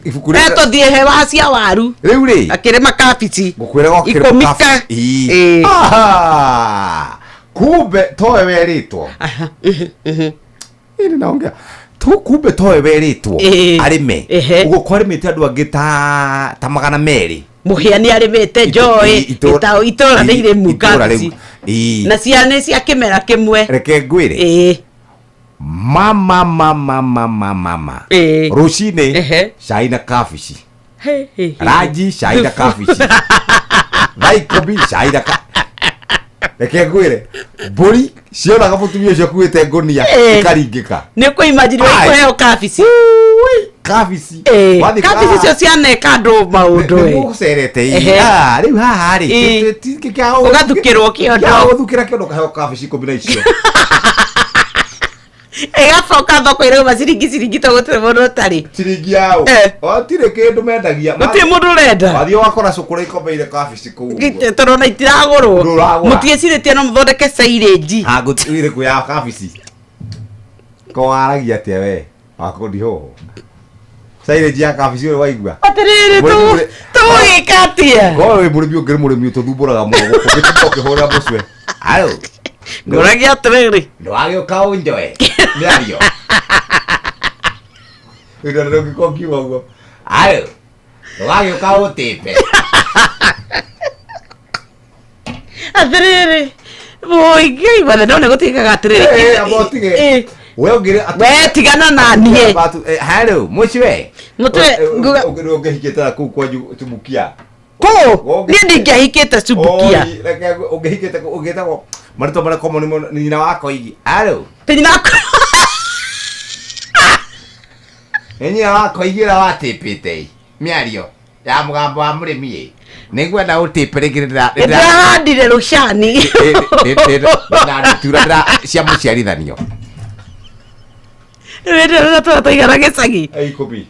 [SPEAKER 7] ibuku rĩu
[SPEAKER 13] Etũthiĩ hewa cia waru.
[SPEAKER 7] Rĩu rĩ
[SPEAKER 13] Akĩrĩma kabici.
[SPEAKER 7] Ngũkwĩra gwakĩrĩma
[SPEAKER 13] Ikũmi ka.
[SPEAKER 7] kabici. Ĩ.
[SPEAKER 13] Ĩ.
[SPEAKER 7] Aha! Kumbe towe werĩtwo. Ĩ, nĩnaongea. Tu kumbe towe werĩtwo
[SPEAKER 13] Ĩ.
[SPEAKER 7] arĩme.
[SPEAKER 13] Ehe.
[SPEAKER 7] Ũguo kwarĩmĩte andũ angĩ ta 200.
[SPEAKER 13] Mũhĩa nĩ arĩmĩte njoĩ itũra nĩ irĩmu
[SPEAKER 7] itũra
[SPEAKER 13] kabici.
[SPEAKER 7] rĩu. Ĩ.
[SPEAKER 13] Na cia nĩ cia kĩmera kĩmwe.
[SPEAKER 7] Reke ngwĩre.
[SPEAKER 13] Ĩ.
[SPEAKER 7] Mama mama mama mama.
[SPEAKER 13] Ĩ.
[SPEAKER 7] Rũcinĩ cai na kabici.
[SPEAKER 13] He, he, he.
[SPEAKER 7] Ranji cai na kabici. Thaa 10 cai na reke ngwĩre, mbũri cionaga mũtumia ũcio akuĩte ngũnia ikaringĩka.
[SPEAKER 13] Nĩ kũ imagine
[SPEAKER 7] Ai.
[SPEAKER 13] kũheo kabici.
[SPEAKER 7] Kabici.
[SPEAKER 13] Eh,
[SPEAKER 7] Wathiĩ
[SPEAKER 13] kabici icio cianeka andũ maũndũ
[SPEAKER 7] nĩ
[SPEAKER 13] ĩ.
[SPEAKER 7] mũgũcerete.
[SPEAKER 13] Ehe.
[SPEAKER 7] Rĩu haha rĩ,
[SPEAKER 13] Ũgathukĩrwo kĩondo.
[SPEAKER 7] Ũgathukĩra kĩondo, ũkaheo kabici 10 na icio.
[SPEAKER 13] Ĩgacoka thoko ĩrauma ciringi ciringi to gũtirĩ mũndũ ũtarĩ.
[SPEAKER 7] Ciringi yaũ? Gũtirĩ kĩndũ mendagia.
[SPEAKER 13] Gũtirĩ mũndũ ũrenda.
[SPEAKER 7] Wathiĩ wakora cũkũrĩ ikomeire kabici kũu ũguo.
[SPEAKER 13] Tondũ ona itiragũrwo.
[SPEAKER 7] Ndũragũra.
[SPEAKER 13] Mũtiĩcirĩtie no mũthondeke cairĩnji.
[SPEAKER 7] Ah, ĩrĩkũ ya kabici? Ko waragia atĩa we wakundi hoho cairĩnji ya kabici ũrĩ waigua?
[SPEAKER 13] Atĩrĩrĩ, tũgũgĩka atĩa?
[SPEAKER 7] Korwo wĩ mũrĩmi ũngĩ, nĩ mũrĩmi ũtũthumbũraga mũno gũkũ ũngĩtinda ũkĩhũrĩra mũcwe alo.
[SPEAKER 13] Ngũragia atĩrĩrĩ,
[SPEAKER 7] ndwagĩũka ũnjoe mĩario ĩno ndũngĩkorwo ngiuga ũguo alo, ndwagĩũka ũtĩpe.
[SPEAKER 13] Atĩrĩrĩ, mũingĩ bathe no nĩ gũtuĩkaga atĩrĩrĩ.
[SPEAKER 7] Eh, amba ũtige. We ũngĩrĩ
[SPEAKER 13] We tigana na niĩ.
[SPEAKER 7] Halo mũcwe.
[SPEAKER 13] Mũtwe,
[SPEAKER 7] Ũngĩhikĩte na kũu kwanyu Tumbukia?
[SPEAKER 13] Kũ niĩ ndingĩahikĩte Tumbukia.
[SPEAKER 7] Oi, reke ũngĩhikĩte ũngĩtagwo marĩtwa marĩa common mũno, ni nyina wa Koigi. Alo.
[SPEAKER 13] Ti nyina wa
[SPEAKER 7] Nĩ nyina wa Koigi ũrĩa watĩpĩte mĩario ya mũgambo wa mũrĩmi ĩ. Nĩngwenda ũtĩpe rĩngĩ.
[SPEAKER 13] Nĩndĩrahandire rũcani.
[SPEAKER 7] Ndĩrandutura ndĩra cia mũciarithanio.
[SPEAKER 13] Rĩrĩa tũra tũigana gĩcagi.
[SPEAKER 7] 10.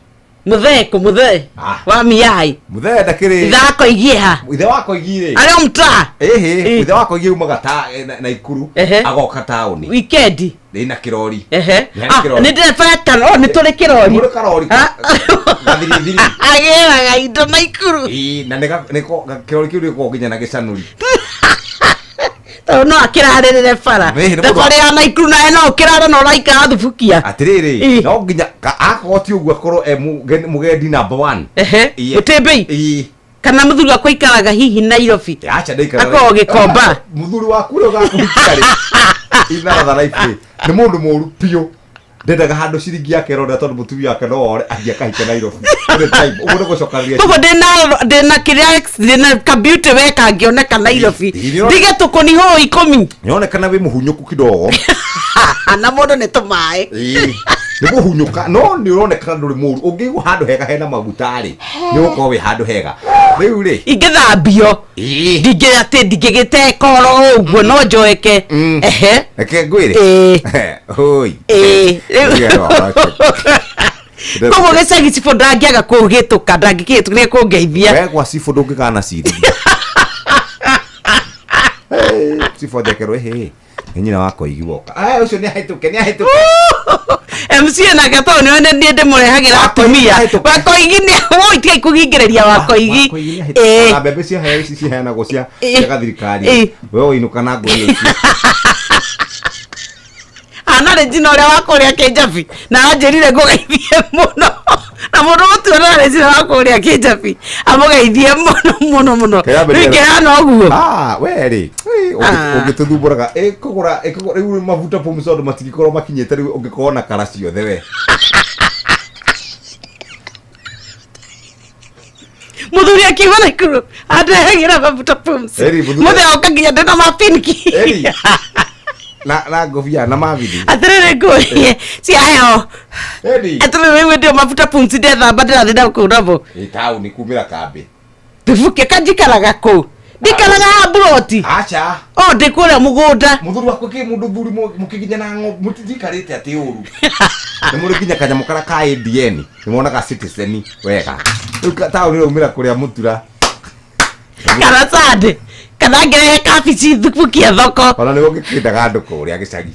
[SPEAKER 13] Mũthee kũ mũthee wa miai.
[SPEAKER 7] Mũthee ndakĩrĩ.
[SPEAKER 13] Ithako igie ha?
[SPEAKER 7] Ithe wa Koigi rĩ.
[SPEAKER 13] Arĩ o mtaa.
[SPEAKER 7] Ĩhĩ, ithe wa Koigi umaga ta na Ikuru agoka taũni.
[SPEAKER 13] Wikendi.
[SPEAKER 7] Ĩna kĩrori.
[SPEAKER 13] Ehe.
[SPEAKER 7] Nĩ
[SPEAKER 13] Ah,
[SPEAKER 7] kĩrori.
[SPEAKER 13] nĩ ndereba ya oh, nĩ tũrĩ kĩrori.
[SPEAKER 7] Mũrĩ karori gathirithiri.
[SPEAKER 13] Agĩraga indo na Ikuru.
[SPEAKER 7] Ĩĩ, na nĩko kĩrori kĩu nĩgĩkoragwo nginya na gĩcanũri.
[SPEAKER 13] Tondũ no akĩrarĩrĩre bara.
[SPEAKER 7] Ĩhĩ, nĩ mũndũ
[SPEAKER 13] Thabarĩ ya Naikuru nawe no ũkĩrara na ũraikara thubukia.
[SPEAKER 7] Atĩrĩrĩ, no nginya akorwo ti ũguo akorwo e mũgendi number one.
[SPEAKER 13] Ehe.
[SPEAKER 7] Ĩĩ.
[SPEAKER 13] Mũtĩmbĩi.
[SPEAKER 7] Ĩĩ.
[SPEAKER 13] Kana mũthuri wakwa aikaraga hihi Nairobi.
[SPEAKER 7] Acha, ndaikaraga.
[SPEAKER 13] Akoragwo Gĩkomba.
[SPEAKER 7] Mũthuri waku ũrĩa ũgakũhikia rĩ, itharatha life rĩ, nĩ mũndũ mũru biũ, ndendaga handũ ciringi yake ĩronda tondũ mũtumia wake no ore athiĩ akahike Nairobi. Every time ũguo nĩ gũcokanĩrĩria.
[SPEAKER 13] Koguo ndĩna kĩrĩa ndĩna kambiuti we kangĩoneka Nairobi. Ndige tũkũni hũ 10.
[SPEAKER 7] Nĩonekana wĩ mũhunyũku kidogo.
[SPEAKER 13] Na mũndũ nĩ tũmaĩ.
[SPEAKER 7] Ĩĩ, nĩ kũhunyũka, no nĩ ũronekana ndũrĩ mũru. Ũngĩigua handũ hega hena maguta rĩ, nĩ ũgũkorwo wĩ handũ hega rĩu rĩ.
[SPEAKER 13] Ingĩthambio. Ndingĩ atĩ ndingĩgĩteka oro ũguo no njoeke. Ehe.
[SPEAKER 7] Reke ngwĩre.
[SPEAKER 13] Ĩĩ.
[SPEAKER 7] Hoi.
[SPEAKER 13] Ĩĩ. Koguo gĩcagi cibũ ndangĩaga kũhĩtũka, ndangĩkĩhĩtũka nĩ kũngeithia.
[SPEAKER 7] We gwa cibũ ndũngĩgana ciringi. Cibũ ndekerwo ĩhĩ nĩ nyina wa Koigi woka. Aya ũcio nĩ ahĩtũke, nĩ ahĩtũke.
[SPEAKER 13] MCA nake tondũ nĩwe nĩ ndĩmũrehagĩra atumia Wakoigi nĩ woi tigai kũhingĩrĩria Wakoigi. Ĩĩ.
[SPEAKER 7] Na mbembe ciaheo ici ciheanagwo cia
[SPEAKER 13] Ĩĩ.
[SPEAKER 7] cia gathirikari.
[SPEAKER 13] Ĩĩ.
[SPEAKER 7] We ũinũka na ngũnia ici.
[SPEAKER 13] Ana rĩ njina ũrĩa wa kũrĩa kĩnjabi na anjĩrire ngũgeithie mũno na mũndũ gũtuona rĩ njina wa kũrĩa kĩnjabi amũgeithie mũno mũno mũno. Rĩu ingĩhana ũguo.
[SPEAKER 7] Ah, we rĩ ũngĩtũthumbũraga ĩkũgũra ĩkũgũra rĩu mabuta pumzi andũ matingĩkorwo makinyĩte rĩu ũngĩkorwo na kara ciothe we.
[SPEAKER 13] Mũthuri akiuma Naikuru andehagĩra mabuta pumzi.
[SPEAKER 7] Eri, mũthuri-
[SPEAKER 13] Mũthee oka nginya ndĩna mapinki.
[SPEAKER 7] Eri. Na ngobia na mabithi.
[SPEAKER 13] Atĩrĩrĩ, ngũrie ciaheo.
[SPEAKER 7] Eri.
[SPEAKER 13] Atĩrĩrĩ, rĩu ndio mabuta pumzi ndethamba ndĩrathiĩ na kũu namo.
[SPEAKER 7] Ĩ taũni kumĩra kambĩ.
[SPEAKER 13] Thubukia kanjikaraga kũ? Ndikaraga haha mburoti.
[SPEAKER 7] Aca.
[SPEAKER 13] O ndĩ kũrĩa mũgũnda.
[SPEAKER 7] Mũthuri wakwa kĩ mũndũ thuri mũkĩginya na ng'ombe mũtinjikarĩte atĩ ũru. Nĩ mũrĩ nginya kanyamũ karĩa ka ADN nĩ monaga citizen wega. Rĩu taũni raumĩra kũrĩa mũtura.
[SPEAKER 13] Kana sande kana ngĩrehe kabici thubukia thoko.
[SPEAKER 7] Ona nĩguo ngĩkĩndaga andũ kũrĩa gĩcagi.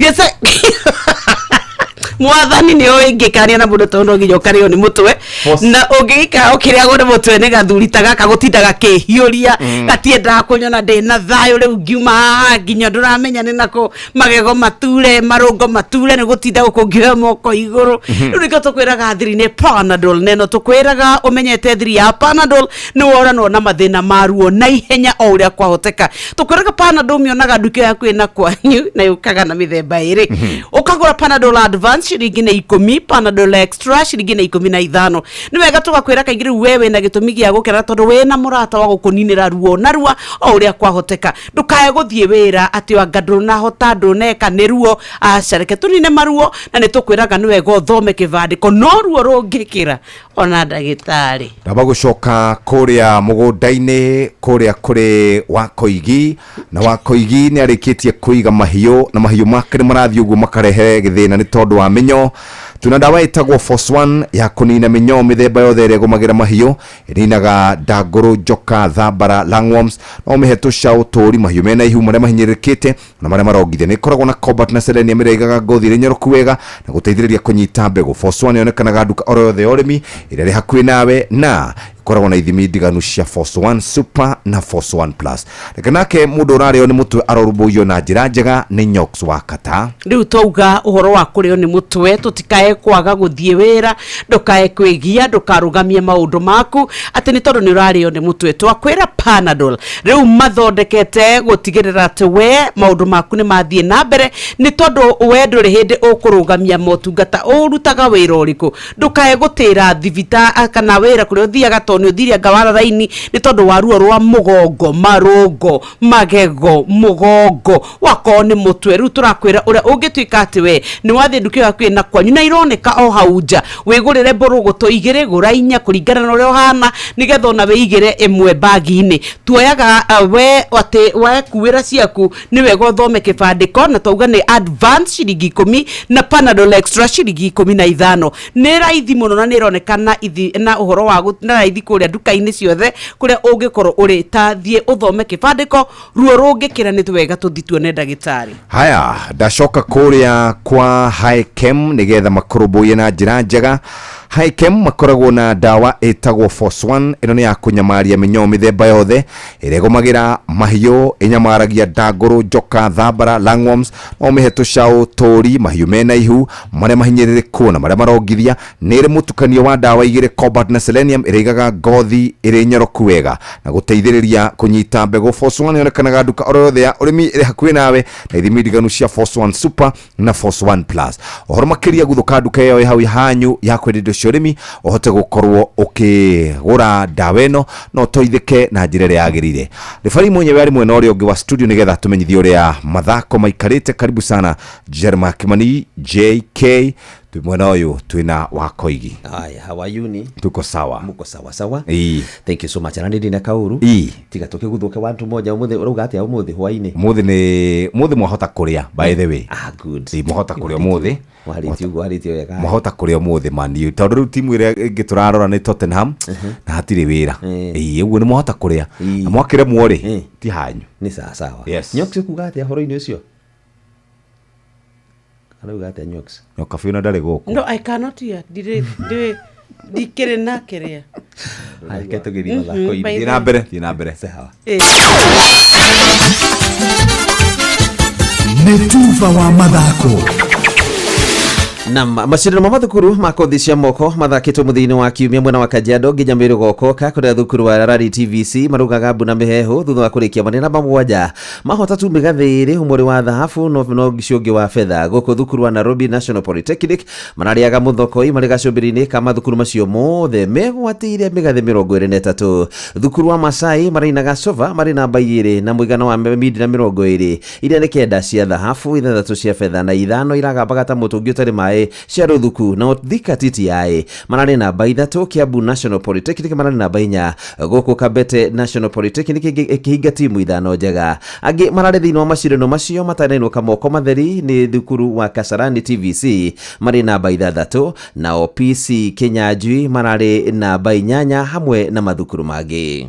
[SPEAKER 13] Mwathani nĩ ũĩ ingĩkania na mũndũ tondũ no nginya ũkarĩo nĩ mũtwe na ũngĩgĩikara ũkĩrĩagwo nĩ mũtwe nĩ gathuri ta gaka gũtinda gakĩhiũria. Gatiendaga kũnyona ndĩ na thayũ. Rĩu ngiuma haha nginya ndũramenya nĩ nako magego mature marũngo mature nĩ gũtinda gũkũ ngĩoya moko igũrũ. Rĩu nĩkĩo tũkwĩraga thiri nĩ Panadol neno tũkwĩraga ũmenyete thiri ya Panadol nĩ woranwo na mathĩna ma ruo na ihenya o ũrĩa kwahoteka. Tũkwĩraga Panadol mĩonaga nduka yaku ĩna kwanyu na yũkaga na mĩthemba ĩrĩ. Ũkagũra Panadol Advance Ciringi nĩ 10, Panadol Extra ciringi nĩ 15. Nĩ wega tũgakwĩra kaingĩ rĩu we wĩna gĩtũmi gĩa gũkena tondũ wĩna mũrata wa gũkũninĩra ruo narua o ũrĩa kwahoteka. Ndũkae gũthiĩ wĩra atĩ anga ndũnahota ndũneka nĩ ruo, aca, reke tũnine maruo, na nĩ tũkwĩraga nĩ wega ũthome kĩbandĩko, no ruo rũngĩkĩra ona ndagĩtarĩ.
[SPEAKER 7] Ndamba gũcoka kũrĩa mũgũnda-inĩ kũrĩa kũrĩ Wakoigi, na Wakoigi nĩ arĩkĩtie kũiga mahiũ, na mahiũ make nĩ marathiĩ ũguo makarehe gĩthĩna nĩ tondũ wa mĩnyoo. Tuna ndawa ĩtagwo Force One ya kũnina mĩnyoo mĩthemba yothe ĩrĩa ĩgũmagĩra mahiũ, ĩninaga ndangũrũ, njoka, thambara, lungworms, no ũmĩhe tũcaũ, tũri, mahiũ mena ihu, marĩa mahinyĩrĩrĩkĩte na marĩa marongithia. Nĩ ĩkoragwo na cobalt na selenium ĩrĩa ĩigaga ngothi ĩrĩ nyoroku wega na gũteithĩrĩria kũnyita mbegũ. Force One yonekanaga nduka oro yothe ya ũrĩmi ĩrĩa ĩrĩ hakuhĩ nawe, na ĩkoragwo na ithimi ndiganu cia Force One Super na Force One Plus. Reke nake mũndũ ũrarĩo nĩ mũtwe arorũmbũiyo na njĩra njega nĩ Nyox wa Kata.
[SPEAKER 13] Rĩu twauga ũhoro wa kũrĩo nĩ mũtwe, tũtikae kwaga gũthiĩ wĩra, ndũkae kwĩgia, ndũkarũgamie maũndũ maku atĩ nĩ tondũ nĩ ũrarĩo nĩ mũtwe. Twakwĩra Panadol rĩu mathondekete gũtigĩrĩra atĩ we maũndũ maku nĩ mathiĩ na mbere, nĩ tondũ we ndũrĩ hĩndĩ ũkũrũgamia motungata, ũrutaga wĩra ũrĩkũ. Ndũkae gũtĩra thibita kana wĩra kũrĩa ũthiaga tondũ nĩ ũthire anga wara raini nĩ tondũ wa ruo rwa mũgongo, marũngo, magego, mũgongo wakorwo nĩ mũtwe. Rĩu tũrakwĩra ũrĩa ũngĩtuĩka atĩ we nĩ wathiĩ nduka ĩyo hakuhĩ na kwanyu na ironeka o hau nja, wĩgũrĩre mbũrũgũtũ 2, gũra 4 kũringana na ũrĩa ũhana, nĩgetha ona wĩigĩre ĩmwe bagi-inĩ. Tuoyaga we atĩ wekuĩra ciaku nĩ wega ũthome kĩbandĩko, na twauga nĩ advance ciringi 10 na Panadol Extra ciringi 15. Nĩ raithi mũno na nĩ ĩronekana na ũhoro wa na raithi kũrĩa nduka-inĩ ciothe kũrĩa ũngĩkorwo ũrĩ. Ta thiĩ ũthome kĩbandĩko, ruo rũngĩkĩra nĩ wega tũthiĩ tuone ndagĩtarĩ.
[SPEAKER 7] Haya, ndacoka kũrĩa kwa Hikem nĩgetha makũrũmbũiye na njĩra njega. Hikem makoragwo na ndawa ĩtagwo Force One. Ĩno nĩ ya kũnyamaria mĩnyoo mĩthemba yothe ĩrĩa ĩgũmagĩra mahiũ, ĩnyamaragia ndangũrũ, njoka, thambara, lungworms, no ũmĩhe tũcaũ, tũri, mahiũ mena ihu, marĩa mahinyĩrĩrĩku na marĩa marongithia. Nĩ ĩrĩ mũtukanio wa ndawa 2, cobalt na selenium, ĩrĩa ĩigaga ngothi ĩrĩ nyoroku wega na gũteithĩrĩria kũnyita mbegũ. Force One yonekanaga nduka oro yothe ya ũrĩmi ĩrĩ hakuhĩ nawe, na ithimi ndiganu cia Force One Super na Force One Plus. Ũhoro makĩria gũthũka nduka ĩyo ĩ hau hanyu ya kwendia indo cia ũrĩmi, ũhote gũkorwo ũkĩgũra ndawa ĩno na ũteithĩke na njĩra ĩrĩa yagĩrĩire. Rĩbari mwenyewe arĩ mwena ũrĩa ũngĩ wa studio nĩgetha tũmenyithie ũrĩa mathako maikarĩte. Karibu sana Jeremiah Kimani JK, twĩ mwena ũyũ twĩna Wakoigi.
[SPEAKER 16] Haya, how are you ni?
[SPEAKER 7] Tuko sawa.
[SPEAKER 16] Muko sawa sawa.
[SPEAKER 7] Ii.
[SPEAKER 16] Thank you so much. Na ndina kauru.
[SPEAKER 7] Ii.
[SPEAKER 16] Tiga tukiguthuke wantu moja umuthi urauga atia umuthi hwaini?
[SPEAKER 7] Umuthi ni umuthi mwahota kuria by the way.
[SPEAKER 16] Ah, good.
[SPEAKER 7] Ii, mwahota kuria umuthi.
[SPEAKER 16] Warĩtie ũguo, warĩtie wega.
[SPEAKER 7] Mwahota kuria umuthi man u. Tondu riu timu ĩrĩa ĩngĩ tũrarora nĩ Tottenham na hatirĩ wĩra. Ii, ũguo nĩ mwahota kuria. Na mwakĩremwo rĩ, ti hanyu.
[SPEAKER 16] Nĩ sawa sawa.
[SPEAKER 7] Yes.
[SPEAKER 16] Nyox kuga atia ũhoro-inĩ ũcio? Arauga atia Nyox?
[SPEAKER 7] Nyoka biũ na ndarĩ gũkũ.
[SPEAKER 13] No, I cannot hear. Ndikĩrĩ na kĩrĩa.
[SPEAKER 16] Reke tũgĩthiĩ mathako-inĩ.
[SPEAKER 7] Thiĩ na mbere, thiĩ na mbere.
[SPEAKER 16] Sawa.
[SPEAKER 26] Nĩ tuba wa mathako.
[SPEAKER 16] Nam macindano ma mathukuru ma kothi cia moko mathakĩtwo mũthia-inĩ wa kiumia mwena wa Kajiado nginya Meru gokoka kũrĩa thukuru wa Rari TVC marugaga mbu na mĩhehu thutha wa kũrĩkia marĩ namba 7 mahota tu mĩgathĩ ĩrĩ, ũmwe ũrĩ wa thahabu no ũcio ũngĩ wa betha. Gũkũ thukuru wa Nairobi National Polytechnic mararĩaga mũthokoi marĩ gacũmbĩrĩ-inĩ ka mathukuru macio mothe megwatĩire mĩgathĩ 23. Thukuru wa Masai marainaga sova marĩ namba 2 na mũigana wa mindira 20 iria nĩ 9 cia thahabu, 6 cia betha na 5 iragambaga ta mũtũngi ũtarĩ maĩ cia rũthuku. Na Thika TTI mararĩ namba 3, Kiambu National Polytechnic mararĩ namba 4, gũkũ Kabete National Polytechnic ĩkĩhinga timu 5 njega. Angĩ mararĩ thĩinĩ wa macindano macio matanainũka moko matheri nĩ thukuru wa Kasarani TVC marĩ namba 6, nao PC Kinyanjui mararĩ namba 8 hamwe na mathukuru mangĩ.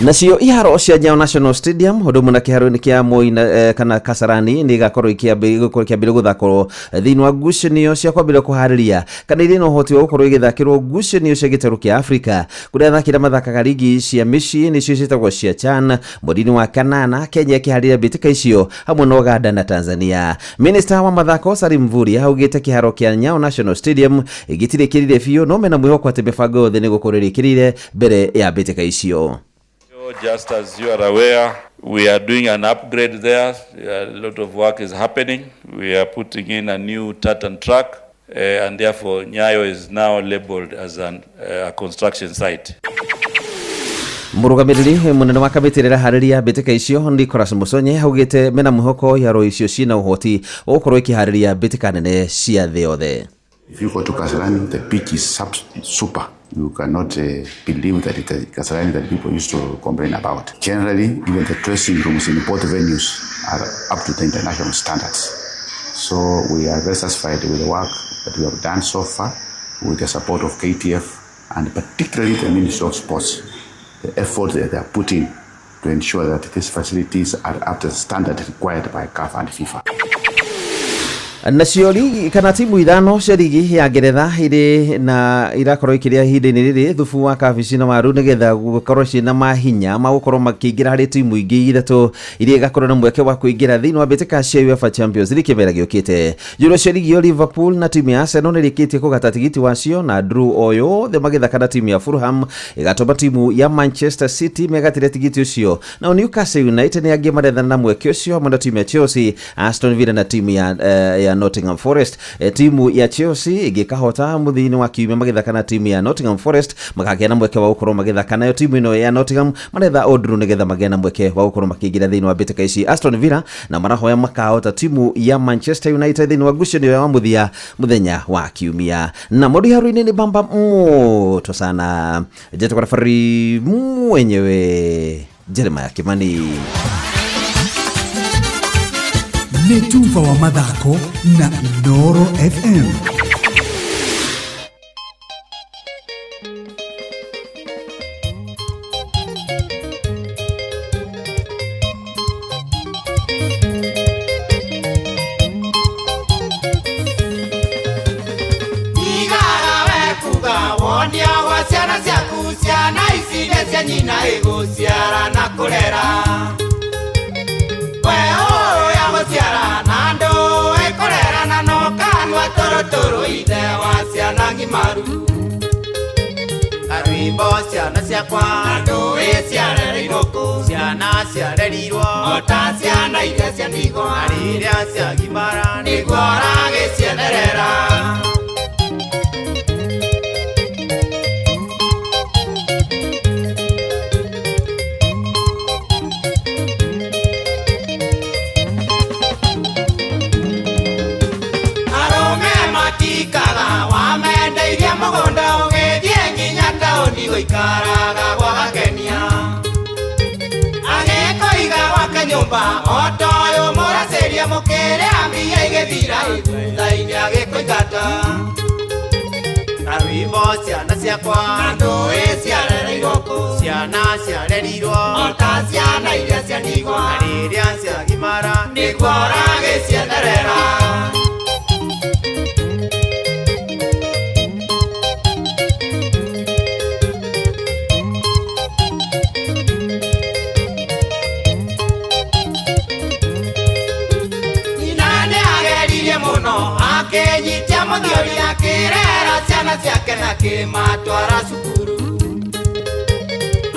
[SPEAKER 16] Nacio iharo cia Nyayo National Stadium ũndũ ũmwe na kĩharo-inĩ kĩa Moi kana Kasarani nĩ igakorwo ikĩambĩrĩria gũthakwo thĩinĩ wa ngucanio cia kwambĩrĩria kũharĩria kana irĩ na ũhoti wa gũkorwo igĩthakĩrwo ngucanio cia gĩtarũ kĩa Afrika kũrĩa athaki arĩa mathakaga ligi cia mĩciĩ nĩcio ciĩtagwo cia CHAN mweri-inĩ wa kanana. Kenya ĩkĩharĩria mbĩtĩka icio hamwe na Uganda na Tanzania. Minista wa mathako Salim Mvurya augĩte kĩharo kĩa Nyayo National Stadium gĩtirĩkĩrire biũ no mena mwĩhoko atĩ mĩbango yothe nĩ gũkorwo ĩrĩkĩrĩire mbere ya mbĩtĩka icio.
[SPEAKER 17] Just as you are aware, We are doing an upgrade there. A lot of work is happening. We are putting in a new tartan track, and therefore Nyayo is now labeled as a construction site.
[SPEAKER 16] Mũrũgamĩrĩri mũnene wa kamĩtĩ ĩrĩa ĩraharĩria mbĩtĩka icio Nicholas Musonye augĩte mena mwĩhoko haro icio ciĩna ũhoti wa gũkorwo ikĩharĩria mbĩtĩka nene cia thĩ yothe.
[SPEAKER 18] If you go to Kasarani, the pitch is super. You cannot believe that it is Kasarani that people used to complain about. Generally, even the dressing rooms in both venues are up to the international standards. So we are very satisfied with the work that we have done so far, with the support of KTF and particularly the Ministry of Sports, the effort that they are putting to ensure that these facilities are up to the standard required by CAF and FIFA.
[SPEAKER 16] Nacio ligi kana timu ithano cia ligi ya Ngeretha irĩ na irakorwo ikĩrĩa ihinda-inĩ rĩrĩ thubu wa kabici na waru nĩgetha gũkorwo ciĩna mahinya ma gũkorwo makĩingĩra harĩ timu ingĩ ithatũ iria igakorwo na mweke wa kũingĩra thĩinĩ wa mbĩtĩka cia UEFA Champions League kĩmera gĩũkĩte. Njũrũ cia ligi ya Liverpool na timu ya Arsenal nĩrĩkĩtie kũgata tigiti wacio na draw o yothe magĩthaka na timu ya Fulham ĩgatũma timu ya Manchester City megatĩre tigiti ũcio. Nao Newcastle United nĩ angĩ marethana na mweke ũcio hamwe na timu ya Chelsea, Aston Villa na timu ya Nottingham Forest. Timu ya Chelsea ĩngĩkahota mũthia-inĩ wa kiumia magĩthaka na timu ya Nottingham Forest makagĩa na mweke wa gũkorwo magĩthaka nayo timu ĩno ya Nottingham maretha Odru nĩgetha magĩe na mweke wa gũkorwo makĩingĩra thĩinĩ wa mbĩtĩka ici. Aston Villa na marahoya makahota timu ya Manchester United thĩinĩ wa ngucanio ya mũthia mũthenya wa kiumia. Na mũndũ haru-inĩ nĩ bamba moto sana njetwo referee mwenyewe Jeremiah Kimani.
[SPEAKER 19] Nĩ tuba wa mathako na Inooro FM.
[SPEAKER 11] Tigaga we kuga wonia wa ciana ciaku, ciana ici nĩ cia nyina ĩgũciara na kũrera. Ciara na andũ ĩkũrera na no kanua tũrũtũrũ ithe wa ciana ng'imaru. Karwĩmbo ciana ciakwa ndũĩ ciarereirwo kũ, ciana ciarerirwo o ta ciana iria cia ndigwa, na rĩrĩa ciagimara nĩguo ũragĩcietherera. Gũikaraga gwa gakenia agĩkoiga gwake nyũmba o ta ũyũ mũracĩria mũkĩrĩa mbia igĩthira thutha-inĩ agĩkũingata. Karwĩmbo ciana ciakwa ndũĩ ciarereirwo kũ, ciana ciarerirwo o ta ciana iria cia ndigwa, na rĩrĩa ciagimara nĩguo ũragĩcietherera. Akenyitia mũthiori akĩrera ciana ciake na kĩmatwara cukuru,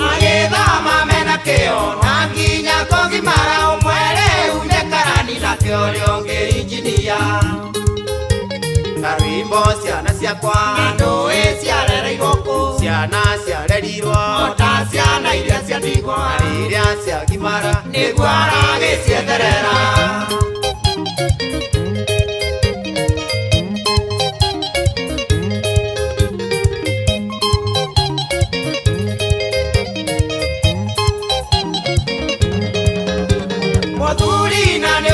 [SPEAKER 11] agĩthoma mena kĩo na nginya kũgimara ũmwe rĩu nĩ karani nake ũrĩa ũngĩ injinia. Karwĩmbo ciana ciakwa ndũĩ ciarereirwo kũ, ciana ciarerirwo o ta ciana iria cia ndigwa, na rĩrĩa ciagimara nĩguo aragĩcietherera.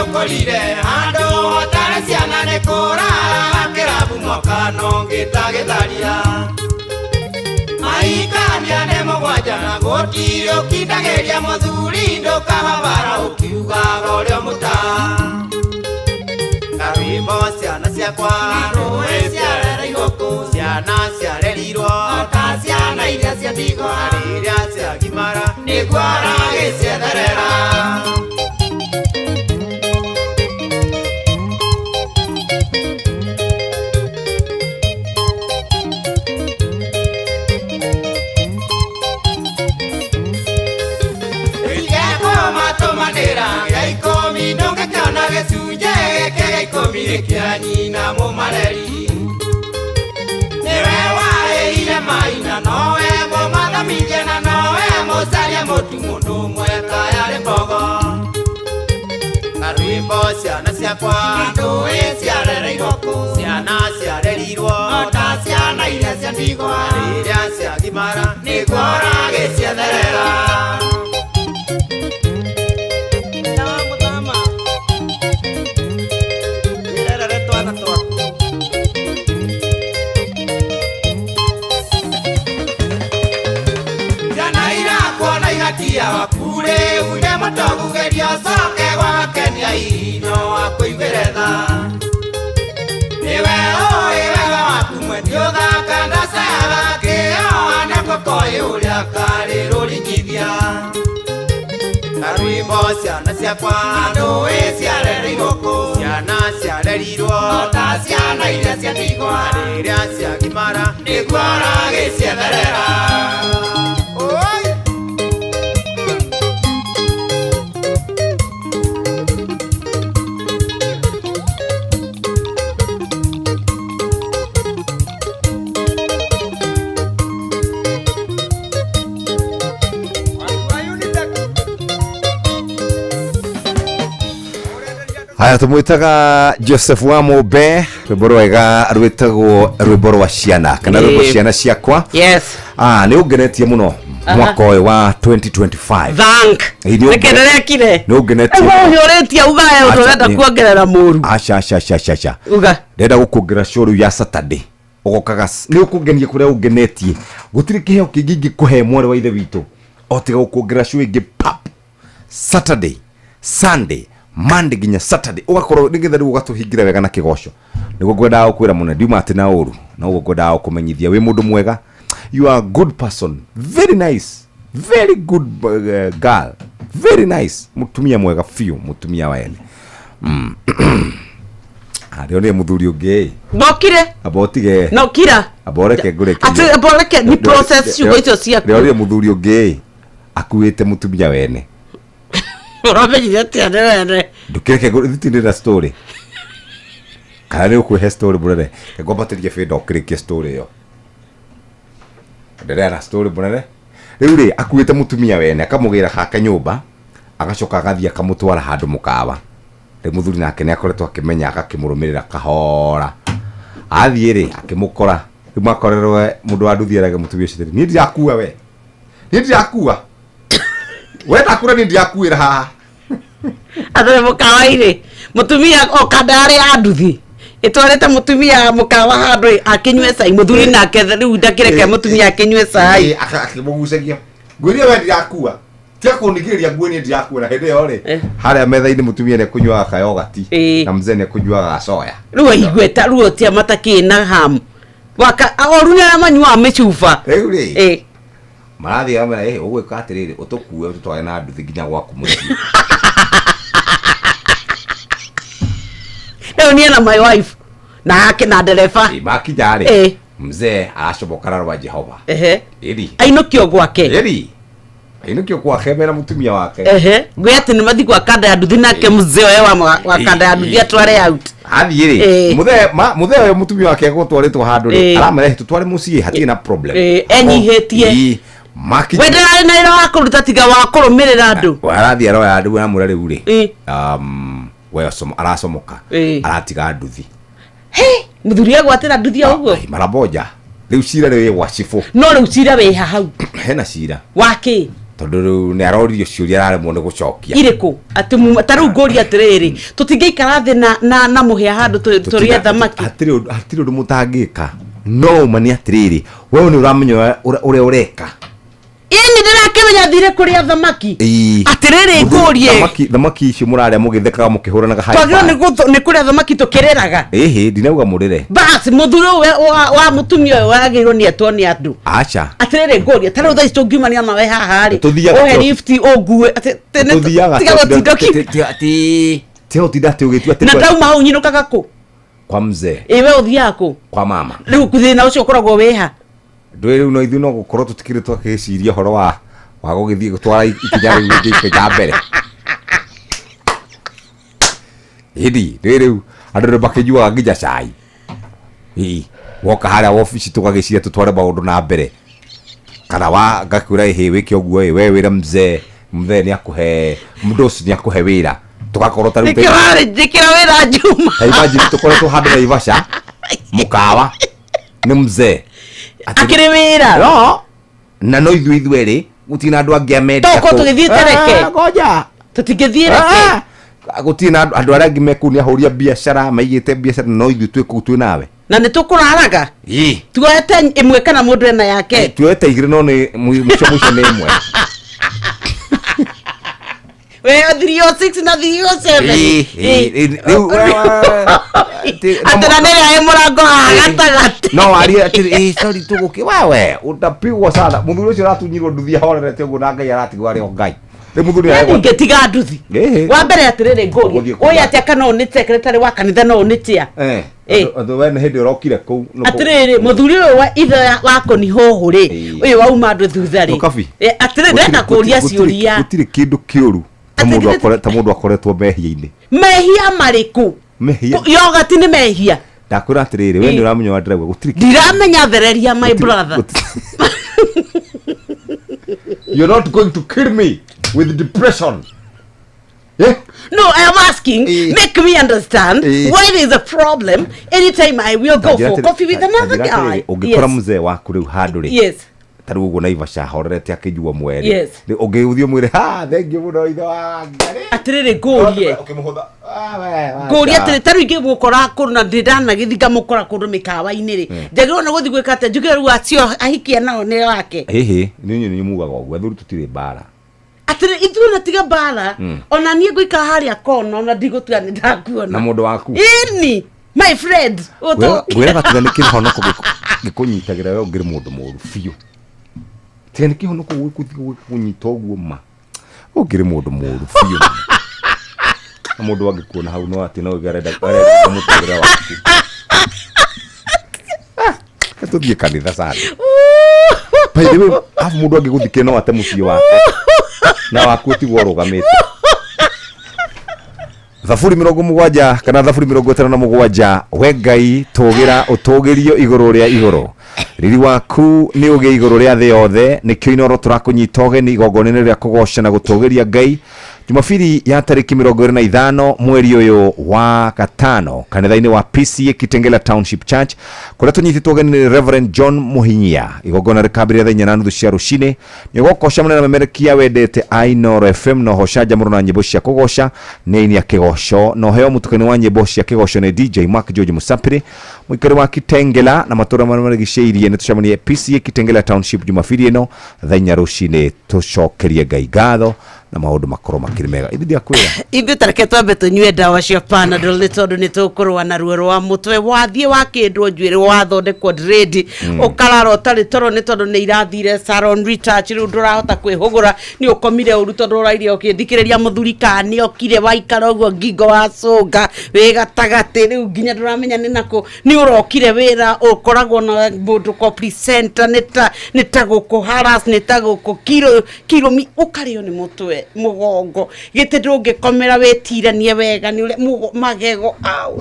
[SPEAKER 11] Ũkorire handũ hotarĩ ciana nĩ kũraraga kĩrabu mwaka no ngĩtagĩtharia. Maikania nĩ mũgwanja na gũtirĩ ũkindagĩria mũthuri ndũkahabara ũkiugaga ũrĩa mũtaa. Karwĩmbo ciana ciakwa ndũĩ ciarereirwo kũ, ciana ciarerirwo o ta ciana iria cia ndigwa, na rĩrĩa ciagimara nĩguo aragĩcietherera. Gĩthũri-inĩ kĩa nyina mũmareri nĩwe warĩire maina nowe mũmathamithie na nowe mũcaria mũtu mũndũ ũmwe kayarĩ mbogo karwĩmbo ciana ciakwa ndũĩ ciarereirwo kũ ciana ciarerirwo ta ciana iria cia ndigwa rĩrĩa ciagimara nĩguo ũragĩcietherera. Ciana irakuona igatia wakure une mũtogugeria ũcoke gwagakenia ino wakũiguĩre tha nĩwe ũĩ wega waku mwendi ũthaka ndacayaga kĩo anakokoĩ ũrĩa karĩ rũringithia karwĩmbo ciana ciakwa ndũĩ ciarereirwo kũ ciana ciarerirwo ta ciana iria cia ndigwa rĩrĩa ciagimara nĩguo ũragĩcietherera.
[SPEAKER 7] Haya tumwitaga Joseph wa Mube rwimbo rwega rwitagwo rwimbo rwa ciana kana rwimbo ciana ciakwa.
[SPEAKER 13] Yes.
[SPEAKER 7] Nĩ ũngenetie mũno mwaka ũyũ wa 2025.
[SPEAKER 13] Thank. Nĩkĩnderekire.
[SPEAKER 7] Nĩ ũngenetie.
[SPEAKER 13] Ũhũrĩtie ugae ũndũ ũrenda kuongerera mũru.
[SPEAKER 7] Aca aca aca aca aca.
[SPEAKER 13] Uga.
[SPEAKER 7] Ndĩrenda gũkuongerera show rĩu ya Saturday. Ũgokaga nĩ ũkũngenia kũrĩa ũngenetie. Gũtirĩ kĩheo kĩngĩ ingĩkũhe mwarĩ wa ithe witũ o tiga gũkuongerera show ĩngĩ pap. Saturday, Sunday, Monday nginya Saturday ugakorwo nigetha riu ugatuhingira wega na kigoco niguo ngwendaga gukwira muno ndiuma ati na uru na uguo ngwendaga gukumenyithia wi mundu mwega. You are a good person, very nice, very good girl, very nice, mutumia mwega biũ, mutumia waene. Ario ni muthuri ungi
[SPEAKER 13] ndokire
[SPEAKER 7] abotige
[SPEAKER 13] no kira
[SPEAKER 7] aboreke ngureke
[SPEAKER 13] ati aboreke ni process ciugo icio ciaku.
[SPEAKER 7] Rio ni muthuri ungi akuite mutumia wene
[SPEAKER 13] uramenyire atia nĩ wene
[SPEAKER 7] ndukireke ngũthitindĩra story kana nĩ ũkwĩhe story mũnene ngwambatĩrie bĩnda ũkĩrĩkie story ĩyo endelea na story mũnene. Rĩu rĩ akuĩte mũtumia wene akamũgĩra hake nyũmba agacoka agathiĩ akamũtwara handũ mũkawa. Rĩu mũthuri nake nĩ akoretwo akĩmenya agakĩmũrũmĩrĩra kahora athiĩ rĩ akĩmũkora rĩu makorerwo mũndũ wa nduthi erage mũtumia ũcio atĩrĩ, niĩ ndirakua we, niĩ ndirakua we ndakura niĩ ndirakuĩra haha.
[SPEAKER 13] Athe mukawa-inĩ mutumia oka ndarĩ ya nduthi ĩtwarĩte mutumia mukawa handũ akĩnyue cai mũthuri nake rĩu ndakĩreke mutumia akĩnyue cai
[SPEAKER 7] akĩmũgucagia ngwĩrie we ndirakua tia kũnigĩrĩria nguo niĩ ndirakua na hĩndĩ ĩyo rĩ harĩa metha-inĩ mũtumia nĩekũnyuaga kayogati na mzee nĩekũnyuaga gacoya.
[SPEAKER 13] Rĩu aiguĩte ruo tia matakĩ na hamu waka oru nĩ arĩa manyuaga mĩcuba
[SPEAKER 7] rĩu rĩ marathiĩ amera ũgwĩka atĩrĩrĩ ũtũkue ũtũtware na nduthi nginya gwaku mũciĩ.
[SPEAKER 13] Rĩu niĩ na my wife na ake na ndereba
[SPEAKER 7] makinya rĩ mzee aracomokara rwa Jehova ĩri
[SPEAKER 13] ainũkio gwake
[SPEAKER 7] ĩri ainũkio gwake mena mũtumia wake
[SPEAKER 13] ngwĩ atĩ nĩ mathiĩ gwa kanda ya nduthi nake mzee ũyũ wa kanda ya nduthi atware out
[SPEAKER 7] athiĩ rĩ mũthee ũyũ mũtumia wake egũtwarĩtwo handũ rĩ aramera tũtware mũciĩ hatirĩ na problem
[SPEAKER 13] enyihĩtie we ndararĩ na wĩra wa kũruta tiga wa kũrũmĩrĩra andũ
[SPEAKER 7] arathiĩ aroya andũ aramwĩra rĩu rĩ we aracomoka aratiga nduthi.
[SPEAKER 13] Mũthuri egwatĩra nduthi o ũguo
[SPEAKER 7] mara moja rĩu cira rĩu gwa cibũ
[SPEAKER 13] no rĩu cira wĩha hau
[SPEAKER 7] hena cira
[SPEAKER 13] wakĩ
[SPEAKER 7] tondũ rĩu nĩ aroririo ciũria araremwo nĩ gũcokia
[SPEAKER 13] irĩkũ atĩ ta rĩu ngũria atĩrĩrĩ tũtingĩikara thĩ na mũhĩa handũ tũrĩe thamaki
[SPEAKER 7] hatirĩ ũndũ mũtangĩka no ũma nĩ atĩrĩrĩ we nĩ ũramenya ũrĩa ũreka.
[SPEAKER 13] Ĩni ndĩrakĩmenya thire kũrĩa thamaki atĩrĩrĩ ngũrie
[SPEAKER 7] thamaki icio mũrarĩa mũgĩthekaga mũkĩhũranaga
[SPEAKER 13] twagĩrĩirwo nĩ kũrĩa thamaki tũkĩrĩraga.
[SPEAKER 7] Ĩhĩ ndinauga mũrĩre
[SPEAKER 13] bas mũthuri ũyũ wa mũtumia ũyũ wagĩrĩirwo nĩ etwo nĩ andũ.
[SPEAKER 7] Aca
[SPEAKER 13] atĩrĩrĩ ngũrie ta rĩu thaa ici tũngiumania nawe haha rĩ ũhe lift ũngue tiga gũtinda
[SPEAKER 7] tiga gũtinda atĩ ũgĩtua atĩ
[SPEAKER 13] na ndauma hau nyinũkaga kũ
[SPEAKER 7] kwa mzee
[SPEAKER 13] ĩ we ũthiaga kũ
[SPEAKER 7] kwa mama
[SPEAKER 13] rĩu thĩna ũcio ũkoragwo wĩha
[SPEAKER 7] ndũĩ rĩu no ithuĩ no gũkorwo tũtikĩrĩ twakĩciria ũhoro wa gũgĩthiĩ gũtwara ikinya rĩu rĩngĩ ikinya mbere ĩndi ndũĩ rĩu Andũ nĩ makĩnyuaga nginya cai. Ĩĩ, woka harĩa wobici tũgagĩciria tũtware maũndũ na mbere. Kana wa ngakwĩra ĩhĩ wĩke ũguo ĩ, we wĩra mzee, mzee nĩ akũhe, mdosi nĩ akũhe wĩra. Tũgakorwo ta rĩu
[SPEAKER 13] Njĩkĩra wĩra Juma.
[SPEAKER 7] Ta imagine tũkoretwo handũ Naivasha, mũkawa, nĩ mzee.
[SPEAKER 13] Akĩrĩ wĩra.
[SPEAKER 7] No, na no ithuĩ ithuerĩ, gũtirĩ na andũ angĩ amendia
[SPEAKER 13] Toko
[SPEAKER 7] kũu.
[SPEAKER 13] tũgĩthiĩ Tereke.
[SPEAKER 7] Ah, ngoja.
[SPEAKER 13] Tũtingĩthiĩ Reke.
[SPEAKER 7] Gũtirĩ na andũ arĩa angĩ me kũu nĩ ahũri a biacara, maigĩte biacara, no ithuĩ twĩ kũu twĩ nawe.
[SPEAKER 13] Na nĩ tũkũraraga.
[SPEAKER 7] Ĩĩ.
[SPEAKER 13] Tuoete ĩmwe kana mũndũ ena yake.
[SPEAKER 7] Tuoete igĩrĩ no nĩ mũico mũico nĩ ĩmwe.
[SPEAKER 13] We 306 na 307.
[SPEAKER 7] Ĩĩ, ĩĩ, rĩu,
[SPEAKER 13] Atĩ na nĩrĩa ĩ mũrango haha gatagatĩ.
[SPEAKER 7] No warie atĩrĩ, ĩĩ, sorry tũgũkĩ wewe utapigwa sana. Mũthuri ũcio ũratunyirwo nduthi ahorerete ũguo na Ngai aratigwo arĩ o Ngai. Rĩu mũthuri
[SPEAKER 13] Niĩ
[SPEAKER 7] aregwo-
[SPEAKER 13] ndingĩtiga nduthi.
[SPEAKER 7] Ĩĩ.
[SPEAKER 13] Wa mbere atĩrĩrĩ ngũrie.
[SPEAKER 7] Ũgũthiĩ kuga
[SPEAKER 13] Ũyũ atĩa kana ũyũ nĩ secretary wa kanitha no ũyũ nĩ chair.
[SPEAKER 7] Eh,
[SPEAKER 13] Ĩĩ.
[SPEAKER 7] andũ we nĩ hĩndĩ ũrokire kũu.
[SPEAKER 13] Atĩrĩrĩ mũthuri ũyũ wa ithe wa Koni Hoho rĩ, ũyũ wauma andũ thutha rĩ.
[SPEAKER 7] Mũkabi.
[SPEAKER 13] Atĩrĩrĩ ndĩrenda kũũria ciũria.
[SPEAKER 7] Gũtirĩ kĩndũ kĩũru ta mũndũ akoretwo mehia-inĩ.
[SPEAKER 13] Mehia marĩkũ?
[SPEAKER 7] Mehia.
[SPEAKER 13] Yogati nĩ mehia.
[SPEAKER 7] Ndakwĩra atĩrĩrĩ, we nĩ ũramenya wa ndĩrauga gũtirĩ
[SPEAKER 13] Ndiramenya thereria my brother.
[SPEAKER 7] You're not going to kill me with depression. Yeah?
[SPEAKER 13] No, I am asking, make me understand why there is a problem anytime I will go for coffee with another guy.
[SPEAKER 7] Ũngĩkora mzee waku rĩu handũ rĩ.
[SPEAKER 13] Yes.
[SPEAKER 7] Ta rĩu ũguo Naivasha ahorerete akĩnyua mweri.
[SPEAKER 13] Yes.
[SPEAKER 7] Ũngĩthiĩ ũmwĩre, ha, thengiũ mũno ithe wa Ngai.
[SPEAKER 13] Atĩrĩrĩ ngũrie. Ngũrie atĩrĩ ta rĩu ingĩmũkora kũndũ na ndĩndanagĩthiĩ ngamũkora kũndũ mĩkawa-inĩ rĩ. Njagĩrĩirwo nĩ gũthiĩ gwĩka atĩa? Njuge rĩu acio ahikia nao nĩ wake.
[SPEAKER 7] Ĩhĩ, nĩ inyuĩ mugaga ũguo, athuri tũtirĩ mbara.
[SPEAKER 13] Atĩrĩ ithuĩ ona tiga mbara. Ona niĩ ngũikara harĩa kona ona ndigũtua nĩ ndakuona.
[SPEAKER 7] Na mũndũ waku.
[SPEAKER 13] Ĩni, my friend.
[SPEAKER 7] Ngwĩraga tiga nĩ kĩhonoko gĩkũnyitagĩra we ũngĩrĩ mũndũ mũũru biũ. Tiga nĩ kĩhonoko gĩkũnyita ũguo ma. Ũngĩrĩ mũndũ mũũru biũ. Na mũndũ angĩkuona hau no atĩ no uge arenda mũtũrĩre waku. Tũthiĩ kanitha sana. By the way, arabu mũndũ angĩgũthikĩra no ate mũciĩ wake. Na waku ũtigwo ũrũgamĩte. Thaburi 70 kana thaburi 57, we Ngai tũgĩra ũtũgĩrio igũrũ rĩa igũrũ. Riri waku nĩ ũgĩe igũrũ rĩa thĩ yothe, nĩkĩo Inooro tũrakũnyita ũgeni igongona-inĩ rĩa kũgoca na gũtũgĩria Ngai. Jumapili ya tarĩki 25 mweri ũyũ wa gatano kanitha-inĩ wa PCA Kitengela Township Church kũrĩa tũnyitĩtwo ũgeni nĩ Reverend John Muhinyia. Igongona rĩkambĩrĩria thaa 4:30 cia rũcinĩ. Nĩ ũgokoca mũnene memerekia wendete a Inooro FM na ũho canjamũro na nyĩmbo cia kũgoca nĩ aini a kĩgoco na ũheo mũtukanio wa nyĩmbo cia kĩgoco nĩ DJ Mark George Musapiri mũikari wa Kitengela na matũũra marĩa marigicĩirie. Nĩ tũcemanie PCA Kitengela Township Jumapili ĩno thaa 4 rũcinĩ tũcokerie Ngai ngatho na maũndũ makorwo makĩrĩ mega. Ithuĩ ndiakwĩra.
[SPEAKER 13] Ithuĩ tareke twambe tũnyue ndawa cia Panadol nĩ tondũ nĩ tũkũrũa na ruo rwa mũtwe wathiĩ wakĩndwo njuĩrĩ wathondekwo dread ũkarara ũtarĩ toro nĩ tondũ nĩ irathire salon retouch rĩu ndũrahota kwĩhũgũra nĩ ũkomire ũru tondũ ũraire ũkĩthikĩrĩria mũthuri kana nĩ okire waikara ũguo ngingo wacũnga wĩ gatagatĩ rĩu nginya ndũramenya nĩ nakũ nĩ ũrokire wĩra ũkoragwo na mũndũ ko presenter nĩ ta gũkũ harass nĩ ta gũkũ kiro ũkarĩo nĩ mũtwe mũgongo gĩtĩ ndũngĩkomera wĩtiranie wega nĩ ũrĩa magego au.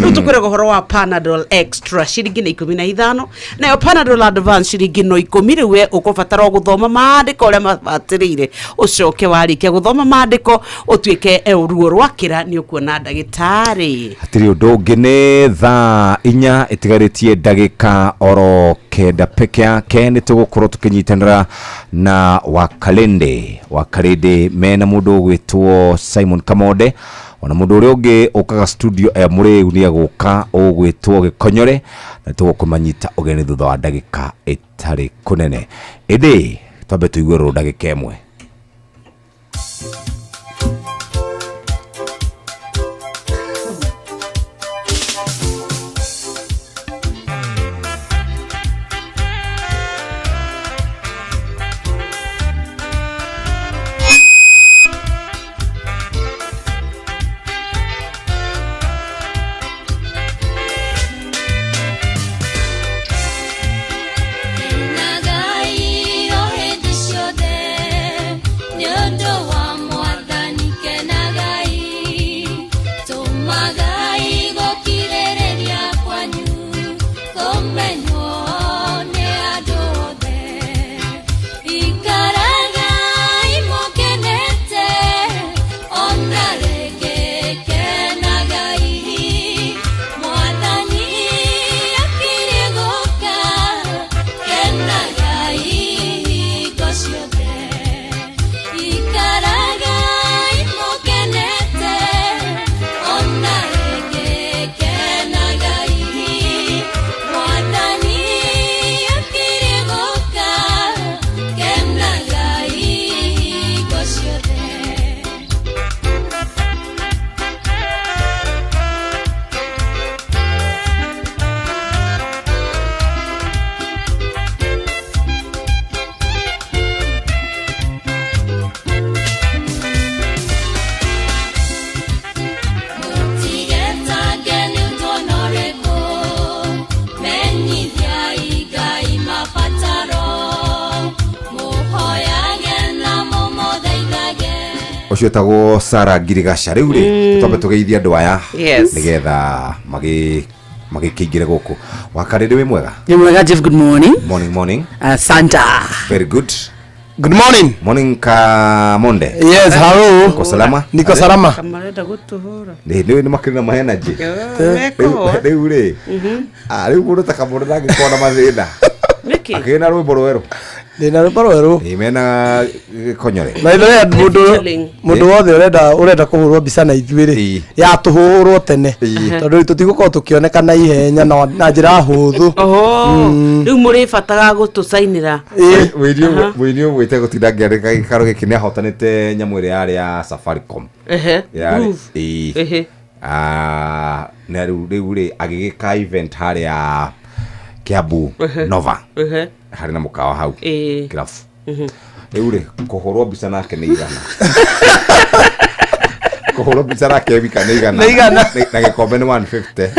[SPEAKER 13] Rĩu tũkwĩraga ũhoro wa Panadol Extra ciringi nĩ 15 nayo Panadol Advance ciringi no 10. Rĩu we ũkũbatara o gũthoma maandĩko ũrĩa mabatĩrĩire ũcoke warĩkia gũthoma maandĩko ũtuĩke ruo rwakĩra nĩ ũkuona ndagĩtarĩ.
[SPEAKER 7] Hatirĩ ũndũ ũngĩ nĩ thaa 4 ĩtigarĩtie ndagĩka oro 9 peke yake. Nĩ tũgũkorwo tũkĩnyitanĩra na Wakalende. Wakalende mena mũndũ ũgwĩtwo Simon Kamonde ona mũndũ ũrĩa ũngĩ ũkaga studio mũrĩu nĩ egũka ũgwĩtwo Gĩkonyore na tũgũkũmanyita ũgeni thutha wa ndagĩka ĩtarĩ kũnene. Ĩndĩ twambe tũigue rũrũ ndagĩka ĩmwe.
[SPEAKER 8] Nagai o hĩndĩ ciothe.
[SPEAKER 7] Ũcio etagwo Sarah Ngirigaca. Rĩu rĩ, twambe tũgeithie andũ aya
[SPEAKER 13] Yes.
[SPEAKER 7] nĩgetha magĩkĩingĩre gũkũ. Wakarĩrĩ, wĩ mwega?
[SPEAKER 13] Nĩ mwega, Jeff, good morning.
[SPEAKER 7] Morning, morning.
[SPEAKER 13] Santa.
[SPEAKER 7] Very good.
[SPEAKER 1] Good morning.
[SPEAKER 7] Morning, Kamonde.
[SPEAKER 1] Yes, hello.
[SPEAKER 7] Uko salama?
[SPEAKER 1] Niko salama.
[SPEAKER 13] Kamarenda gũtũhũra.
[SPEAKER 7] Nĩ makĩrĩ na ma energy.
[SPEAKER 13] Meko.
[SPEAKER 7] Rĩu rĩ, rĩu mũndũ ta Kamonde ndangĩkorwo na mathĩna.
[SPEAKER 13] Nĩkĩ?
[SPEAKER 7] Akĩrĩ na rwĩmbo rwerũ.
[SPEAKER 1] Ndĩna rwĩmbo rwerũ.
[SPEAKER 7] Ĩ, mena gĩkonyore.
[SPEAKER 1] Na ithuĩ mũndũ
[SPEAKER 13] Featuring.
[SPEAKER 1] Mũndũ wothe ũrenda kũhũrwo mbica na ithuĩ rĩ, yatũhũrwo tene tondũ rĩu tũtigũkorwo tũkĩoneka na ihenya na njĩra hũthũ.
[SPEAKER 13] Oho, rĩu mũrĩbataga gũtũcainĩra.
[SPEAKER 7] Mũini ũmwe itegũtinda ngĩandĩka gĩkaro gĩkĩ nĩ ahotanĩte nyamũ ĩrĩa yarĩ ya Safaricom.
[SPEAKER 13] Ehe.
[SPEAKER 7] Yarĩ
[SPEAKER 13] Groove.
[SPEAKER 7] ĩĩ.
[SPEAKER 13] Ehe.
[SPEAKER 7] Ah, na rĩu rĩ agĩgĩka event harĩa Kiambu Nova.
[SPEAKER 13] Ehe.
[SPEAKER 7] Harĩ na mũkawa hau kĩrabu. Rĩu rĩ, kũhũrwo mbica nake nĩ 100. Kũhũrwo mbica nake wika nĩ 100.
[SPEAKER 1] Nĩ 100.
[SPEAKER 7] Na gĩkombe nĩ 150.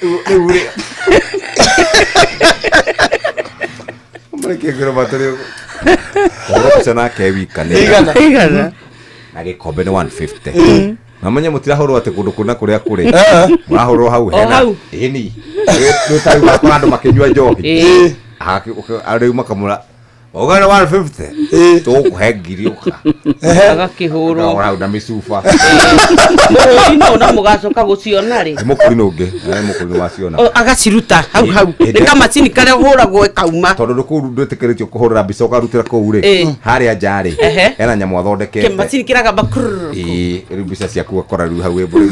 [SPEAKER 7] Rĩu rĩ, mũrĩkie ngwĩra matũrĩ kũhũrwo mbica nake wika nĩ
[SPEAKER 1] 100.
[SPEAKER 13] 100.
[SPEAKER 7] Na gĩkombe nĩ 150. Na menye mũtirahũrwo atĩ kũndũ kũna kũrĩa kũrĩ mũrahũrwo hau
[SPEAKER 13] O
[SPEAKER 7] hena
[SPEAKER 13] hau.
[SPEAKER 7] ĩni rĩu tarĩu wakora andũ makĩnyua njohi. Rĩu makamũra uga nĩ 150, tũgũkũhe 1000 ũka.
[SPEAKER 13] Agakĩhũrwo.
[SPEAKER 7] Ũkahũra hau na mĩcuba.
[SPEAKER 13] Mũhũri no na mũgacoka gũciona rĩ.
[SPEAKER 7] Nĩ mũkũrinũ ũngĩ, nĩ mũkũrinũ waciona.
[SPEAKER 13] O, agaciruta hau hau. Nĩ kamacini karĩa ũhũragwo ĩkauma.
[SPEAKER 7] Tondũ kũu ndwĩtĩkĩrĩtio kũhũrĩra mbica ũkarutĩra kũu rĩ, harĩa nja rĩ, hena nyamũ athondekete.
[SPEAKER 13] Kĩmacini kĩragamba krrrr.
[SPEAKER 7] Ĩĩ, rĩu mbica ciaku ũgakora rĩu hau wĩ mbũrĩ.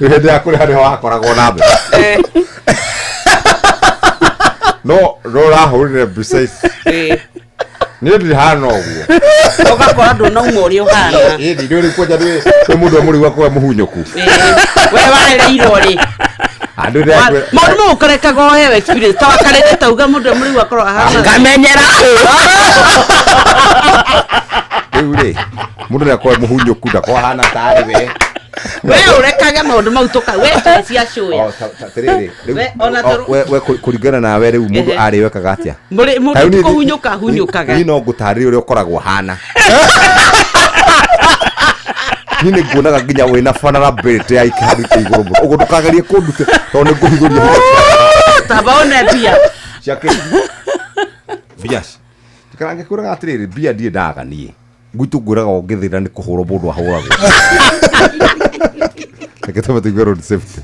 [SPEAKER 7] Rĩu hĩndĩ ya kũrĩha nĩho wakoragwo na mbeca. No no ũrahũrire mbica ici, niĩ ndirĩ hana ũguo.
[SPEAKER 13] Ũgakora ndũnauma ũrĩa ũhana.
[SPEAKER 7] Ĩni nĩ ũrĩ kwanja nĩ mũndũ amũrĩ gwakorwo mũhunyũku.
[SPEAKER 13] We warereirwo rĩ?
[SPEAKER 7] Andũ nĩ
[SPEAKER 13] Maũndũ mau ũkarekaga ũheo experience ta wakarĩte tauga mũndũ mũrĩu akorwo ahana.
[SPEAKER 16] Ngamenyera.
[SPEAKER 7] Rĩu rĩ, mũndũ nĩ akorwo mũhunyũku, ndakorwo ahana tarĩ we.
[SPEAKER 13] We ũrekage maũndũ mau tũka we tũrĩ cia cũya.
[SPEAKER 7] O, atĩrĩrĩ, rĩu
[SPEAKER 13] We, ona
[SPEAKER 7] o, we kũringana nawe rĩu mũndũ arĩ wekaga atĩa?
[SPEAKER 13] Mũrĩ-
[SPEAKER 7] Ta rĩu
[SPEAKER 13] Mũndũ
[SPEAKER 7] niĩ-
[SPEAKER 13] kũhunyũka hunyũkaga.
[SPEAKER 7] Niĩ no ngũtarĩrie ũrĩa ũkoragwo hana. Niĩ nĩ nguonaga nginya wĩna vulnerability ya ikĩhandĩte igũrũ mũno ũguo, ndũkagerie kũndute tondũ nĩ ngũhithũria hitho.
[SPEAKER 13] Tamba one mbia.
[SPEAKER 7] Cia kĩ mbia njikara ngĩkwĩraga atĩrĩrĩ, mbia ndiĩ ndaga. Niĩ gwitũ ngwĩraga ũngĩthĩna nĩ kũhũrwo mũndũ ahũragwo. Reke tũme tũigue road safety.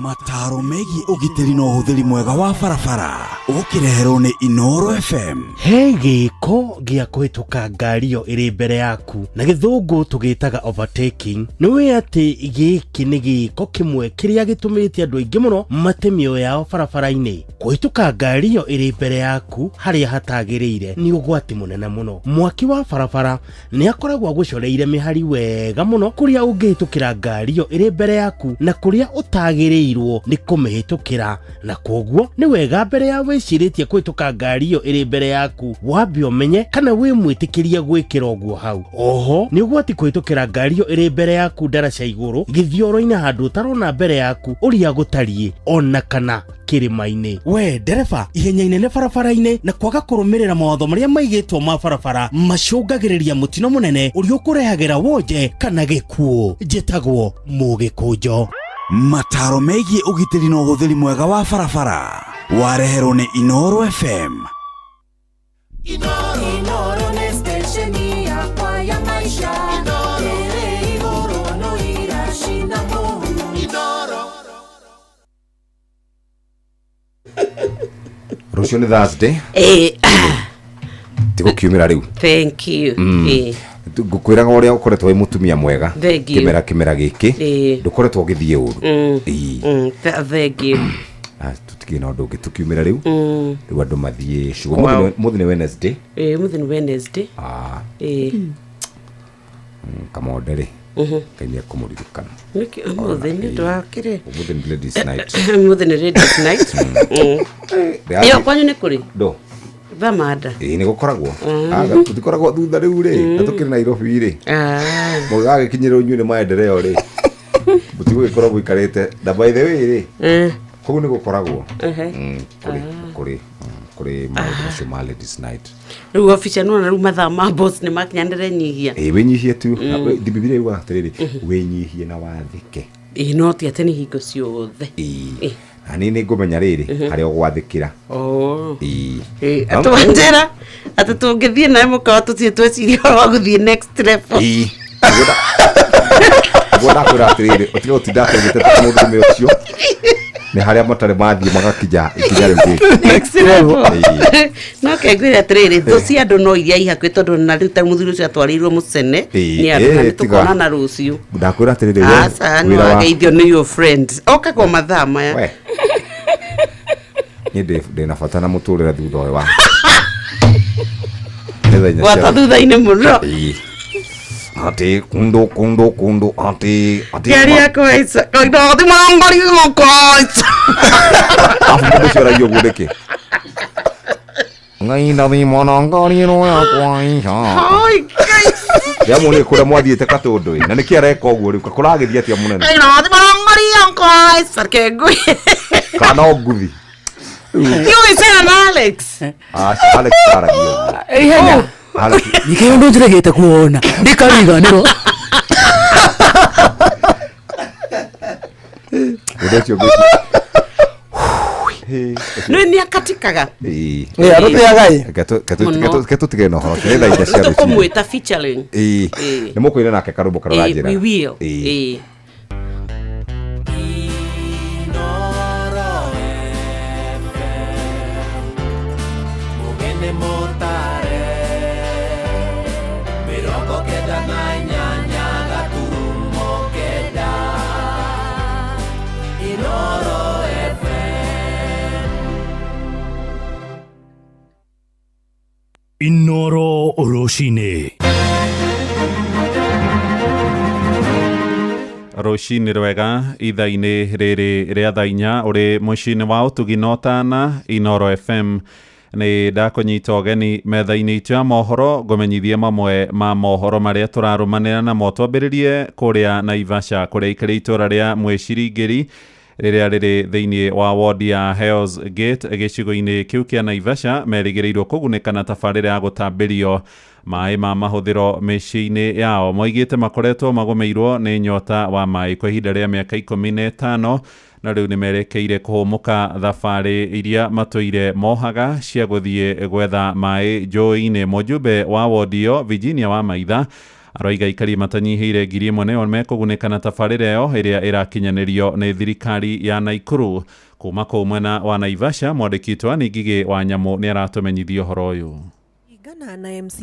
[SPEAKER 19] Mataro megiĩ ũgitĩri na ũhũthĩri mwega wa barabara ũkĩreherwo nĩ Inoro FM.
[SPEAKER 6] He gĩko gĩa kũhĩtũka ngari ĩyo ĩrĩ mbere yaku, na gĩthũngũ tũgĩtaga overtaking. Nĩ wĩ atĩ gĩkĩ nĩ gĩko kĩmwe kĩrĩa gĩtũmĩte andũ aingĩ mũno mate mĩoyo yao barabara-inĩ. Kũhĩtũka ngari ĩyo ĩrĩ mbere yaku harĩa hatagĩrĩire nĩ ũgwati mũnene mũno. Mwaki wa barabara nĩ akoragwo agũcoreire mĩhari wega mũno kũrĩa ũngĩhĩtũkĩra ngari ĩyo ĩrĩ mbere yaku na kũrĩa ũtagĩrĩirwo nĩ kũmĩhĩtũkĩra, na kwoguo nĩ wega mbere ya wĩcirĩtie kũhĩtũka ngari ĩyo ĩrĩ mbere yaku wambe ũmenye kana wĩ mwĩtĩkĩrie gwĩkĩra ũguo hau. Oho nĩ ũgwati kũhĩtũkĩra ngari ĩyo ĩrĩ mbere yaku ndaraca igũrũ, gĩthioro-inĩ, handũ ũtarona mbere yaku ũrĩa gũtariĩ, ona kana kĩrĩma-inĩ. We ndereba, ihenya inene barabara-inĩ na kwaga kũrũmĩrĩra mawatho marĩa maigĩtwo ma barabara macũngagĩrĩria mũtino mũnene ũrĩa ũkũrehagĩra wonje kana gĩkuũ. Njĩtagwo Mũgĩkũnjo.
[SPEAKER 19] Mataro megiĩ ũgitĩri na ũhũthĩri mwega wa barabara wareherwo nĩ Inoro FM.
[SPEAKER 8] Inoro nĩ stesheni yakwa ya maisha. Ĩrĩ igũrũ no iracina mũhu. Inoro.
[SPEAKER 7] Rũciũ nĩ Thursday.
[SPEAKER 13] Eh,
[SPEAKER 7] Tigũkiumĩra rĩu.
[SPEAKER 13] Thank you.
[SPEAKER 7] Ngũkwĩraga ũrĩa ũkoretwo wĩ mũtumia mwega.
[SPEAKER 13] Thank you.
[SPEAKER 7] Kĩmera gĩkĩ ndũkoretwo ũgĩthiĩ ũru. Ĩĩ.
[SPEAKER 13] Thank you.
[SPEAKER 7] Ah, tũtikĩrĩ na ũndũ ũngĩ tũkiumĩra rĩu. Rĩu andũ mathiĩ shughuli.
[SPEAKER 13] Wow.
[SPEAKER 7] Mũthĩ nĩ Wednesday.
[SPEAKER 13] Mũthĩ nĩ Wednesday.
[SPEAKER 7] Ah, Kamonde rĩ, Ngai nĩ ekũmũririkana.
[SPEAKER 13] Nĩkĩ ũmũthĩ nĩ ũndũ wa kĩrĩ?
[SPEAKER 7] Ũmũthĩ nĩ ladies night.
[SPEAKER 13] Ũmũthĩ nĩ ladies night.
[SPEAKER 7] Ndĩrathiĩ-
[SPEAKER 13] Ĩyo kwanyu nĩ kũrĩ?
[SPEAKER 7] Ndũ.
[SPEAKER 13] Thamanda.
[SPEAKER 7] Ĩĩ nĩ gũkoragwo. Tũtikoragwo thutha rĩu rĩ, na tũkĩrĩ Nairobi rĩ. Mũgagĩkinyĩrwo inyuĩ nĩ maendeleo rĩ. Mũtigũgĩkorwo mũikarĩte. Na by the way rĩ, kũu nĩ gũkoragwo. Kũrĩ maũndũ macio ma ladies night.
[SPEAKER 13] Rĩu officer nona rĩu mathaa ma boss nĩ makinyanĩre nyihia.
[SPEAKER 7] Ĩĩ wĩnyihie tu. Bibilia yugaga atĩrĩrĩ, wĩnyihie na wathĩke.
[SPEAKER 13] Ĩĩ no ti atĩ nĩ hingo ciothe.
[SPEAKER 7] Ĩĩ. Na niĩ nĩ ngũmenya rĩrĩ harĩa ũgwathĩkĩra. Ĩĩ.
[SPEAKER 13] Atũnjĩra atĩ tũngĩthiĩ nawe mũkawa tũthiĩ twecirie ũhoro wa gũthiĩ next level.
[SPEAKER 7] Ĩĩ. Nĩguo ndakwĩra atĩrĩrĩ, ũtige gũtinda atĩ mũndũrũme ũcio nĩ harĩa matarĩ mathiĩ magakinya ikinya rĩu rĩngĩ.
[SPEAKER 13] Next level. No kengwĩre atĩrĩrĩ, thũ cia andũ no iria i hakuhĩ tondũ na rĩu ta mũthuri ũcio atwarĩirwo mũcene nĩ andũ na nĩtũkonana rũciũ.
[SPEAKER 7] Ndakwĩra atĩrĩrĩ,
[SPEAKER 13] Aca nĩ wageithio nĩ your friend. Okaga o mathaa maya.
[SPEAKER 7] Niĩ ndĩna bata na mũtũrĩre thutha ũyũ wa.
[SPEAKER 13] Gwata thutha-inĩ mũno.
[SPEAKER 7] Ati kundu kundu kundu ati ati.
[SPEAKER 13] Ngari yakwa ica. Koino thi mangori ngoko ica.
[SPEAKER 7] Afu mundu ucio aragia uguo niki? Ngai ndathi mwana ngari ĩno yakwa ica.
[SPEAKER 13] Oi Ngai.
[SPEAKER 7] Ndĩramuonire kũrĩa mwathiĩte Katũndũ ĩ. Na nĩkĩ areka ũguo rĩu? Kũragĩthiĩ atĩa mũnene?
[SPEAKER 13] Koino thi mangori yakwa ica kengui.
[SPEAKER 7] Kana o nguthi.
[SPEAKER 13] Tiũĩ na Alex.
[SPEAKER 7] Aca Alex aragia ũguo.
[SPEAKER 2] Ihenya. Nĩkĩo ũndũ njĩrĩgĩte kuona ndikariganĩrwo.
[SPEAKER 7] Ũndũ ũcio
[SPEAKER 13] Nĩ akatikaga.
[SPEAKER 7] Ĩĩ.
[SPEAKER 1] Ĩĩ arũtĩaga ĩ.
[SPEAKER 7] Reke tũtige na ũhoro ũcio, nĩ thaa inya cia rũcinĩ.
[SPEAKER 13] Tũkũmwĩta featuring.
[SPEAKER 7] Ĩĩ. Nĩ mũkũina nake karũmbo karĩa ũranjĩra.
[SPEAKER 13] We will. Ĩĩ.
[SPEAKER 26] Inoro Rũcinĩ.
[SPEAKER 15] Rũcinĩ rwega ithaa-inĩ rĩrĩ rĩa thaa inya ũrĩ mũciĩ-inĩ wa ũtugi na ũtana Inoro FM. Nĩ ndakũnyita ũgeni metha-inĩ itũ ya mohoro ngũmenyithie mamwe ma mohoro marĩa tũrarũmanĩra namo. Twambĩrĩrie kũrĩa Naivasha kũrĩa ikĩrĩ itũra rĩa Mwĩciringĩri rĩrĩa rĩrĩ thĩinĩ wa wodi ya Hell's Gate gĩcigo-inĩ kĩu kĩa Naivasha merĩgĩrĩirwo kũgunĩka na tabarĩra ya gũtambĩrio maĩ ma mahũthĩro mĩciĩ-inĩ yao. Moigĩte makoretwo magũmĩirwo nĩ nyota wa maĩ kwa ihinda rĩa mĩaka 15 na rĩu nĩ merekeire kũhũmũka thabarĩ iria matũire mohaga cia gũthiĩ gwetha maĩ njũĩ-inĩ. Mũjumbe wa wodi ĩyo Virginia wa Maitha aroiga aikari matanyihĩire 1,000 nĩo mekũgunĩka na tabarĩra ĩyo ĩrĩa ĩrakinyanĩrio nĩ thirikari ya Naikuru. Kuma kũu mwena wa Naivasha mwandĩki witũ Ann Ngigĩ wa Nyamũ nĩ aratũmenyithia ũhoro ũyũ.
[SPEAKER 3] Ringana na MC